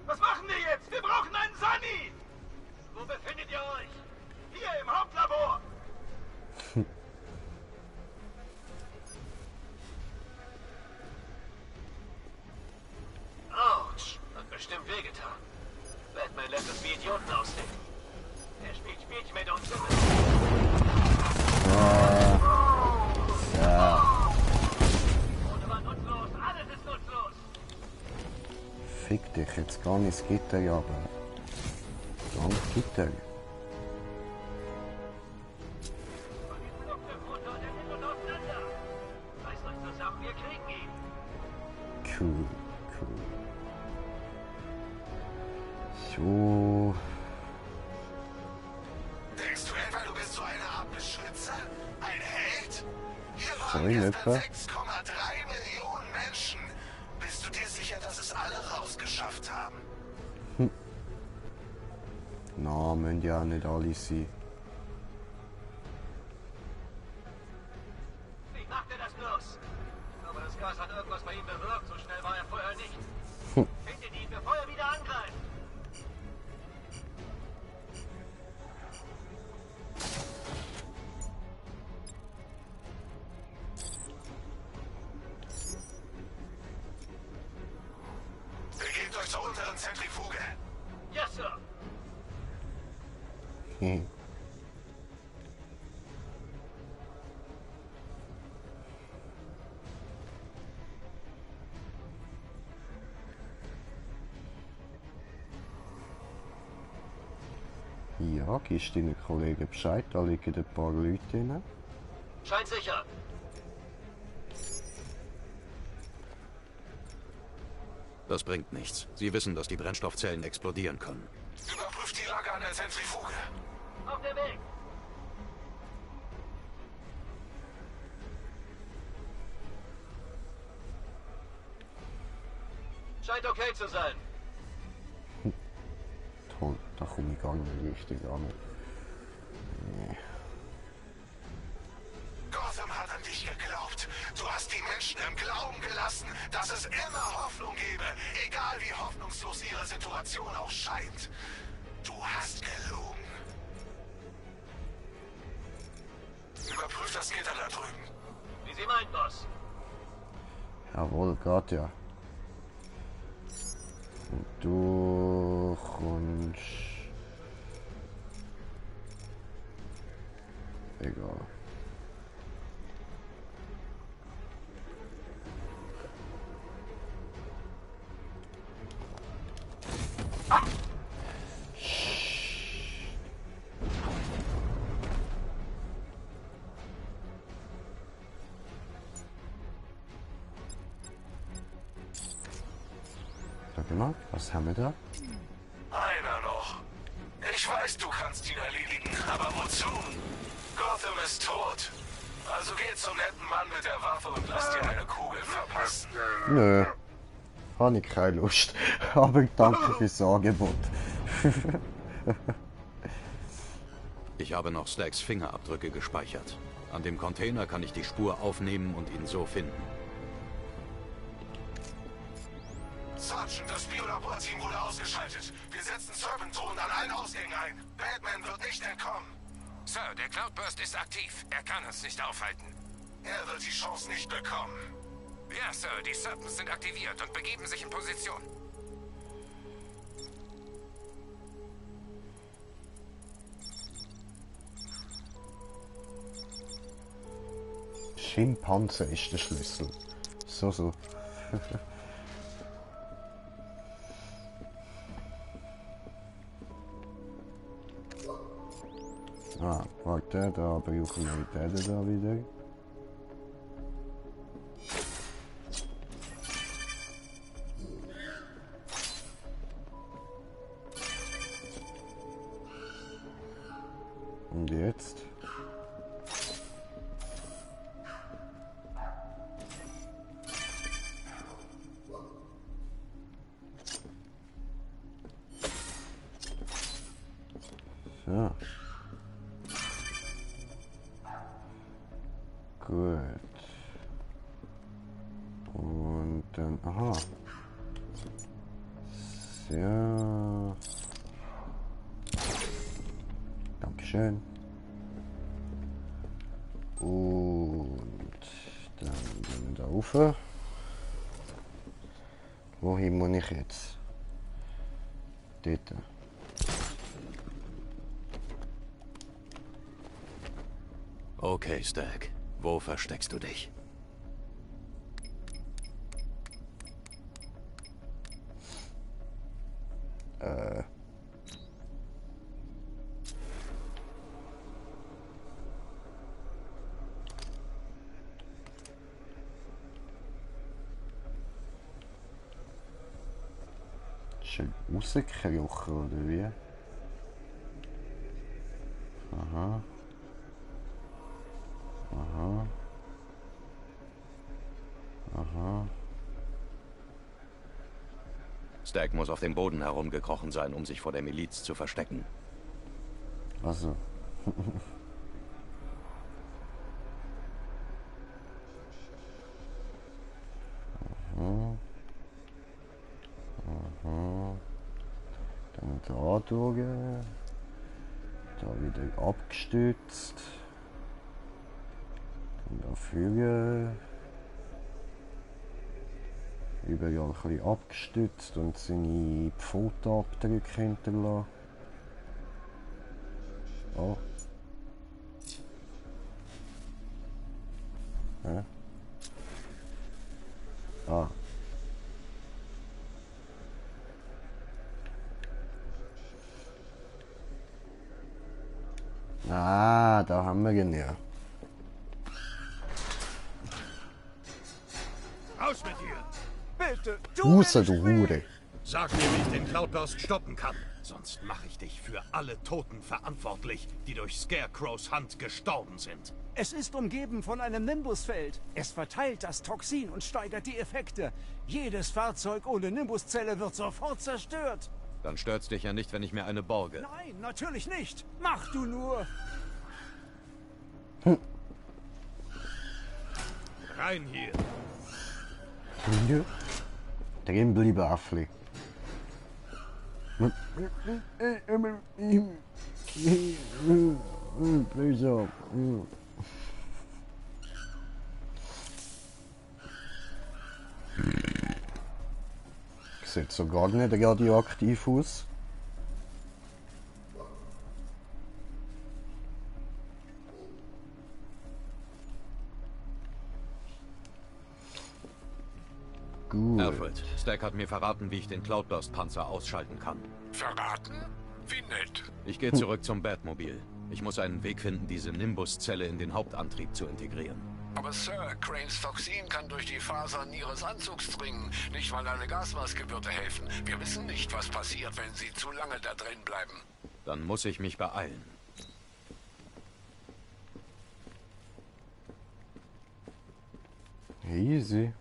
M: Was machen wir jetzt? Wir brauchen einen Sunny. Wo befindet ihr euch? Hier im Hauptlabor. Autsch. Hat bestimmt wehgetan. Batman lässt uns wie Idioten aussehen. Er spielt Spielchen mit uns. Ohne war nutzlos. Alles ist nutzlos.
A: Fick dich, jetzt gar nicht das Gitter, aber. Ganz Gitter.
M: Reißt euch zusammen, wir kriegen ihn.
A: Cool. So.
G: Denkst du etwa, du bist so eine Art Beschützer? Ein Held? Hier
A: So
G: waren
A: in
G: gestern
A: etwa.
G: 6,3 Millionen Menschen. Bist du dir sicher, dass es alle rausgeschafft haben?
A: Na, müssen ja nicht alle sein.
M: Wie macht er das bloß? Aber das Gas hat irgendwas bei ihm bewirkt. So schnell war er vorher nicht. Findet ihn, bevor er wieder angreift.
G: Begebt euch zur unteren Zentrifuge.
M: Yes, Sir.
A: Ja, gibst deinen Kollegen Bescheid, da liegen ein paar Leute drin.
M: Scheint sicher.
C: Das bringt nichts. Sie wissen, dass die Brennstoffzellen explodieren können.
G: Überprüft die Lage an der Zentrifuge.
M: Auf der Weg. Scheint okay zu sein.
A: Toll, da komme ich gar nicht richtig an. Nee.
G: Gotham hat an dich geglaubt. Du hast die Menschen im Glauben gelassen, dass es immer Hoffnung gäbe, egal wie hoffnungslos ihre Situation auch scheint. Du hast gelogen. Überprüf das Gitter da drüben.
M: Wie Sie meinen, Boss.
A: Jawohl, geht ja. Und du kommst Egal. Sag mal, was haben wir da?
G: Einer noch. Ich weiß, du kannst ihn erledigen, aber wozu? Gotham ist tot. Also geh zum netten Mann mit der Waffe und lass dir eine Kugel verpassen.
A: Nö. Habe ich keine Lust. Aber danke fürs Angebot.
C: Ich habe noch Staggs Fingerabdrücke gespeichert. An dem Container kann ich die Spur aufnehmen und ihn so finden.
G: Sergeant, das Biolaborteam wurde ausgeschaltet. Wir setzen Serpent-Drohnen an allen Ausgängen ein. Batman wird nicht entkommen.
H: Sir, der Cloudburst ist aktiv. Er kann uns nicht aufhalten.
G: Er wird die Chance nicht bekommen.
H: Ja, Sir, die Serpents sind aktiviert und begeben sich in Position.
A: Schimpanse ist der Schlüssel. So. Ah, warte, da brauchen wir den da wieder. Und jetzt? So. Gut. Und dann, aha. So. Dankeschön. Und dann gehen wir da rauf. Wohin muss ich jetzt? Dort.
C: Okay, Stagg. Wo versteckst du dich?
A: Schon rausgekrochen, oder wie? Aha. Aha. Aha.
C: Stagg muss auf dem Boden herumgekrochen sein, um sich vor der Miliz zu verstecken.
A: Also. Aha. Aha. Dann da durch. Da wieder abgestützt. Dafür überall ein bisschen abgestützt und seine Pfotenabdrücke hinterlassen. Oh. Hä? Ah. Ah, da haben wir ihn ja.
N: Raus mit dir! Bitte,
A: Raus, du Hure!
U: Sag mir, wie ich den Cloudburst stoppen kann. Sonst mache ich dich für alle Toten verantwortlich, die durch Scarecrows Hand gestorben sind.
D: Es ist umgeben von einem Nimbusfeld. Es verteilt das Toxin und steigert die Effekte. Jedes Fahrzeug ohne Nimbuszelle wird sofort zerstört.
C: Dann stört's dich ja nicht, wenn ich mir eine borge.
D: Nein, natürlich nicht. Mach du nur.
U: Rein hier.
A: Hier? Drin bleiben, Affli. Böse. Sieht so gar nicht radioaktiv aus. Gut.
C: Alfred, Stack hat mir verraten, wie ich den Cloudburst-Panzer ausschalten kann.
B: Verraten? Wie nett.
C: Ich gehe zurück zum Batmobil. Ich muss einen Weg finden, diese Nimbus-Zelle in den Hauptantrieb zu integrieren.
B: Aber Sir, Cranes Toxin kann durch die Fasern Ihres Anzugs dringen. Nicht mal eine Gasmaske würde helfen. Wir wissen nicht, was passiert, wenn Sie zu lange da drin bleiben.
C: Dann muss ich mich beeilen.
A: Easy.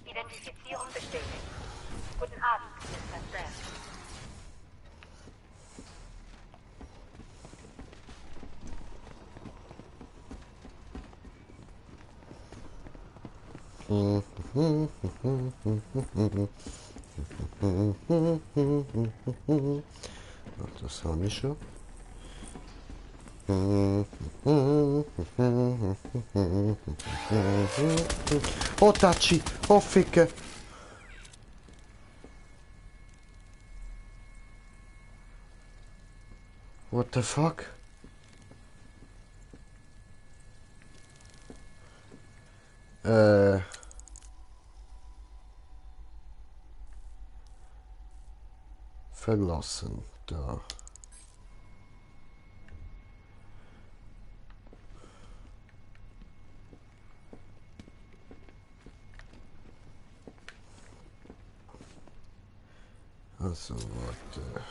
R: Identifizierung bestätigt. Guten Abend, Mr. Sam.
A: Ach, das habe ich schon. Oh, Tachi! Oh, Ficke! What the fuck? Verlassen, da. Also, warte.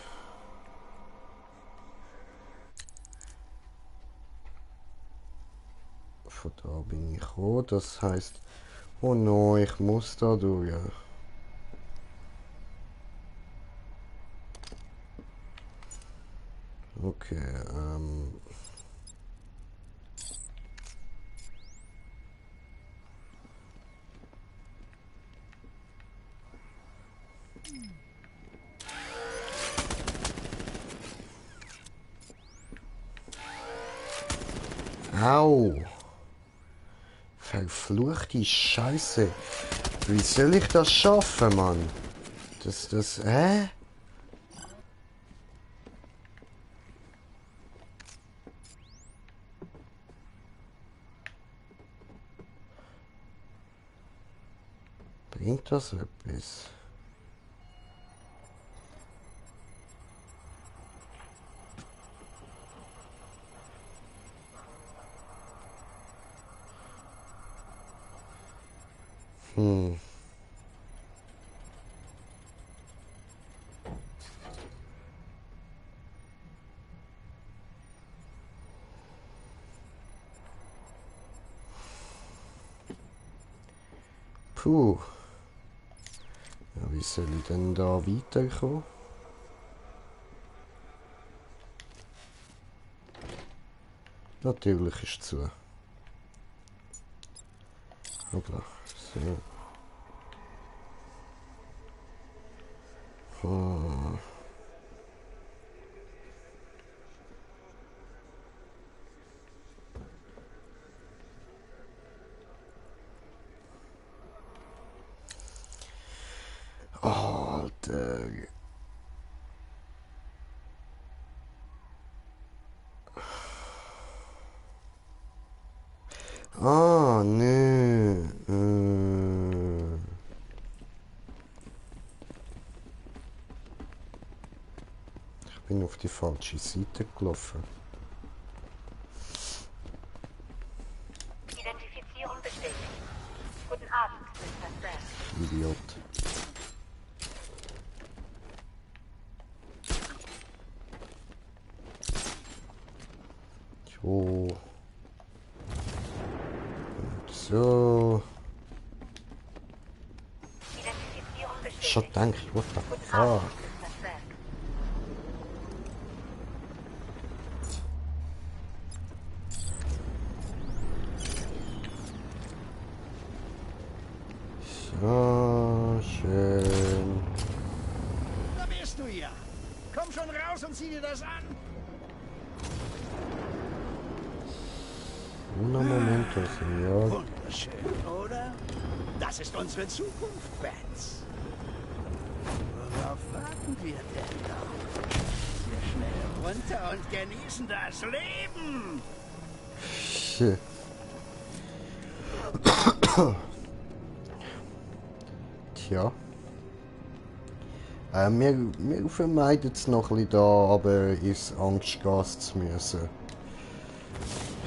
A: Von da bin ich gekommen, das heißt, oh no, ich muss da durch. Okay, Au! Verfluchte Scheiße! Wie soll ich das schaffen, Mann? Hä? Bringt das etwas? Puh. Ja, wie soll ich denn da weiterkommen? Natürlich ist es zu. Hoppla. So. Oh. Alter. Ah, nee. Ich bin auf die falsche Seite gelaufen.
R: Identifizierung bestätigt. Guten Abend, Mr. Sam.
A: Idiot. So. Und so. Schon danke, what the fuck? So schön.
D: Da bist du ja. Komm schon raus und zieh dir das an.
A: Un momento, señor.
D: Wunderschön, oder? Das ist unsere Zukunft, Bats. Worauf warten wir denn noch? Wir schnell runter und genießen das Leben.
A: Tja. Wir vermeiden es noch ein bisschen da, aber ins Angstgas zu müssen.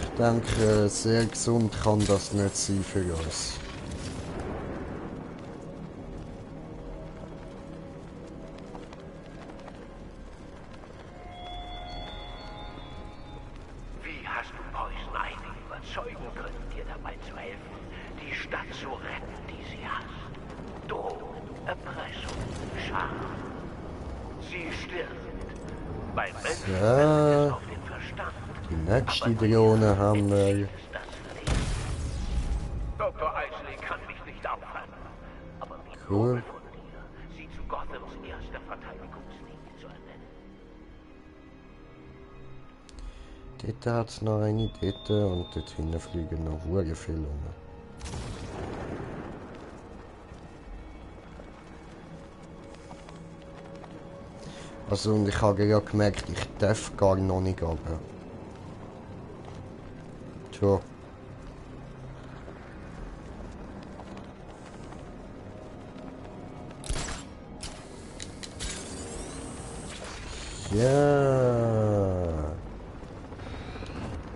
A: Ich denke, sehr gesund kann das nicht sein für uns.
F: Wie hast du Poison Ivy überzeugen können, dir dabei zu helfen, die Stadt zu retten, die sie hasst? Drohung, Erpressung, Scham. Sie stirbt. Beim Menschen fällt es auf den Verstand.
A: Die nächste Drohne haben wir.
F: Dr. Isley kann mich nicht aufhalten, aber mich
A: Cool.
F: von dir, sie zu Gothams erster Verteidigungslinie zu ernennen.
A: Dort hat es noch eine, dort und dort hinten fliegen noch sehr viele rum. Also und ich habe ja gemerkt, ich darf gar noch nicht runter. Tja. Ja.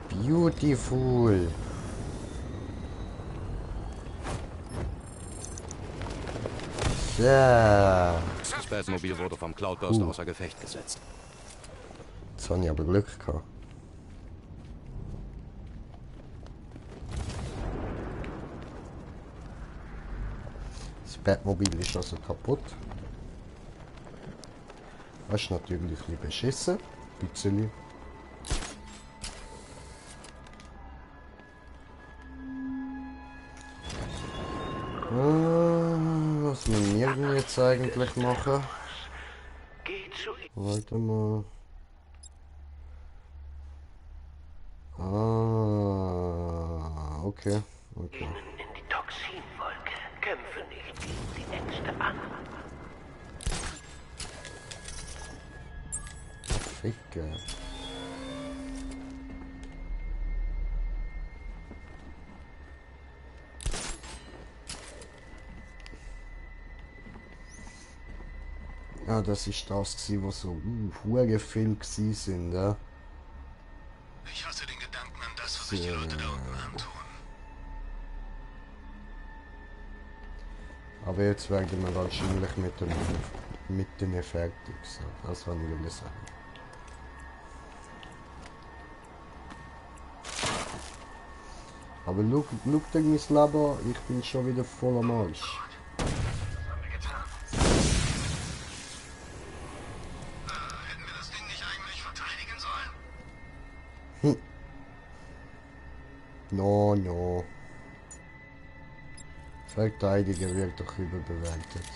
A: Beautiful. Ja.
C: Das Batmobil wurde vom Cloudburst außer Gefecht gesetzt.
A: Jetzt habe ich aber Glück gehabt. Das Batmobil ist also kaputt. Das ist natürlich ein bisschen beschissen. Ein bisschen. Was müssen wir denn jetzt eigentlich machen? Warte mal. Ah, okay. Okay.
F: In die Toxinwolke. Kämpfe nicht gegen die Ängste an.
A: Ficke. Ja, das ist das gewesen, was so hure viel gewesen sind, ja.
G: Ich hasse den Gedanken an das, was sich die Leute da unten antun.
A: Aber jetzt werden wir wahrscheinlich mit denen fertig sein. Das wollte ich sagen. Aber schau dir mein Leben an, ich bin schon wieder voll am Arsch.
G: Hätten wir das Ding nicht eigentlich verteidigen sollen?
A: No. Verteidigen wird doch überbewertet.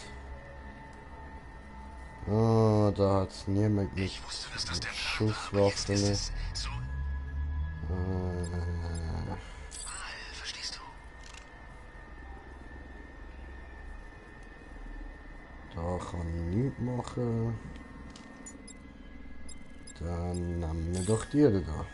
A: Ah, da hat's niemand mit Schusswaffen.
G: Verstehst du?
A: Da kann ich nichts machen. Dann nehmen wir doch die da.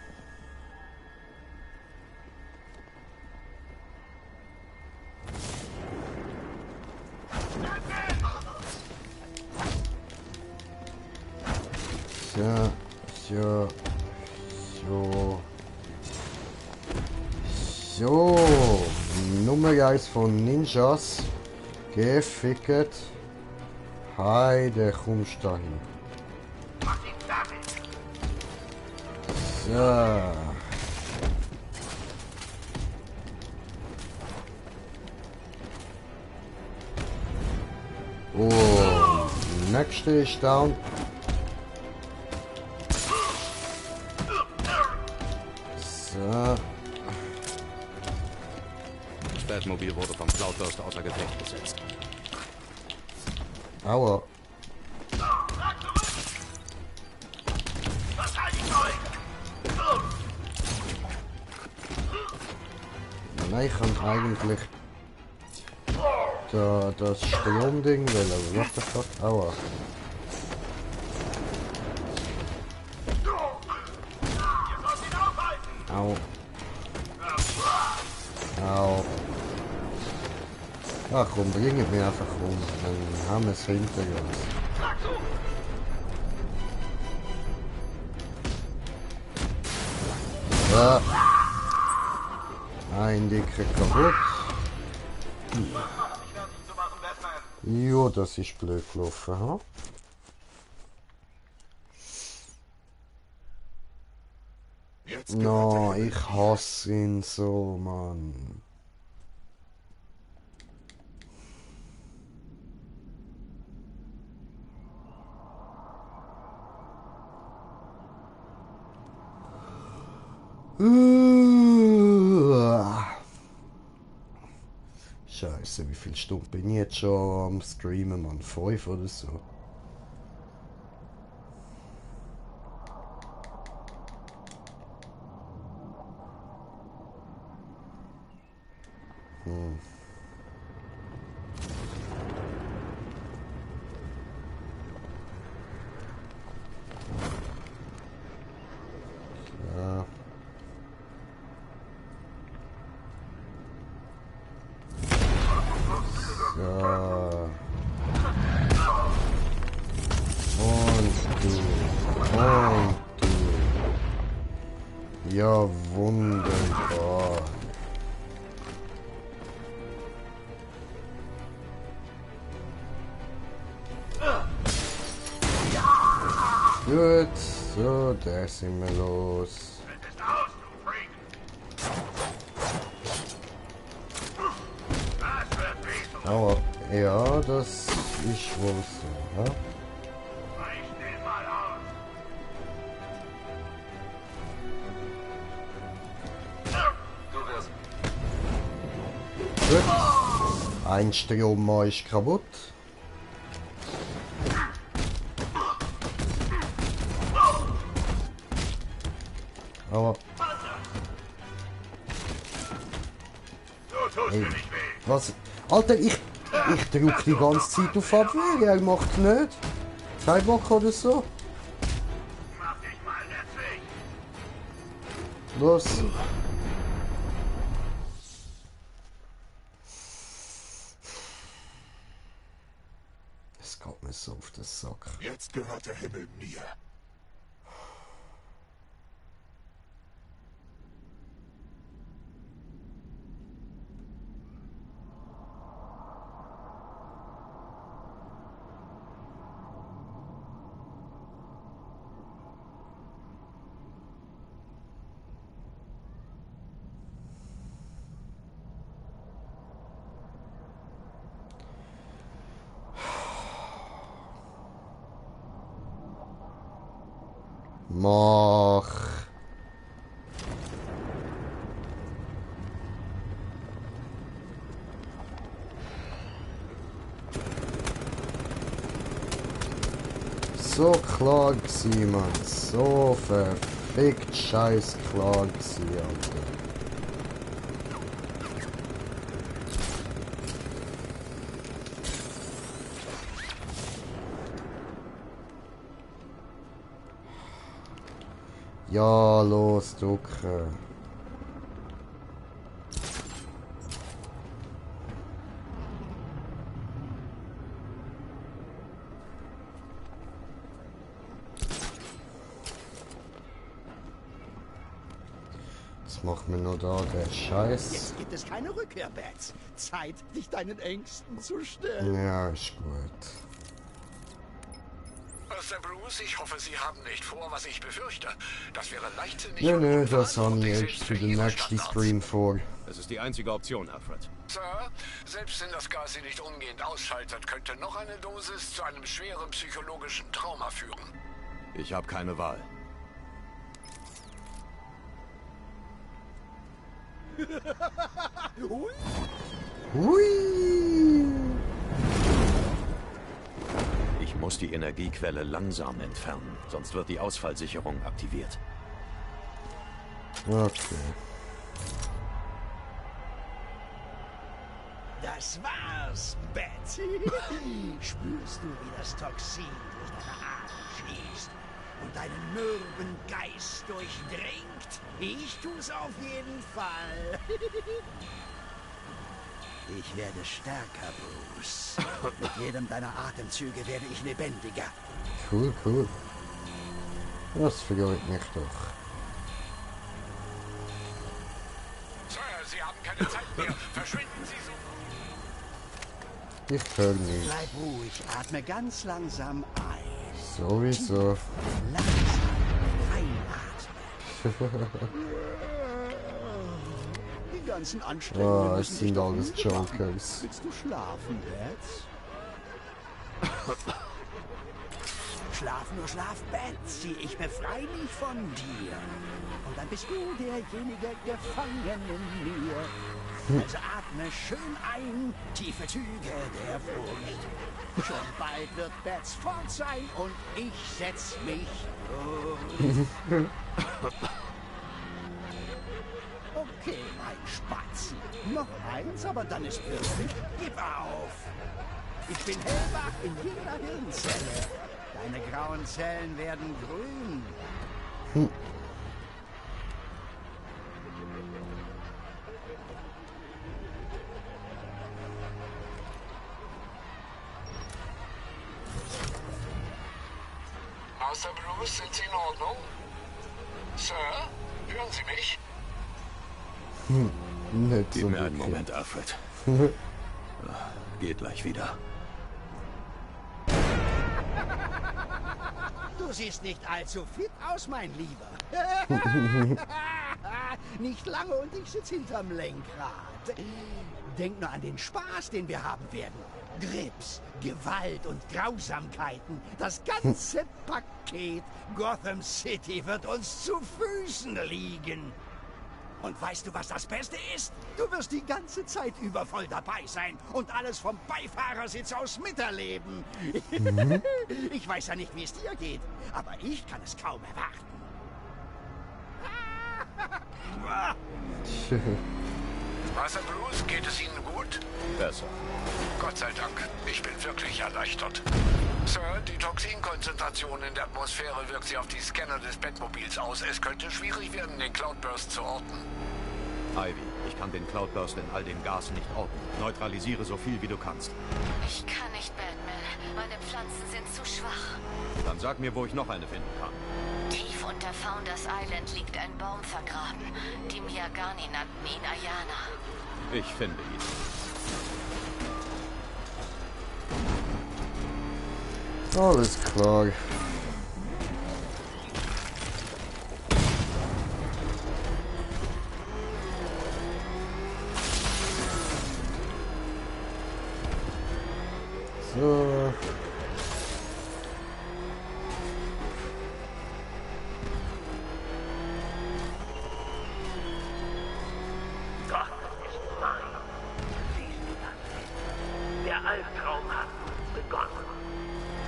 A: So, Nummer 1 von Ninjas. Gefickt. Heide, kommst da hin. So. Oh, nächste ist down. So.
C: Das Batmobil wurde vom Cloudburst außer Gefecht gesetzt.
A: Aua. Nein, ich kann eigentlich das Stromding wählen. What the fuck? Aua. Au. Au. Ach komm, bringt mich einfach um. Dann haben wir es hinter uns. Ja. Ein dicker kaputt. Jo, das ist blöd gelaufen, ha? No, ich hasse ihn so, Mann. Scheiße, wie viele Stunden bin ich jetzt schon am Streamen, Mann? 5 oder so. Ja. So. Und du. Ja, wunderbar. Gut, so, da sind wir los. Aber, ja, das ist wohl so, ja? Gut, ein Strom ist kaputt. Aber... Hey, was? Alter, ich drück die ganze Zeit auf Abwehr, er macht nicht. Kein Bock oder so. Los. Es geht mir so auf den Sack.
E: Jetzt gehört der Himmel mir.
A: Mach. So klar gewesen, Mann. So verfickt scheiß klar gewesen, Alter. Ja, los, drücken. Jetzt machen wir nur da der Scheiß.
D: Jetzt gibt es keine Rückkehr, Bats. Zeit, dich deinen Ängsten zu stellen.
A: Ja, ist gut.
B: Mr. Bruce, ich hoffe, Sie haben nicht vor, was ich befürchte. Das wäre leichtsinnig.
A: Nö, das habe ich jetzt für den nächsten Stream vor.
C: Es ist die einzige Option, Alfred.
B: Sir, selbst wenn das Gas Sie nicht umgehend ausschaltet, könnte noch eine Dosis zu einem schweren psychologischen Trauma führen.
C: Ich habe keine Wahl.
A: Hui!
C: Ich muss die Energiequelle langsam entfernen, sonst wird die Ausfallsicherung aktiviert.
A: Okay.
D: Das war's, Betsy. Spürst du, wie das Toxin durch deine Adern fließt? und deinen mürben Geist durchdringt? Ich tu's auf jeden Fall. Ich werde stärker, Bruce. Mit jedem deiner Atemzüge werde ich lebendiger.
A: Cool, cool. Das vergeht mich doch.
B: Sir, Sie haben keine Zeit mehr. Verschwinden Sie so.
A: Ich höre nicht.
D: Bleib ruhig, atme ganz langsam ein.
A: Sowieso.
D: Langsam einatmen. Die ganzen Anstrengungen
A: Es sind alles Jokers.
D: Willst du schlafen, Betsy? Schlaf nur, schlaf, Betsy. Ich befreie mich von dir. Und dann bist du derjenige gefangen in mir. Also atme schön ein, tiefe Züge der Furcht. Schon bald wird Betsy fort sein und ich setz mich durch. Okay, mein Spatzen. Noch eins, aber dann ist wirklich. Gib auf! Ich bin hellwach in jeder Hirnzelle. Deine grauen Zellen werden grün.
B: Master Bruce, sind Sie in Ordnung? Sir, hören Sie mich?
A: Nicht
U: Gib
A: so
U: mir einen
A: wirklich.
U: Moment, Alfred. Geht gleich wieder.
D: Du siehst nicht allzu fit aus, mein Lieber. Nicht lange und ich sitze hinterm Lenkrad. Denk nur an den Spaß, den wir haben werden. Grips, Gewalt und Grausamkeiten. Das ganze Paket Gotham City wird uns zu Füßen liegen. Und weißt du, was das Beste ist? Du wirst die ganze Zeit über voll dabei sein und alles vom Beifahrersitz aus miterleben. Ich weiß ja nicht, wie es dir geht, aber ich kann es kaum erwarten.
B: Master Bruce, geht es Ihnen gut?
U: Besser.
B: Gott sei Dank. Ich bin wirklich erleichtert. Sir, die Toxinkonzentration in der Atmosphäre wirkt sich auf die Scanner des Batmobils aus. Es könnte schwierig werden, den Cloudburst zu orten.
C: Ivy, ich kann den Cloudburst in all dem Gas nicht orten. Neutralisiere so viel, wie du kannst.
L: Ich kann nicht, Batman. Meine Pflanzen sind zu schwach.
C: Dann sag mir, wo ich noch eine finden kann.
L: Tief unter Founders Island liegt ein Baum vergraben. Die Miyagani nannten ihn Ayana.
C: Ich finde ihn.
A: Alles klar. So.
F: Gott ist mein. Siehst du das? Der Albtraum hat begonnen.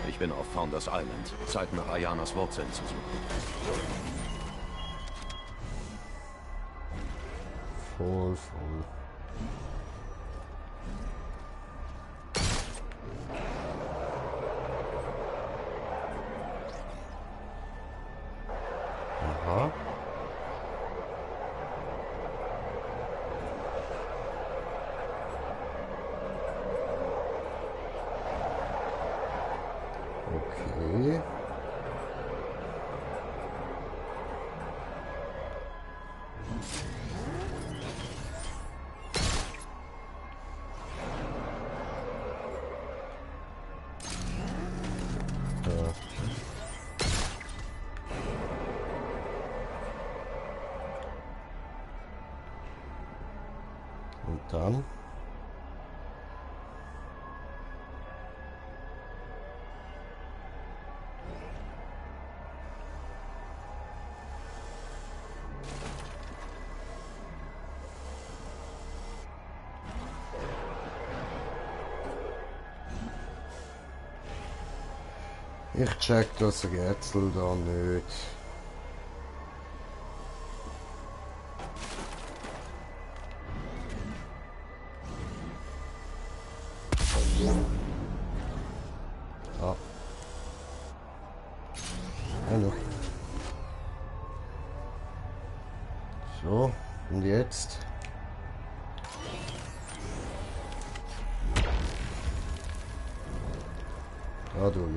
C: Ich bin auf Founders Island. Zeit, nach Ayanas Wurzeln zu suchen.
A: Voll. Aha. Okay. Und dann? Ich check das Rätsel da nicht. Ah. Hallo. Und jetzt? Da durch.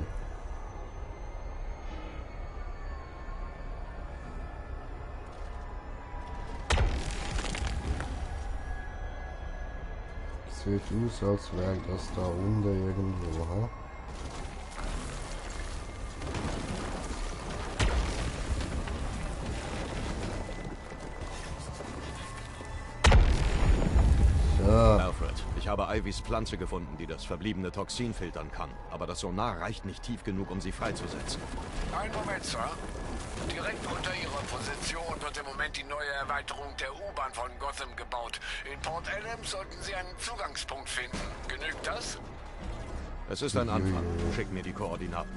A: Sieht aus, als wäre das da unten irgendwo, ha?
C: Alfred, ich habe Ivys Pflanze gefunden, die das verbliebene Toxin filtern kann. Aber das Sonar reicht nicht tief genug, um sie freizusetzen.
B: Einen Moment, Sir. Direkt unter Ihrer Position wird im Moment die neue Erweiterung der U-Bahn von Gotham gebaut. In Port Adams sollten Sie einen Zugangspunkt finden. Genügt das?
C: Es ist ein Anfang. Schick mir die Koordinaten.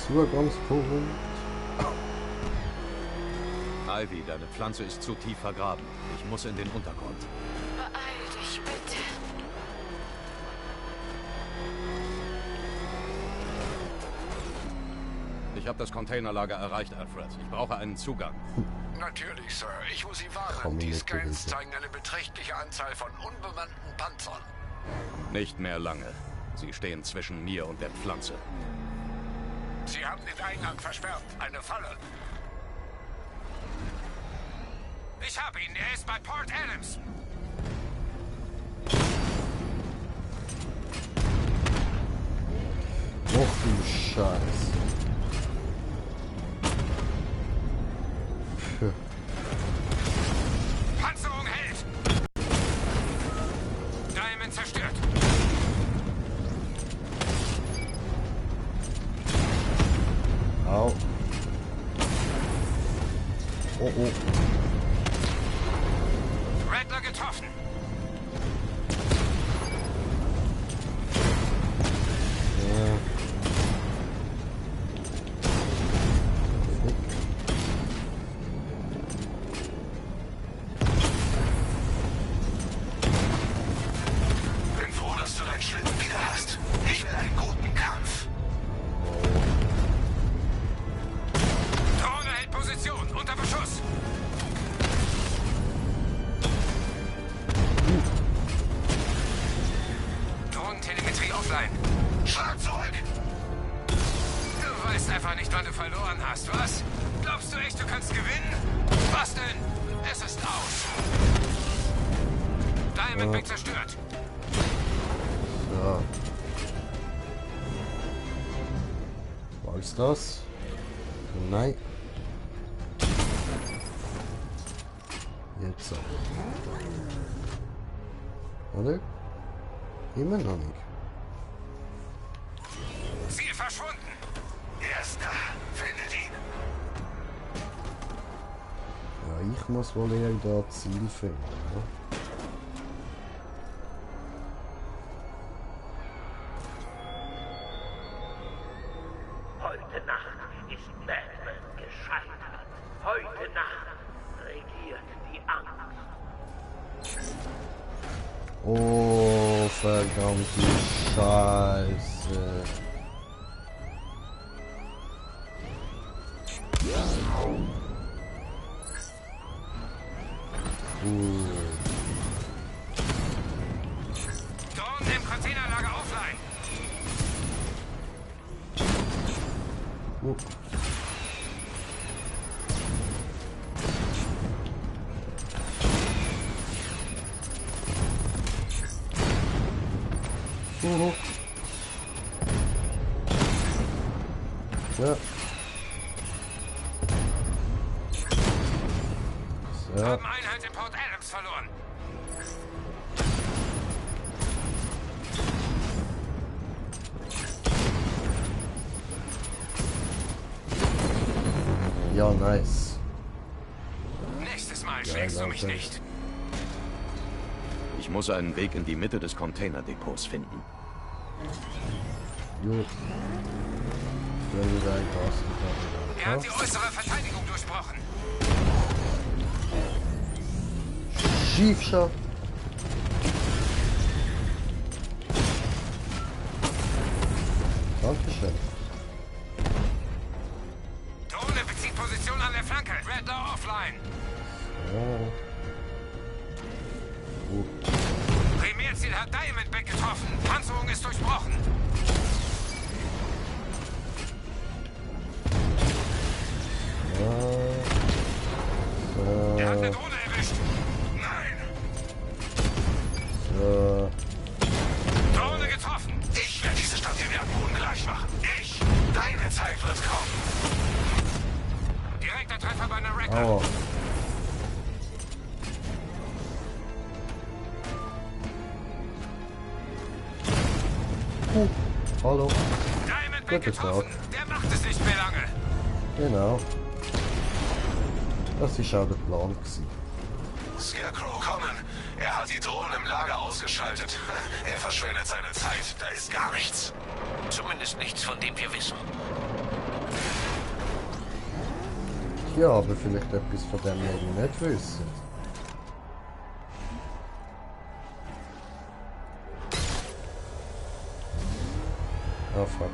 A: Zugangspunkt.
C: Ivy, deine Pflanze ist zu tief vergraben. Ich muss in den Untergrund.
L: Beeil dich, bitte.
C: Ich habe das Containerlager erreicht, Alfred. Ich brauche einen Zugang.
B: Natürlich, Sir. Ich muss Sie warnen. Die Scans zeigen eine beträchtliche Anzahl von unbemannten Panzern.
C: Nicht mehr lange. Sie stehen zwischen mir und der Pflanze.
B: Sie haben den Eingang versperrt. Eine Falle.
H: Ich hab ihn. Er ist bei Port Adams.
A: Och du Scheiße.
H: Panzerung hält. Diamond zerstört.
A: Au. Oh oh.
H: Rattler getroffen.
A: Ja.
G: Bin froh, dass du deinen Schlitten wieder hast. Ich will einen guten Kampf.
H: Drohne hält Position. Unter Beschuss. Drohnentelemetrie offline.
G: Schlag zurück.
H: Du weißt einfach nicht, wann du verloren hast, was? Glaubst du echt, du kannst gewinnen? Was denn? Es ist aus. Diamond wird zerstört.
A: So. War es das? Nein. Jetzt so. Oder? Immer noch nicht.
H: Ziel verschwunden.
G: Er ist da. Findet ihn.
A: Ja, ich muss wohl eher da Ziel finden. Ne?
F: Heute Nacht ist Batman gescheitert. Heute Nacht regiert die Angst.
A: Oh, verdammte Scheiße.
H: Drohnen im Containerlager offline.
A: Ja. So.
H: Haben Einheit in Port Adams verloren.
A: Ja, nice.
H: Nächstes Mal schlägst du mich nicht.
C: Ich muss einen Weg in die Mitte des Containerdepots finden.
A: Jo.
H: Er hat die äußere Verteidigung durchbrochen.
A: Schiefscher. Dankeschön.
H: Primärziel hat Diamondback getroffen. Panzerung ist durchbrochen. Er hat eine Drohne erwischt. Nein. Drohne getroffen.
B: Ich werde diese Stadt den Erdboden gleich machen. Ich. Deine Zeit wird kommen.
H: Direkter Treffer bei einer Wrecker.
A: Hallo.
H: Diamondback getroffen. Der macht es nicht mehr lange.
A: Genau. Das ist auch der Plan gewesen.
B: Scarecrow, kommen. Er hat die Drohnen im Lager ausgeschaltet. Er verschwendet seine Zeit. Da ist gar nichts.
F: Zumindest nichts, von dem wir wissen.
A: Ja, aber vielleicht etwas von dem wir nicht wissen. Oh fuck.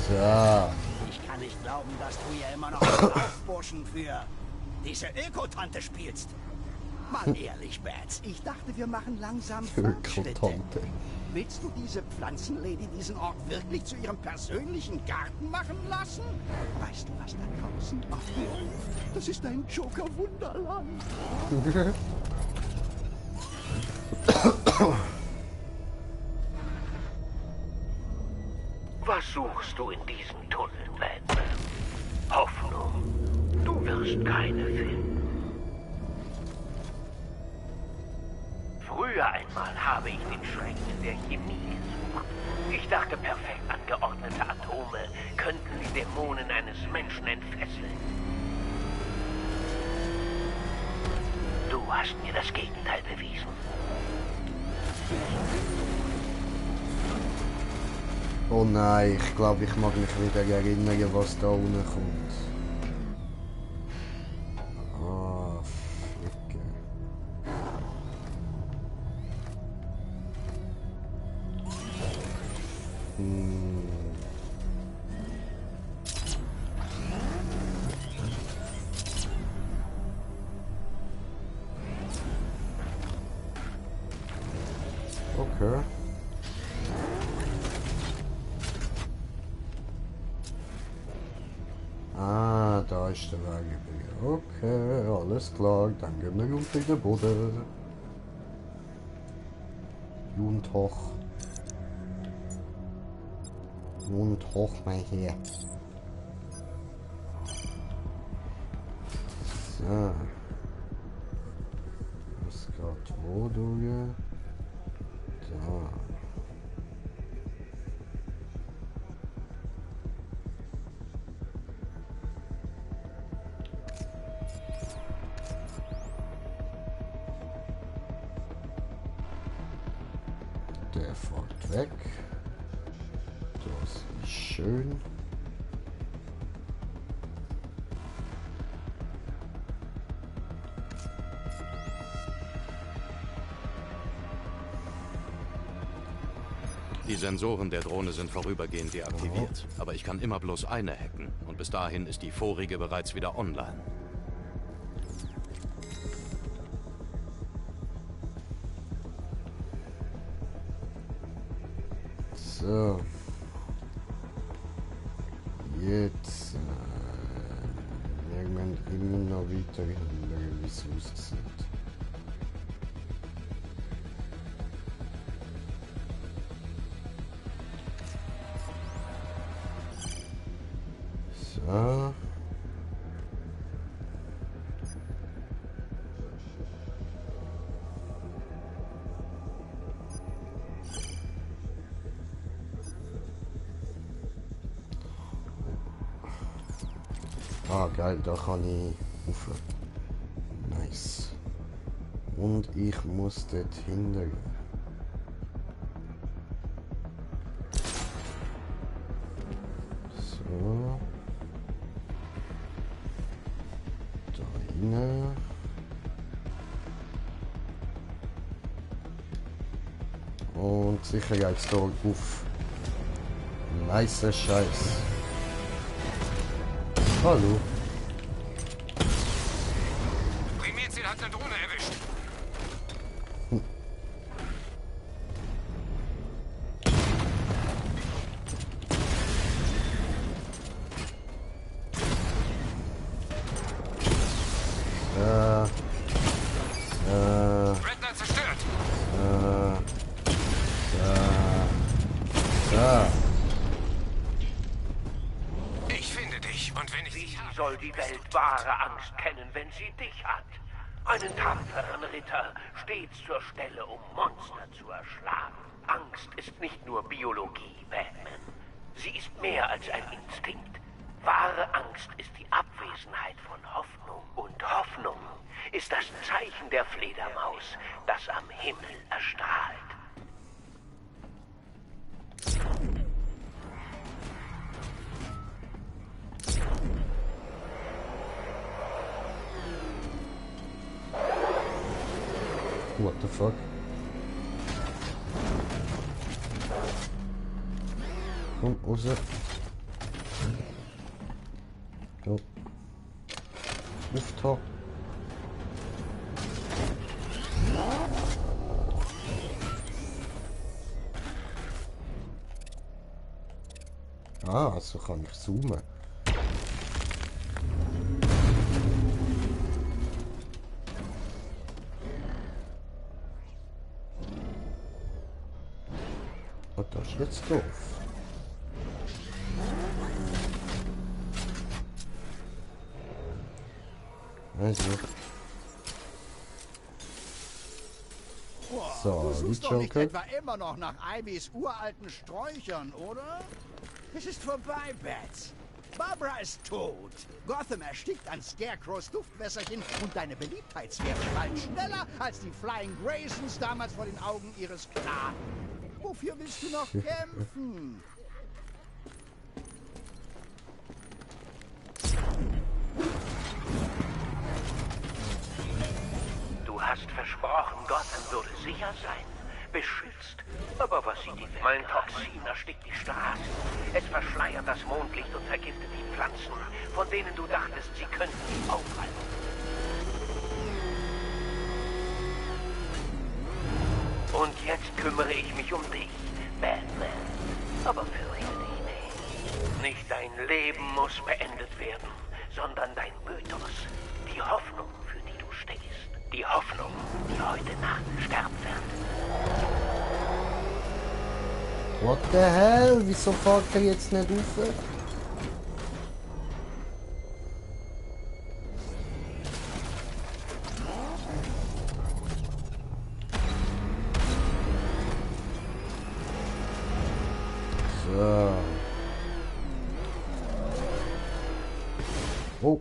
A: So.
D: Ich kann nicht glauben, dass du hier immer noch einen Laufburschen für diese Öko-Tante spielst. Mal ehrlich, Bats, ich dachte, wir machen langsam Fortschritte.
A: Öko-Tante.
D: Willst du diese Pflanzenlady diesen Ort wirklich zu ihrem persönlichen Garten machen lassen? Weißt du, was da draußen abläuft? Das ist ein Joker-Wunderland.
F: Was suchst du in diesem Tunnel, Batman? Hoffnung. Du wirst keine finden. Früher einmal habe ich den Schrecken der Chemie gesucht. Ich dachte, perfekt angeordnete Atome könnten die Dämonen eines Menschen entfesseln. Du hast mir das Gegenteil bewiesen.
A: Oh nein, ich glaube, ich mag mich wieder erinnern, was da unten kommt. Ah, Ficke. Okay. Ah, da ist der Weg über. Okay, alles klar. Dann gehen wir unter den Boden. Und hoch. Und hoch, mein Herr. So. Was geht wo durch? Da. Der fährt weg. Das ist schön.
C: Die Sensoren der Drohne sind vorübergehend deaktiviert, aber ich kann immer bloß eine hacken und bis dahin ist die vorige bereits wieder online.
A: So. Jetzt. Wir müssen immer noch weiter hinterher, wie es aussieht. So. Ah, geil, da kann ich rauf. Nice. Und ich muss dort hinten. So. Da rein. Und Sicherheitstor auf. Heißer Scheiß. Hallo.
H: Primärziel hat eine Drohne erwischt. Redner zerstört. Ich finde dich und wenn ich
F: Sie soll die Welt wahre Angst kennen, wenn sie dich hat. Einen tapferen Ritter, stets zur Stelle, um Monster zu erschlagen. Angst ist nicht nur Biologie, Batman. Sie ist mehr als ein Instinkt. Wahre Angst ist die Abwesenheit von Hoffnung. Und Hoffnung ist das Zeichen der Fledermaus, das am Himmel erstrahlt.
A: What the fuck? Komm, raus. So. Auftrag. Ah, so kann ich zoomen. Und das ist jetzt doof. Also. So,
D: Du suchst
A: die
D: doch nicht
A: Joker.
D: etwa immer noch nach Ivys uralten Sträuchern, oder? Es ist vorbei, Bats. Barbara ist tot. Gotham erstickt an Scarecrows Duftwässerchen und deine Beliebtheitssphäre bald schneller als die Flying Graysons damals vor den Augen ihres Knaben. Wofür willst du noch kämpfen?
F: Du hast versprochen, Gotham würde sicher sein. Beschützt. Aber was sieht die Welt? Mein Toxin erstickt die Straßen. Es verschleiert das Mondlicht und vergiftet die Pflanzen, von denen du dachtest, sie könnten dich aufhalten. Und jetzt kümmere ich mich um dich, Batman. Aber fürchte dich nicht. Nicht dein Leben muss beendet werden, sondern dein Mythos. Die Hoffnung, für die du stehst. Die Hoffnung, die heute Nacht sterben wird.
A: What the hell? Wieso fährt er jetzt nicht auf? So. Oh.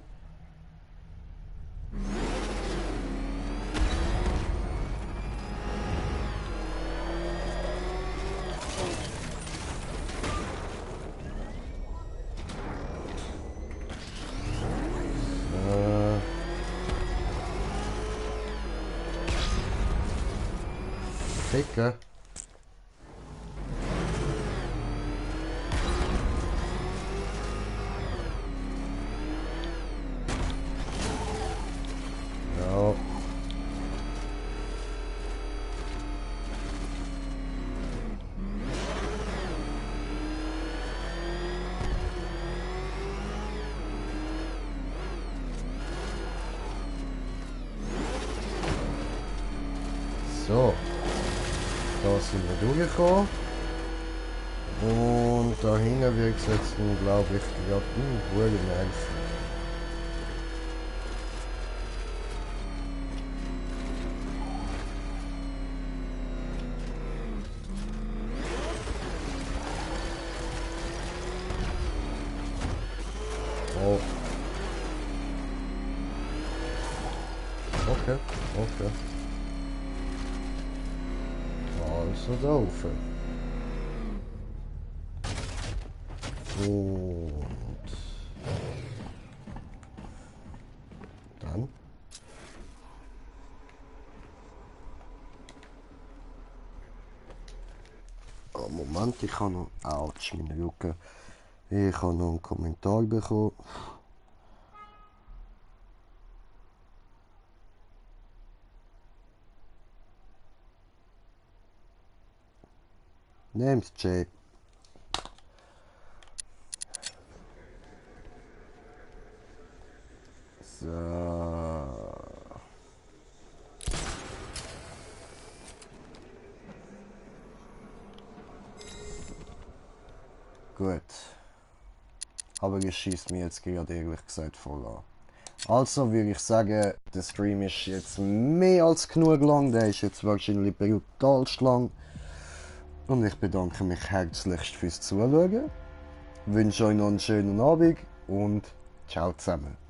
A: Ficker. Ja. So. Da sind wir durchgekommen. Und dahinter wird es jetzt, glaube ich, gerade helfen. Oh. Okay, okay. Also da rauf. Und dann oh, Moment. Moment, ich habe noch... Autsch, meine Rücken. Ich habe noch einen Kommentar bekommen. Nehm's, Jay. So. Gut. Aber es schießt mir jetzt gerade ehrlich gesagt voll an. Also würde ich sagen, der Stream ist jetzt mehr als genug lang. Der ist jetzt wahrscheinlich brutal lang. Und ich bedanke mich herzlichst fürs Zuschauen. Ich wünsche euch noch einen schönen Abend und ciao zusammen.